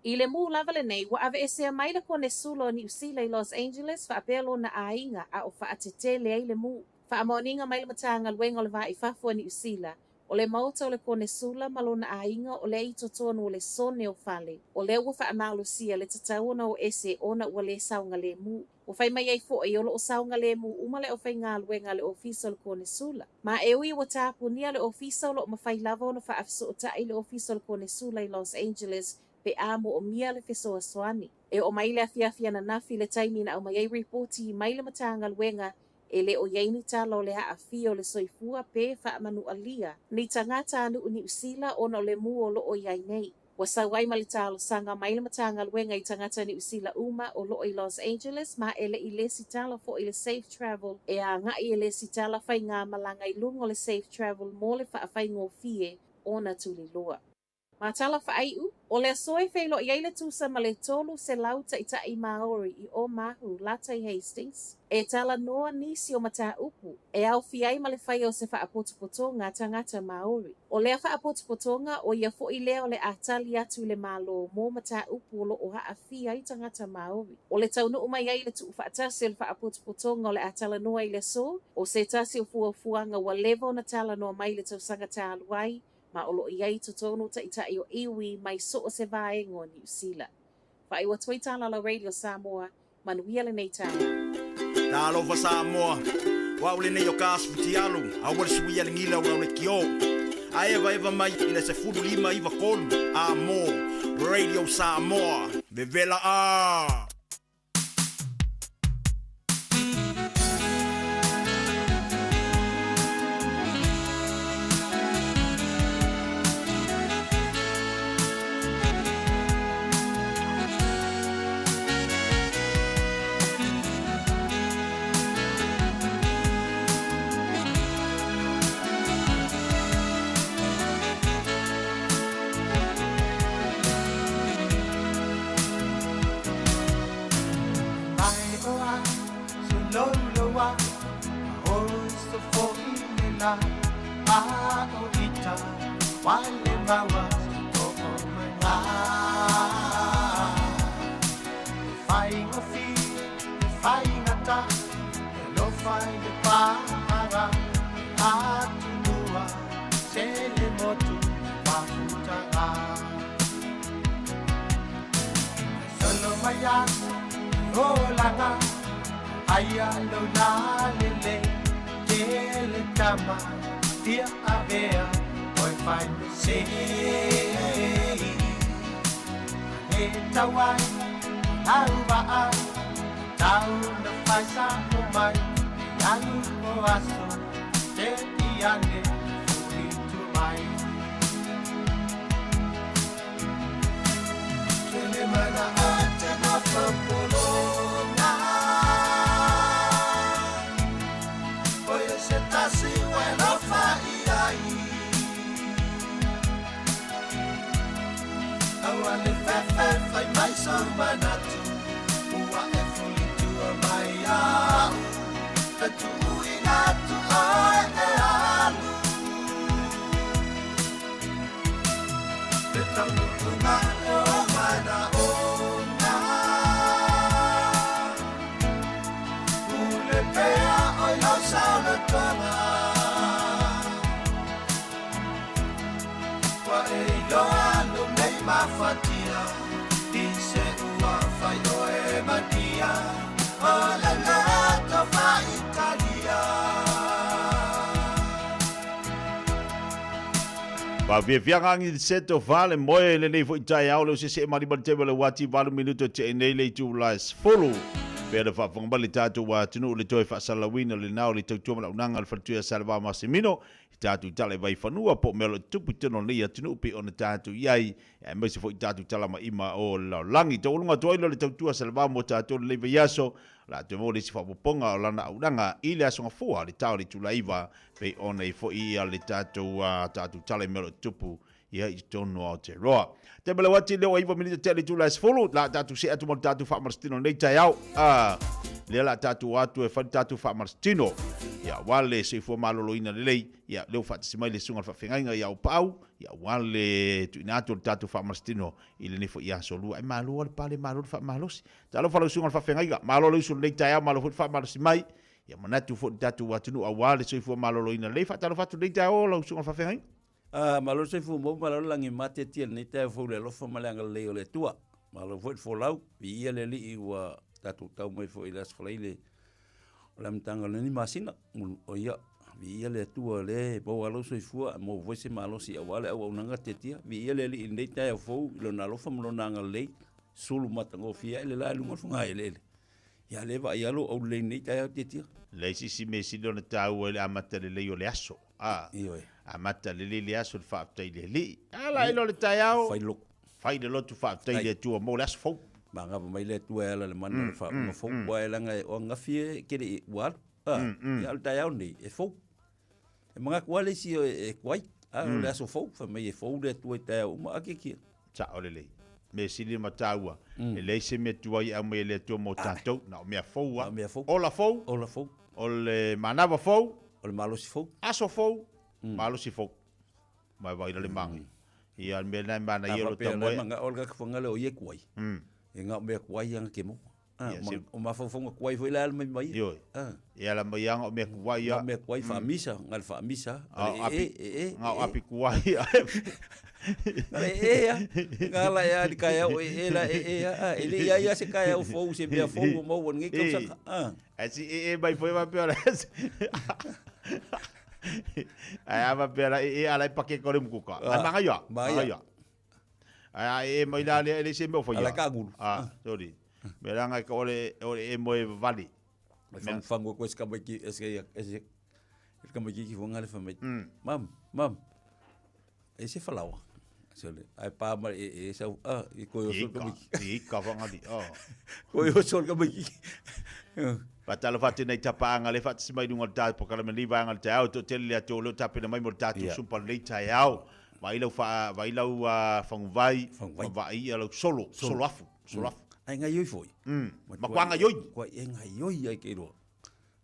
I le mū lava lenei, ua aveesea mai le Konesula o Niu Sila i Los Angeles faapea lona aiga a o faatetele ai le mū. Faamaoniga mai le Matagaluega o le Va i Fafo a Niu Sila, o le maota o le Konesula ma lona aiga o lea i totonu o le sone o fale, o lea ua faamalosia le tatau ona o ese ona ua le saogalemu. Ua fai mai ai foi o lo o saogalemu uma le aufaigaluega a le Ofisa o le Konesula. Ma e ui ua tapunia le ofisa o lo o mafai lava ona faafesootai le Ofisa o le Konesula i Los Angeles pe a moomia le fesoasoani. E oo mai le afiafi ananafi le taimi na aumai ai ripoti mai le Matagaluega e le o i ai ni tala o le aafia o le soifua pe faamanualia ni tagatanuu Niu Sila ona o le mu o lo o i ai nei. Ua sau ai ma le talosaga mai le Matagaluega i tagata Niu Sila uma o lo o i Los Angeles ma e le i lesitala foi i le Safe Travel e agai e lesitala faigamalaga i luga o le Safe Travel mo le faafaigofie ona tuliloa. Ma tala faaiu, o le aso e feiloai ai le tusa ma le 300 taitai Māori i Omahu, lata i Hastings, e talanoa nisi o mataupu e aofia ai ma le faia o se faapotopotoga tagata Māori. O lea faapotopotoga, ʻo ia foi lea o le a tali atu i le Malo mo mataupu o lo o aafia ai tagata Māori. O le taunuu mai ai le tuufaatasi o le faapotopotoga o le a talanoa i le aso, ʻo se tasi o fuafuaga ua leva ona talanoa mai i le tausaga talu ai, ma o lo o i ai i totonu taitai o iwi mai so o se vaega o Niu Sila. Faaiu atu ai Talalau Radio Samoa, manuia lenei taeao. Talofa Samoa, o au lenei o ka asu fitialu, aua le suia le gila o le kio. A evaeva mai i le 15 93 a mo Radio Samoa. Vevela a! Faafiafiaga agi se tofa le moe i lenei foi taeao le o se ma lima le teme o le uati 8 minuto te nei le itu la e 10. Pea le faafofoga mai le tatou atunuu le toe faasalalauina o le na o le tautua ma le auaunaga a le faletuia Salevao Masemino i tatou tala i Vaifanua po o mea o lo o tutupu i totonu o lenei atunuu pei ona tatou i ai aemaise foi tatou tala maima o le lalolagi. Taualuga atu ai lea o le tautua Salevao mo tatou lenei vaiaso, o le a toe maua le isi faaopoopoga o lana auaunaga i le Aso Gafua i le ta o le itula 9 pei ona i foi ia le tatou tatou tala i mea o lo o tutupu ia i totonu o Aotearoa. Te mele wati leo 9 minute te le itula e 10, la tatou see atu mo le tatou faamalositino lenei taeao. Lea la tatou atu e fai le tatou faamalositino. Ia aua le soifua maloloina lelei, ia lea ua faatasi mai le susuga i le faafeagaiga ia Aupaau, ia aua le tuuina atu o le tatou faamalositino i lenei foi aso lua. Ai malo le pale, malo le faamalosi. Talofa lau susuga i le faafeagaiga, malo le usu i lenei taeao, malo foi le faamalosi mai. Ia manatu foi le tatou atunuu aua le soifua maloloina lelei. Faatalofa atu lenei taeao lau susuga i le faafeagaiga. Ah, malo le soifua maua, malo le lagi matetia i lenei taeao fou i le alofa ma le agalelei o le Atua. Malo foi le folau, viia le Alii ua tatou tau mai foi i le Aso Faraile o le amataga o lenei masina. O ia, viia le Atua o lea e maua lou soifua, maua foi se malosi aua le auaunaga tiatia. Viia le Alii i lenei taeao fou i Lona alofa ma Lona agalelei, sulu matagofie ai le la i luga o le fogaeleele. Ia lea vaai lava lou aulelei i lenei taeao tiatia. Leai se isi mea sili ona taua i le amata lelei o le aso. A, Ioe. amata lelei le aso i le faafetai i le Alii. A la ilo le taeao. Fai le lotu. Fai le lotu faafetai i le Atua mo le aso fou. Magava mai le Atua e ala i le mana o le faauuga fou. Aua e leaga o ananafi e te le i ua alu. A, ia a o le taeao lenei e fou. E manatu lava le isi e tuai, a o le aso fou, fai mai e fou le Atua i taeao uma. A tiatia. Sao lelei. Mea sili ma taua, e leai se mea tuai e aumai e le Atua mo tatou, na o mea fou lava. Mea fou. Ola fou. Ola fou. O le manava fou. O le malosi fou. Aso fou, malosi fou. Ma e vaai la le manaia. Ia, o le mea lena e manaia o lo tamoe. A faapea o la e manao le tagata fagale o ia e tuai, e na o mea tuai lava na te maua. Ah, Ia, se- o mafaufauga tuai foi la e ala mai mai ia. Ioe. Ah. E ala mai lava o mea tuai a. Mea tuai faamisa, na le faamisa. Ah, Le api, e, e, e, na o e. api tuai. Na le e a. Na ala e a li kaeao e e la e e a. Ah, e le i ai a se kaeao fou, se mea fou o maua i lenei tausaga. Ah. Ae si e e mai foi faapea la. Ae a faapea la e e ala e pake ko le mukuka. Ai mangaia. Mangaia. Ae a e mai la lea e leai se mea o faia. Ala e kaagulu. Ah, sorry. Mea langa e ka ole ole e moe vavale. E fangufangu koe se tamaiti e se e se le tamaititi foi le fai mai. Mam, mam. E se falaoa. Sole, ai pa mai e e sau ah i koe oso le tamaiti. I ka whangali. Oh. Koe oso le tamaiti. Faatalofa atu nei tapaanga le faatasi mai luga o le tatou polokalame lenei vaega o le taeao toatele le atu o lo o tapena mai mo le tatou sumpa lenei taeao. Vaai lau faa vaai lau faguvai, Faguvai. ma vaai ia lau solo, solo afu, solo afu. Ai gaioi foi. Matua gaioi. Matua e gaioi ai ke iloa.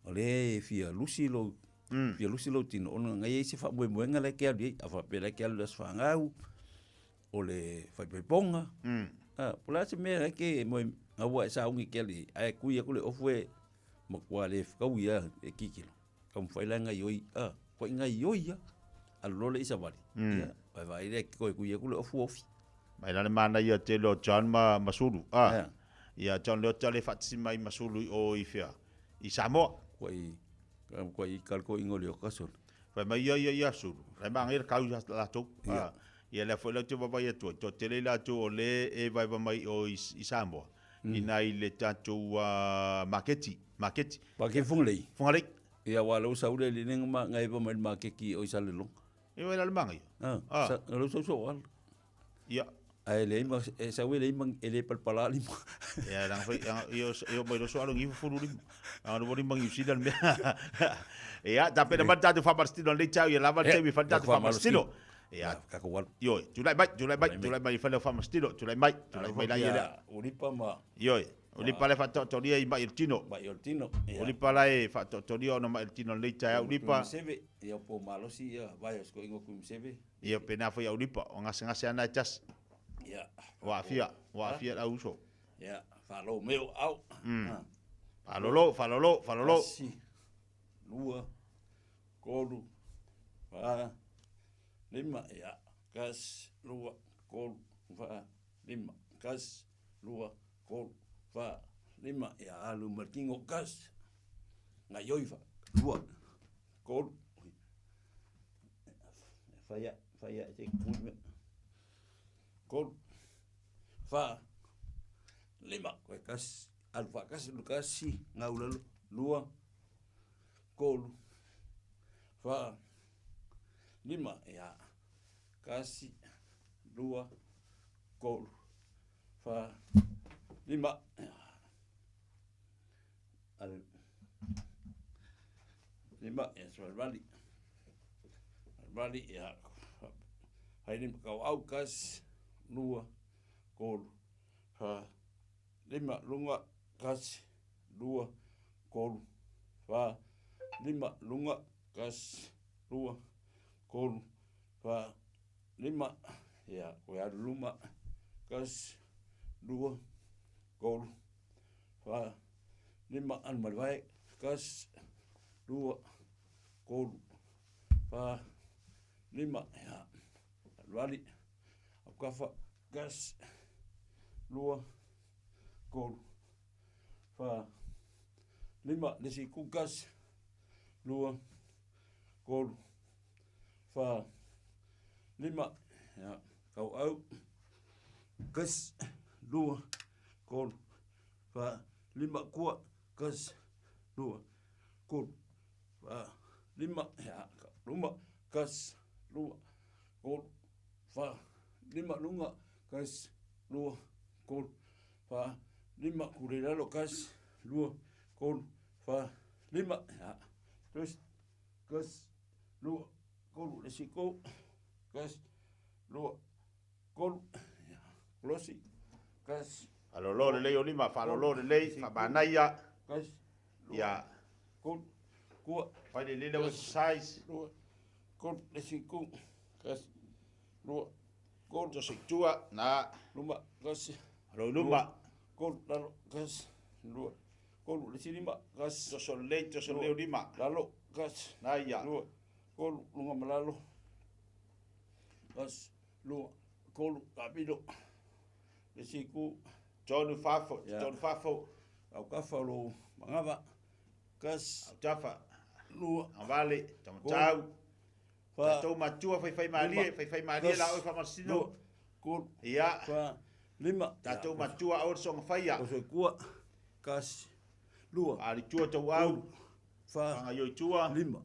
O lea e fia lusi lou fia lusi lou tino ona ngai ai se faamoemoega la e ke alu i ai. A faapea la e ke alu i le aso fanau, o le faaipoipoga. A, po o le a se mea la e ke moe gaua e sauni ke alu i ai, ae kui atu le ofu e matua le fetaui lava e kikilo. Taumafai la e gaioi, a, matua gaioi lava. Alu loa lea i savali, ia, vaevaai lea toe kui atu le ofu ofi. Mai la le manaia tele o John ma ma Sulu. A, ia John Leota le faatasi mai ma Sulu i o i fea? I Samoa. Kua i, kua i ka le toeaina o Leota solo. Fai mai ia ia ia Sulu, la e manaia le kau ia latou. A, ia lea foi latou te vaavaai atu ai, toatele i latou o le e vaeva mai i o i Samoa, ina i le tatou maketi, maketi. Maketi Fugalei. Fugalei. Ia aua o lea ua sau le alii lenei na eva mai le maketi o i Salelologa. E wai la le manga ia. Ah, sa, o lea ua sau soo ala. Ia. Ae leai ma, e sau e leai ma, e le palapala lima. Ia, langa foi, ia, ia mai loso alo ngifu fulu lima. Anga no lima ngiu sila le mea. Ia, tapena mai le tatou faamalositino lenei taeao, ia lava le taimi e fai le tatou faamalositino. Ia, tatou alu. Ioe, tulai mai, tulai mai, tulai mai e fai lau faamalositino, tulai mai, tulai mai la ia lea. Ulipa ma. Ioe, Ulipa la e faataotolia i mai o le tino. Mai o le tino. Ia. Ulipa la e faataotolia ona mai o le tino lenei taeao Ulipa. Seve, ia po malosi ia vai o siko ingo kui seve. Ia pena foi a Ulipa, o gasegase ana e tasi. Ia. Ua aafia, ua aafia le au uso. Ia, faalo me o au. Faalolo, faalolo, faalolo. Tasi, lua, tolu, fa, lima, ia. Tasi, lua, tolu, fa, lima. Tasi, lua, tolu, fa, lima, ia alu ma le tino, tasi, gaioi fa, lua, tolu, fai ae, fai ae se i pui mea, tolu, fa, lima, koe tasi, alu faatasi, tasi, gau lalo, lua, tolu, fa, lima, ia, tasi, lua, tolu, fa, lima. Alu. Lima, ia savalivali. Savalivali, ia. Fai lima kau au, kasi, lua, tolu, fa, lima, luga, kasi, lua, tolu, fa, lima, luga, kasi, lua, tolu, fa, lima, ia, koe alu luma, kasi, lua, tolu, fa, lima, alu ma le vae, kasi, lua, tolu, fa, lima, ia, aluali, aukafa, tasi, lua, tolu, fa, lima, le isi itu, tasi, lua, tolu, fa, lima, ia, tauau, tasi, lua, tolu, fa, lima, kua, tasi, lua, tolu, fa, lima, ia, luma, tasi, lua, tolu, fa, lima, luga, tasi, lua, tolu, fa, lima, kula i lalo, tasi, lua, tolu, fa, lima, ia, tasi, tasi, lua, tolu, le isi itu, tasi, lua, tolu, ia, kolosi, tasi. Faalolo lelei o lima, faalolo lelei, faamanaia. Tasi, Ia. Tolu, kua. Fai lelei lau exercise. Lua, tolu, le isi itu, tasi, lua, tolu. Toso i tua, na. Luma, tasi. Alo i luma. Tolu, lalo, tasi, lua, tolu, le isi lima, tasi. Toso lelei, toso lelei o lima. Lalo, tasi. Na ia. Lua, tolu, luga ma lalo. Tasi, lua, tolu, tapito. Le isi itu. Tonu fafo, Ia. tonu fafo. Aukafa o lou magava. Tasi. Autafa. Lua. Agavale, taumatau. Fa. Tatou matua faifaimalie, faifaimalie la oe faamasino. Lua, tolu. Ia. Fa, lima. Tatou matua aua le soga faia. Oso i kua. Tasi. Lua. Faalitua tauau. Fa. Fagaioi i tua. Lima.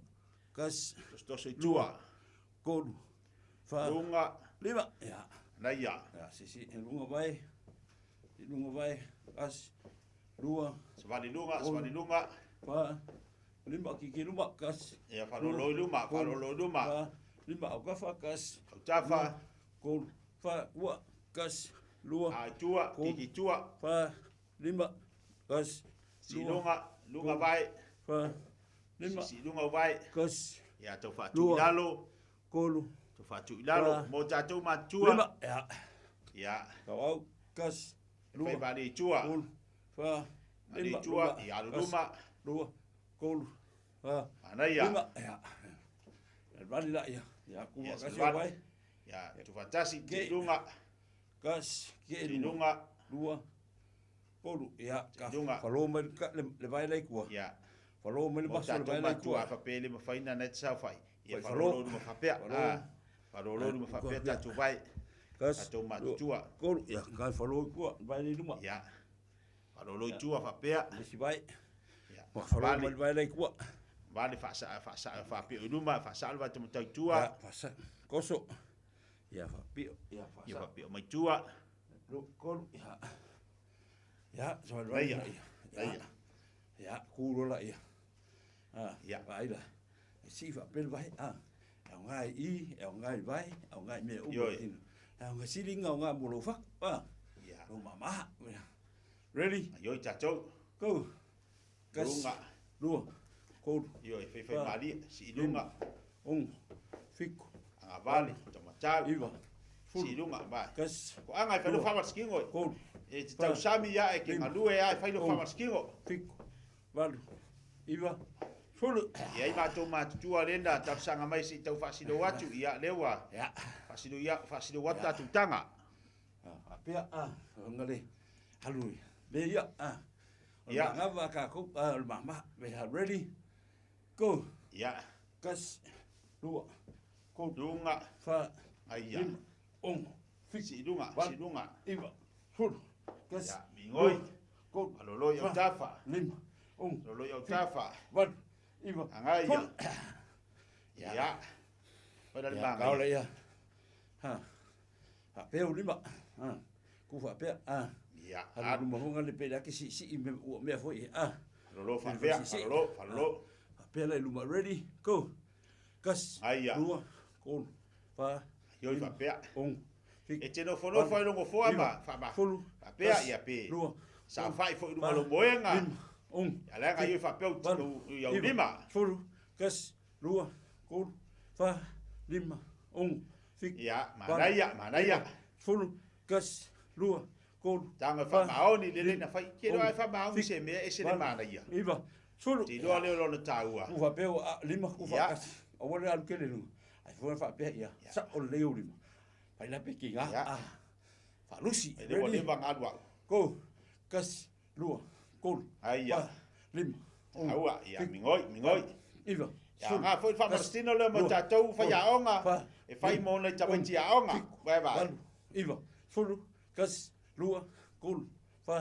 Tasi. Tosotoso i tua. Tolu. Fa. Luga. Lima. Ia. Naia. Ia, sisi, e luga vai. I luga vai. Tasi. Lua. Savali luga, savali luga. Fa. Lima kiki luma, tasi. Ia, faalolo i luma, faalolo i luma. Fa. Lima, aukafa, tasi. Autafa. Lua, tolu, fa, kua, tasi, lua. A i tua, tolu, kiki i tua. Fa, lima, tasi. Siiluga, luga vai. Fa, lima. Siiluga o vai. Tasi. Ia, tau faatuu i lalo. Tolu. Tau faatuu i lalo. Fa. Mo tatou matutua. Lima. Ia. Ia. Tauau, tasi. E fai malie i tua. Tolu, fa, Malie i lima, tua, luma, ia alu tasi, luma. Lua, tolu, fa, Manaia. lima. Ia. Ia vali la ia. Ia, kua, Ia, kasi savali. o vai. Ia, tufatasi, Ke. siiluga. Kasi, ke Siiluga. Lua, tolu, ia, ka Siiluga. falo mai le vai lai kua. Ia. Falo mai le Mo baso le tatou vai lai matua kua. a faapea e le mafai ona na e te saofai. Ia Fai falo. faalolo luma faapea. Falo. Ah, faalolo luma faapea tatou vai. Kasi, Tatou matutua. Tolu, ia, ka falo i kua, vai lai luma. Ia. Faalolo i tua faapea. Le si vai. Ia. Ma falo Vale. mai le vai lai kua. Vale faasa faasa faapea i luma, faasa le vai taumatau i tua. Ia, faasa. Koso. Ia, faapio. Ia, faasa. Ia faapio mai tua. Lua, tolu, ia. Ia, sa vai Laia. ia. Laia. Ia, kulo la ia. Ah, Ia. vai la. E si fa pel vai. Ah. E o ngai i, e o ngai vai, e o ngai mea uma. Ioi. tino. E o ngai silinga o ngai mo lou faku. Ah. Ia. Lo mama. Ready? Ioi tatou. Go. Kasi. Luga. Lua. Tolu. Ioi, faifai Fa. malie, siiluga. Ono. Fiku. Agavale, taumatau. Iva. Fulu. Siiluga, vai. Kasi. Ko anga e fai lo Lua. faamasikino e. Tolu. E te Fa. tausami ia e ke Lima. galue ia e fai lo Ono. faamasikino. Fiku. Valu. Iva. Fulu. Ia i matou matutua lena talosaga mai seʻi tau faasilou atu ia lea ua Ia. faasilou ia faasilou atu tatou taga. Ah, apea, ah, nga le, halu i. Le ia, ah. O le Ia. mangava ka kou, ah, o le mama. We are ready. Go. Ia. Kasi. Lua. Tolu. Luga. Fa. Aia. Lima. Ono. Fiku. Siiluga, Valu. siiluga. Iva. Fulu. Kasi. Ia, migoi. Lua. Tolu. Alolo i Fa. autafa. Lima. Ono. Alolo i autafa. Valu. Iva. Agaia. Fulu. Ia. Fai la le Ia, maga. kaola ia. Ha. Faapea o lima. Ha. Ku faapea. Ah. Ia. Alu luma honga le pele ake si si i me ua mea foi. Ah. Alolo faapea, Si, si. alolo, alolo. Faapea la i luma. Ready? Go. Kasi. Aia. Lua. Tolu. Fa. Ioi lima, faapea. Ono. Fiku. E te nofonofo ai logo foa ma faama. Fulu. Faapea Kasi. ia pe. Lua. Saofai foi i luma Fa. lo moega. Lima. Ono. Ia leaga ioi faapea Valu. u iau Iva. lima. Fulu. Kasi. Lua. Tolu. Fa. Lima. Ono. Fiku. Ia, Valu. manaia, manaia. Iva. Fulu. Kasi. Lua. Tolu. Taga Fa. faamaoni lelei na fai. Ke loa e Ono. faamaoni Fiku. se mea e se le Valu. manaia. Iva. 10. Te iloa lea o lona taua. Ku faapea ua 5 ku faatasi. Aua le alu tele i luga. Ai foi na faapea ia sao lelei ou lima. Fai la pe kiga. Faalusi. E le ua leva ona alu au. Go. Kasi, lua, tolu, Aia. fa, lima, ono, Aua, ia, fitu, migoi, migoi. valu, iva, Ia, sefulu, nga foi le tasi, faamalositino lea mo lua, tatou tolu, faiaoga fa, e fai lima, mo nai ono, tamaiti aoga. fitu, Vae vae. valu, iva, sefulu, kasi, lua, tolu, fa,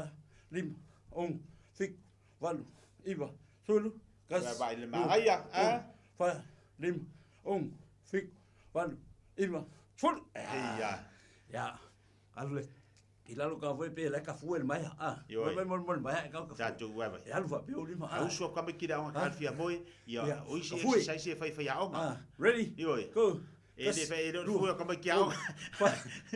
lima, ono, fitu, valu, iva, sefulu, kasi, Vae vae le lua, magaia, tolu, a? fa, lima, ono, fitu, valu, iva, sefulu. Ia. Ia, alu le i lalo ka foi pe le ka fue le mai a. Ioe. Mai mai mai mai ka ka. Tatou vae vae. E alu faapea ou lima a. A uso ka mai ki le aoga ka alfia moe, ia, Ia, o isi ka fue. exercise e fai faiaoga. Ah, ready? Ioe. Go. E le fai e le o le fue o ka mai ki aoga. Fa,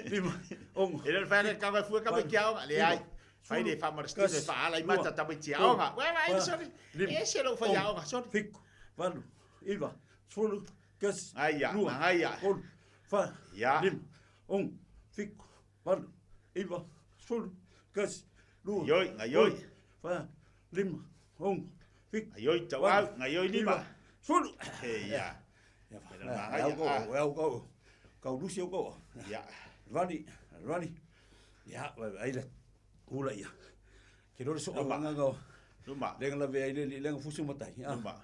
lima, ono. E le o le fai le ka fue ka mai ki aoga. Leai. Fai le faamalositino e faaala i mata tamaiti aoga. Vae vae, sorry. E ese lou faiaoga, sorry. Fitu, valu, iva, sefulu, kasi, Aia, lua, magaia. tolu, fa, Ia. lima, ono, fitu, valu, iva, sefulu, kasi, lua, Gaioi, gaioi. tolu, fa, lima, ono, fitu, Gaioi tauau, gaioi lima. iva, sefulu. He, ia. Ia, E le magaia, au kau, ah. au kau, kau lusi au kau. Ia. Rani, rani. Ia, ai le, ula ia. Ke lore so Luma. awanga kau. Luma. Lenga la ve ai le lenga fusu matai. Ah. Luma.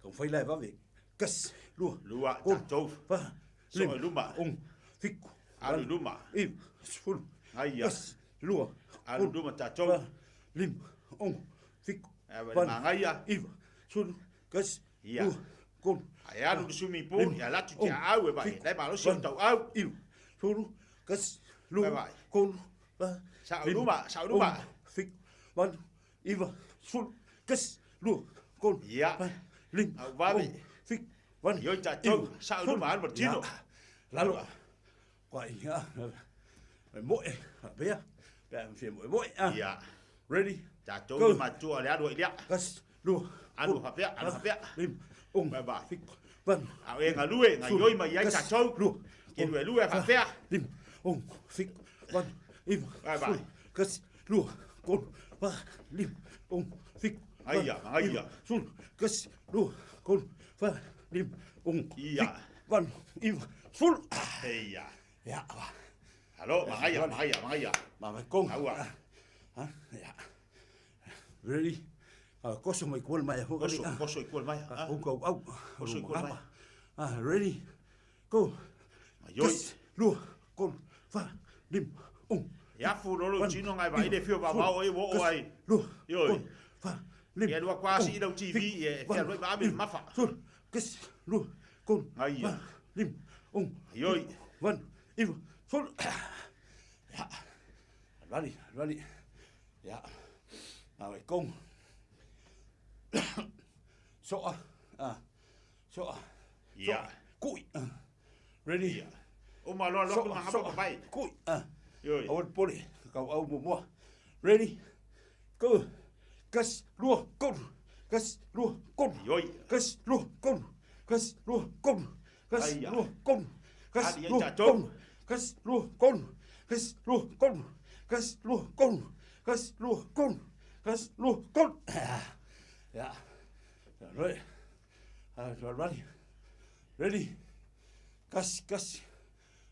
Kau fai lai vave. Kasi, lua, Lua, tolu, tatou. fa, So lima, e luma. ono, fitu, Alu valu, luma. iva, sefulu, Aia. kasi, lua, Alu tolu, luma tatou. fa, lima, ono, fitu, A va le valu, magaia. iva, sefulu, kasi, Ia. lua, tolu, Ai alu le swimming pool, ia latu te au e vai. Lai malosi o tau au. iva, sefulu, kasi, lua, Vai, vai. tolu, fa, Sao lima, luma, sao luma. ono, fitu, valu, iva, sefulu, kasi, lua, tolu, Ia. fa, lima, Au vave. ono, fitu, valu, Ioi tatou, iva, sao sefulu. luma alu ma le tino. Ia. Lalo. Kua ia. Mai moe. Pea. Pea fia moe moe. Ah. Ia. Ready? Tatou Go. le matua le alu ai lea. Kasi, lua, Alu tolu, faapea, alu fa, faapea. lima, ono, Vai, vai. fitu, valu, Au e galue, gaioi mai ai kasi, tatou. lua, Ke tolu, lue lue fa, faapea. lima, ono, fitu, valu, iva, Vai, vai. sefulu, kasi, lua, tolu, fa, lima, ono, fitu, valu, Aia, aia. iva, sefulu, kasi, lua, tolu, fa, lima, ono, Ia. fitu, valu, iva, sefulu. Ia. Ia, va. Alo, magaia, magaia, magaia. Ma vai kong. Aua. Ha? Ia. Ready? Ah, koso mai kual mai ho Koso, koso i kual mai. Ah. Au kau au. Koso i kual mai. Ah, ready? Go. Gaioi. Kasi, lua, tolu, fa, lima, ono, Ia fu lolo valu, tino ngai vai le fio iva, vavao e wo o sefulu, ai. kasi, lua, Ioi. tolu, fa, lima, Ia lua quasi ono, i lau TV fitu, e fia valu, lua ma ame iva, mafa. sefulu, kasi, lua, tolu, Aia. fa, lima, ono, Ioi. fitu, valu, iva, sefulu. Ia. Ready, ready. Ia. Ma vai kong. Soa. Ah. Soa. Ia. Kui. Ah. Ready? Ia. O ma loa loa ma hapa vai. Kui. Ah. Ioi. Aua le pole. Kau au muamua. Ready? Go. Kasi, lua, tolu. Kasi, lua, tolu. Ioi. Kasi, lua, tolu. Kasi, lua, tolu. Kasi, Aia. lua, tolu. Kasi, Ali ai lua, tatou. tolu. Kasi, lua, tolu. Kasi, lua, tolu. Kasi, lua, tolu. Kasi, lua, tolu. Kasi, lua, tolu. Ah. Ia. Ready? Ah, ready? Ready? Kasi, kasi.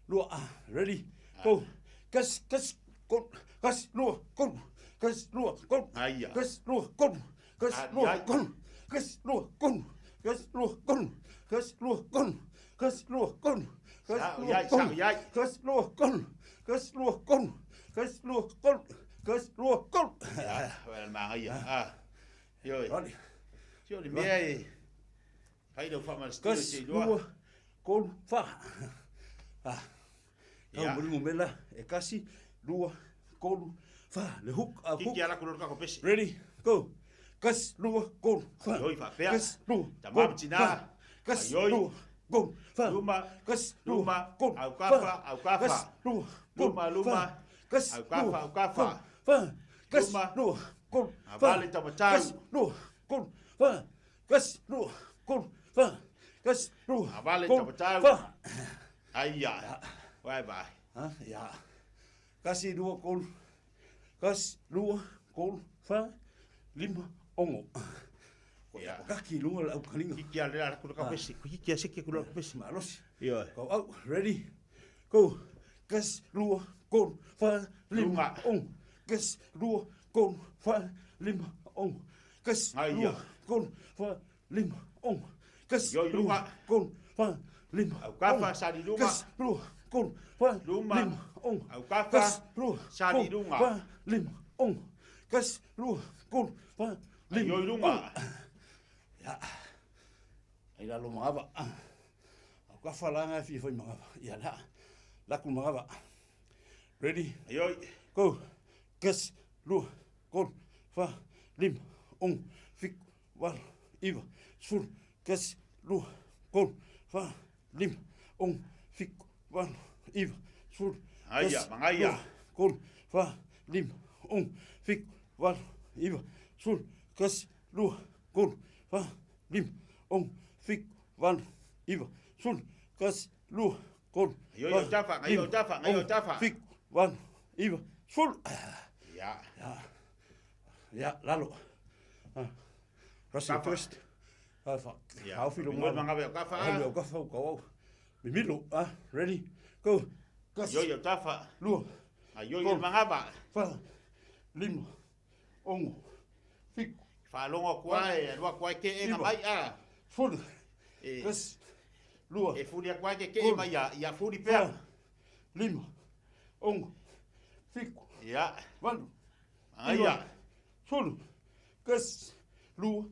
Lua, ah, ready? Go. Kasi, kasi, go. Kasi, lua, go. Kasi, lua, go. Aia. Kasi, lua, go. Kasi, Ai, lua, ai. go. Kasi, lua, go. Kasi, lua, go. Kasi, lua, go. Kasi, lua, go. Kasi, Sao lua, iai, go. sao iai. Kasi, lua, go. Kasi, lua, go. Kasi, lua, go. Kasi, lua, go. Ia, vai le magaia. Ah. Ioi. Ready? Tio le mea e. Fai lau faamalositino Kasi, te iloa. lua, tolu, fa. Ah. Kau Ia. muli ngumela, e kasi, lua, tolu, fa. Le hook, ah, hook. Kiki ala kulolo kako pese. Ready, go. Kasi, lua, tolu, fa. Ioi faapea. Kasi, lua, Tamā tolu, ma tinā. fa. Kasi, Aioi. lua, tolu, fa. Luma. Kasi, lua, Luma. tolu, Aukafa, fa. aukafa. Kasi, lua, tolu, Luma, luma. fa. Kasi, Aukafa, lua, aukafa. tolu, fa. Kasi, Luma. lua, tolu, fa. Avale tamatau. Kasi, lua, tolu, fa. Kasi, lua, tolu, fa. Kasi, lua, Avale tolu, tamatau. fa. Aia. Vai vai. Ha? Ia. Kasi, lua, tolu. Kasi, lua, tolu, fa, lima, ono. Ko ia kaki lunga le au kalinga. Kiki a le ala kula ka pese. Kiki a seke kula ka pese. Malosi. Ioe. Kau au, ready, go. Kas, lua, kolu, fa, lima, ono. Kas, lua, kolu, fa, lima, ono. Kas, lua, kolu, fa, lima, ono. Kas, lua, kolu, fa, lima, ono. Kas, lua, kolu, fa, lima, ono. Kas, lua, kolu, fa, lima, ono. Kas, lua, kolu, fa, lima, ono. Ia. Ai lalo magava. Au kafa la ngai fia fai magava. Ia la. Laku magava. Ready? Aioi. Go. Kas, lua, kolu, fa, lima, ono, fiku, valu, iva, sefulu, kasi, lua, kolu, fa, lima, ono, fiku, valu, iva, sefulu, Magaia, kasi, magaia. lua, kolu, fa, lima, ono, fiku, valu, iva, sefulu, kasi, lua, kolu, fa, lima, ono, fiku, valu, iva, sefulu, kasi, lua, kolu, Aio, aio, tafa, aio, tafa, aio, tafa. fiku, valu, iva, sefulu. Ia. Ia. Ia, lalo. Ah. Russell Kafa. first. Ah, fa. Ia. Haufi lo Mingoi magawe au kafa. Haufi au kafa au kau au. Mimilo, ah, ready, go. Kas. Aio, aio, tafa. Lua. Aio, aio, Kolu. magava. Fa. Lima. Ono. Fiku. Faalogo kua e alua kua ke e Iva. mai a. Sefulu. E. Kasi. Lua. E fuli akua ke ke e mai a ia fuli pea. Fa. Lima. Ono. Fiku. Ia. Valu. Magaia. Iva. Sefulu. Kasi. Lua.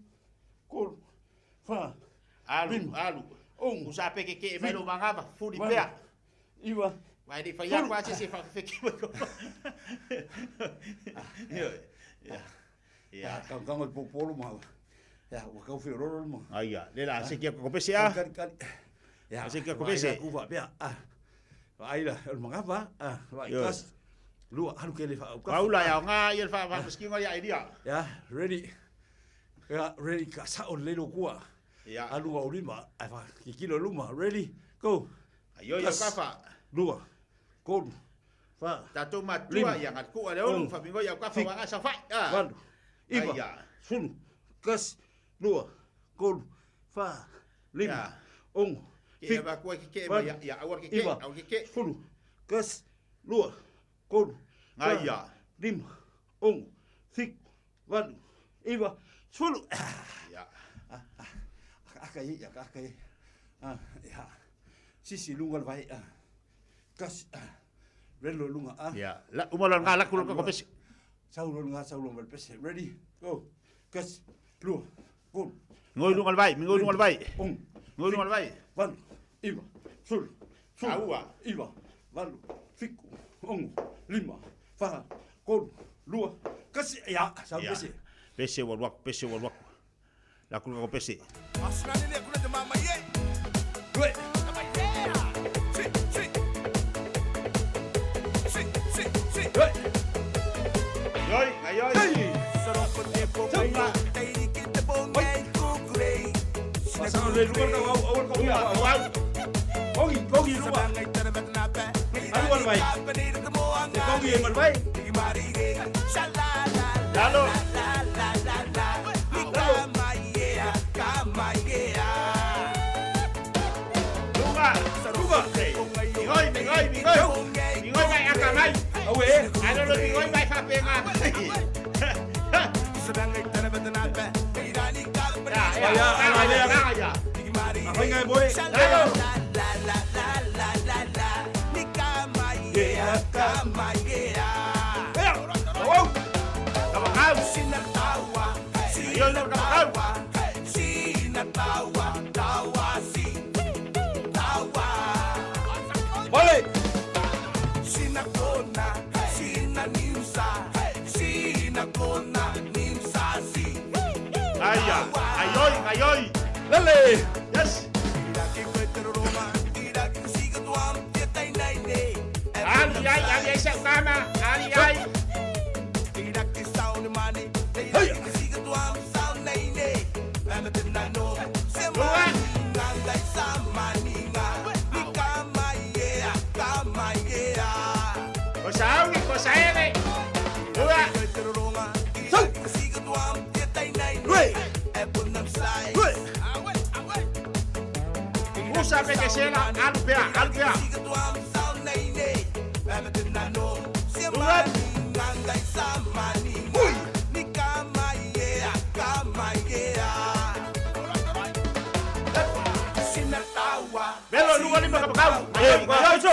Kolu. Fa. Alu, Lima. alu. Ono. Usa pe ke ke e mai lo magava fuli Valu. pea. Iva. Vai di fai akua se se fa fe ke mai ko. Ia. Ia. Ia, kau kau ngai popolo ma. Ia, ua kau fi roro ma. Aia, le la se kia ko pese a. Kali kali. Ia, Se kia ko pese. Ku fa pea. Ah. Ai la, o mangava. Ah, vai Ioe. kas. Lua, alu ke le fa. Paula ia nga ia fa fa skinga ia iria. Ia, ready. Ia, ready ka sa o le lo kua. Ia. Alu au lima, ai fa kikilo luma. Ready, go. Aio ia Kas. kafa. Lua. Kolu. Fa. Tatou matua Lima. ia ngat ku ale olu Ono. fa mingo ia kafa Fiku. wa nga sa fa. Ah. Valu. Iva. Aia. Sefulu. Kasi. Lua. Kolu. Fa. Lima. Ia. Ono. Ke Fiku. va kua ke ke ma Valu. ia ia awar ke ke Iva. awar ke ke. Sefulu. Kasi. Lua. Kolu. Fa. Aia. Lima. Ono. Fiku. Valu. Iva. Sefulu. Ia. Aka i, aka aka i. Ah, ia. Sisi lunga le vai. Ah. Kasi. Ah. Relo lunga. Ah. Ia. La uma lo nga la ku ko pese. Saulo lunga, saulo lunga pese. Ready? Go. Kasi. Lua. Kolu. Ngoi lunga le vai, ngoi lunga le vai. Ono. Ngoi lunga le vai. Valu. Iva. Sefulu. Sefulu. Aua. Iva. Valu. Fiku. Ono. Lima. Fa. Kolu. Lua. Kasi. Ia. Saulo Ia. pese. Pese wa wak, pese wa wak. La ku ko pese. Due. Yoi, ayoi. Pasang le lugar kau au au kau au au. Kogi kogi lua. Alu al vai. Kogi e mal vai. Lalo. Lunga. Lunga. Mingoi, mingoi, mingoi. Mingoi vai aka mai. Au e. Ano lo mingoi vai fa penga. Ya, Ya, ya, ya, ya, ya. ya. Apa ngai boy? Lalo. Au. Kabakau. Ayoi lo kabakau. Balik. Aya, ayoi, ayoi. Lele. Yes. Ali ai, ali ai sa kama, ali ai. Hey. Lunga. Kosa augi, kosa ere. Lunga. Sau. Due. sa pe ke sela, alu pea, alu pea. Luga. Ui. Melo luga lima ka pakau. Eh, yo so.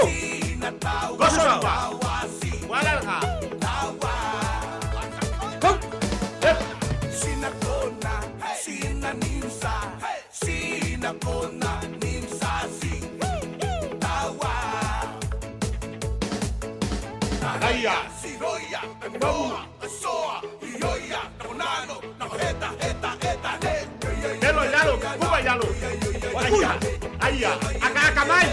Goso luga. Wala ka. Go. Yep. Aya. Melo yalo, kuba yalo. Aya. Aya. Aka aka mai.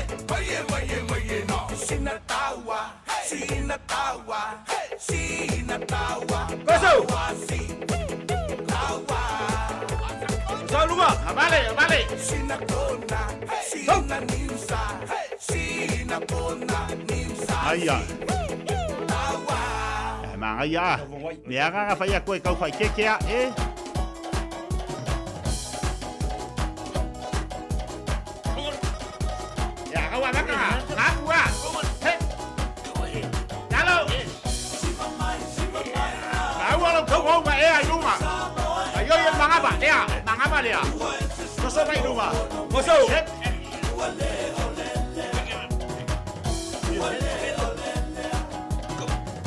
Goso. So luga. Vale, vale. Aya. Eh, manga ia. Me aga ga whai koe kau whai kekea, e. Ya, kau maka. Ngakua. He. Yalo. Au alo kau kau ma e ai luma. Ayo yo mangaba, lea, mangaba lea. Koso mai luma. Koso. He.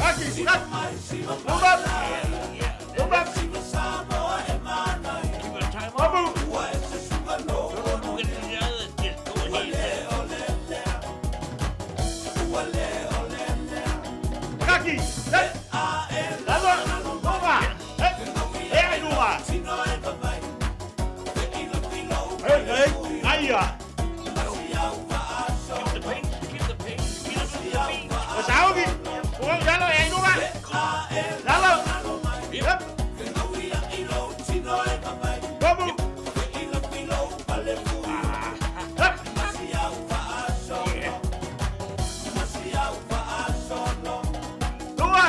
Aki, kat. Lumba. Lumba. Mabu. Kaki. He. Lalo. Lumba. He. E ai luma. Hey, hey. Aia. O saugi. O yalo e ai luma. Lalo. Yep. Mabu. Hep. Luma.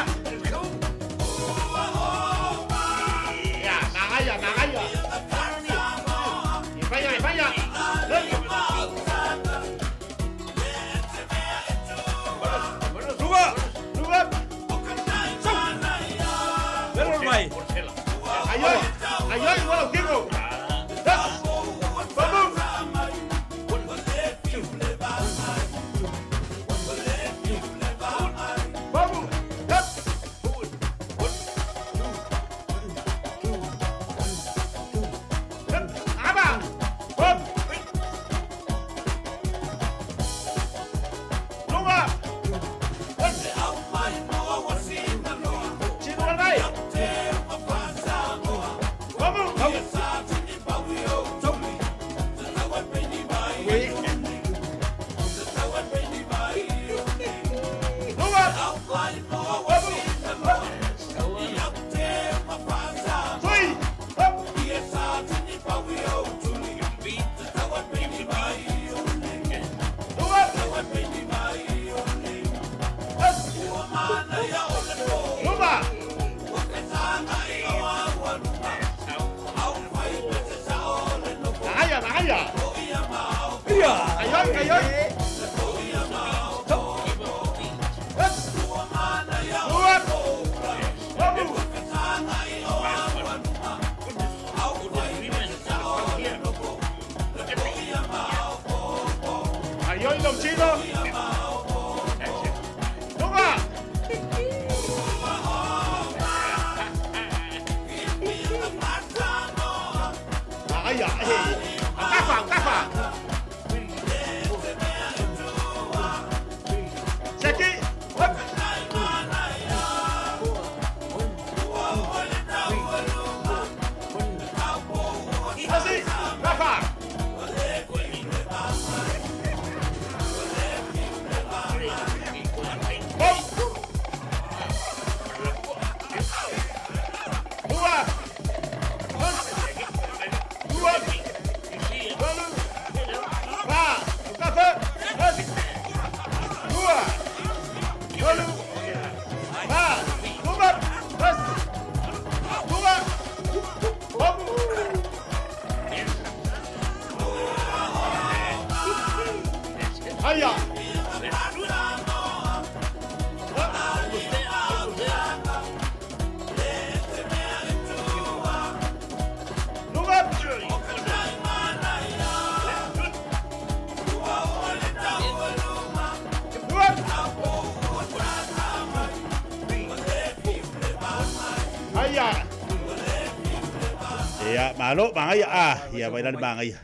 Ia, malo, magaia, ah, ia, vai la le magaia.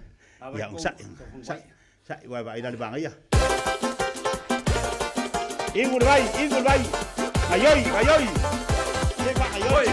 Ia, sa, sa, sa, vai, vai la le magaia. Igu le vai, igu le vai. Aioi, aioi. Aioi.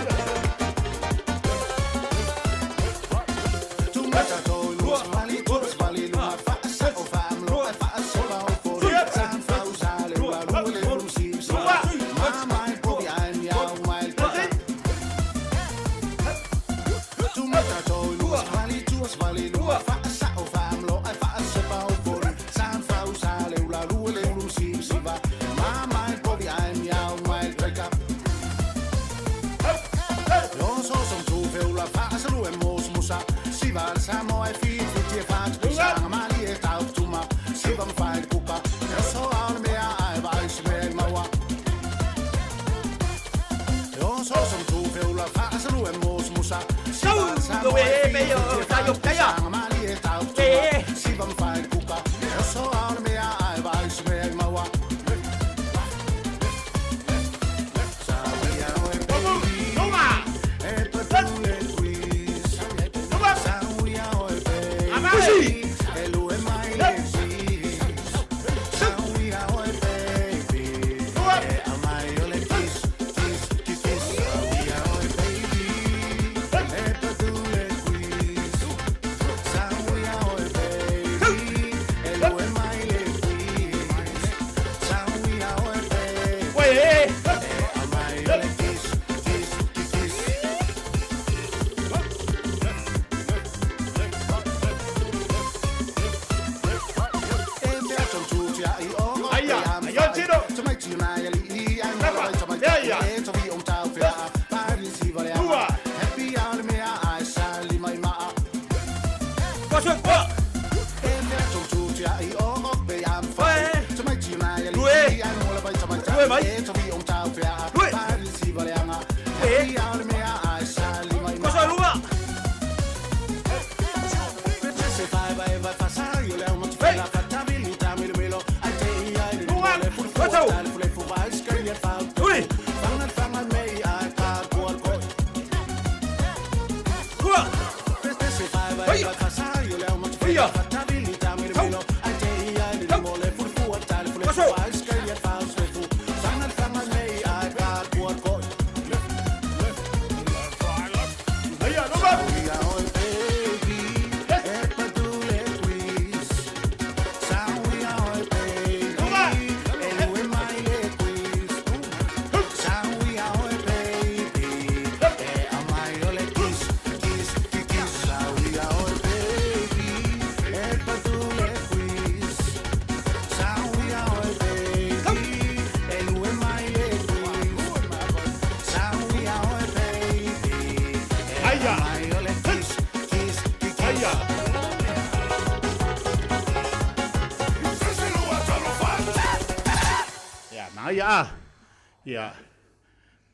Ia.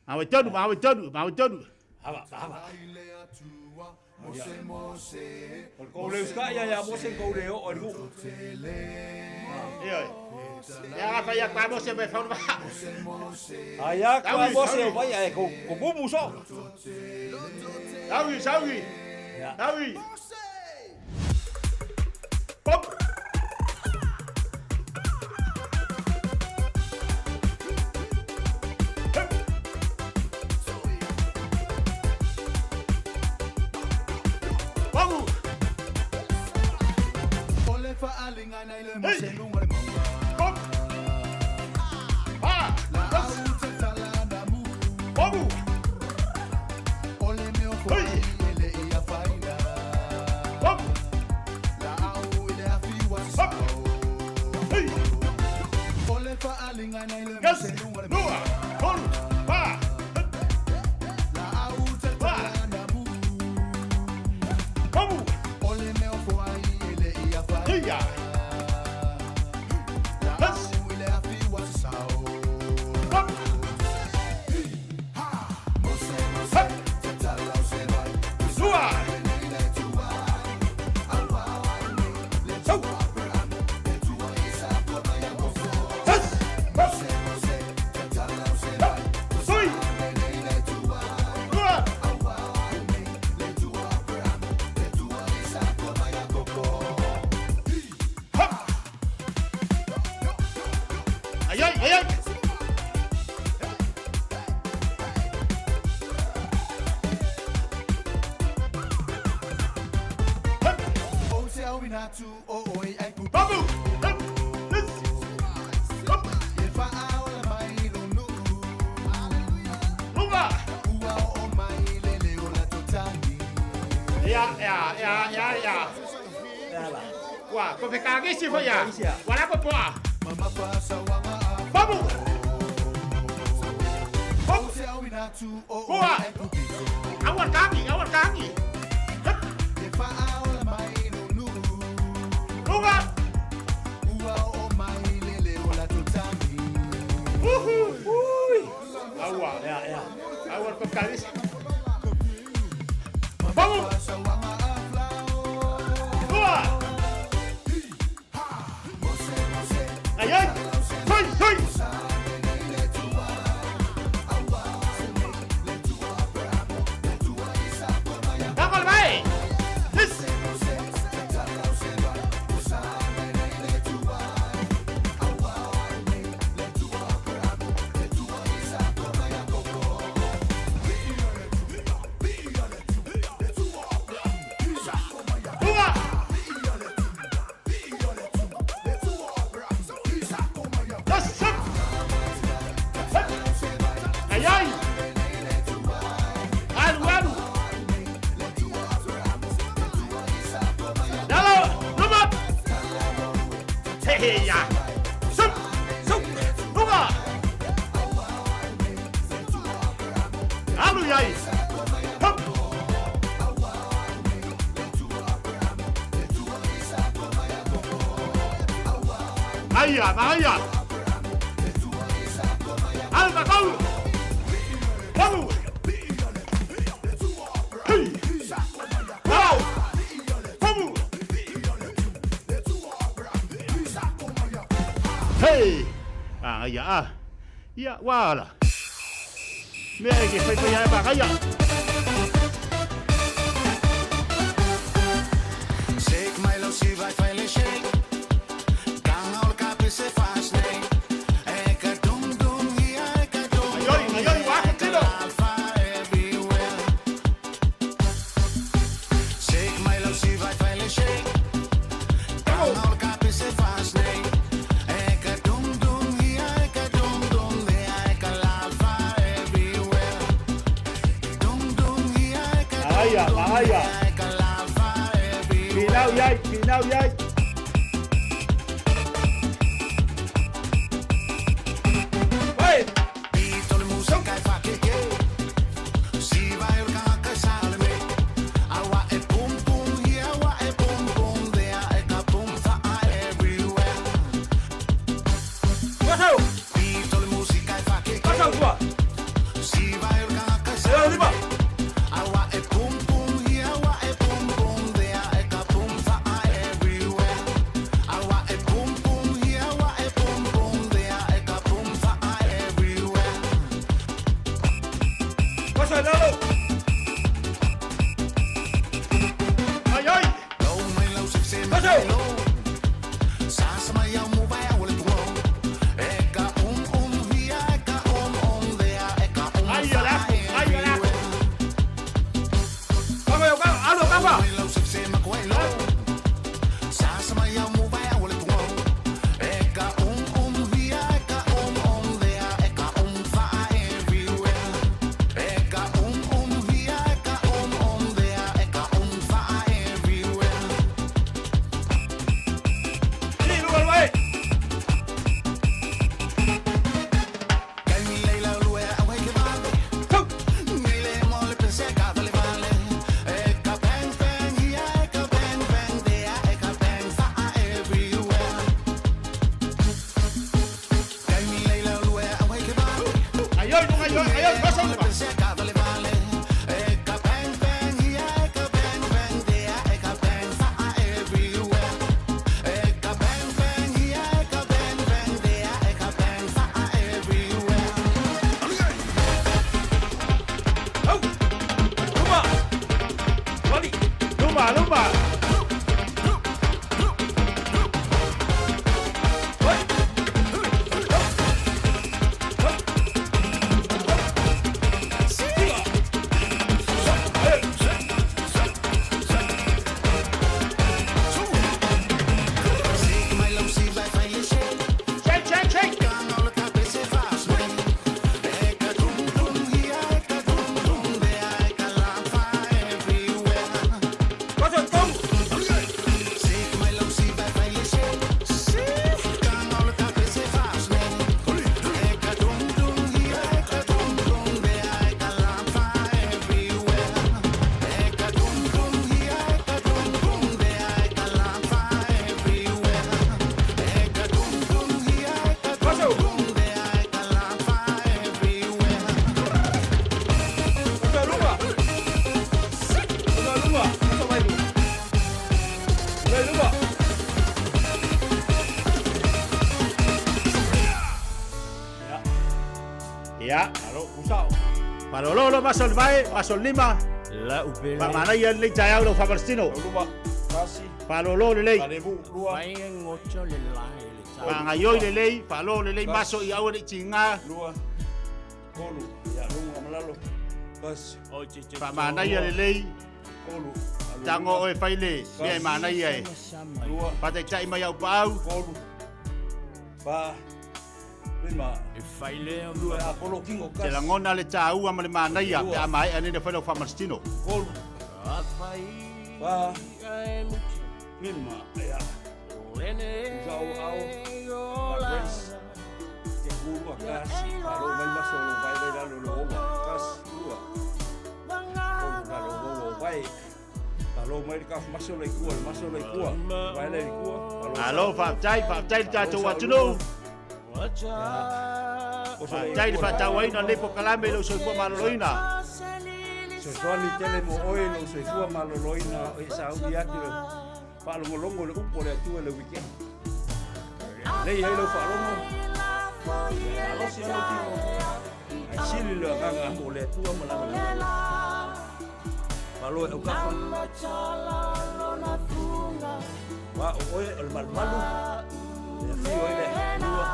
Awe tonu, awe tonu, awe tonu. Hava, hava. O le uska ia ia mose ko le o ru. Ia. Ia fa ia kwa mose me fa. Ai kwa mose vai ai ko ko bubu so. Sawi, sawi. Sawi. Pop. Ai ai ai ai. Babu! Luga! Ia, ia, ia, ia, ia. Ua, ko fekagisi fo ia. Wala ko poa. Babu! Kua! Awal kaki, awal kaki. Luga! Uhu! Ui! Aua. Ia, ia. Awal ko kagisi. Babu! Kua! Ai ai! Soi, soi! Tangal mai! Yes! Luga! Yes! Hup! Hup! Ai ai! Alu alu! Lalo! Luma! Hey ya! Sup! Sup! Luga! Alu yai! Hup! Aia, aia! Alma kau! Babu! Hey! Wow! Babu! Hey! Ah, ia, ah. Ia, wala. Mea e ke whai whai ai pa ia. Shake my love, si vai fai shake. Tanga ol kapi se fast nei. Eka dum dum ia eka dum. Ayoi, ayoi, waka tino. Everywhere. Shake my love, si vai fai shake. Tanga ol kapi se fast nei. Eka dum dum ia eka dum dum ia eka lava everywhere. Dum dum ia eka Aia, aia. eka lava everywhere. Pinau yai, pinau yai. Hey! Pitoli musika e fakeke. Si vai ol kaka salme. Awa e pum pum hi awa e pum pum dea e ka pum fa everywhere. Pasau! Pitoli musika e fakeke. Pasau tua! Si vai ol kaka salme. Awa e pum pum hi awa e pum pum dea e ka pum fa everywhere. Awa e pum pum hi awa e pum pum dea e ka pum fa everywhere. Pasau lalo! Ai ai! Pasau! Ai ala, ai ala. Kapa yo, kapa, alo kapa! Ni lugar mai! Ayoi, nung ayoi, ayoi, pasau lima. Au! Luma! Wali! Luma, luma. Oi! Ia. Alo, usao. Faalololo maso o le vae, maso o le lima. Lau pele. Faamanaia lenei taeao i lau faamalositino. Luma, tasi. Faalolo lelei. Faalemu, lua. Fai goto le lae le tau. Faagaioi lelei, faalo lelei maso ia aua ne i tiga. Lua, tolu, ia luga ma lalo. Tasi. Faamanaia lelei. Tolu. Tago oe fai le mea e manaia e. Lua. Faataitai mai au paau. Tolu. Fa. Lima. E fai lea Lua, a polo kingo Te lagona le tāua ma le manaia pe a maea nei ona fai lau faamalositino. Tolu. Afai. Fa. E mutu. Lima, ia. Lene. Usao au. Grace. Te kuru a kasi. Alo mai maso lo vai vai lalo lo owa. Kasi, lua. Tolu, lalo owa vai. Alo mai le kafu maso le kua, le maso le kua. Vai le kua. Malo, faafetai, faafetai le tatou atunuu. Faafetai le faatauaina o lenei polokalame i lou soifua maloloina. Sosoani tele mo oe lou soifua maloloina e sauni atu le faalogologo le upu o le Atua i le weekend. Lei ai lau faalogo, malosi ai lou tino, ae sili le agaga mo le Atua ma lana Malo e aukafa. Wa o oe o le malumalu, e afio ai le lua,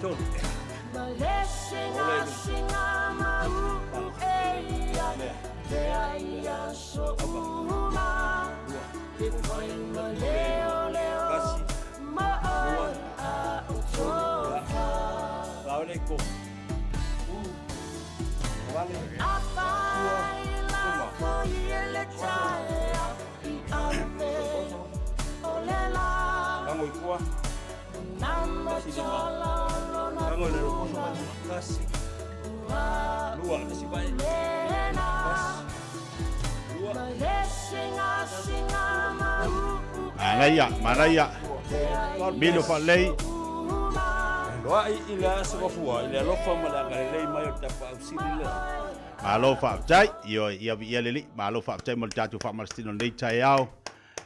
tolu. Manaia, manaia. Milo faalelei. Loai i le aso mafua, i le alofa ma le agalelei mai o le tapaau sili lea. Malo faafetai. Ioe, ia viia le Alii. Malo faafetai mo le tatou faamalositino i lenei taeao.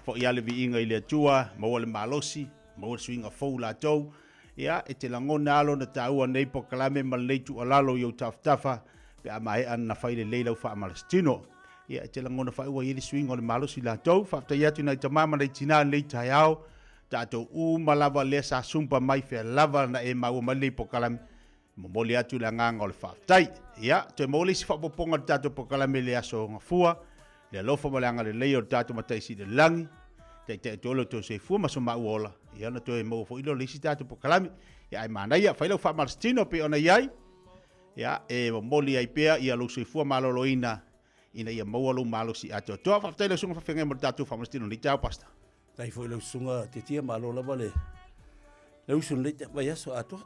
Foi lava le viiga i le Atua, maua le malosi, maua le suiga fou latou. Ia, e te lagona lava lona taua nei polokalame ma lenei tuualalo i ou tafatafa pe a maea ona fai lelei lau faamalositino. Ia, e te lagona foi ua i ai le suiga o le malosi i latou. Faafetai atu i nai tama ma nai tina i lenei taeao, tatou uma lava lea sa sumpa mai fea lava na e maua mai lenei polokalame, momoli atu le agaga o le faafetai. Ia, toe maua le isi faaopoopoga o le tatou polokalame i le aso Gafua, le alofa ma le agalelei o le tatou Matai Sili i le Lagi, taitai atu ai lo outou soifua ma so maua ola, ia ona toe maua foi lea o le isi tatou polokalame. Ia, ae manaia, fai lau faamalositino pei ona i ai, ia, e momoli ai pea ia lou soifua maloloina ina ia maua lou malosi atoatoa. Faafetai lau susuga faafeagai mo le tatou faamalositino i lenei taeao, Pastor. Faafetai foi lau susuga Tetia, malo lava le le usu lenei vaiaso atoa.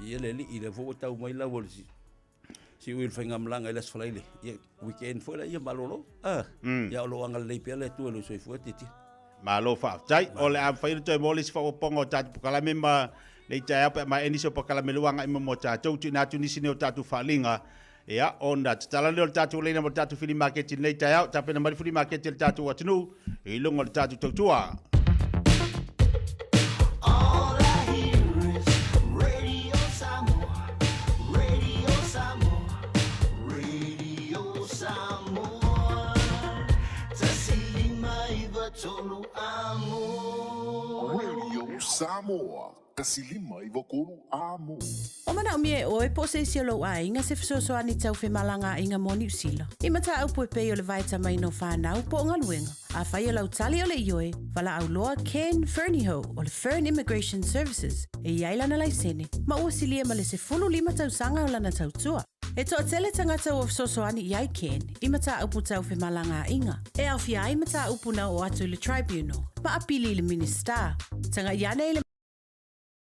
Ia le alii lea foi ua tau mai lau o le siui o le faigamalaga i le Aso Faraile. Ia weekend foi la ia malolo. Ah, ia o lo o agalelei pea le Atua i lou soifua Tetia. Malo faafetai. O le a mafai ona toe maua le isi faaopoopoga o tatou polokalame ma le taeao pe a maea nisi o polokalame lea ua agai mai mo tatou. Tuuina atu nisi nei o tatou faaaliga ia ona tatala lea o le tatou laina mo le tatou fili maketi i lenei taeao. Tapena mai le fili maketi a le tatou atunuu i luga o le tatou tautua. All I hear is Radio Samoa, Radio Samoa, Radio Samoa. Tasi lima iva tolu amo. Radio Samoa, tasi lima iva tolu amo. O manaomia e oe po o se isi o lou aiga se fesoasoani tau femalagaaiga mo Niu Sila. I mataupu e pei o le vaetamaina o fanau po o galuega. Afai o lau tali o le ioe, valaau loa Ken Fernihough o le Fern Immigration Services e i ai lana laisene ma ua silia ma le 15 tausaga o lana tautua. E toatele tagata ua fesoasoani i ai Ken i mataupu tau femalagaaiga, e aofia ai mataupu na oo atu i le Tribunal ma apili i le Minisita. Tagai ane i le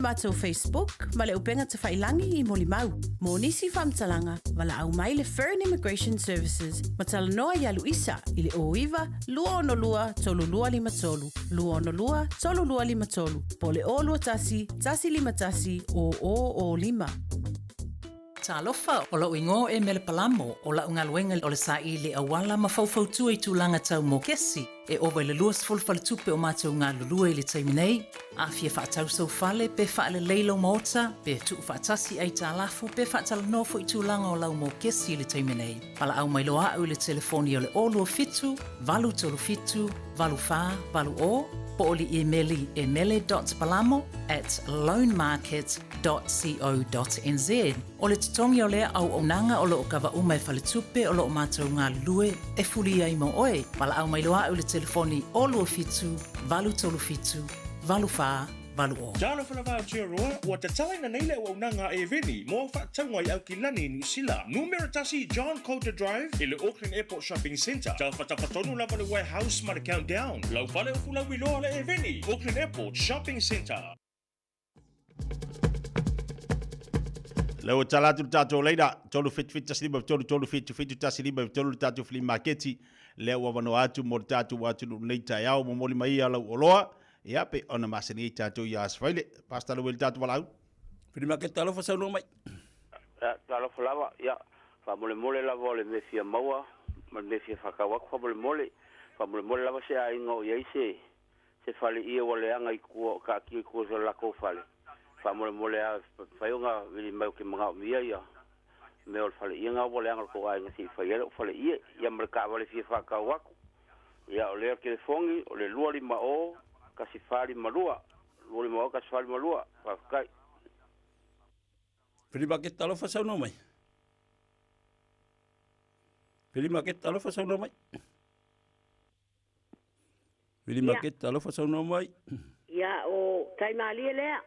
matou Facebook ma le upega tafailangi i molimau. Mo nisi faamatalaga, valaau mai le Fern Immigration Services ma talanoa iā Luisa i le 09 262 3253, 262 3253, po o le 021 151 0005. Talofa, o lou igoa e Mele Palamo, o lau galuega o le saili auala ma faufautua i tulaga tau mokesi. E ova i le 20 faletupe o matou galulue i le taimi nei. A fia faatau sou fale pe faalelei lou maota, pe tuufaatasi aitalafu pe faatalanoa foi i tulaga o lau mokesi i le taimi nei, valaau mai loa au i le telefoni o le 027 837 8480 po o le imeli e mele.palamo@loanmarket.co.nz. O le totogi o lea auaunaga o lo o kava uma e faletupe o lo o matou galulue e fuli ai mo oe. Valaau mai loa au i le telefoni 027 837 8480. Talofa lava Aotearoa, ua tatalaina nei le auaunaga a Eveni mo au faatauga i Aukilani i Niu Sila. Numera 1 John Coulter Drive i le Auckland Airport Shopping Centre. Tafatafa tonu lava le Warehouse ma le Countdown. Lau fale upu lauiloa le Eveni, Auckland Airport Shopping Centre. Lea ua tala atu le tatou laina, 377 15 3 3 7 1 5 3 le tatou flea maketi. Lea ua avanoa atu mo le tatou atunuu nei taeao, momoli mai ia lau oloa, ia pe ona masani ai tatou ia Asfaile. Pastor le tatou valaau. Flea market talofa saunoa mai. Ia, talofa lava, ia, faamolemole lava o le mea fia maua ma le mea fia faatau atu faamolemole. Faamolemole lava se aiga o i ai se se faleie ua leaga i tua o taatia i tua o so latou fale. Faamolemole lava mafai ona vili mai ou te manaomia ia mea o le faleie na ua leaga le tou aiga se i fai ai lou faleie. Ia ma le taavale fia faatau atu. Ia o lea telefoni o le 250 1452 250 1452. Faafetai. Flea market talofa saunoa mai. Flea market talofa saunoa mai. Flea market talofa saunoa mai. Ia, o Taimalie lea.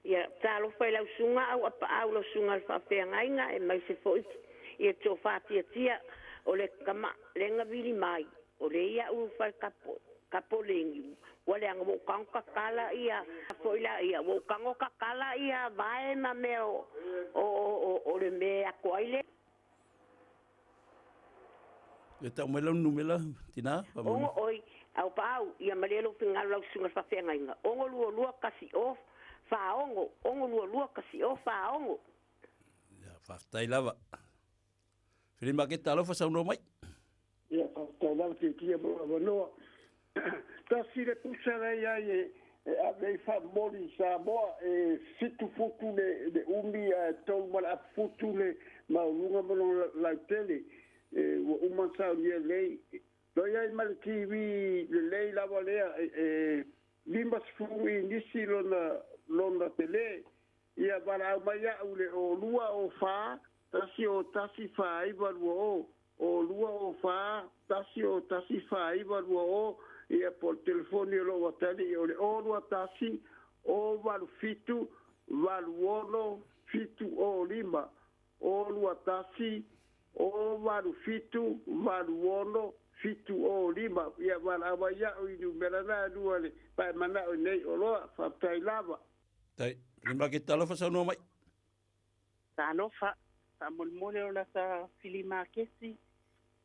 Ia, talofa i lau susuga au apaau lau susuga i le faafeagaiga e mai se foi ia to faatiatia o le kama lenga vili mai o le ia u fale kapo kapo lengi ua leaga ua ou tago tatala ia foi la ia ua ou tago tatala ia vae ma mea o o o o le mea e ato ai le Ia tau mai lau numera, tina. Ogo oi, au paau, ia malie lou finagalo lau susuga i le faafeagaiga. Ogo lua lua kasi o, fa ogo, ogo lua lua kasi o, fa ogo. Ia, faafetai lava. Fili Maketa, alofa saunoa mai. Ia, faafetai lava Tiatia mo lou avanoa. Tasi le pusa la i ai e e ave ai faamomoli i Samoa, e fitu futu le le umi ae tolu ma le apu futu le maualuga ma lona lautele. E ua uma ona saunia lelei. Lo i ai ma le TV lelei lava lea e 50 inisi lona lona tele. Ia valaau mai au i le 02 04 1 0 1 4 9 2 0, 02 04 1 0 1 4 9 2 0, ia po o le telefoni o lou atalii o le 021 087 86 705, 021 087 86 705. Ia valaau mai au i numera na e lua le pae manao i nei oloa. Faafetai lava. Tai, lima ke talofa saunoa mai. Talofa, faamolemole o lata fili maketi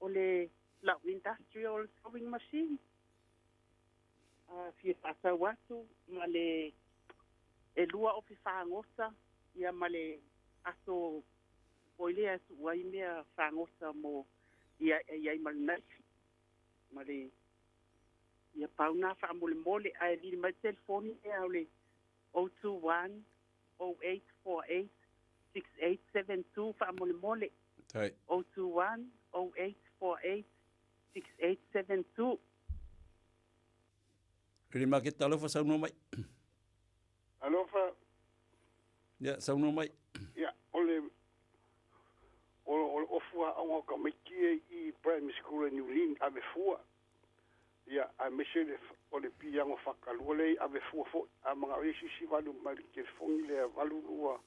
o le lau industrial sewing machine. A fia faatau atu ma le e lua ofi fagota ia ma le aso foi lea e tuu ai mea fagota mo ia e i ai ma le naifi ma le ia pau na faamolemole ae vili mai le telefoni ea o le 021 0848 6872 faamolemole. 021 0848 6872. Pili Maketa, alofa saunoa mai. Alofa. Ia, saunoa mai. Ia, o le o le ofu aoga o tamaiti ia i primary school i Niu Lin, ave fua. Ia, aemaise le o le piiaga fakalua lea i ave fua foi. A manao i ai se isi valu mai le telefoni lea 8 2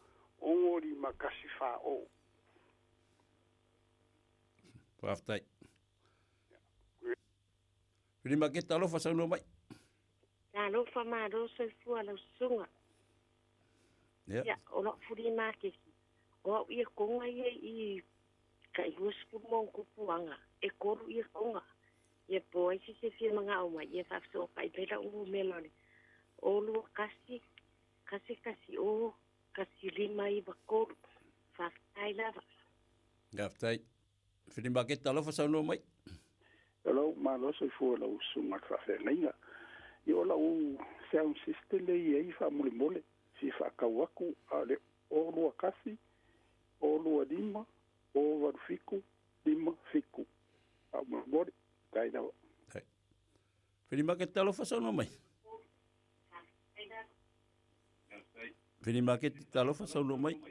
6 5 1 4 0. Faafetai. Pili Maketa, alofa saunoa mai. Talofa malo soifua lau susuga. Ia. Ia, o lau fuli maketi, o au ia konga ia i ka i 20 ma ona tupuaga, e tolu ia konga. Ia po ai se se fia magao mai, ia faafesootai mai lau numera o le o lua kasi, kasi kasi o, kasi lima iwa tolu. Faafetai lava. Faafetai. Fili Maketi talofa saunoa mai. Hello, malo soifua i lau susuga i le faafeagaiga. Ia o lau sound system lea e i ai faamolemole, fia faatau atu, a o le 021 025 087 57. Faamolemole, faafetai lava. Fili Maketi talofa saunoa mai. Fili Maketi talofa saunoa mai.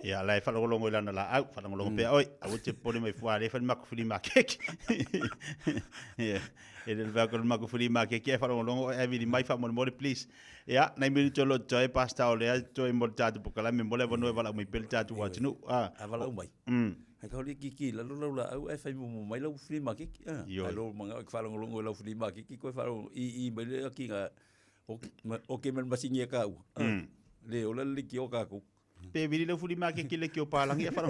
Ia la e faalogologo i lana laau, faalogologo pea oe, aua te popole mai fua lea e fai le maku fili makeke. Ia, e le vea ko le maku fili makeke e faalogologo oe ae vili mai faamolemole please. Ia, nai minute o lo o totoe Pastor o lea toe mo le tatou polokalame mo le avanoa e valaau mai pea le tatou atunuu. Ah. A valaau mai. Ai ka holi kiki lalo lau laau ae fai mumu mai lau fili makeke. Ai lo mangao e faalogologo i lau fili makeke koe faalogologo i i mai le akiga Oke ma le masini e ka ua. Le ola le leitio a kākou. Pe vili lau fuli makeke le kio palangi e whara.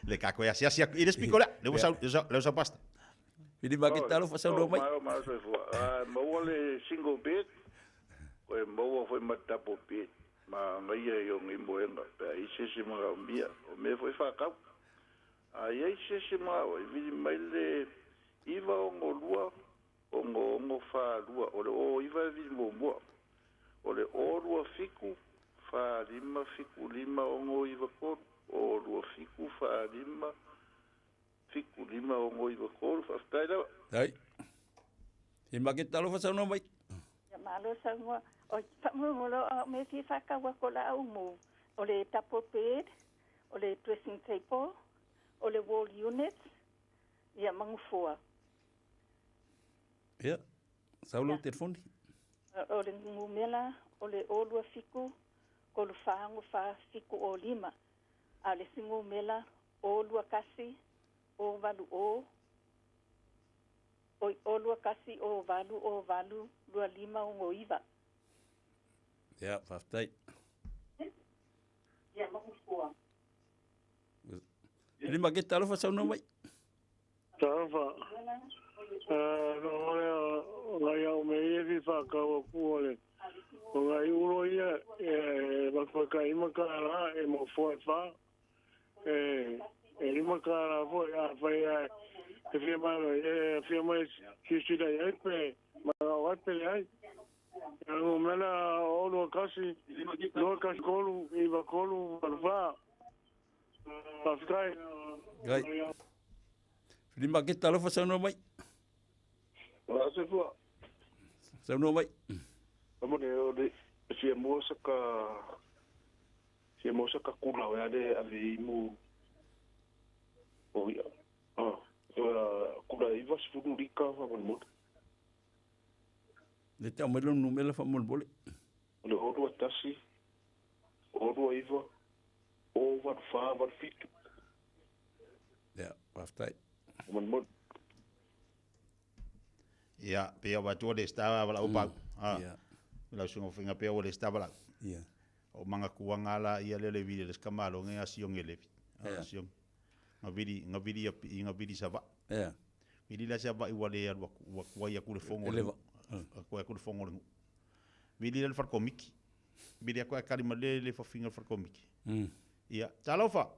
Le kako e asiasi aku. I le spiko lea. Le usau, le usau pasta. Vili makete talofa saunoa mai. Malo, malo soifua. Maua le single bed, koe maua foi ma le double bed. Ma agaia i ona imoega pe a i ai se isi manaomia. O mea foi whakau. A i ai se isi manao, e vili mai le 962 66 42, o le o iva e vili muamua. O le o 2 7 4 5 7 5 6 9 3, o 2 7 4 5 7 5 6 9 3. Faafetai lava. Ai. He make talofa saunoa mai. Ia malo saunoa. Oi, faamolemole o au mea fia faatau atu o la au mo o le double bed, o le dressing table, o le wall unit, ia ma nofoa. Ia, sau lou telefoni. O le numera o le 027 3 6 4 7 0 5, a o le isi numera 021 0 8 0, oi 021 0 8 0 8 2 5 6 9. Ia, faafetai. Ia ma nofoa. Lima ke talofa saunoa mai. Talofa. No lea o ngai au me ia fi whakau pu o le o ngai ulo ia e makuaka ima ka la e mo foe wha e lima ka la foi a whai a e fia mai e fia mai sisila i ai pe ma o ai pe le ai. E ngomela o lua kasi, lua kasi kolu, iwa kolu, walu wha. Faafetai. Gai. Lima ke talofa saunoa mai. Ola soifua. Saunoa mai. Amone o le fia mua sa ka fia mua sa ka kula o ale ave i mu o ia. Ah, kula iwa sefulu lika faamolemole. Le tau mai lou numera faamolemole. O le 6 21 6 29 0 8 4 8 7. Ia, faafetai. Faamolemole. Ia, pei ua atua le star valaau pau. Ah. Lau susuga faiga pea ua le star valaau. Ia. O mangakuaga la ia lea le vili le skamalo nge asiong e levi. Asiong. Nga vili nga vili i nga vili sava'i. Vili la sava'i ua le alu aku ua kuai aku le fogo le kuai aku le fogo le nu'u. Vili la le falekomiki. Vili aku ae kali ma le le fafiga le falekomiki. Ia, talofa.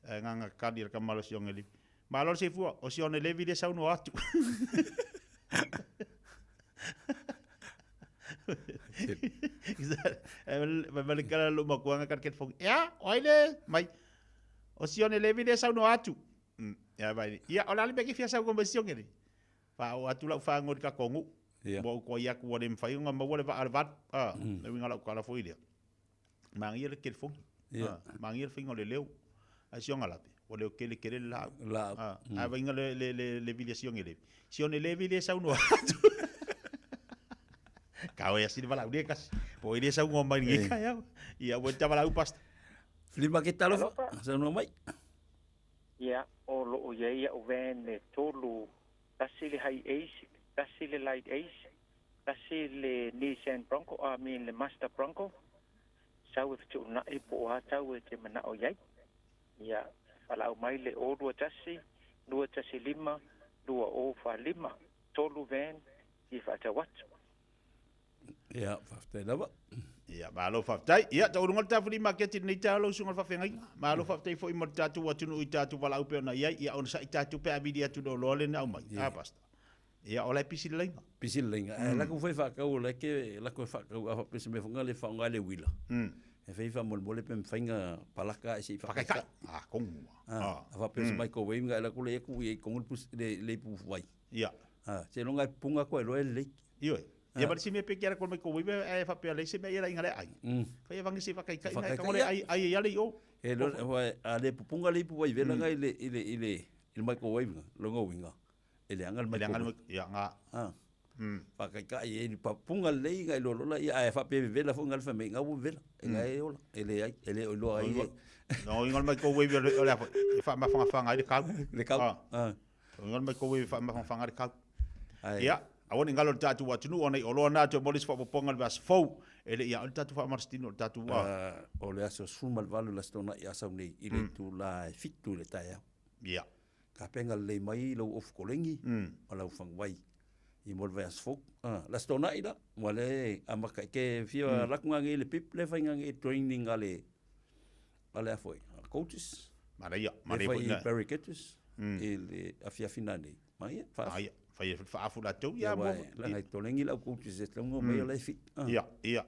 Ae agaga kali le kamalo sioge levi. Malo le soifua, o sione levi lea saunoa atu. Mai ma le kala lo makuanga kali ke fongi. Ia, o ai le mai. O sione levi lea saunoa atu. Ia vai. Ia, o le a le mea ke fia saunoa mai sione le. Fa o atu lau whango i ka kongu. Mo au koa iaku wa le mwhai o ngā maua le waa le valu. Le winga lau kala foi lea. Maangia le kelefongi. Maangia le whainga o le leo. Ai sionga lape. O leo kele kele le lau. Lau. Ai wainga le le le le vili sionge levi. Sione levi le saunoa atu. Ka oe asini walau le kasi. Po i le saunoa mai ngi kai au. Ia ua te walau pasta. Filima ke talofa. Saunoa mai. Ia, o loo i ai a'u van e tolu, tasi le Hi Ace, tasi le Light Ace, tasi le Nissan Bronco, I mean le Mazda Bronco, sau e fetuunai po o a tau e te mana'o i ai. Ia, valaau mai le 0 2 1 2 1 5 2 0 4 5, tolu van fia faatau atu. Ia, faafetai lava. Ia, malo faafetai. Ia, taualuga le tatou maketi i lenei taeao lau susuga i le faafeagaiga. Malo faafetai foi mo le tatou atunuu i tatou valaau pei ona i ai. Ia, onosai tatou pe a vili atu i le oloa lea na aumai. A, Pastor? Ia, o la e pisi le laina. Pisi le laina. Ae lako foi faatau o la e ke lako e faatau a faapea se mea foi lea e faaaoga ai le uila. E fai faamolemole pe mafai ona palaka ae se i faakaikai. Ah, kongu. Ah, a faapea se microwave nga e lako le tuu i ai totonu le le ipu vai. Ia. Ah, seiloga e puga atu ai loa e lelei. Ioe. Ia ma le isi mea pe ke ala ko le microwave ae faapea leai se mea ia la inga le ai. Fai e vangi se faakaikai na e tago le ai ai ai le i o. E lo a le pupuga le ipu vai vela nga i le i le i le i le microwave nga, lona uiga e leaga le microwave. Ia nga. Ah. Faakaikai e le papuga lelei nga i loa loa ia ae faapea e vevela foi nga le fai mai nga ua vevela. E nga e ola, e leai, e le o iloa ai. No inga le microwave o le a foi e faamafagafaga ai le kau. Le kau. Ah. O inga le microwave e faamafagafaga ai le kau. Ia, aua ne i galo i le tatou atunuu ona i oloa na toe mo le isi faaopoopoga i le vaiaso fou. E le i a oe le tatou faamalositino o le tatou a. O le aso 18 le Aso Toonai a sau nei i le itula e 7 i le taeao. Ia. Tapena lelei mai lou ofu kolegi ma lau faguvai i mo le vaiaso fou. Le Aso Toonai la, ua le amata i ke fia alu atu nei i le pip le faiga nei training a le a le a foi, a coaches. Manaia, manaia foi na. Barricades i le afiafi nanei. Manaia, faafu. Manaia, fai e faafu latou. Ia, mo. Leaga e tolegi le au coaches e tatau ona omai o la e fit. Ia, ia.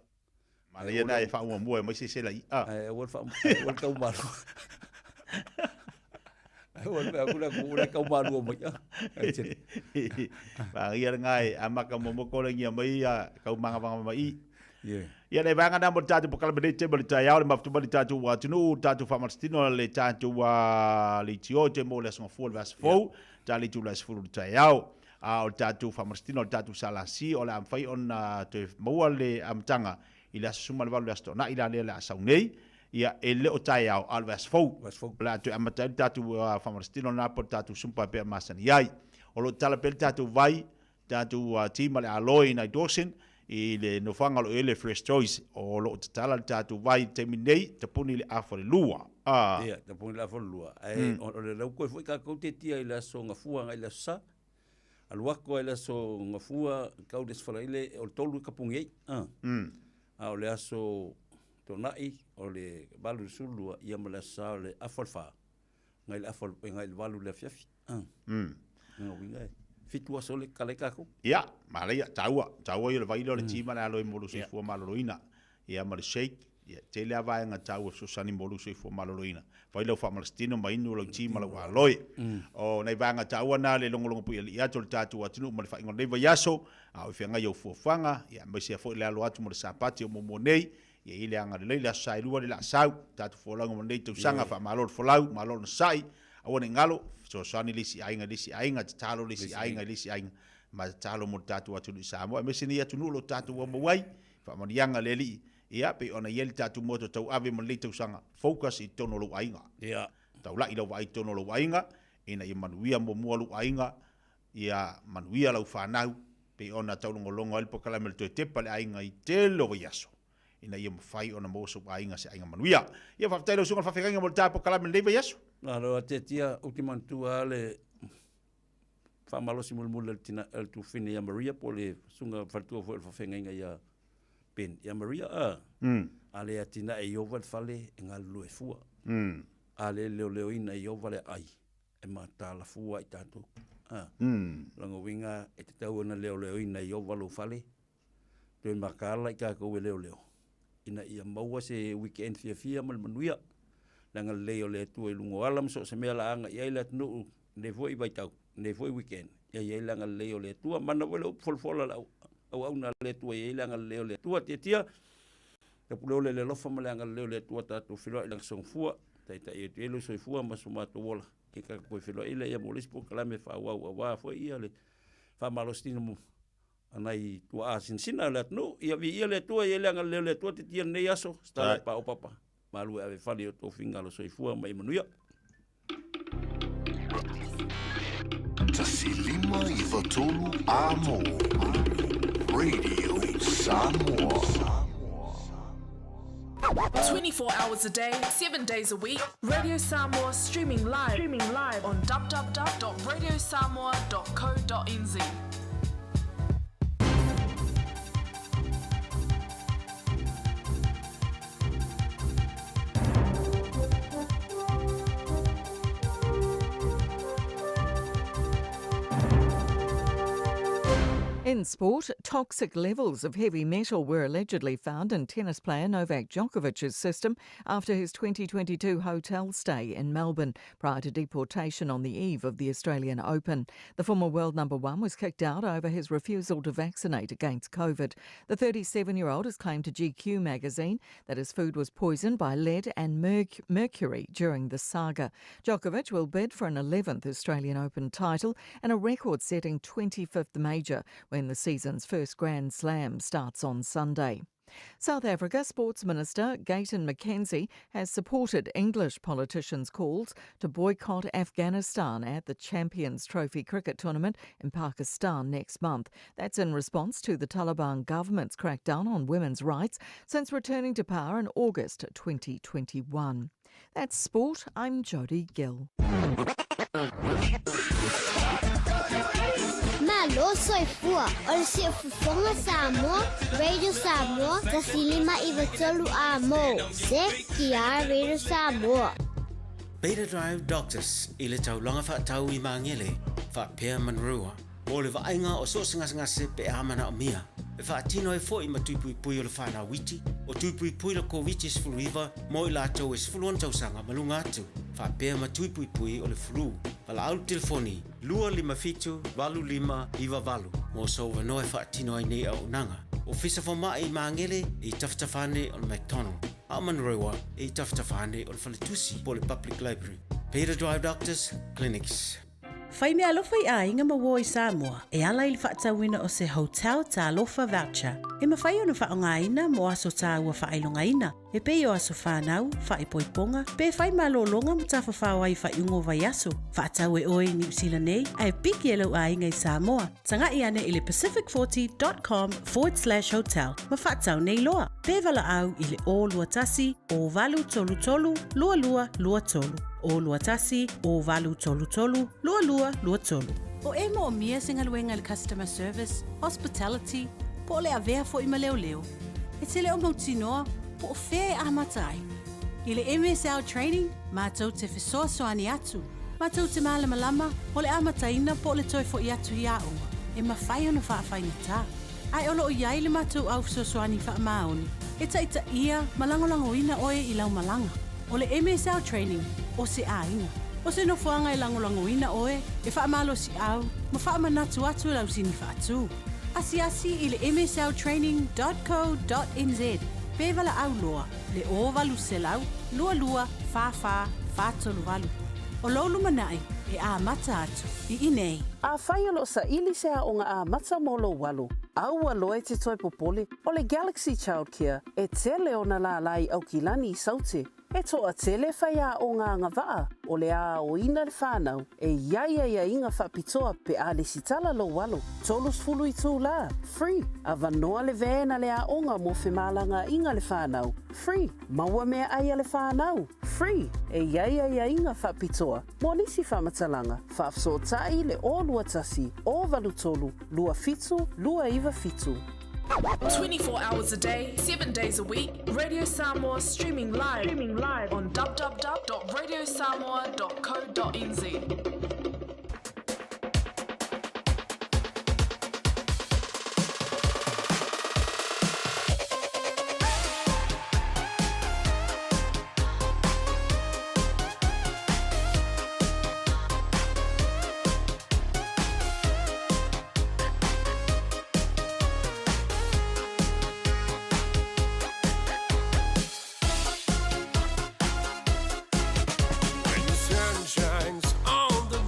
Manaia na e faamuamua e aumai se ese lai. Ae aua le aua le tau malua. Aua le aku le aku le tau malua mai. Manaia lena e amata muamua kolengia mai ia kau magavagava mai i. Ia le vaega lena mo le tatou polokalame nei tema i le taeao le mafuta mai le tatou atunuu, le tatou faamalositino le tatou leitio te mo le aso gafua le vaiaso fou, ta le itula e 10 i le taeao. A o le tatou faamalositino le tatou SLC o le a mafai ona toe maua le amataga i le aso 18 i le Aso Toonai la lea o le a sau nei. Ia, e le o taeao, a o le vaiaso fou. O le a toe amata ai le tatou faamalositino lena po o le tatou sumpa e pei ona masani ai. O lo o tatala pea le tatou vai, tatou ti ma le aloe i nai Dawson i le nofoaga o lo o i ai le Fresh Choice. O lo o tatala le tatou vai i le taimi nei, tapuni i le afa o le lua. Ia, tapuni i le afa o le lua. Ae o le lau koe foi tatou te tia i le aso Gafua agai i le aso Sa. Alu atu lava i le aso Gafua, tau i le Aso Faraile, o le 3 e tapuni ai. A o le aso Toonai, o le 8 i le 12, ia ma le aso Sa o le afa o le 4, agai i le afa agai i le 8 i le afiafi. Lona uiga e 7 aso le tatala ai tatou. Ia, manaia, taua, taua ia o le vai lea o le ti ma le aloe mo lou soifua maloloina. Ia ma le shake, ia, e tele lava vaega taua e fesoasoani mo lou soifua maloloina. Fai lau faamalositino ma inu lau ti ma lau aloe. O nai vaega taua na le logologo puialii atu o le tatou atunuu ma le faaiuga o lenei vaiaso, a o i feagai ou fuafuaga, ia aemaise ai foi le alo atu mo le Sapati o muamua nei, ia i ai le agalelei le Aso Saelua le laasau, tatou folauga mo lenei tausaga, faamalo le folau, malo le onosai, aua ne i galo, fesoasoani le isi aiga i le isi aiga, tatalo le isi aiga i le isi aiga, ma tatalo mo le tatou atunuu i Samoa, aemaise nei atunuu o lo o tatou aumau ai, faamanuiaga a le Alii, ia, pei ona i ai le tatou moto tauave mo lenei tausaga, focus i totonu o lou aiga. Ia. Taulai lau vaai i totonu o lou aiga, ina ia manuia muamua lou aiga, ia manuia lau fanau, pei ona taulogologo ai le polokalame o le Toe Tepa le Aiga i tele o vaiaso, ina ia mafai ona maua sou aiga se aiga manuia. Ia, faafetai i lau Susuga i le Faafeagaiga mo le ta polokalame i lenei vaiaso. Malo a Tiatia, ou te manatua lava le faamalosi mulimuli a le tina, a le tuafafine ia Maria po o le susuga faletua foi o le faafeagaiga ia Ben, ia Maria, a, a le atinae e Ieova le fale e galulue fua. A le leoleoina e Ieova le aai, e mataala fua ai tatou. A, lona uiga e tatau ona leoleoina e Ieova lou fale, toe mataala i tatou e leoleo, ina ia maua se weekend fiafia ma le manuia, le agalelei o le Atua i luga o ala ma so o se mea la aga i ai le atunuu i lenei foi vaitau, lenei foi weekend, ia i ai le agalelei o le Atua. Mana foi le upu folafola a le auauna a le Atua, ia i ai le agalelei o le Atua. Tiatia, tapule i le alofa ma le agalelei o le Atua tatou feiloai i lana soifua, taitai atu i ai lou soifua ma so matou ola. Ia tatou toe feiloai lea mo le isi polokalame faaauau aua foi ia le faamalositino mo a nai tuaa sinasina o le atunuu. Ia viia le Atua, ia i ai le agalelei o le Atua tiatia lenei aso, tatalo e paopapa, malu e ave fale i o outou finagalo soifua ma ia manuia. 1 5 9 3 Amo Radio Samoa. 24 hours a day, 7 days a week, Radio Samoa streaming live, streaming live on www.radiosamoa.co.nz. In sport, toxic levels of heavy metal were allegedly found in tennis player Novak Djokovic's system after his 2022 hotel stay in Melbourne prior to deportation on the eve of the Australian Open. The former world number one was kicked out over his refusal to vaccinate against COVID. The 37 year old has claimed to GQ magazine that his food was poisoned by lead and mercury during the saga. Djokovic will bid for an 11th Australian Open title and a record setting 25th major when the season's first Grand Slam starts on Sunday. South Africa Sports Minister Gayton McKenzie has supported English politicians' calls to boycott Afghanistan at the Champions Trophy cricket tournament in Pakistan next month. That's in response to the Taliban government's crackdown on women's rights since returning to power in August 2021. That's sport. I'm Jodie Gill. Malo soifua, o le siufofoga Samoa, Radio Samoa, 159 a mo. CKR Radio Samoa. Beta Drive Doctors i le taulaga faatau i Magele, faapea Manurewa, mo le vaaiga o so o se gasegase pe a manaomia. E faatino ai foi ma tui puipui o le fanau iti, o tui puipui le Koviti-19 mo i latou e 16 tausaga ma luga atu, faapea ma tui puipui o le flu. Valaau i le telefoni 257 8598 mo sou avanoa e faatino ai nei auaunaga. Ofisa Fomai i Magele e i tafatafa ane o le McDonald, a o Manurewa e i tafatafa ane o le Faletusi po o le Public Library. Beta Drive Doctors Clinics. Fai meaalofa i aiga ma uo i Samoa e ala i le faatauina o se Hotel Talofa Voucher e mafai ona faaaogaina mo aso tāua faailogaina e pei o aso whānau, whaipoiponga, pe whai malōlōga ma tafafao ai i faaiuga o vaiaso. Faatau e oe i Niu Sila nei, ae piki e lou aiga i Samoa. Taga'i ane i le pacific40.com forward slash hotel ma faatau nei loa. Pe valaau i le 0 21 0 8 3 3 2 2 2 3. 0 21 0 8 3 3 2 2 2 3. O e moomia se galuega i le customer service, hospitality, po o le avea foi ma leoleo. E te le o mautinoa po o fea e amata ai. I le MSL Training, matou te fesoasoani atu, matou te malamalama o le amataina po o le toe foi atu i aoga e mafai ona faafaigata. Ae o lo o i ai le matou au fesoasoani faamaoni e taitaia ma lagolagoina oe i lau malaga. O le MSL Training, o se aiga. O se nofoaga e lagolagoina oe, e faamalosiau ma faamanatu atu i lau sini faatu. Asiasi i le msltraining.co.nz pe valaau loa le 0800 22 44 438. O lou lumanai e amata atu i inei. Afai o lo o saili se aoga amata mo lou alo, aua loa e te toe popole, o le Galaxy Childcare e tele ona lālā i Aukilani i Saute. E toatele faiaoga agavaa o le a aoina le fanau e i ai aiaiga faapitoa pe a lesitala lou alo. 30 itulā, free, avanoa le van a le aoga mo femalagaaiga a le fanau, free, maua meaai a le fanau, free, e i ai aiaiga faapitoa mo nisi faamatalaga, faafesootai le 021 083 27 297. 24 hours a day, 7 days a week, Radio Samoa streaming live, streaming live on www.radiosamoa.co.nz. When the sun shines on the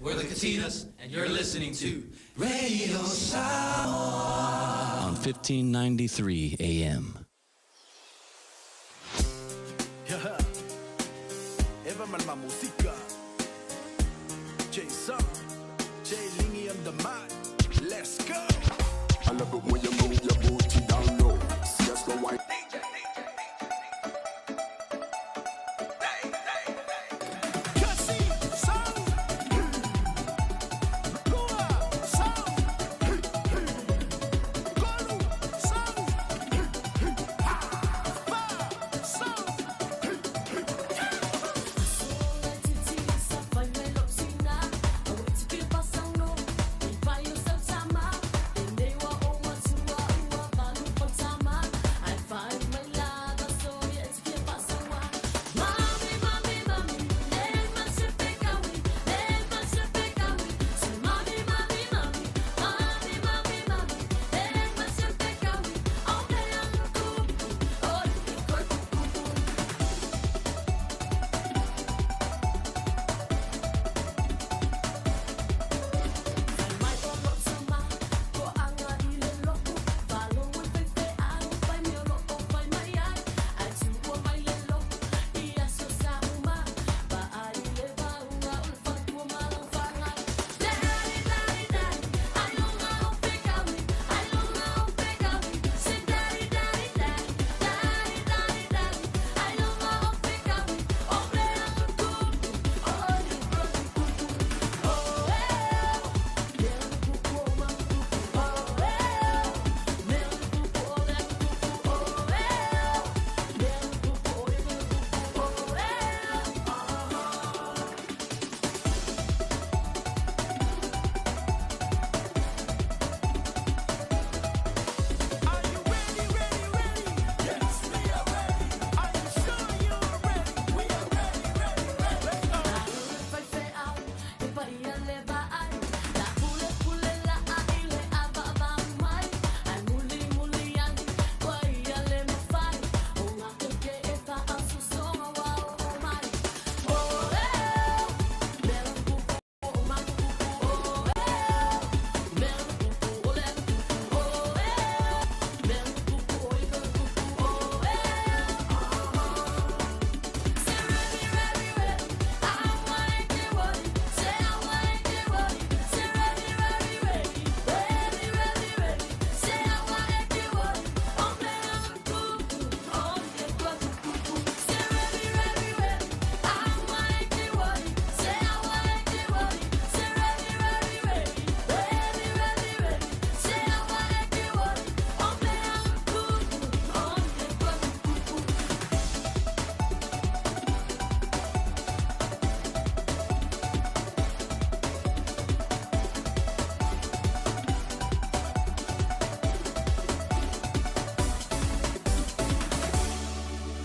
We're the Katinas, and you're listening to Radio Samoa on 1593 AM. Yeah. Eva Malma Musica. Jason. J Lingy on the mic. Let's go. I love it when you move your booty down low. See a slow wine.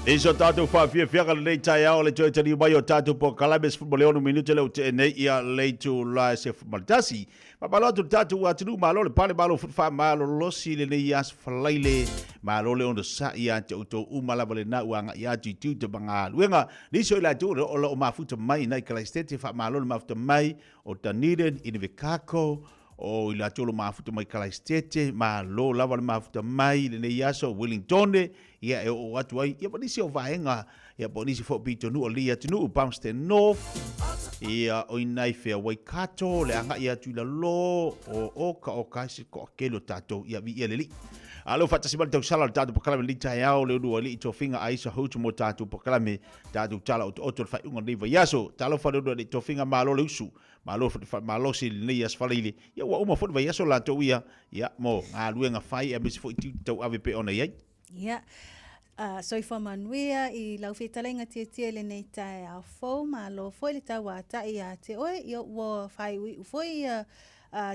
I so tātou whaafiafiaga lenei taeao le toe taliu mai o tātou polokalame 16 minute le o tea nei ia le itula e 11. Faamalo atu le tātou atunuu, malo le pale, malo foi le faamalolosi lenei aso falaile, malo le onosai ia te outou uma lava lena ua agai atu i tiute ma galuega. Nisi o i latou o lo o mafuta mai i nai Kalaistete, faamalo le mafuta mai o Dunedin, Invercargill, O i latou lo mafuta mai Kalaistete, malo lava le mafuta mai i lenei aso, Wellingtone, ia e oo atu ai, ia ma nisi o vaega, ia po o nisi foi o pitonuu o lenei atunuu, Palmerston North, ia o inā i fea Waikato, le agai atu i lalo, o oka oka ai se toatele o tatou, ia viia le Alii. A lea ua faatasi mai le tausala o le tatou polokalame i lenei taeao, le ulu alii tofiga Aisa Hout mo tatou polokalame, tatou tala otooto i le faaiuga o lenei vaiaso. Talofa le ulu alii tofiga, malo le usu. Malo foi le faamalosi i lenei aso faleile, ia ua uma foi le vaiaso latou ia, ia mo galuega fai aemaise foi tiute tauave pei ona i ai. Ia, soifua manuia i lau fetalaiga tietie i lenei taeao fou, malo foi le tauata'i ia te oe, ia ua faaiuiu foi ia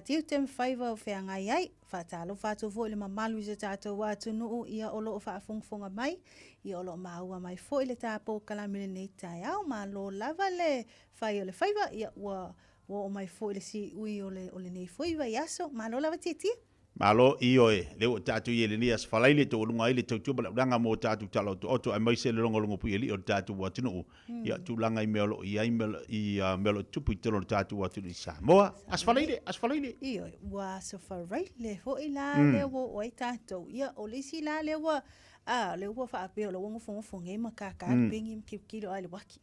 tiute ma faiva o feagai ai. Faatalofa atu foi i le mamalu i so tatou atunuu ia o lo o faafogafoga mai, ia o lo o maua mai foi le ta polokalame i lenei taeao. Malo lava le fai o le faiva, ia ua ua oo mai foi le siui o le o lenei foi vaiaso. Malo lava Tietie. Malo, ioe, lea ua tatou i ai i lenei Aso Faraile, taualuga ai le tautua ma le aulaga mo tatou tala otooto aemaise le logologo puialii o le tatou atunuu, ia tulaga i mea o lo o i ai ma i mea o lo o tutupu i totonu o le tatou atunuu i Samoa. Aso Faraile, Aso Faraile! Ioe, ua Aso Faraile foi la lea ua oo ai tatou. Ia, o le isi la lea ua A, o lea ua faapea o lea ua nofonofo nei ma kākā le pengi ma tilotilo a i le uaki.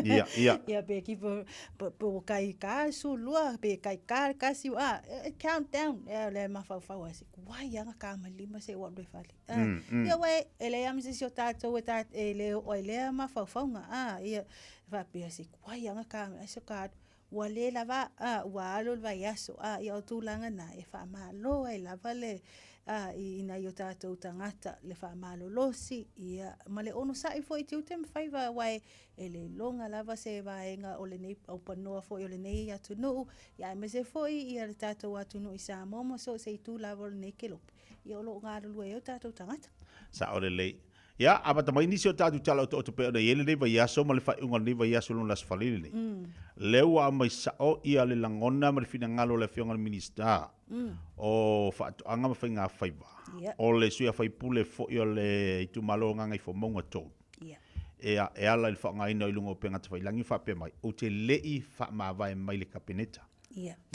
Ia, ia. Ia pe kipo, pe ua kai ka le 12, pe kai ka le 1, a, e count down. Ia o lea e mafaufau lava, se wai lava na ka mai le 5 seia ou alu ai i le fale. Ia uē, e leai lava ma se isi o tatou e ta, e le oo ai i lea mafaufauga. A, ia, e faapea, se tuai lava na ka mai, ae se ka alu. Ua le lava, a, ua alu le vaiaso, a, ia o tulaga na e faamalo ai lava le, a, i nai o tatou tagata le faamalolosi, ia, ma le onosai foi i tiute ma faiva, aua e, e le iloga lava se vaega o lenei aupanoa foi o lenei atunuu, ia aemaise foi ia le tatou atunuu i Samoa ma so o se itu lava o lenei kelope, ia o lo o galulue ai o tatou tagata. Sao lelei. Ia, amata mai nisi o tatou tala otooto pei ona i ai lenei vaiaso ma le faaiuga o lenei vaiaso lona Aso Faraile nei. Lea ua aumai sao ia le lagona ma le finagalo o le Afioga i le Minisita o Faatoaga ma Faigafaiva, o le sui usufono foi o le itumalo o Gagaifomauga 3, e e ala i le faaaogaina i luga o upega tafailagi faapea mai, ou te le i faamavae mai le Kapeneta,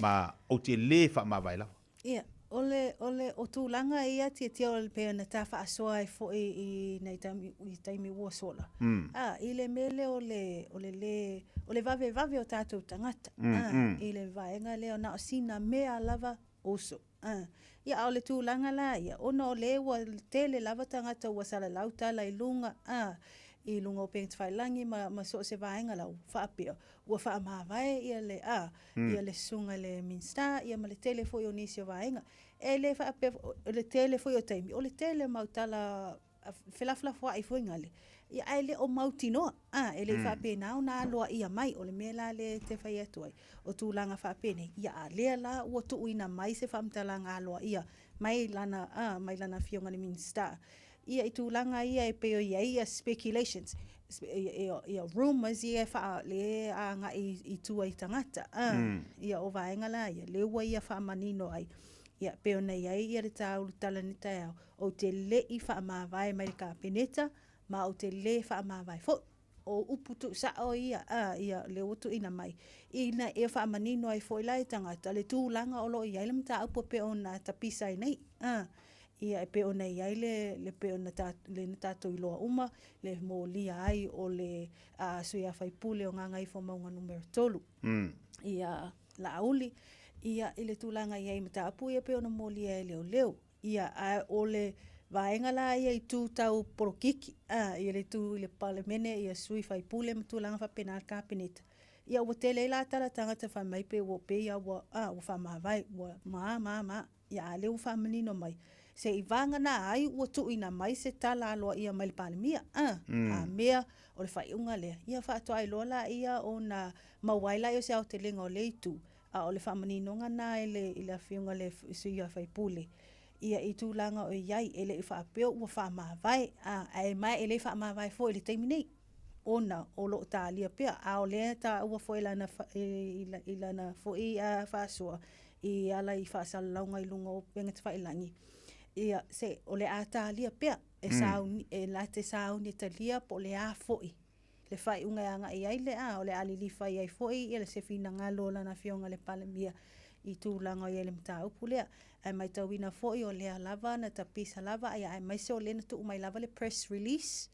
ma ou te le faamavae lava. Ia, o le, o le, o tulaga ia tiatia o le pei ona ta faasoa ai foi i nai taimi, i taimi ua sola. A, i le mea lea o le, o le lē, o le vavevave o tatou tagata, a, i le vaega lea na o sina mea lava uso. A, ia, a o le tulaga la ia, ona o lea ua tele lava tagata ua salalau tala i luga, a, i luga o upega tafailagi ma, ma so o se vaega la ua faapea, ua faamavae ia le, a, ia le susuga i le Minisita ia ma le tele foi o nisi o vaega. E le faapea, o le tele foi o taimi, o le tele o mau tala felafolafoai foi gale, ia ae le o mautinoa, a, e le i faapena ona aloaia mai. O le mea la lea e te fai atu ai, o tulaga faapenei, ia a lea la ua tuuina mai se faamatalaga aloaia mai lana, a, mai lana Afioga i le Minisita, ia i tulaga ia e pei o i ai ia speculations, ia rumours ia e wha, le agai i tua i tagata. Ia o vaega la ia, le ua ia faamanino ai. Ia pei ona i ai ia le tāulu tala nei taeao, ou te le i faamavae mai le Kapeneta, ma ou te le faamavae foi. O upu tuusao ia, a, ia lea ua tuuina mai, ina ia faamanino ai foi la e tagata le tulaga o lo o i ai le mataupu e pei ona tapisa ai nei. A, ia e pei ona i ai le, le pei ona ta, le na tatou iloa uma, le molia ai o le a, sui usufono o Gagaifomauga numera 3. Ia Laauli, ia i le tulaga i ai mataupu ia e pei ona molia e leoleo. Ia, a o le vaega la ia i itu tau polokiki, a, ia le itu i le Palemene, ia sui faipule ma tulaga faapena le Kapeneta, ia ua tele ai la tala tagata fai mai pe ua pei lava ua, a, ua faamavae, ua ma, ma, ma. Ia, a o lea ua faamanino mai, se i vagana ai ua tuuina mai se tala aloaia mai le Palemia, a, a mea o le faaiuga lea, ia faatoa iloa laia ona maua ai laia o se aotelega o lea itu, A o le faamaninoga lena i le, i le Afioga i le sui usufono, ia i tulaga o i ai, e le i faapea ua faamavae, a, ae ma e le faamavae foi i le taimi nei, ona o lo o talia pea. A o lea e taua foi i lana, i lana foi faasoa i ala i faasalalauga i luga o upega tafailagi, ia, se, o le a talia pea, e sauni, e na te sauni e talia po o le a foi le faaiuga e agai i ai le a, o le a lilifa i ai foi ia se finagalo o lana Afioga i le Palemia i tulaga o i ai le mataupu lea. Ae maitauina foi o lea lava na tapisa lava aemaise o lea na tuu mai lava le press release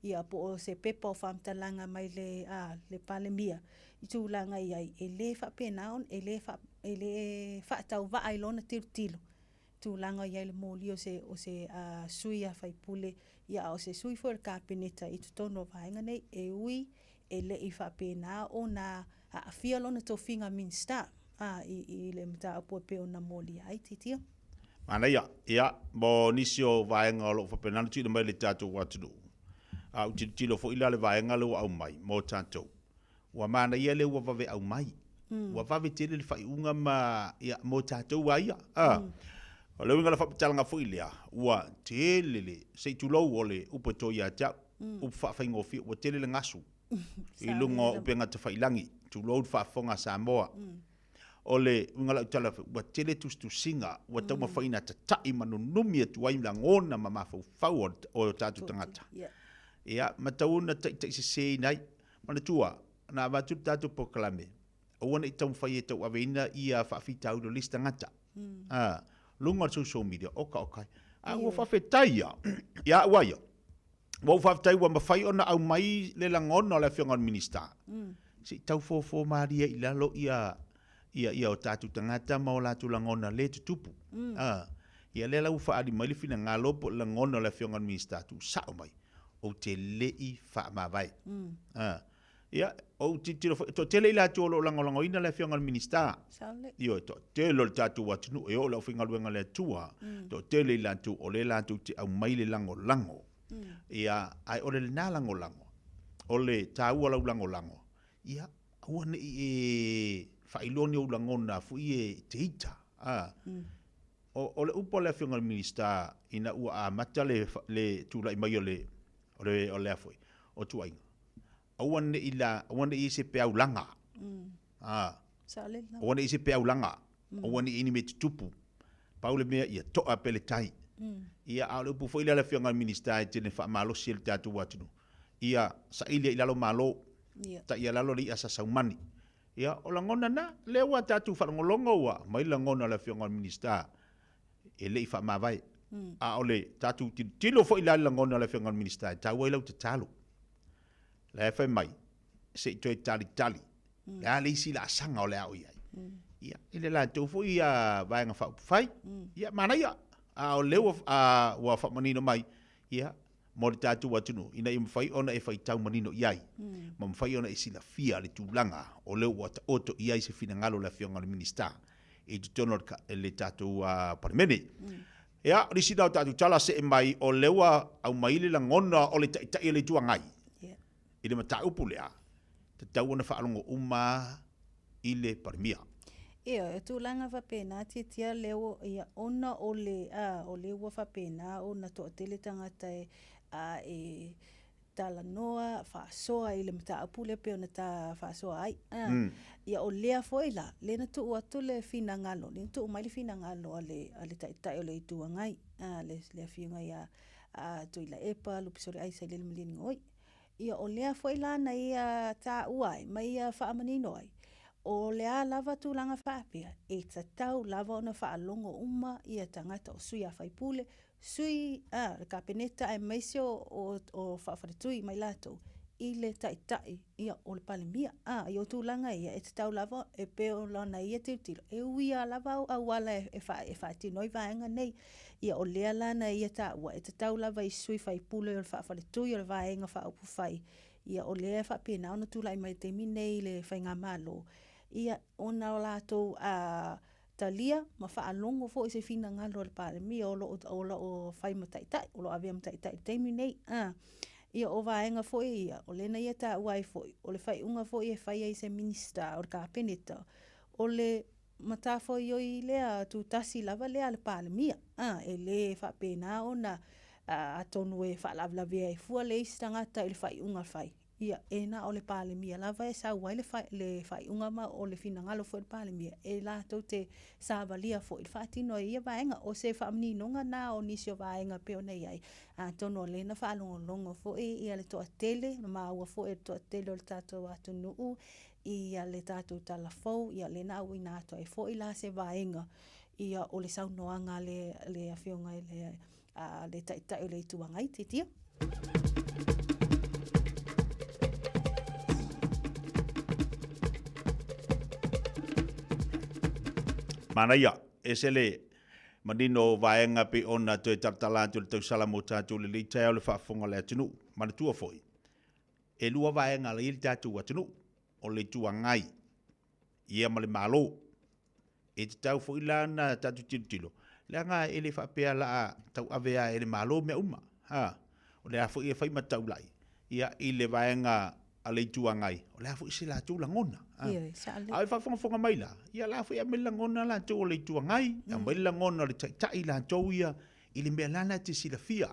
ia po o se pepa o faamatalaga mai le a le Palemia i tulaga i ai, e le faapena ona, e le e le faatauvaa i lona tilotilo tulaga o i ai le moli o se, o se sui a faipule, ia a o se sui foi o le Kapeneta i totonu o vaega nei, e ui e le i faapena ona aafia lona tofiga Minisita a, i, i le mataupu e pei ona molia ai. Titia. Manaia. Ia, mo nisi o vaega o lo o faapena ona tuuina mai i le tatou atunuu, a ou tilotilo foi la i le vaega lea ua aumai mo tatou, Ua manaia lea ua vave aumai. Ua vave tele le faaiuga ma, ia, mo tatou lava ia. A. O le uiga o le faamatalaga foi lea, ua tele le, se i tulou o le upu e to ia te au, upu faafaigofie, ua tele le gasu i luga o upega tafailagi, tulou le faafofoga a Samoa. O le uiga o lau tala, ua tele tusitusiga ua taumafai ina tata'i ma nunumi atu ai lagona ma mafaufau o o tatou tagata. Ia, ma tatau ona taitaiseseina ai. Manatua, na avatu le tatou polokalame, aua ne i taumafai e tauaveina ia faafitauli o le isi tagata. A, luga o le social media, oka oka ai. A ua faafetai ia, ia au a ia, ua ou faafetai ua mafai ona aumai le lagona o le Afioga i le Minisita, se i tau fofo malie i lalo ia ia ia o tatou tagata ma o latou lagona le tutupu. A, ia lea la ua faaali mai le finagalo po o le lagona o le Afioga i le Minisita, tuusao mai, ou te le i faamavae. A, Ia, ou tilotilo foi, e toatele i latou o lo o lagolagoina le Afioga i le Minisita. Ioe, e toatele o le tatou atunuu, e oo i le aufaigaluega a le Atua, toatele i latou o lea latou te aumai le lagolago. Ia, ae o le lena lagolago, o le taua o lau lagolago, ia, aua ne i e faailoa ni ou lagona foi e te ita. A. O le upu a le Afioga i le Minisita ina ua amata le le tulai mai o le o le o le a foi, o tuuaiga, aua ne i la, aua ne i i ai se peau laga. A. Aua ne i i ai se peau laga. Aua ne i i ai ni mea tutupu. Pau le mea ia to'a pea le tai. Ia, a o le upu foi lea a le Afioga i le Minisita e tele faamalosi ai le tatou atunuu, ia saili ai i lalo Malo, taia i lalo le i'a sasaumani. Ia, o lagona na, lea ua tatou faalogologo ua aumai le lagona o le Afioga i le Minisita e le i faamavae. A o le tatou tilotilo foi la i le lagona o le Afioga i le Minisita e taua ai lau tatalo. La e fai mai, se i toe talitali, le a le isi laasaga o le a oo i ai. Ia, i le latou foi ia Vaega Faaupufai, ia manaia. A o lea ua, ua faamanino mai, ia, mo le tatou atunuu, ina ia mafai ona e faitau manino i ai, ma mafai ona e silafia le tulaga o lea ua taoto i ai se finagalo o le Afioga i le Minisita i totonu o le tatou Palemene. Ia, o le isi lena o tatou tala, see mai, o lea ua aumai le lagona o le Taitai o le Itu Agai i le mataupu lea, tatau ona faalogo uma i le Palemia. Ioe, o tulaga faapena tiatia lea ua, ia, ona o le, a, o lea ua faapena ona toatele tagata e, a, e talanoa, faasoa i le mataupu lea pei ona ta faasoa ai. A, ia, o lea foi la, lea na tuu atu le finagalo, lea na tuu mai le finagalo a le, a le Taitai o le Itu Agai, a, le, le Afioga ia, a, Tuilaepa Lupesoliai Sailele Malielegaoi. Ia, o lea foi la na ia taua ai ma ia faamanino ai, o le a lava tulaga faapea, e tatau lava ona faalogo uma ia tagata o sui a faipule, sui a le Kapeneta aemaise o, o, o faafaletui ma i latou i le taitai ia, o le Palemia. A, ia o tulaga ia, e tatau lava, e pei o lana ia tilotilo, e ui lava lava au auala e, e, e faatino ai vaega nei. Ia o lea la na ia taua, e tatau lava i sui faipule o le faafaletui o le Vaega Faaupufai, ia o lea e faapena ona tulai mai i le taimi nei i le Faigamalo, ia ona o latou a talia ma faalogo foi i se finagalo o le Palemia o lo o, o lo o fai ma taitai, o lo o avea ma taitai i le taimi nei. A, ia o vaega foi ia, o lea na ia taua ai foi, o le faaiuga foi e fai ai se Minisita o le Kapeneta, o le matafaioi lea tutasi lava lea a le Palemia, a, e le faapena ona atonu e faalavelavea ai fua le isi tagata i le faaiuga fai, ia, e na o le Palemia lava e sau ai le, le faaiuga ma o le finagalo foi o le Palemia e latou te savalia foi le faatino ai ia vaega. O se faamaninoga na o nisi o vaega e pei ona i ai, atonu o lea na faalogologo foi ia le toatele, na maua foi e le toatele o le tatou atunuu ia le tatou tala fou, ia lea na auina atu ai foi la se vaega ia o le saunoaga a le, le Afioga i le, a, le Taitai o le Itu Agai, Titia. Manaia, ese le manino o vaega pei ona toe talatala atu le tausala mo tatou lelei taeao le faafofoga a le atunuu. Manatua foi, E lua vaega la i ai le tatou atunuu, o le Itu Agai ia ma le Malo. E tatau foi la ona tatou tilotilo, leaga e le faapea la a tauave lava e le Malo mea uma. Ha, o le a foi e fai ma taulai ia i le vaega a le Itu Agai, o le a foi se latou lagona. Ha. Ioe, saole. A o e faafogafoga mai la, ia la foi e aumai le lagona latou o le Itu Agai, aumai le lagona o le Taitai latou ia i le mea la na te silafia.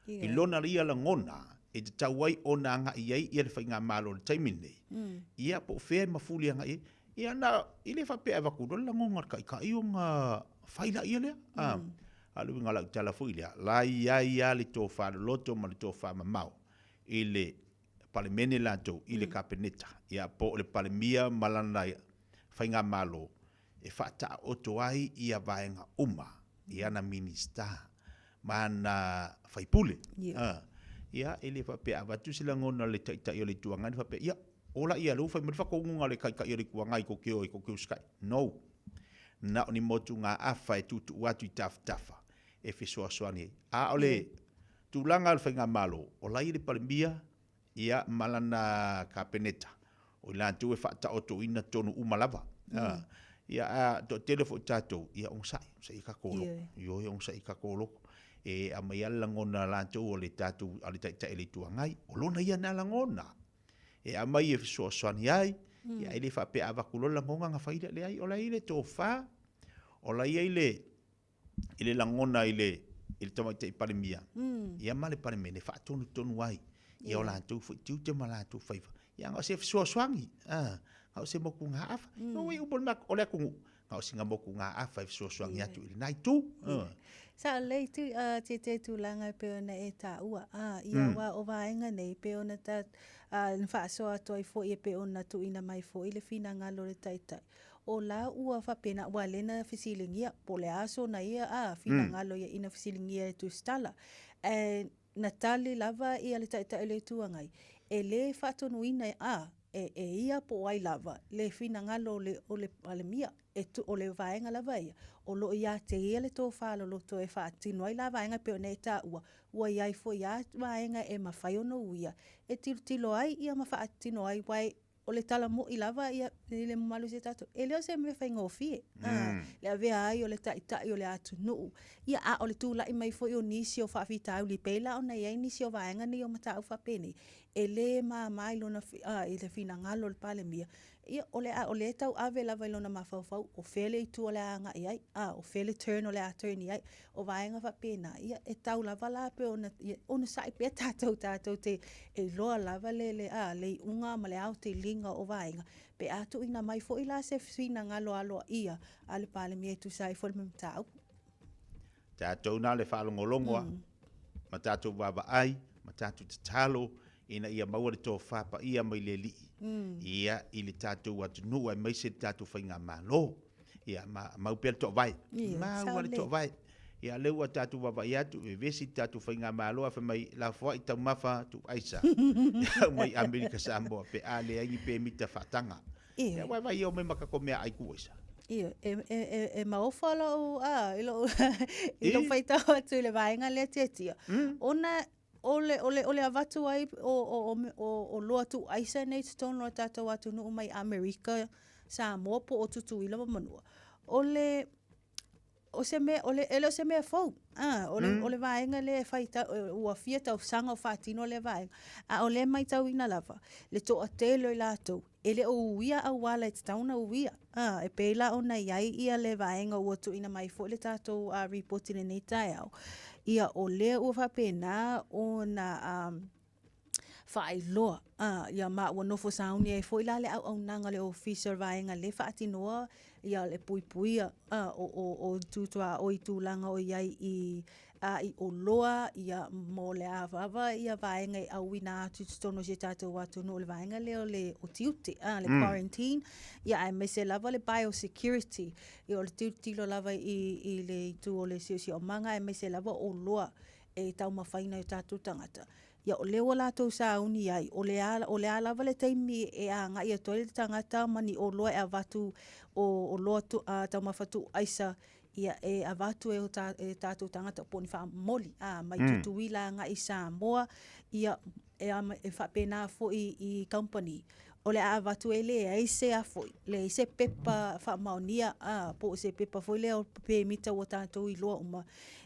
I lona ia lagona e tatau ai ona agai i ai ia le faigamalo i le taimi lenei, ia po o fea e mafuli agai i ai. Ia na, i le faapea e avatu loa le lagona o le taitai ona fai laia lea. A, a o le uiga o lau tala foi lea, la i ai lava le tofa loloto ma le tofa mamao i le Palemene latou, i le Kapeneta, ia po o le Palemia ma lana faigamalo e faataoto ai ia vaega uma i ana Minisita ma ana faipule. Yeah. Ia, e le faapea a avatu se lagona o le Taitai o le Itu Agai na faapea, ia, ola ia lea ua fai mai le faatonuga a le Taitai o le Itu Agai tou te o e tou te usitai. No. Na o ni motugaafa e tuutuu atu i tafatafa e fesoasoani ai. A o le tulaga o le faigamalo, o la e i le Palemia ia ma lana Kapeneta, o i latou e faataotoina tonu uma lava. Mm. Ia, a toatele foi tatou, ia onosai, onosai i tatou loto. Ioe, onosai i tatou loto. E aumai lava le lagona a latou o le tatou, a le Taitai o le Itu Agai, o lona ia na lagona. E aumai e fesoasoani ai, mm. ia e le faapea a avatu loa le lagona ona fai lea, leai, o la e i ai le tofa, o la e i ai le, i le lagona i le, i le Tamaitai Palemia, mm. ia ma le Palemene, faatonutonu ai ia o latou foi tiute ma latou faiva. Ia, na o se fesoasoani, ah, na o se motugaafa. Mm. No, upu o le atunuu, na o sina motugaafa e fesoasoani atu i lena itu. Ah. Sa lei tu uh, te te tulaga e pei ona e taua. Ah, ia mm. wa o vaega nei pei ona ta uh, na faasoa atu ai foi e pei ona tuuina mai foi le finagalo o le taitai. O la ua faapena, aua lea na fesiligia, po o le a sona ia a finagalo ia ina fesiligia e Tusitala. Ae na tali lava ia le Taitai o le Itu Agai, e le faatonuina a e, e ia po o ai lava le finagalo o le, o le Palemia, e tu, o le vaega lava ia, o lo o ia te ia le tofa loloto e faatino ai la vaega e pei ona e taua, ua i ai foi lava vaega e mafai ona uia e tilotilo ai ia ma faatino ai, aua e o le tala mo'i lava ia i le mamalu o si o tatou, e le o se mea faigofie. Mm. Le avea ai o le taitai o le atunuu. Ia, a o le tulai mai foi o nisi o faafitauli, pei la ona i ai nisi o vaega nei o mataupu faapenei, e lē māmā i lona, i le finagalo o le Palemia. Ia, o le, o lea e tauave lava i lona mafaufau, o fea le itu o le a agai ai, a, o fea le turn o le a turn i ai. O vaega faapena, ia, e tau lava la pei ona, ia, onosai pea tatou, tatou te iloa lava le, le, a, le iuga ma le aotelega o vaega, pe a tuuina mai foi la se finagalo aloaia a le Palemia e tusa ai foi le mataupu. Tatou na le faalogologo a, ma tatou vaavaai, ma tatou tatalo, ina ia maua le tofa paia mai le Alii, ia, i le tatou atunuu aemaise le tatou faigamalo. Ia, ma, mau pea le toavae. Ia, Mau sao le lelei. toavae. Ia, lea ua tatou vaavaai atu, vevesi le tatou faigamalo, ae fai mai, lafoai taumafa tuuaisa. Ia, mai Amerika Samoa, pe a leai ni pemita faataga. Ia. Ia, aua e vaai o mai ma tatou meaai tuuaisa. Ia, e, e, e, e maofa lou, a, i lou, i lou faitau atu i le vaega lea tiatia. Ona o le, o le, o le avatu ai o, o, o, o, oloa tuuaisa nei i totonu o le tatou atunuu mai Amerika, Samoa po o Tutuila ma Manua, o le, o se mea, o le, e le o se mea fou. Ah, o le, mm. o le vaega lea e fai, ta, ua fia tausaga o faatino lea vaega. A o lea maitauina lava, le toatele o i latou, E le o uia auala e tatau ona uia. A, e pei la ona i ai ia le vaega ua tuuina mai foi le tatou uh, report i lenei taeao. Ia, o lea ua faapena ona um, faailoa uh, ia ma ua nofo sauni ai foi la le auaunaga o le ofisa o le vaega le faatinoa ia le puipuia uh, o, o, o tutua o i tulaga o i ai i a i oloa, ia, mo le a lava ia vaega e auina atu i totonu o si o tatou atunuu, o le vaega lea o le o tiute, a, le mm. quarantine, ia aemaise lava le biosecurity, ia o le tilotilo lava i, i le itu o le siosiomaga, aemaise lava oloa e taumafaina e o tatou tagata. Ia o lea ua latou sauni ai, o le a, o le a lava le taimi e agai atu ai le tagata ma ni oloa e avatu o oloa tu, uh, taumafa tuuaisa ia e avatu e o ta, e tatou tagata po o ni faamoli a mai mm. Tutuila agai i Samoa ia e, ama, e faapena foi i company o le a avatu e leai se a foi leai se pepa faamaonia a po o se pepa foi lea o pemita ua tatou iloa uma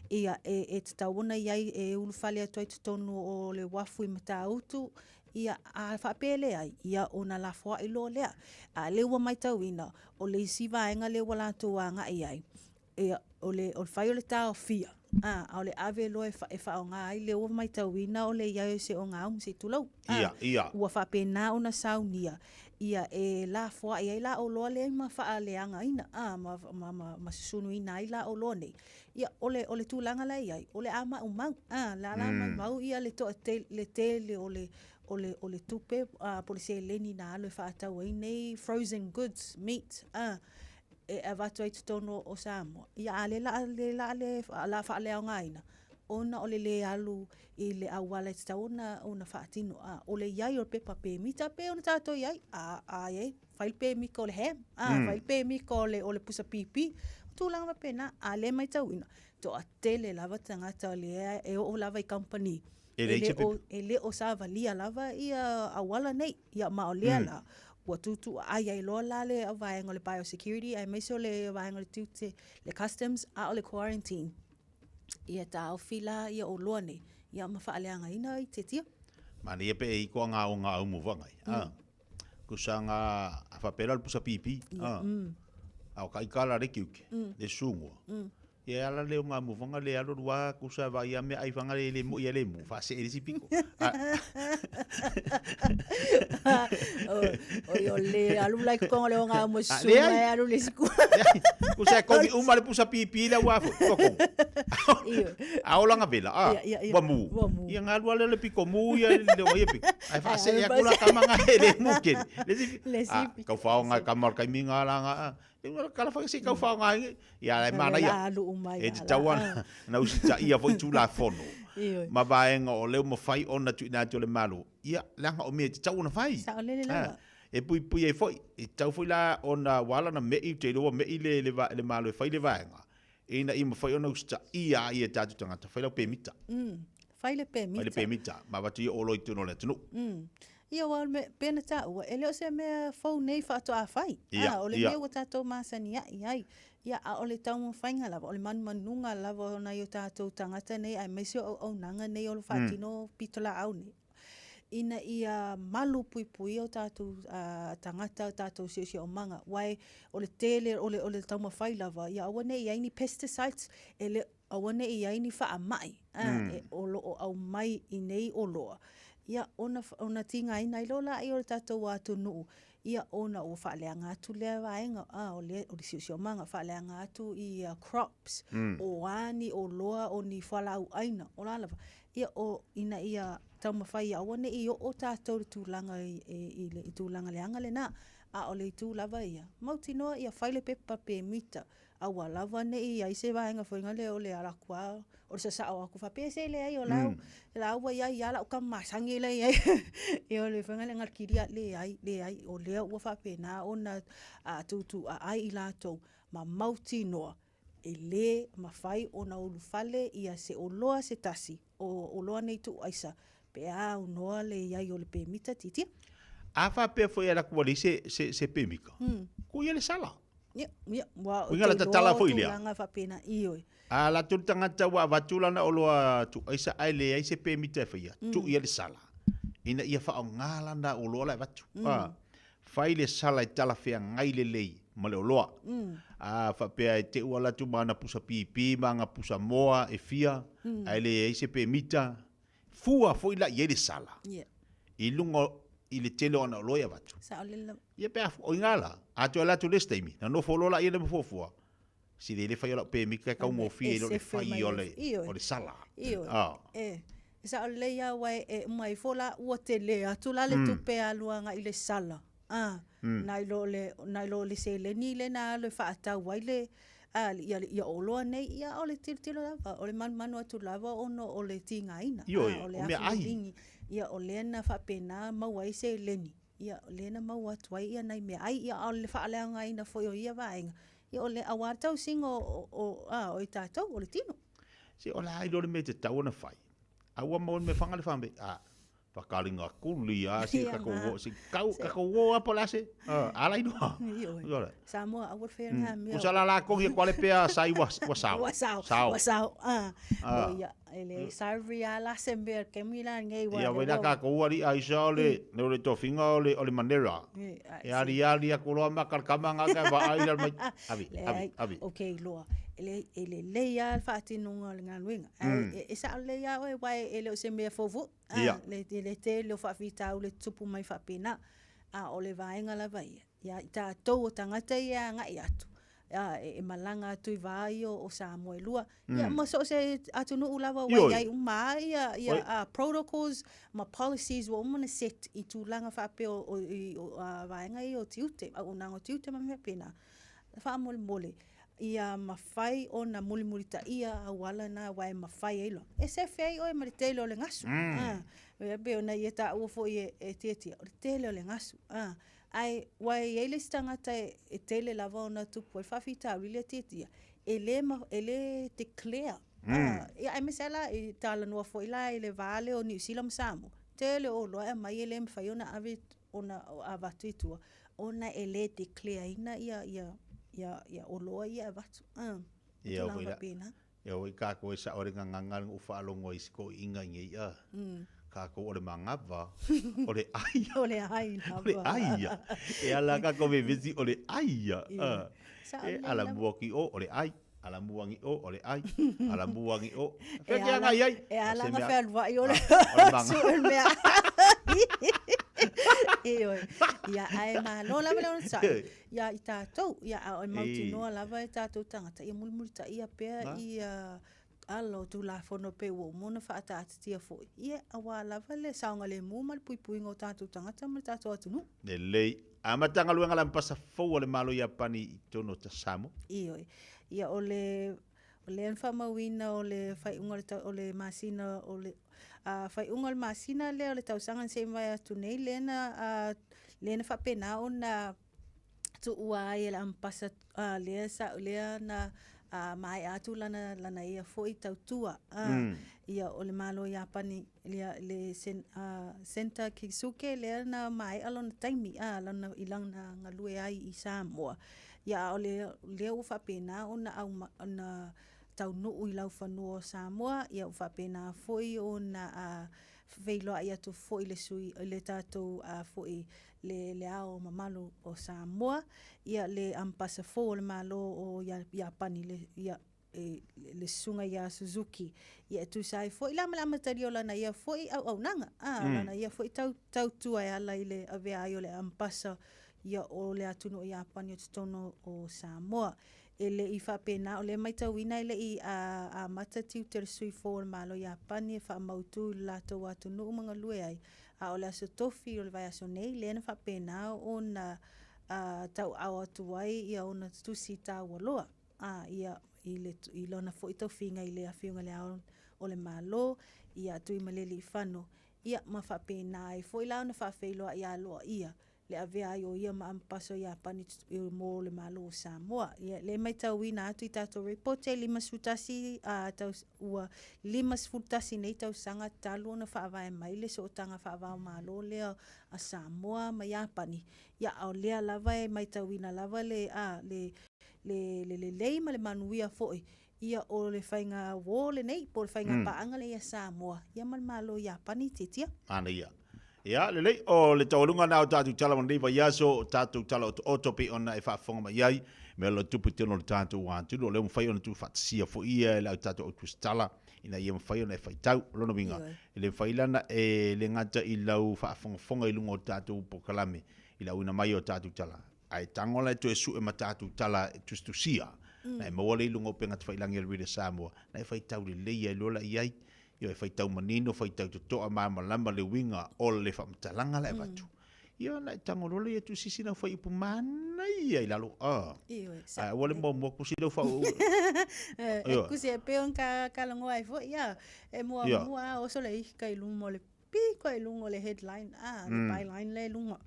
ia e, e tatau ona i ai e ulufale atu ai totonu o le uafu i Matautu ia a faapea e leai ia ona lafoai loa lea. A lea ua matauina o le isi vaega lea ua latou agai ai, ia o le, o le fai o le taofia. A, a o le ave loa e, fa, e faaaoga ai lea ua matauina o le i ai o se ogaumu se i tulou. A, Ia, ia. Ua faapena ona saunia, ia e lafoai ai la oloa lea ma faaleagaina, a, ma, ma, ma, ma susunuina ai la oloa nei. Ia, o le, o le tulaga la e i ai, o le a maumau, a, la la mm. maumau ia le toatele, le tele o le, o le, o le tupe, a, po o le seleni na alu e faatau ai nei frozen goods, meat, a, e avatu ai totonu o Samoa. Ia a le la le la le la faaleaogaina ona o le lē alu i le auala e tatau ona ona faatino. A o le i ai o le pepa pemita pei ona tatou i ai, a a i ai fai le pemika o le ham, a mm. fai le pemika o le o le pusa pipi, o tulaga faapena. A lea e matauina, toatele lava tagata lea e oo lava i kamupani E le, e le, o, e le o savalia lava ia auala nei. Ia ma o lea mm. la, ua tuutuuaai ai loa la le vaega o le biosecurity aemaise o le vaega o le tiute, le customs, a o le quarantine. Ia taofi la ia oloa nei, ia ma faaleagaina i te tia. Manaia pe e ikoa ngā o ngā aumu whangai. Mm. Ah. Kusa ngā a whapera le pusa pipi. Yeah. Ah. Mm. A o ka ikala re kiuke. Mm. Le sungua. Mm. Ia ala le o ngā muvanga le alo rua kusa va ia mea ai whanga le le mo ia le mu. Wha se e le si piko. O o le alu lai kongo le o ngā mo Ah, sunga leai. e alu le siku. Kusa e komi uma le pusa pipi le ua fo. Koko. A o langa vela. Ah. Ia, ia, ia. Ua mu. Ua mu. Ia ngā lua le le piko mu ia le o ia piko. Ai wha se Ai, ia kula kama ngā e le mu kere. Le si Le si Ah, piko. kau whao ngā kamar kai mi ngā la ngā. E kala whaka se kau whao ngā ia e mana ia. alu umai. E te tau ana, na usi ta ia foi tū la fono. Ioe. Ma vaenga o leo mawhai ona tu ina atu o le malo. Ia, leanga o mea te tau ona whai. Sao lele lava. Ah, E pui pui e foi, e tau foi la ona wala na mei, te roa mei le, le, va, le malo e whai le vaenga. E ina i mawhai ona usi ta ia ia tātu tangata, whai lau pemita. Fai le pemita. Whai le pemita. Ma watu ia olo i tūno le tunu. Ia wa me pena ta ua e le o se mea fou nei faatoa fai. Ia, Ah, o le ia. mea ua tātou masani ai ai. Ia a o le taumafaiga lava, o le manumanuga lava o nai o tātou tagata nei, aemaise o auaunaga nei o lo faatino mm. pitolaau nei. Ina ia malu puipuia o tātou uh, tagata, o tātou siosiomaga. Uae o le tele, o le, o le taumafai lava, ia aua nei i ai ni pesticides, e le aua nei i ai ni faamai, a, mm. e o loo aumai i nei oloa. Ia ona, ona tigaina ai loa laia o le tatou atunuu, ia ona ua faaleaga atu lea vaega, a, o le, o le siosiomaga, faaleaga atu i uh, crops, mm. o a ni oloa, o ni fualaauaina, o la lava. Ia o ina ia taumafai ia aua nei oo tatou i le tulaga i, i, i, le, i tulaga leaga lenā, a o le itu lava ia. Mautinoa ia fai le pepa pemita, aua lava nei i ai se vaega foi lea o le ala atu lava, o le sasao atu faapea se leai o lau, mm. la ua iai ia lau kama masani la iai. Ia o le faiga lea kilia leai, leai, o lea ua faapena ona a tuutuuaai i latou ma mautinoa e lē mafai ona ulufale ia se oloa se tasi o oloa nei tuuaisa pe a aunoa le iai o le pemita titia. A faapea foi ala kua le se, se, se pemika. Mm. Ku ia le sala. Ia, ia, ua Uiga la te tatala iloa o foi lea. tulaga faapena, ioe. A la tolu tagata ua avatu lana oloa tuuaisa ae leai se pemita e faia, Mm. tuu ia le sala. Ina ia faaaoga lana oloa la e avatu. Mm. Ah, fai le sala e talafeagai lelei ma le oloa. Mm. A faapea e te ua latu ma ana pusa pipi ma ana pusa moa e fia, Mm. ae leai se pemita, fua foi la i ai le sala. Ia, I luga i le tele o ana oloa e avatu. saolele lava. Ia pe a o ingā la, a toe ala atu le isi taimi, na nofo loa la ia le mafuafua, si le le fai o lau pemika e kaugofie i lo le E sefe fai mai o le- le, Ioe. o le sala. Ioe. Ah. E, e saolelei lava uae e uma ifo la ua tele atu la le Mm. tupe e alu agai i le sala. Ah, Mm. nai lo le nai lo le seleni le na alu e faatau ai le a ia ia oloa nei ia o le tilotilo lava o le manumanu atu lava ona o le tigaina Ioe, ah, o le o mea afu ai. liligi ia o lea na faapena maua ai seleni ia o lea na maua atu ai ia nai meaai ia a o le faaleagaina foi o ia vaega ia o le auā le tausiga o, o, o, a, o i tatou o le tino. Se o la ai lo le mea te tau ona fai. A ua maua le mea whanga le whambe, a, whakaringa kuli a, se Ia kako ngā. wo, se kau, kako wo a pola se, a, ala inoa. Ioe. Ioe. Samoa aua le faia ngā mea. Kusa la la kongi kwale pea sai wa, wa sao. Wa sao. Sao. Wa sao. Ah. Ah. O ia, E leai salary lava la se mea i le taimi la lenei aua Ia wai la kākou aliʻi a isa o le o le tofiga o le o le manera. E aliali aku loa ma ka kama nga ka vaai i lalo mai. Ave, ave, ave. Ou te iloa, e lelei lava le faatinoga o le galuega. Ae e sao lelei lava oe aua e le o se mea fou foi. Le tele o faafitauli e tutupu mai faapena. A o le vaega lava ia, ia i tatou o tagata ia e agai atu, e malaga atu i va ia o Samoa e lua, ia ma so o se atunuu lava ua i ai uma lava ia protocols ma policies ua uma ona set i tulaga faapea o vaega ia o tiute, auaunaga o tiute ma mea faapena. Faamolemole, ia mafai ona mulimulitaia auala na aua e mafai ai loa e sefe ai oe ma le tele o le gasu. E pei ona ia taua foi e Tiatia, o le tele o le gasu. Ae ua i ai le isi tagata e tele lava ona tupu ai le faafitauli lea Tiatia, e le, e le declare. Ia aemaise lava la i talanoa foi la i le va lea o Niu Sila ma Samoa, tele o oloa e aumai e le mafai ona ave ona avatu i tua, ona e le declare ina ia oloa ia e avatu. Ia, tulaga faapena. Ia oi kākou e sao le gagana le faalogo ai si toeaiina i nei a. Kākou o le manava, o le ai. O le ai lava. O le ai ia. E ala kākou vevesi o le ai ia. E ala mua ki o, o le ai. Ala mua ki o, o le ai. Ala mua ki o. Fea ke aga i ai? E ala nga fealuai o le su el mea. Ioe. Ia ae malo lava le onosai. Ia i tātou, ia a e mautinoa lava e tātou tagata, ia mulimulitaia pea ia ala o Tulafono pei ua uma ona faataatitia foi, ia aua lava le saogalemu ma le puipuiga o tātou tagata ma le tātou atunuu. Lelei. Amata galuega la mpasa fou a le Malo Iapani i totonu o Samoa. Ioe. Ia o le o lea na faamauina o le faaiuga o le o le masina o le faaiuga o le masina lea o le tausaga na se i mavae atu nei lea na lea na faapena ona tuua ai e le Amepasa lea sa lea na maea atu lana lana ia foi tautua ia o le Malo o Iapani ia le Senta Keisuke lea na maea lona taimi lana i lana galue ai i Samoa. Ia a o le lea ua faapena ona au ona taunuu i laufanua o Samoa, ia ua faapena foi ona feiloai atu foi le sui le tatou foi le le Ao Mamalu o Samoa, ia le Amepasa fou o le Malo o Iapani le ia le Susuga ia Suzuki. Ia e tusa ai foi la ma le amatalia o lana ia foi auaunaga, lana ia foi tautua e ala i le avea ai o le Amepasa ia o le atunuu o Iapani o totonu o Samoa. E le i faapena, o lea e matauina e le i amata tiute o le sui fou o le Malo o Iapani e faamautu i le latou atunuu ma galue ai, a o le aso tofi o le vaiaso nei, lea na faapena ona tauaao atu ai ia ona tusi taua loa ia i le i lona foi tofiga i le Afioga i Le Ao o le Malo, ia Tuimalealiifano, ia ma faapena ai foi la ona faafeiloai aloaia le avea ai o ia ma Amepasa o Iapani mo le Malo o Samoa. Ia, lea e matauina atu i tatou report e 51, ua 51 nei tausaga talu ona faavae mai le sootaga faava-o-Malo lea a Samoa ma Iapani. Ia, a o lea lava e matauina lava le, le, le, le lelei ma le manuia foi ia o le faiga uō lenei po o le faiga paaga lenei a Samoa ia ma le Malo o Iapani Tiatia. Manaia. Ia, lelei, o le taualuga lena o tatou tala mo lenei vaiaso, o tatou tala otooto pei ona e faafofoga mai ai, mea o lo o tupu i totonu o le tatou atunuu, o lea ua mafai ona tuufaatasia foi ia e le au tatou autusitala ina ia mafai ona e faitau. O lona uiga, e le mafai la ona e le gata i lau faafogafoga i luga o tatou polokalame i le auina mai o tatou tala, Ae tago la e toe sue ma tatou tala e tusitusia, na e maua lea i luga o upega tafailagi a le Radio Samoa, na e faitau lelei ai loa la i ai, ioe, e faitau manino, faitau totoa, malamalama le uiga o le faamatalaga la e avatu. Ia, na e tago loa lea e tusisi lau fuaiupu manaia i lalo, a. Ioe, sa. Ae aua le muamua kusi lau fau. E kusi e pei ona ka kalogoa ai foi, ia, e muamua lava oso le ika i luma o le piko i luga o le headline, a, le byline lea i luga.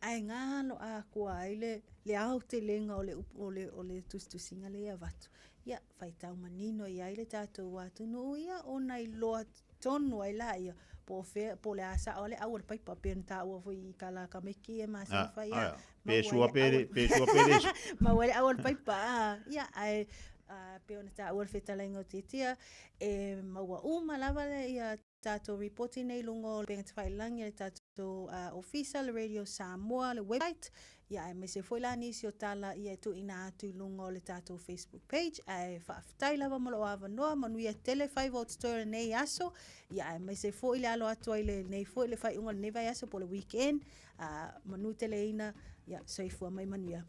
Ae galo atoa ai le, le aotelega o le upu, o le, o le tusitusiga lea e avatu. Ia, faitau manino i ai le tatou atunuu ia ona iloa tonu ai laia po o fea, po o le a sao le au o le paipa, pei ona taua foi i kalakameki e masani fai, a. Pe sua pe le, pe sua pe le. Maua ai le au o le paipa, a, ia, ae. Pei ona taua le fetalaiga o Tiatia, e maua uma lava ia tatou ripoti nei i luga o upega tafailagi a le tatou ofisa, le Radio Samoa, le website, ia aemaise foi la nisi o tala ia e tuuina atu i luga o le tatou Facebook page. Ae faafetai lava mo lou avanoa, manuia tele faiva o totoe o lenei aso, ia aemaise foi le alo atu ai lenei foi le faaiuga o lenei vaiaso po o le weekend, manuteleina, ia soifua mai manuia.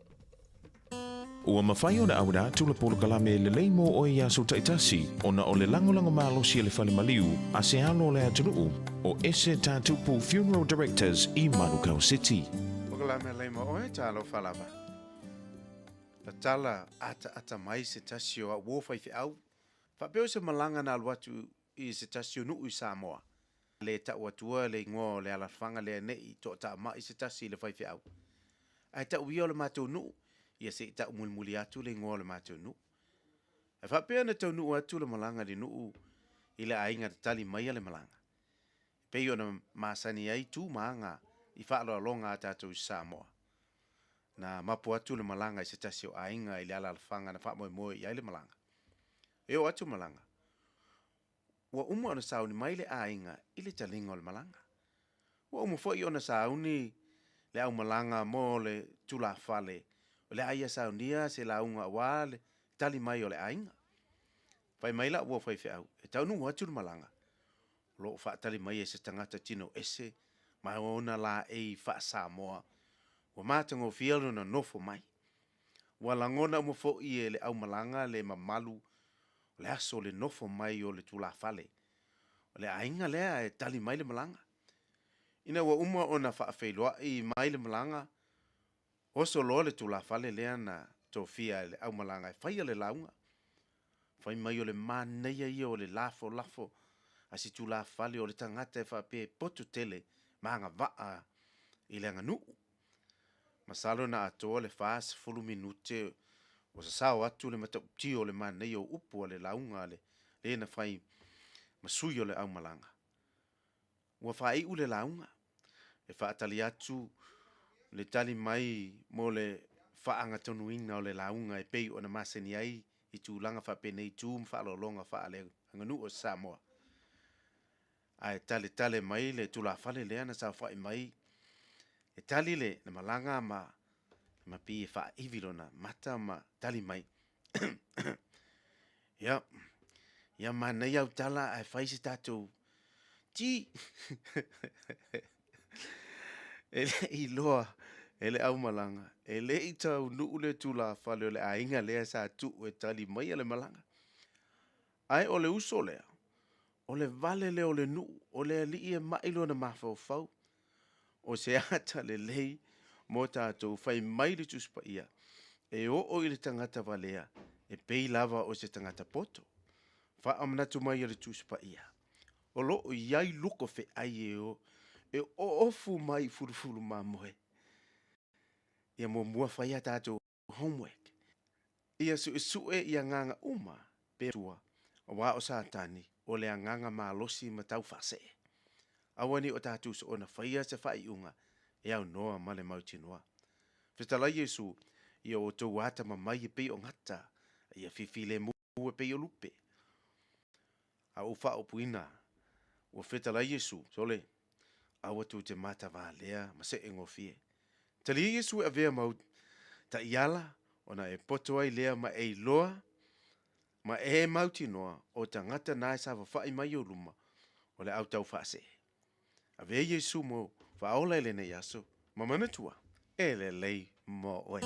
Ua mafai ona auina atu le polokalame lelei mo oe i aso taitasi ona o le lagolago malosi a le fale maliu a se alo o le atunuu o Ese Tatupu Funeral Directors i Manukau City. Polokalame lelei mo oe, talofa lava. Tatala ataata mai se tasi o au uo faifeau, faapea o se malaga na alu atu i se tasi o nuu i Samoa. Le tau atua le igoa o le alafaga lea nei toataamai se tasi i le faifeau. Ae tau ia o le matou nuu, ia se i tau mulimuli atu le igoa o le matou nuu. Ae faapea ona taunuu atu le malaga i le nuu i le aiga tatali maia le malaga. E pei ona masani ai tu ma aga i faaaloaloga a tatou i Samoa. Na mapu atu le malaga i se tasi o aiga i le alaalafaga na faamoemoe i ai le malaga. E oo atu malaga, ua uma ona sauni mai le aiga i le taliga o le malaga. Ua uma foi ona sauni le aumalaga mo le tulafale o le a ia saunia se lauga aua le tali mai o le aiga. Fai mai la ua faifeau, e taunuu atu le malaga, o lo o faatali mai e se tagata tino ese ma ona laei faa-Samoa, ua matagofie lona nofo mai. Ua lagona uma foi e le aumalaga le mamalu o le aso o le nofo mai o le tulafale. O le aiga lea e tali mai le malaga. Ina ua uma ona faafeiloai mai le malaga, oso loa le tulafale lea na tofia e le aumalaga e faia le lauga. Fai mai o le manaia ia o le lafolafo a si tulafale o le tagata e faapea e poto tele ma agavaa i le aganuu. Masalo na atoa le 40 minute o sasao atu le matautia o le manaia o upu a le lauga a le le na fai ma sui o le aumalaga. Ua faaiu le lauga, e faatali atu le tali mai mo le faaagatonuina o le lauga e pei ona masani ai i tulaga faapenei tu ma faaaloaloga faaleaganuu o Samoa. Ae taletale mai le tulafale lea na saofai mai e tali le na malaga ma ma pi e faaivi lona mata ma tali mai. Ia, ia manaia au tala ae fai se tatou ti. E le i loa e le aumalaga, e le i taunuu le tulafale o le aiga lea sa tuu e tali maia le malaga. Ae o le uso lea, o le vale lea o le nuu, o le alii e mai lona mafaufau, o se ata lelei mo tatou fai mai le Tusi Paia, e oo i le tagata valea, e pei lava o se tagata poto. Faamanatu mai e le Tusi Paia, o lo o i ai luko feai e o, e oofu mai i fulufulu mamoe. Ia muamua fai a tatou homework. Ia suesue i agaga uma pe tua, aua o Satani o le agaga malosi ma tau faasee. Aua ne i o tatou soona faia se faaiuga e aunoa ma le mautinoa. Fetalai Iesu, ia outou atamamai e pei o gata, a ia fifilemu e pei o lupe. A ou faaupuina, ua fetalai Iesu, sole, aua tou te matavalea ma see gofie. Talia Iesu e avea mau taiala ona e poto ai lea ma e iloa ma e mautinoa o tagata na e savavai mai i ou luma o le au tau faasee. Avea Iesu mo faaola i lenei aso ma manatua e lelei mo oe.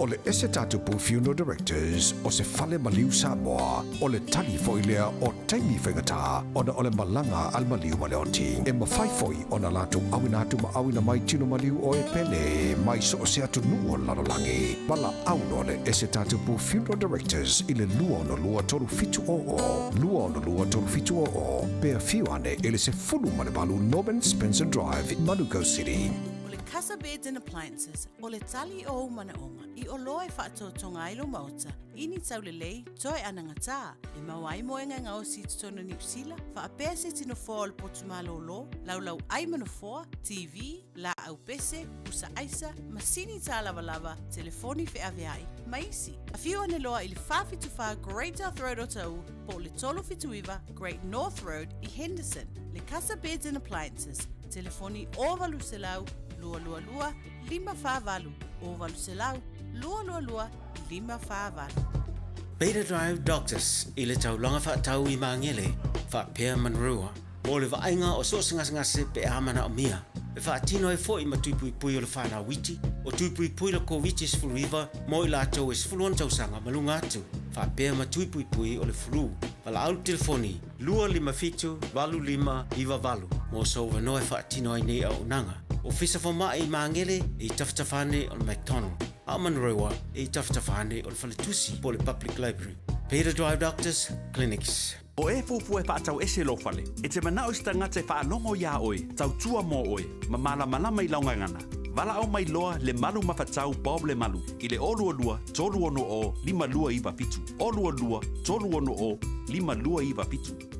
O le Ese Tatupu Funeral Directors o se fale maliu Samoa, o le tali foi lea o taimi faigata ona o le malaga a le maliu ma le oti. E mafai foi ona latou auina atu ma auina mai tino maliu o e pele mai so o se atunuu o le lalolagi. Valaau loa le Ese Tatupu Funeral Directors i le 262 3700, 262 3700, pe afio ane i le 18 Norman Spencer Drive, Manukau City. le Casa Beds and Appliances, o le tali o ou manaʻoga i oloa e faatoatoga ai lou maota i ni taulelei toe anagatā e maua ai moega e gaosi i totonu o Niu Sila, faapea se tino foa o le potu malōlō, laulau ʻai ma nofoa, TV, laau pese, pusa aisa, masini tālavalava, telefoni feaveai, ma isi. Afio ane loa i le 474 Great South Road o Taʻu po o le 379 Great North Road i Henderson. Le Casa Beds and Appliances, telefoni 0800 222 548, 0800 222 548. Beta Drive Doctors i le taulaga faatau i Magele, faapea Manrua, mo le vaaiga o so o se gasegase pe a manaomia, e faatino ai foi ma tuipuipui o le fanau iti, o tuipuipui le Koviti-19 mo i latou e 16 tausaga ma luga atu, faapea ma tuipuipui o le flu. Valaau le telefoni 257 8598 mo sou avanoa e faatino ai nei auaunaga. Ofisa Fomai i Magele e i tafatafa ane o le McDonald, a o Manurewa e i tafatafa ane o le Faletusi po o le Public Library. Beta Drive Doctors Clinics. O e fuafua e faatau ese lou fale, e te manao i se tagata e faalogo iā oe, tautua mō oe, ma malamalama i lau gagana. Valaau mai loa le malu mafatau Bob Lemalu i le 022 360 5297, 022 360 5297.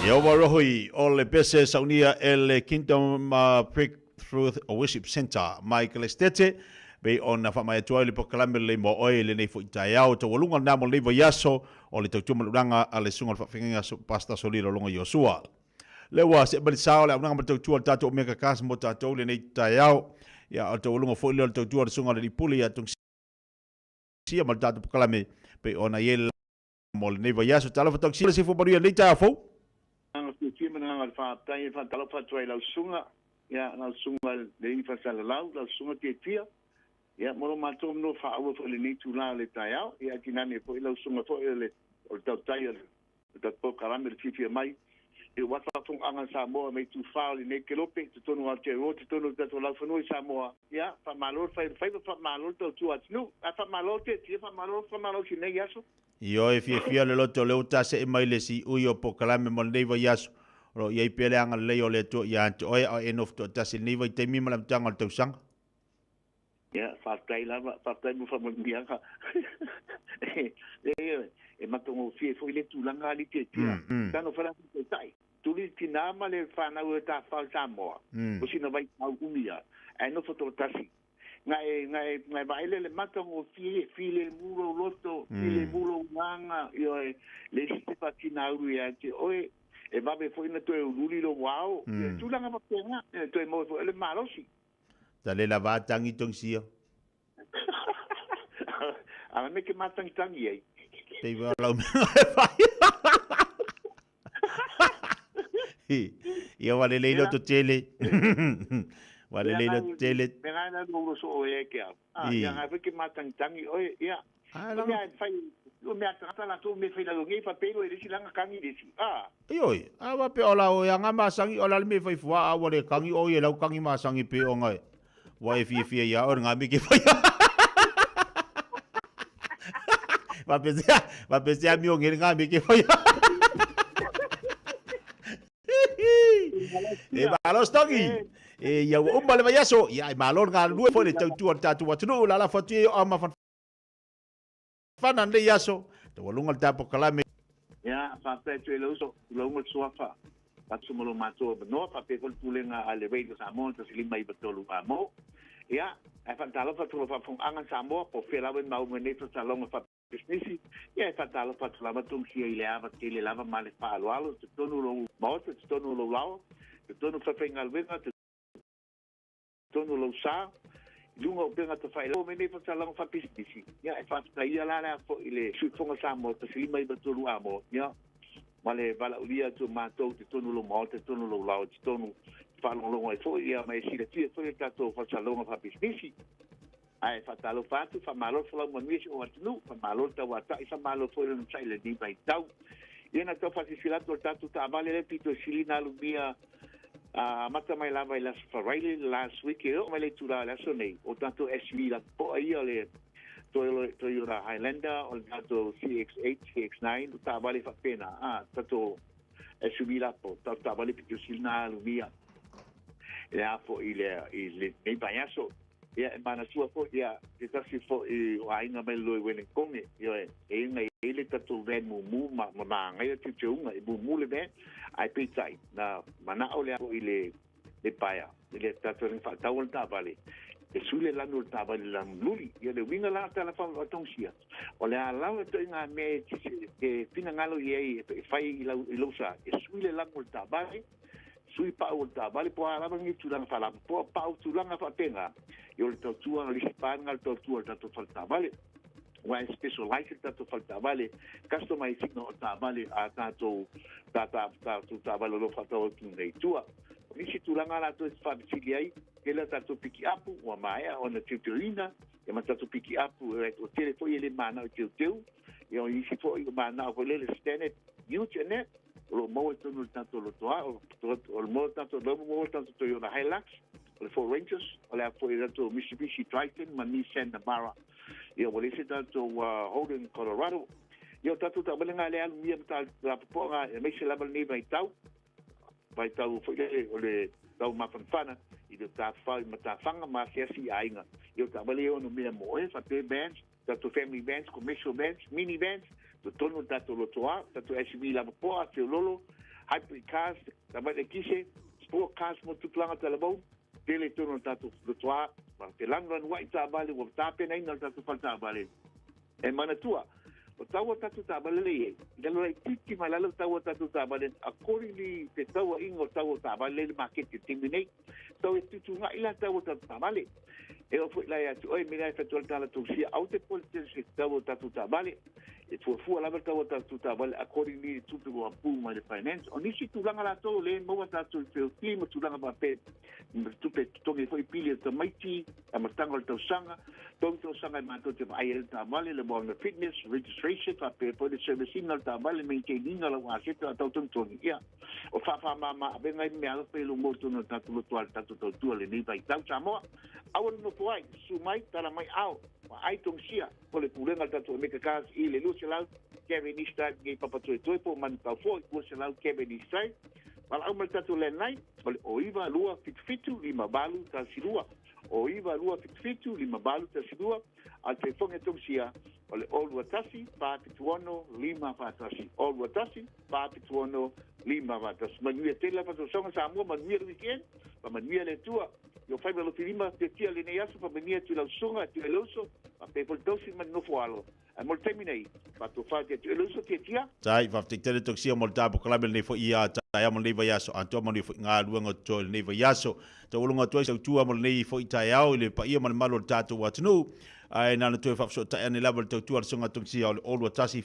Ia ua rohoi o le pese saunia e le Kingdom Breakthrough Worship Center mai Kelestete pei ona faamai atu ai le polokalame lelei mo oe i lenei foi taeao taualuga lena mo lenei vaiaso o le tautua malulaga a le susuga o le faafeagaiga Pastor Solilo Logo Iosua. Le ua seʻe mai le sa o le auaunaga ma le tautua a le tatou Omega Cast mo tatou lenei taeao. Ia, o le taualuga foi lea o le tautua a le Susuga a le Alii Pule ia Tongisia ma le tatou polokalame pei ona i ai le mo lenei vaiaso. Talofa Tongisia, le soifua manuia i lenei taeao fou. Agaga fiafia ma le agaga o le faafetai e faatalofa atu ai i lau susuga. Ia, lau susuga i le alii faasalalau, lau susuga Tiatia, ia, mo lo matou avanoa faaauau foi i lenei itula o le taeao. Ia, ae tainane foi lau susuga foi o le o le tautai o le tatou polokalame o le fiafia mai i aua faafofogaaga a Samoa mai itufa o lenei kelope i totonu o Aotearoa, totonu o le tatou laufanua i Samoa. Ia, faamalo le fai o le faiva, faamalo le tautua atunuu. Ae faamalo Tiatia, faamalo le faamalosi i lenei aso. Ioe, fiafia le loto o lea ua tasee mai le siui o polokalame mo lenei vaiaso. O lo o i ai pea le agalelei o le Atua ia te oe a o e nofo toatasi i lenei vaitaimi ma le amataga o le tausaga. Ia, faafetai lava, faafetai mo faamanuiaga. Leai, e matagofie foi lea tulaga alii Tiatia. Tano fai la taitai, tuli le tina ma le fanau e tafafao i Samoa, o sina vaitau umi lava, ae nofo toatasi. Na e, na e, na e vaai lea i le matagofie, e filemu lou loto, filemu lou agaga, ioe, leai se faatinaulu ia te oe, e vave foi ona toe uliuli lou ao, tulaga faapena, e toe maua foi le malosi. Tale lava tangi tongisia. Ala me ke mātangitangi ai. Pei wa lau mea e whai. Ia wa le leilo to tele. Wa le leilo to tele. Me ngai na lo so o e ke au. Ah, ia ngai foi ke mātangitangi oe, ia. Ah, mea e fai, o mea tagata latou me fai lalo nei, faapei loa e le isi langa kangi le isi. Ah. Ioi, a wa pe ola o anga masangi ola le me fai fua a wa le kangi o ye lau kangi masangi pe o ngai. Wa e fia fia ia o nga me ke fai. Wa pe se wa pe se mi o ngere nga me ke fai. E malo tongi. E ia ua uma le vaiaso. Ia e malo ngā lue foi le tautua o le tātou atunuu la la fatu e o ama Whana nei aso, te walunga le tapo kalame. Ia, faapea atu e le uso, tulauga le suafa, fatu ma lo matou avanoa, faapea foi le pulega a le Radio Samoa 1593 A-mo. Ia, ae faatalofa atu i lau faafofogaaga Samoa, po o fea lava e maua mai nei faasalaga faapisinisi, ia e faatalofa atu lava Tongisia i le ava tele lava ma le faaaloalo i totonu o lou maota, i totonu o lou laoa, i totonu o falefaigaluega, totonu o lou sa, i luga o upega tafailaua me nei faasalaga faapisinisi, ia e faafetaia la lea foi le Sui Fofoga Samoa 1593 A-mo, ia, ma le valaaulia atu o matou i totonu o lou maota, i totonu o lou laoa, i totonu e faalogologo ai foi, ia, ma e silafia foi le tatou faasalaga faapisinisi. Ae faatalofa atu, faamalo le folau manuia i si ou atunuu, faamalo le tauatai, faamalo foi le onosai i lenei vaitau. Ia na tau faasilasila atu o le tatou taavale lea pito e sili ona alumia amata mai lava i le Aso Faraile last week e oo mai le itula o le aso nei, o tatou SUV lapopoa ia o le Toyota Highlander, o le tatou CX-8, CX-9, o taavale faapena, tatou SUV lapopoa, tatou taavale pito sili ona alumia i le a foi i lenei vaiaso. Ia, e manatua foi, ia, se tasi foi o aiga mai le Loiwelengkone, ioe, e inga i ai le tatou van mumu ma, ma magaia teuteuga, e mumu le van, ae peitai, na manao lea foi le, le paea, i le tatou le faatau o le taavale, e sui le lanu o le taavale i le lanu luli. Ia, le uiga la o tala faatongisia, o le a lava ituaiga mea e te finagalo i ai e fai i lau, i lou sa, e sui le lanu o le taavale, sui pau o le taavale po o a lava ni tulaga faalapopoa, pau tulaga faapena, ia o le tautua, o le isi paga le tautua o le tatou fale taavale. Aua e specialize le tatou fale taavale, customize ina o taavale a tatou, ta, ta, tatou taavale o lo o faatau atu nei i tua. O nisi tulaga latou e faafesili ai, tele a tatou pikiapu ua maea ona teuteuina, ia ma tatou pikiapu, o tele foi e le manao e teuteu, ia o nisi foi o manao foi lele standard ute net, o lo o maua i totonu o le tatou lotoa, o le maua tatou, o le maua tatou Toyota Hilux, o le Ford Rangers, o le a foi le tatou Mitsubishi Triton ma Nissan Navara. Ia, ua leai se tatou Holden Colorado. Ia, o tatou taavale lea alumia ma lapopoa aemaise lava lenei vaitau, vaitau foi lele o le tau mafanafana i le tafafao i matafaga ma asiasi i aiga. Ia, o taavale ia ono mea mo oe, faapea vans, tatou family vans, commercial vans, mini vans, totonu o le tatou lotoa, tatou SUV lavapoa, feololo, hybrid cars, taavale ekise, sport cars mo tupulaga talavou, tele i totonu o le tatou lotoa, ma te lanulanuai taavale ua tapenaina le tatou fale taavale. E manatua, o tau o tatou taavale lea e i ai, i lalo laitiiti mai lalo tau o tatou taavale, accordingly te tauaiga o tau o taavale lea i le maketi i le taimi nei. Tau e tutuna'i la tau o tatou taavale. E oo foi la ia te oe, mea la e fai atu ai le tala tausia, aua te pole tele i se tau o tatou taavale. E fuafua lava le tau o tatou taavale accordingly i le tupe ua approve mai le finance. O nisi tulaga latou o lea e maua tatou i feoti ma tulaga faapea ma tupe e totogi ai foi pili a tamaiti, amataga o le tausaga, 3 tausaga e matou te vaai ai le taavale, le wellness fitness, registration, faapea foi le service ina o le taavale, maintain ina o lau aseta a tau togitogi. Ia, o faafamama avega ai meaalofa i luma o totonu o le tatou lotoa le tatou tautua lenei vaitau Samoa. Aua le nofo ai, susu mai, tala mai ao, vaai togisia o le pulega o le tatou Omega Cars i le 200 Cavendish Drive nei Papatoetoe po o Manukau foi 200 Cavendish Drive. Valaau mai le tatou landline o le 09 277 5812 o 9 277 5812 a le telefoni a Tongisia o le 021 476 541 021 476 541. Manuia tele la faasoasoaga Samoa, manuia le weekend, faamanuia le Atua i o faiva lofilima tiatia lenei aso, faamanuia atu i lau susuga atu e le uso, faapea foi le tausi ma le nofo alo. Ae mo le taimi nei, faatofa atu e le uso tiatia. Tai, faafetai tele Toksia mo le tapokalabe lenei foi ia taeao ma lenei vaiaso atoa manuia foi galuega o totoe i lenei vaiaso. Taualuga atu ai tautua mo lenei foi taeao i le paia ma le malu o le tatou atunuu. Ae na ona toe faafesootai ane lava i le tautua a le Susuga Toksia o le 021 476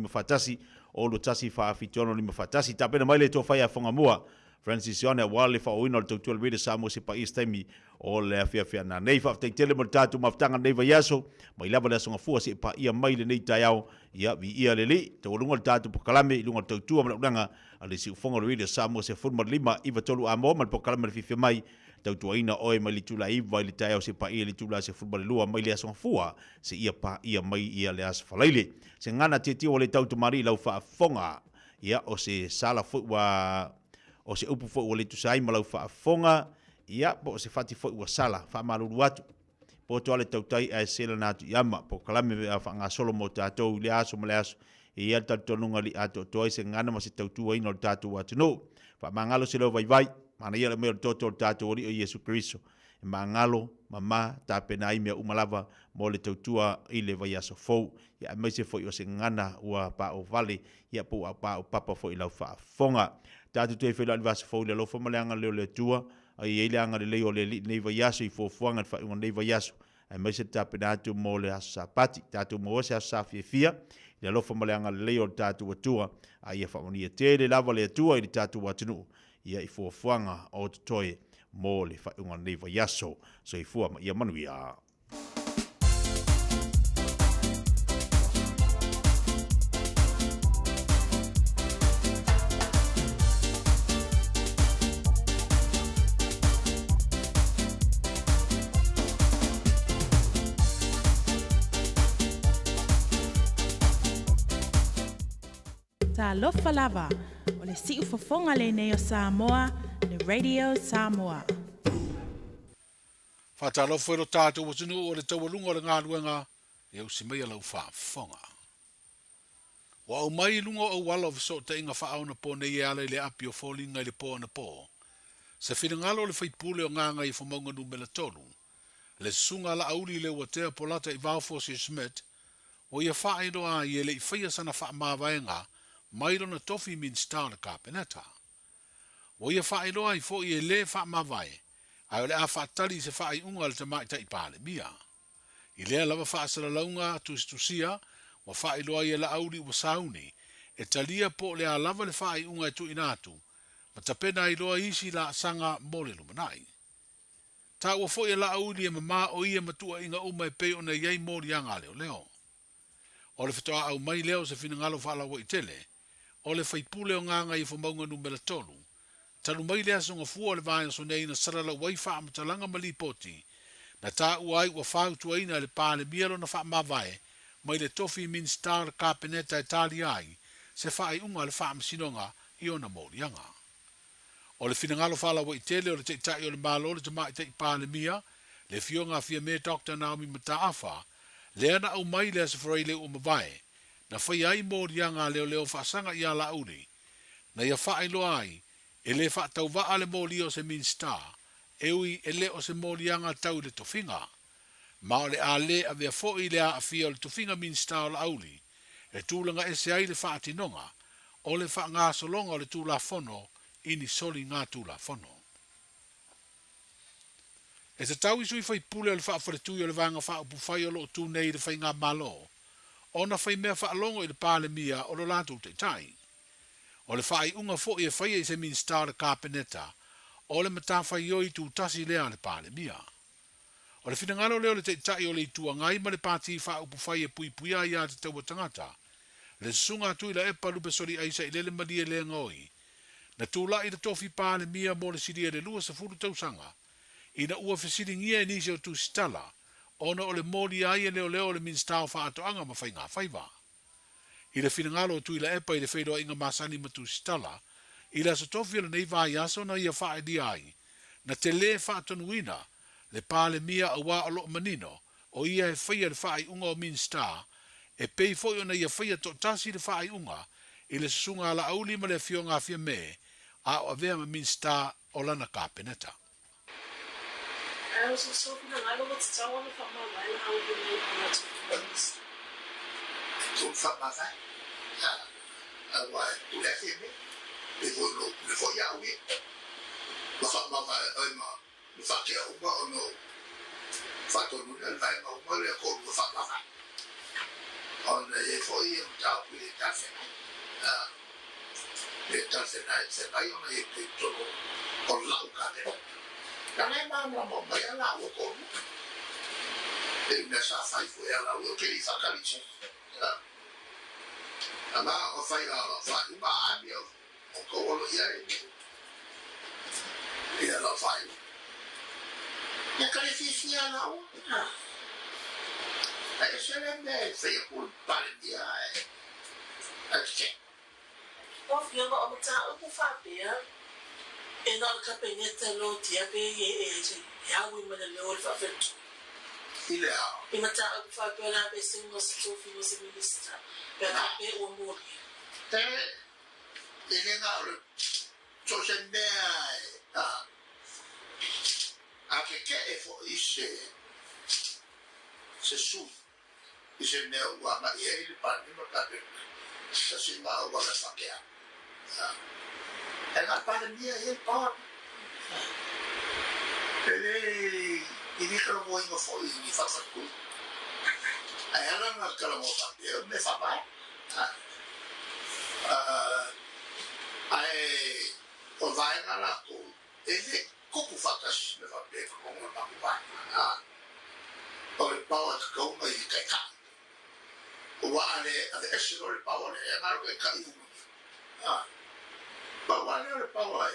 541, 021 476 541. Tapena mai le tofa ia Fogamua Francis Sione aua le faaooina o le tautua le Radio Samoa se paia se taimi o le afiafi ana nei. Faafetai tele mo le tatou mafutaga lenei vaiaso, mai lava le Aso Gafua seia paia mai lenei taeao. Ia, viia le Alii, taualuga le tatou polokalame i luga o le tautua ma le auaunaga a le Siufofoga o le Radio Samoa 15 93 Amoa ma le polokalame le fiafia mai, tautuaina oe mai le itula 9 i le taeao seia paia i le itula 12 mai le Aso Gafua seia paia mai ia le Aso Faraile. Se gagana tietie ua le tau tamalii i lau faafofoga. Ia, o se sala foi ua, o se upu foi ua le tusa ai ma lau faafofoga, ia, po o se fati foi ua sala, faamalulu atu. Poto lava le tautai ae sela na atu i ama, polokalame faagasolo mo tatou i lea aso ma le aso. E i ai le talitonuga li atoatoa ai se gagana ma se tautuaina o le tatou atunuu. Faamagalo se leo vaivai, manaia le aumai o le toto o le tatou Alii o Iesu Keriso. E magalo, mama, tapena ai mea uma lava mo le tautua i le vaiaso fou, ia aemaise foi o se gagana ua paovale, ia po ua paopapa foi i lau faafofoga. Tatou toe feiloai i le vaiaso fou i le alofa ma le agalelei o le Atua, a ia i ai le agalelei o le Alii i lenei vaiaso i fuafuaga i le faaiuga o lenei vaiaso, aemaise le tapena atu mo le aso Sapati. Tatou maua se aso sa fiafia i le alofa ma le agalelei o le tatou Atua, a ia faamanuia tele lava le Atua i le tatou atunuu, ia i fuafuaga o totoe mo le faaiuga o lenei vaiaso. Soifua ma ia manuia. Talofa lava, o le siufofoga lenei o Samoa, le Radio Samoa. Faatalofa i lo tatou atunuu o le taualuga o le galuega e usi mai a lau faafofoga. Ua aumai i luga o auala o fesootaiga faaonapo nei e ala i le api o foliga i le po anapo se finagalo o le faipule o Gagaifomauga Numera 3, le Susuga a Laauli Leuatea Polata Ivao Fosi Schmidt, ua ia faailoa ai e le i faia sana faamavaega mai lona tofi Minisita o le Kapeneta. Ua ia faailoa ai foi e lē faamavae ae o le a faatali i se faaiuga a le Tamaitai Palemia. I lea lava faasalalauga tusitusia ua faailoa ai e Laauli ua sauni e talia po o le a lava le faaiuga e tuuina atu ma tapena ai loa isi laasaga mo le lumanai. Taua foi e Laauli e mama o ia ma tuuaiga uma e pei ona i ai moliaga a leoleo. O le faatoa aumai lea o se finagalo faalauaitele o le faipule o Gagaifomauga Numera 3, talu mai le Aso Gafua o le vaiaso nei na salalau ai faamatalaga ma lipoti na taua ai ua fautuaina e le Palemia lona faamavae mai le tofi Minisita o le Kapeneta e talia ai se faaiuga a le Faamasinoga i ona moliaga. O le finagalo faalauaitele o le Taitai o le Malo le Tamaitai Palemia, le Afioga a Fiame Doctor Naomi Mataafa, lea na aumai le Aso Faraile ua mavae, na faia ai moliaga a leoleo faasaga ia Laauli, na ia faailoa ai e le faatauvaa le molia o se Minisita, e ui e le o se moliaga tau i le tofiga. Ma o le a le avea foi le aafia o le tofiga Minisita o Laauli e tulaga ese ai le faatinoga o le faagasologa o le Tulafono i ni soligatulafono. E tatau i sui faipule o le Faafaletui o le Vaega Faaupufai o lo o tu nei i le Faigamalo ona faimea faalogo i le Palemia o lo latou taitai. O le faaiuga foi e faia i se Minisita o le Kapeneta, o le matafaioi tutasi lea a le Palemia. O le finagalo lea o le Taitai o le Itu Agai ma le Pati Faaupufai e Puipuia Aiā Tatau a Tagata, le Susuga a Tuilaepa Lupesoliai Sailele Malielegaoi, na tulai i le tofi Palemia mo le silia i le 20 tausaga, ina ua fesiligia e nisi o tusitala ona o le molia ai e leoleo o le Minisita o Faatoaga ma Faigafaiva. I le finagalo o Tuilaepa i le feiloaiga masani ma tusitala, i le aso tofi o lenei vaiaso na ia faaelia ai, na te lē faatonuina le Palemia auā o lo'o manino o ia e faia le faaiuga o Minisita, e pei foi ona ia faia toatasi le faaiuga i le Susuga a Laauli ma le Afioga a Fiamē a o avea ma Minisita o lana Kapeneta. Ae o se sou finagalo ua tatau ona faamavae le auli mai o latou Minista. Tou faamavae, aua e pule ai Fiamē, pei foi ona ou pule foi au ia, ma faamavae ai ma faatea uma ona ou faatonuina le vaega uma lea koulua faamavae, ona e i ai foi ia mataupu i le talafeagai, le talafeagai ona i ai pea i totonu o lau Kapeneta. Leaga e malamalama uma ai lava laua toalua. E pei o mea sa fai foi ia laua, ou te le i faatali i se isi. A o fai a faaiuga a amia o tou alo i ai ia lau faaiuga. Ia ka le fiafia laua. Ae ese le mea e fai atu le Palemia ae tetee. Lau Afioga, o mataupu faapea, e na o le Kapeneta lotia pe e aui ma le leo o le faafetu. I le a? I mataupu faapea la pe se uga se tofiga o se Minista pe a faapea ua molia. E, e le na o le so se mea e a, a tetee foi se, se sui i se mea ua agai ai le Palemia ma le Kapeneta, tasi lena auala e faatea. Ae na o le Palemia e i ai le power. E le i le talanoaina foi i ni falefaletui. Ae ala ona talanoa faapea, o le mea faavae. Ae o le vaega latou e le tupu faatasi mea faapea i totonu o le matou vaega. O le power e tatau ona i le taitai. Ua a le aveese loa le power lea, e galo taitai uma ia. Pau lava lea o le power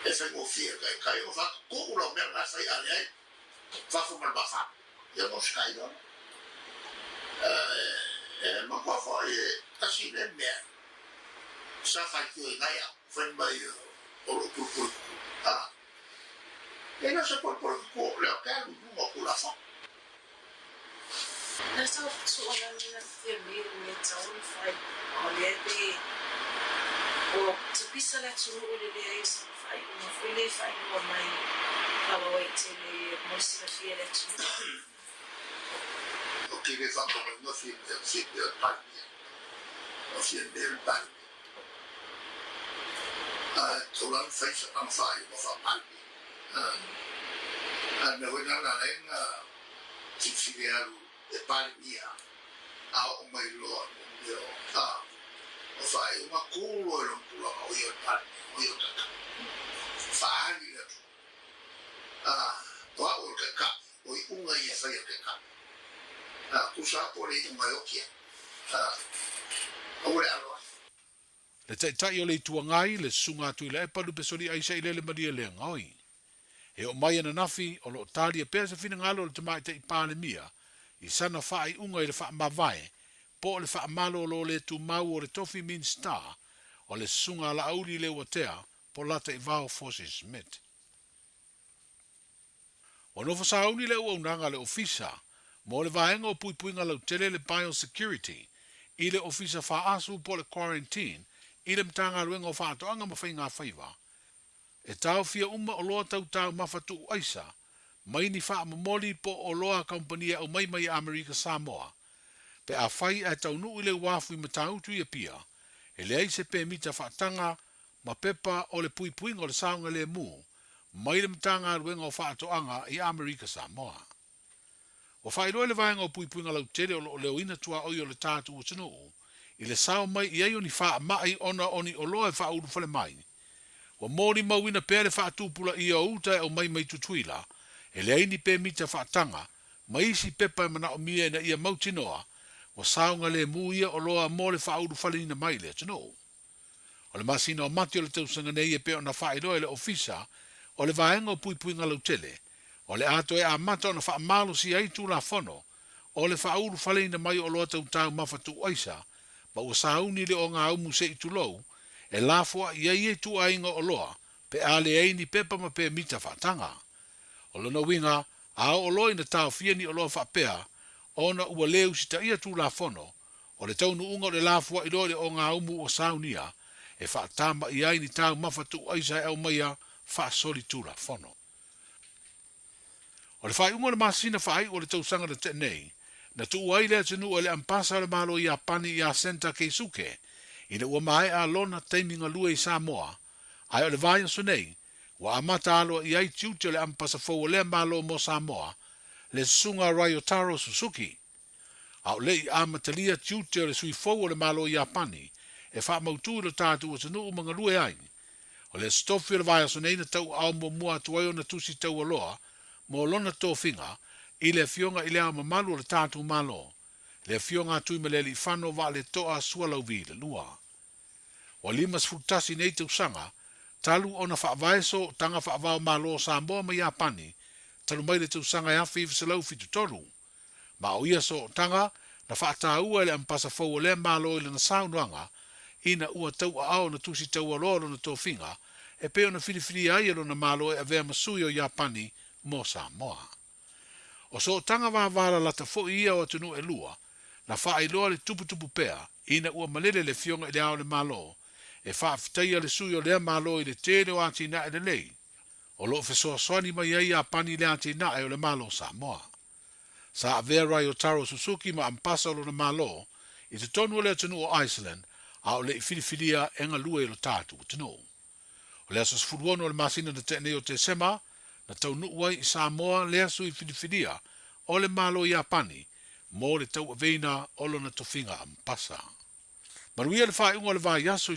e faigofie e le taitai ona faatutuu lau mea lena e fai, a leai, fafo ma le mafalu. Ia ona usitai loa lea. E matua foi e tasi lea mea sa faitioina ai au fai mai o lou pulupulu kuku. E le o se pulupulu kuku o lea ou te alu i luga o Tulafono. Na tau tuualalo la Fiamē i le mea e tatau ona fai, a o lea e pei ua tapisa le atunuu i le leai o sana faaiuga foi lea e faailoa mai alauaitele mo le silafia e le atunuu. Ou te le faatauaina Fiamē, o Fiamē o le Palemia. O Fiamē o le Palemia. Ae tatau la ona fai sana faaiuga faa-Palemia. A o le mea foi lena na ala ai ona filifili e alu e Palemia a oo mai loa i mea o a o faaiuga tu loa i lona tulaga o ia o le Palemia, o ia o le Taitai. Faaali i le atunuu. A o au o le Taitai, o iuga ia e fai e le Taitai. A tusa lava po o le iuga e oti ai. A aua le alo ai. Le Taitai o le Itu Agai, le Susuga a Tuilaepa Lupesoliai Sailele Malielegaoi. E oo mai ananafi, o lo o talia pea se finagalo o le Tamaitai Palemia i sana faaiuga i le faamavae po o le faamalolo le tumau o le tofi Minisita o le Susuga a Laauli Leuatea Polataivao Fosi Smith. Ua nofo sauni le auaunaga a le Ofisa mo le Vaega o Puipuiga Lautele le Biosecurity i le Ofisa Faaasu po o le Quarantine i le Matagaluega o Faatoaga ma Faigafaiva e taofia uma oloa tau taumafa tuu aisa mai ni faamomoli po o oloa a kamupani e aumai mai Amerika Samoa pe afai ae taunuu i le uafu i Matautu i Apia e leai se pemita faataga ma pepa o le puipuiga o le saogalemu mai le Matagaluega o Faatoaga i Amerika Samoa. Ua faailoa e le Vaega o Puipuiga Lautele o lo o leoina tuaoi o le tatou atunuu i le sao mai i ai o ni faamai ona o ni oloa e faaulufale mai. Ua molimauina pea le faatupulaia o uta e aumai mai Tutuila, e leai ni pemita faataga ma isi pepa e manaomia ina ia mautinoa ua saogalemu ia oloa mo le faaulufaleina mai i le atunuu. O le masina o Mati o le tausaga nei e pei ona faailoa e le Ofisa o le Vaega o Puipuiga Lautele, o le a toe amata ona faamalosia ai Tulafono o le faaulufaleina mai o oloa tau taumafa tuuaisa ma ua sauni le ogaumu se i tulou e lafoai ai ia ituaiga oloa pe a leai ni pepa ma pemita faataga. O lona uiga, a oo loa ina taofia ni oloa faapea ona ua le usitaia Tulafono, o le taunuuga o le lafoai loa i le ogaumu ua saunia e faatamaia ai ni taumafa tuuaisa e aumaia faasolitulafono. O le faaiuga o le masina faaiu o le tausaga na tea nei, na tuua ai le atunuu e le Ambasa o le Malo o Iapani ia Senta Keisuke ina ua maea lona taimi galue i Samoa, ae o le vaiaso nei, ua amata aloaia ai tiute o le Ambasa fou o lea Malo mo Samoa, le Susuga Ryotaro Suzuki. A o le i amatalia tiute o le sui fou o le Malo o Iapani e faamautu i lo tatou atunuu ma galue ai. O le Aso Tofi o le vaiaso nei na tauaao muamua atu ai ona tusi taualoa mo lona tofiga i le Afioga i Le Ao Mamalu o le tatou Malo, le Afioga a Tuimalealiifano Vaaleto'a Sualauvi Lua. Ua 51 nei tausaga talu ona faavae sootaga faava-o-Malo o Samoa ma Iapani talu mai le tausaga e 1973. Ma o ia sootaga na faataua e le Ambasa fou o lea Malo i lana saunoaga ina ua tauaao ona tusi taualoa lona tofiga e pei ona filifilia ai e lona Malo e avea ma sui o Iapani mo Samoa. O sootaga vavalalata foi ia o atunuu e lua na faailoa le tuputupu pea ina ua malele le Afioga i Le Ao o le Malo e faafetaia le sui o lea Malo i le tele o atinae lelei o lo o fesoasoani mai ai Iapani i le atinae o le Malo o Samoa. Sa avea Ryotaro Suzuki ma Ambasa o lona Malo i totonu o le atunuu o Iceland a o le i filifilia e galue i lo tatou atunuu. O le aso 16 o le masina na tea nei o Tesema, na taunuu ai i Samoa lea sui filifilia o le Malo o Iapani mo le tauaveina o lona tofiga Ambasa. Manuia le faaiuga o le vaiaso.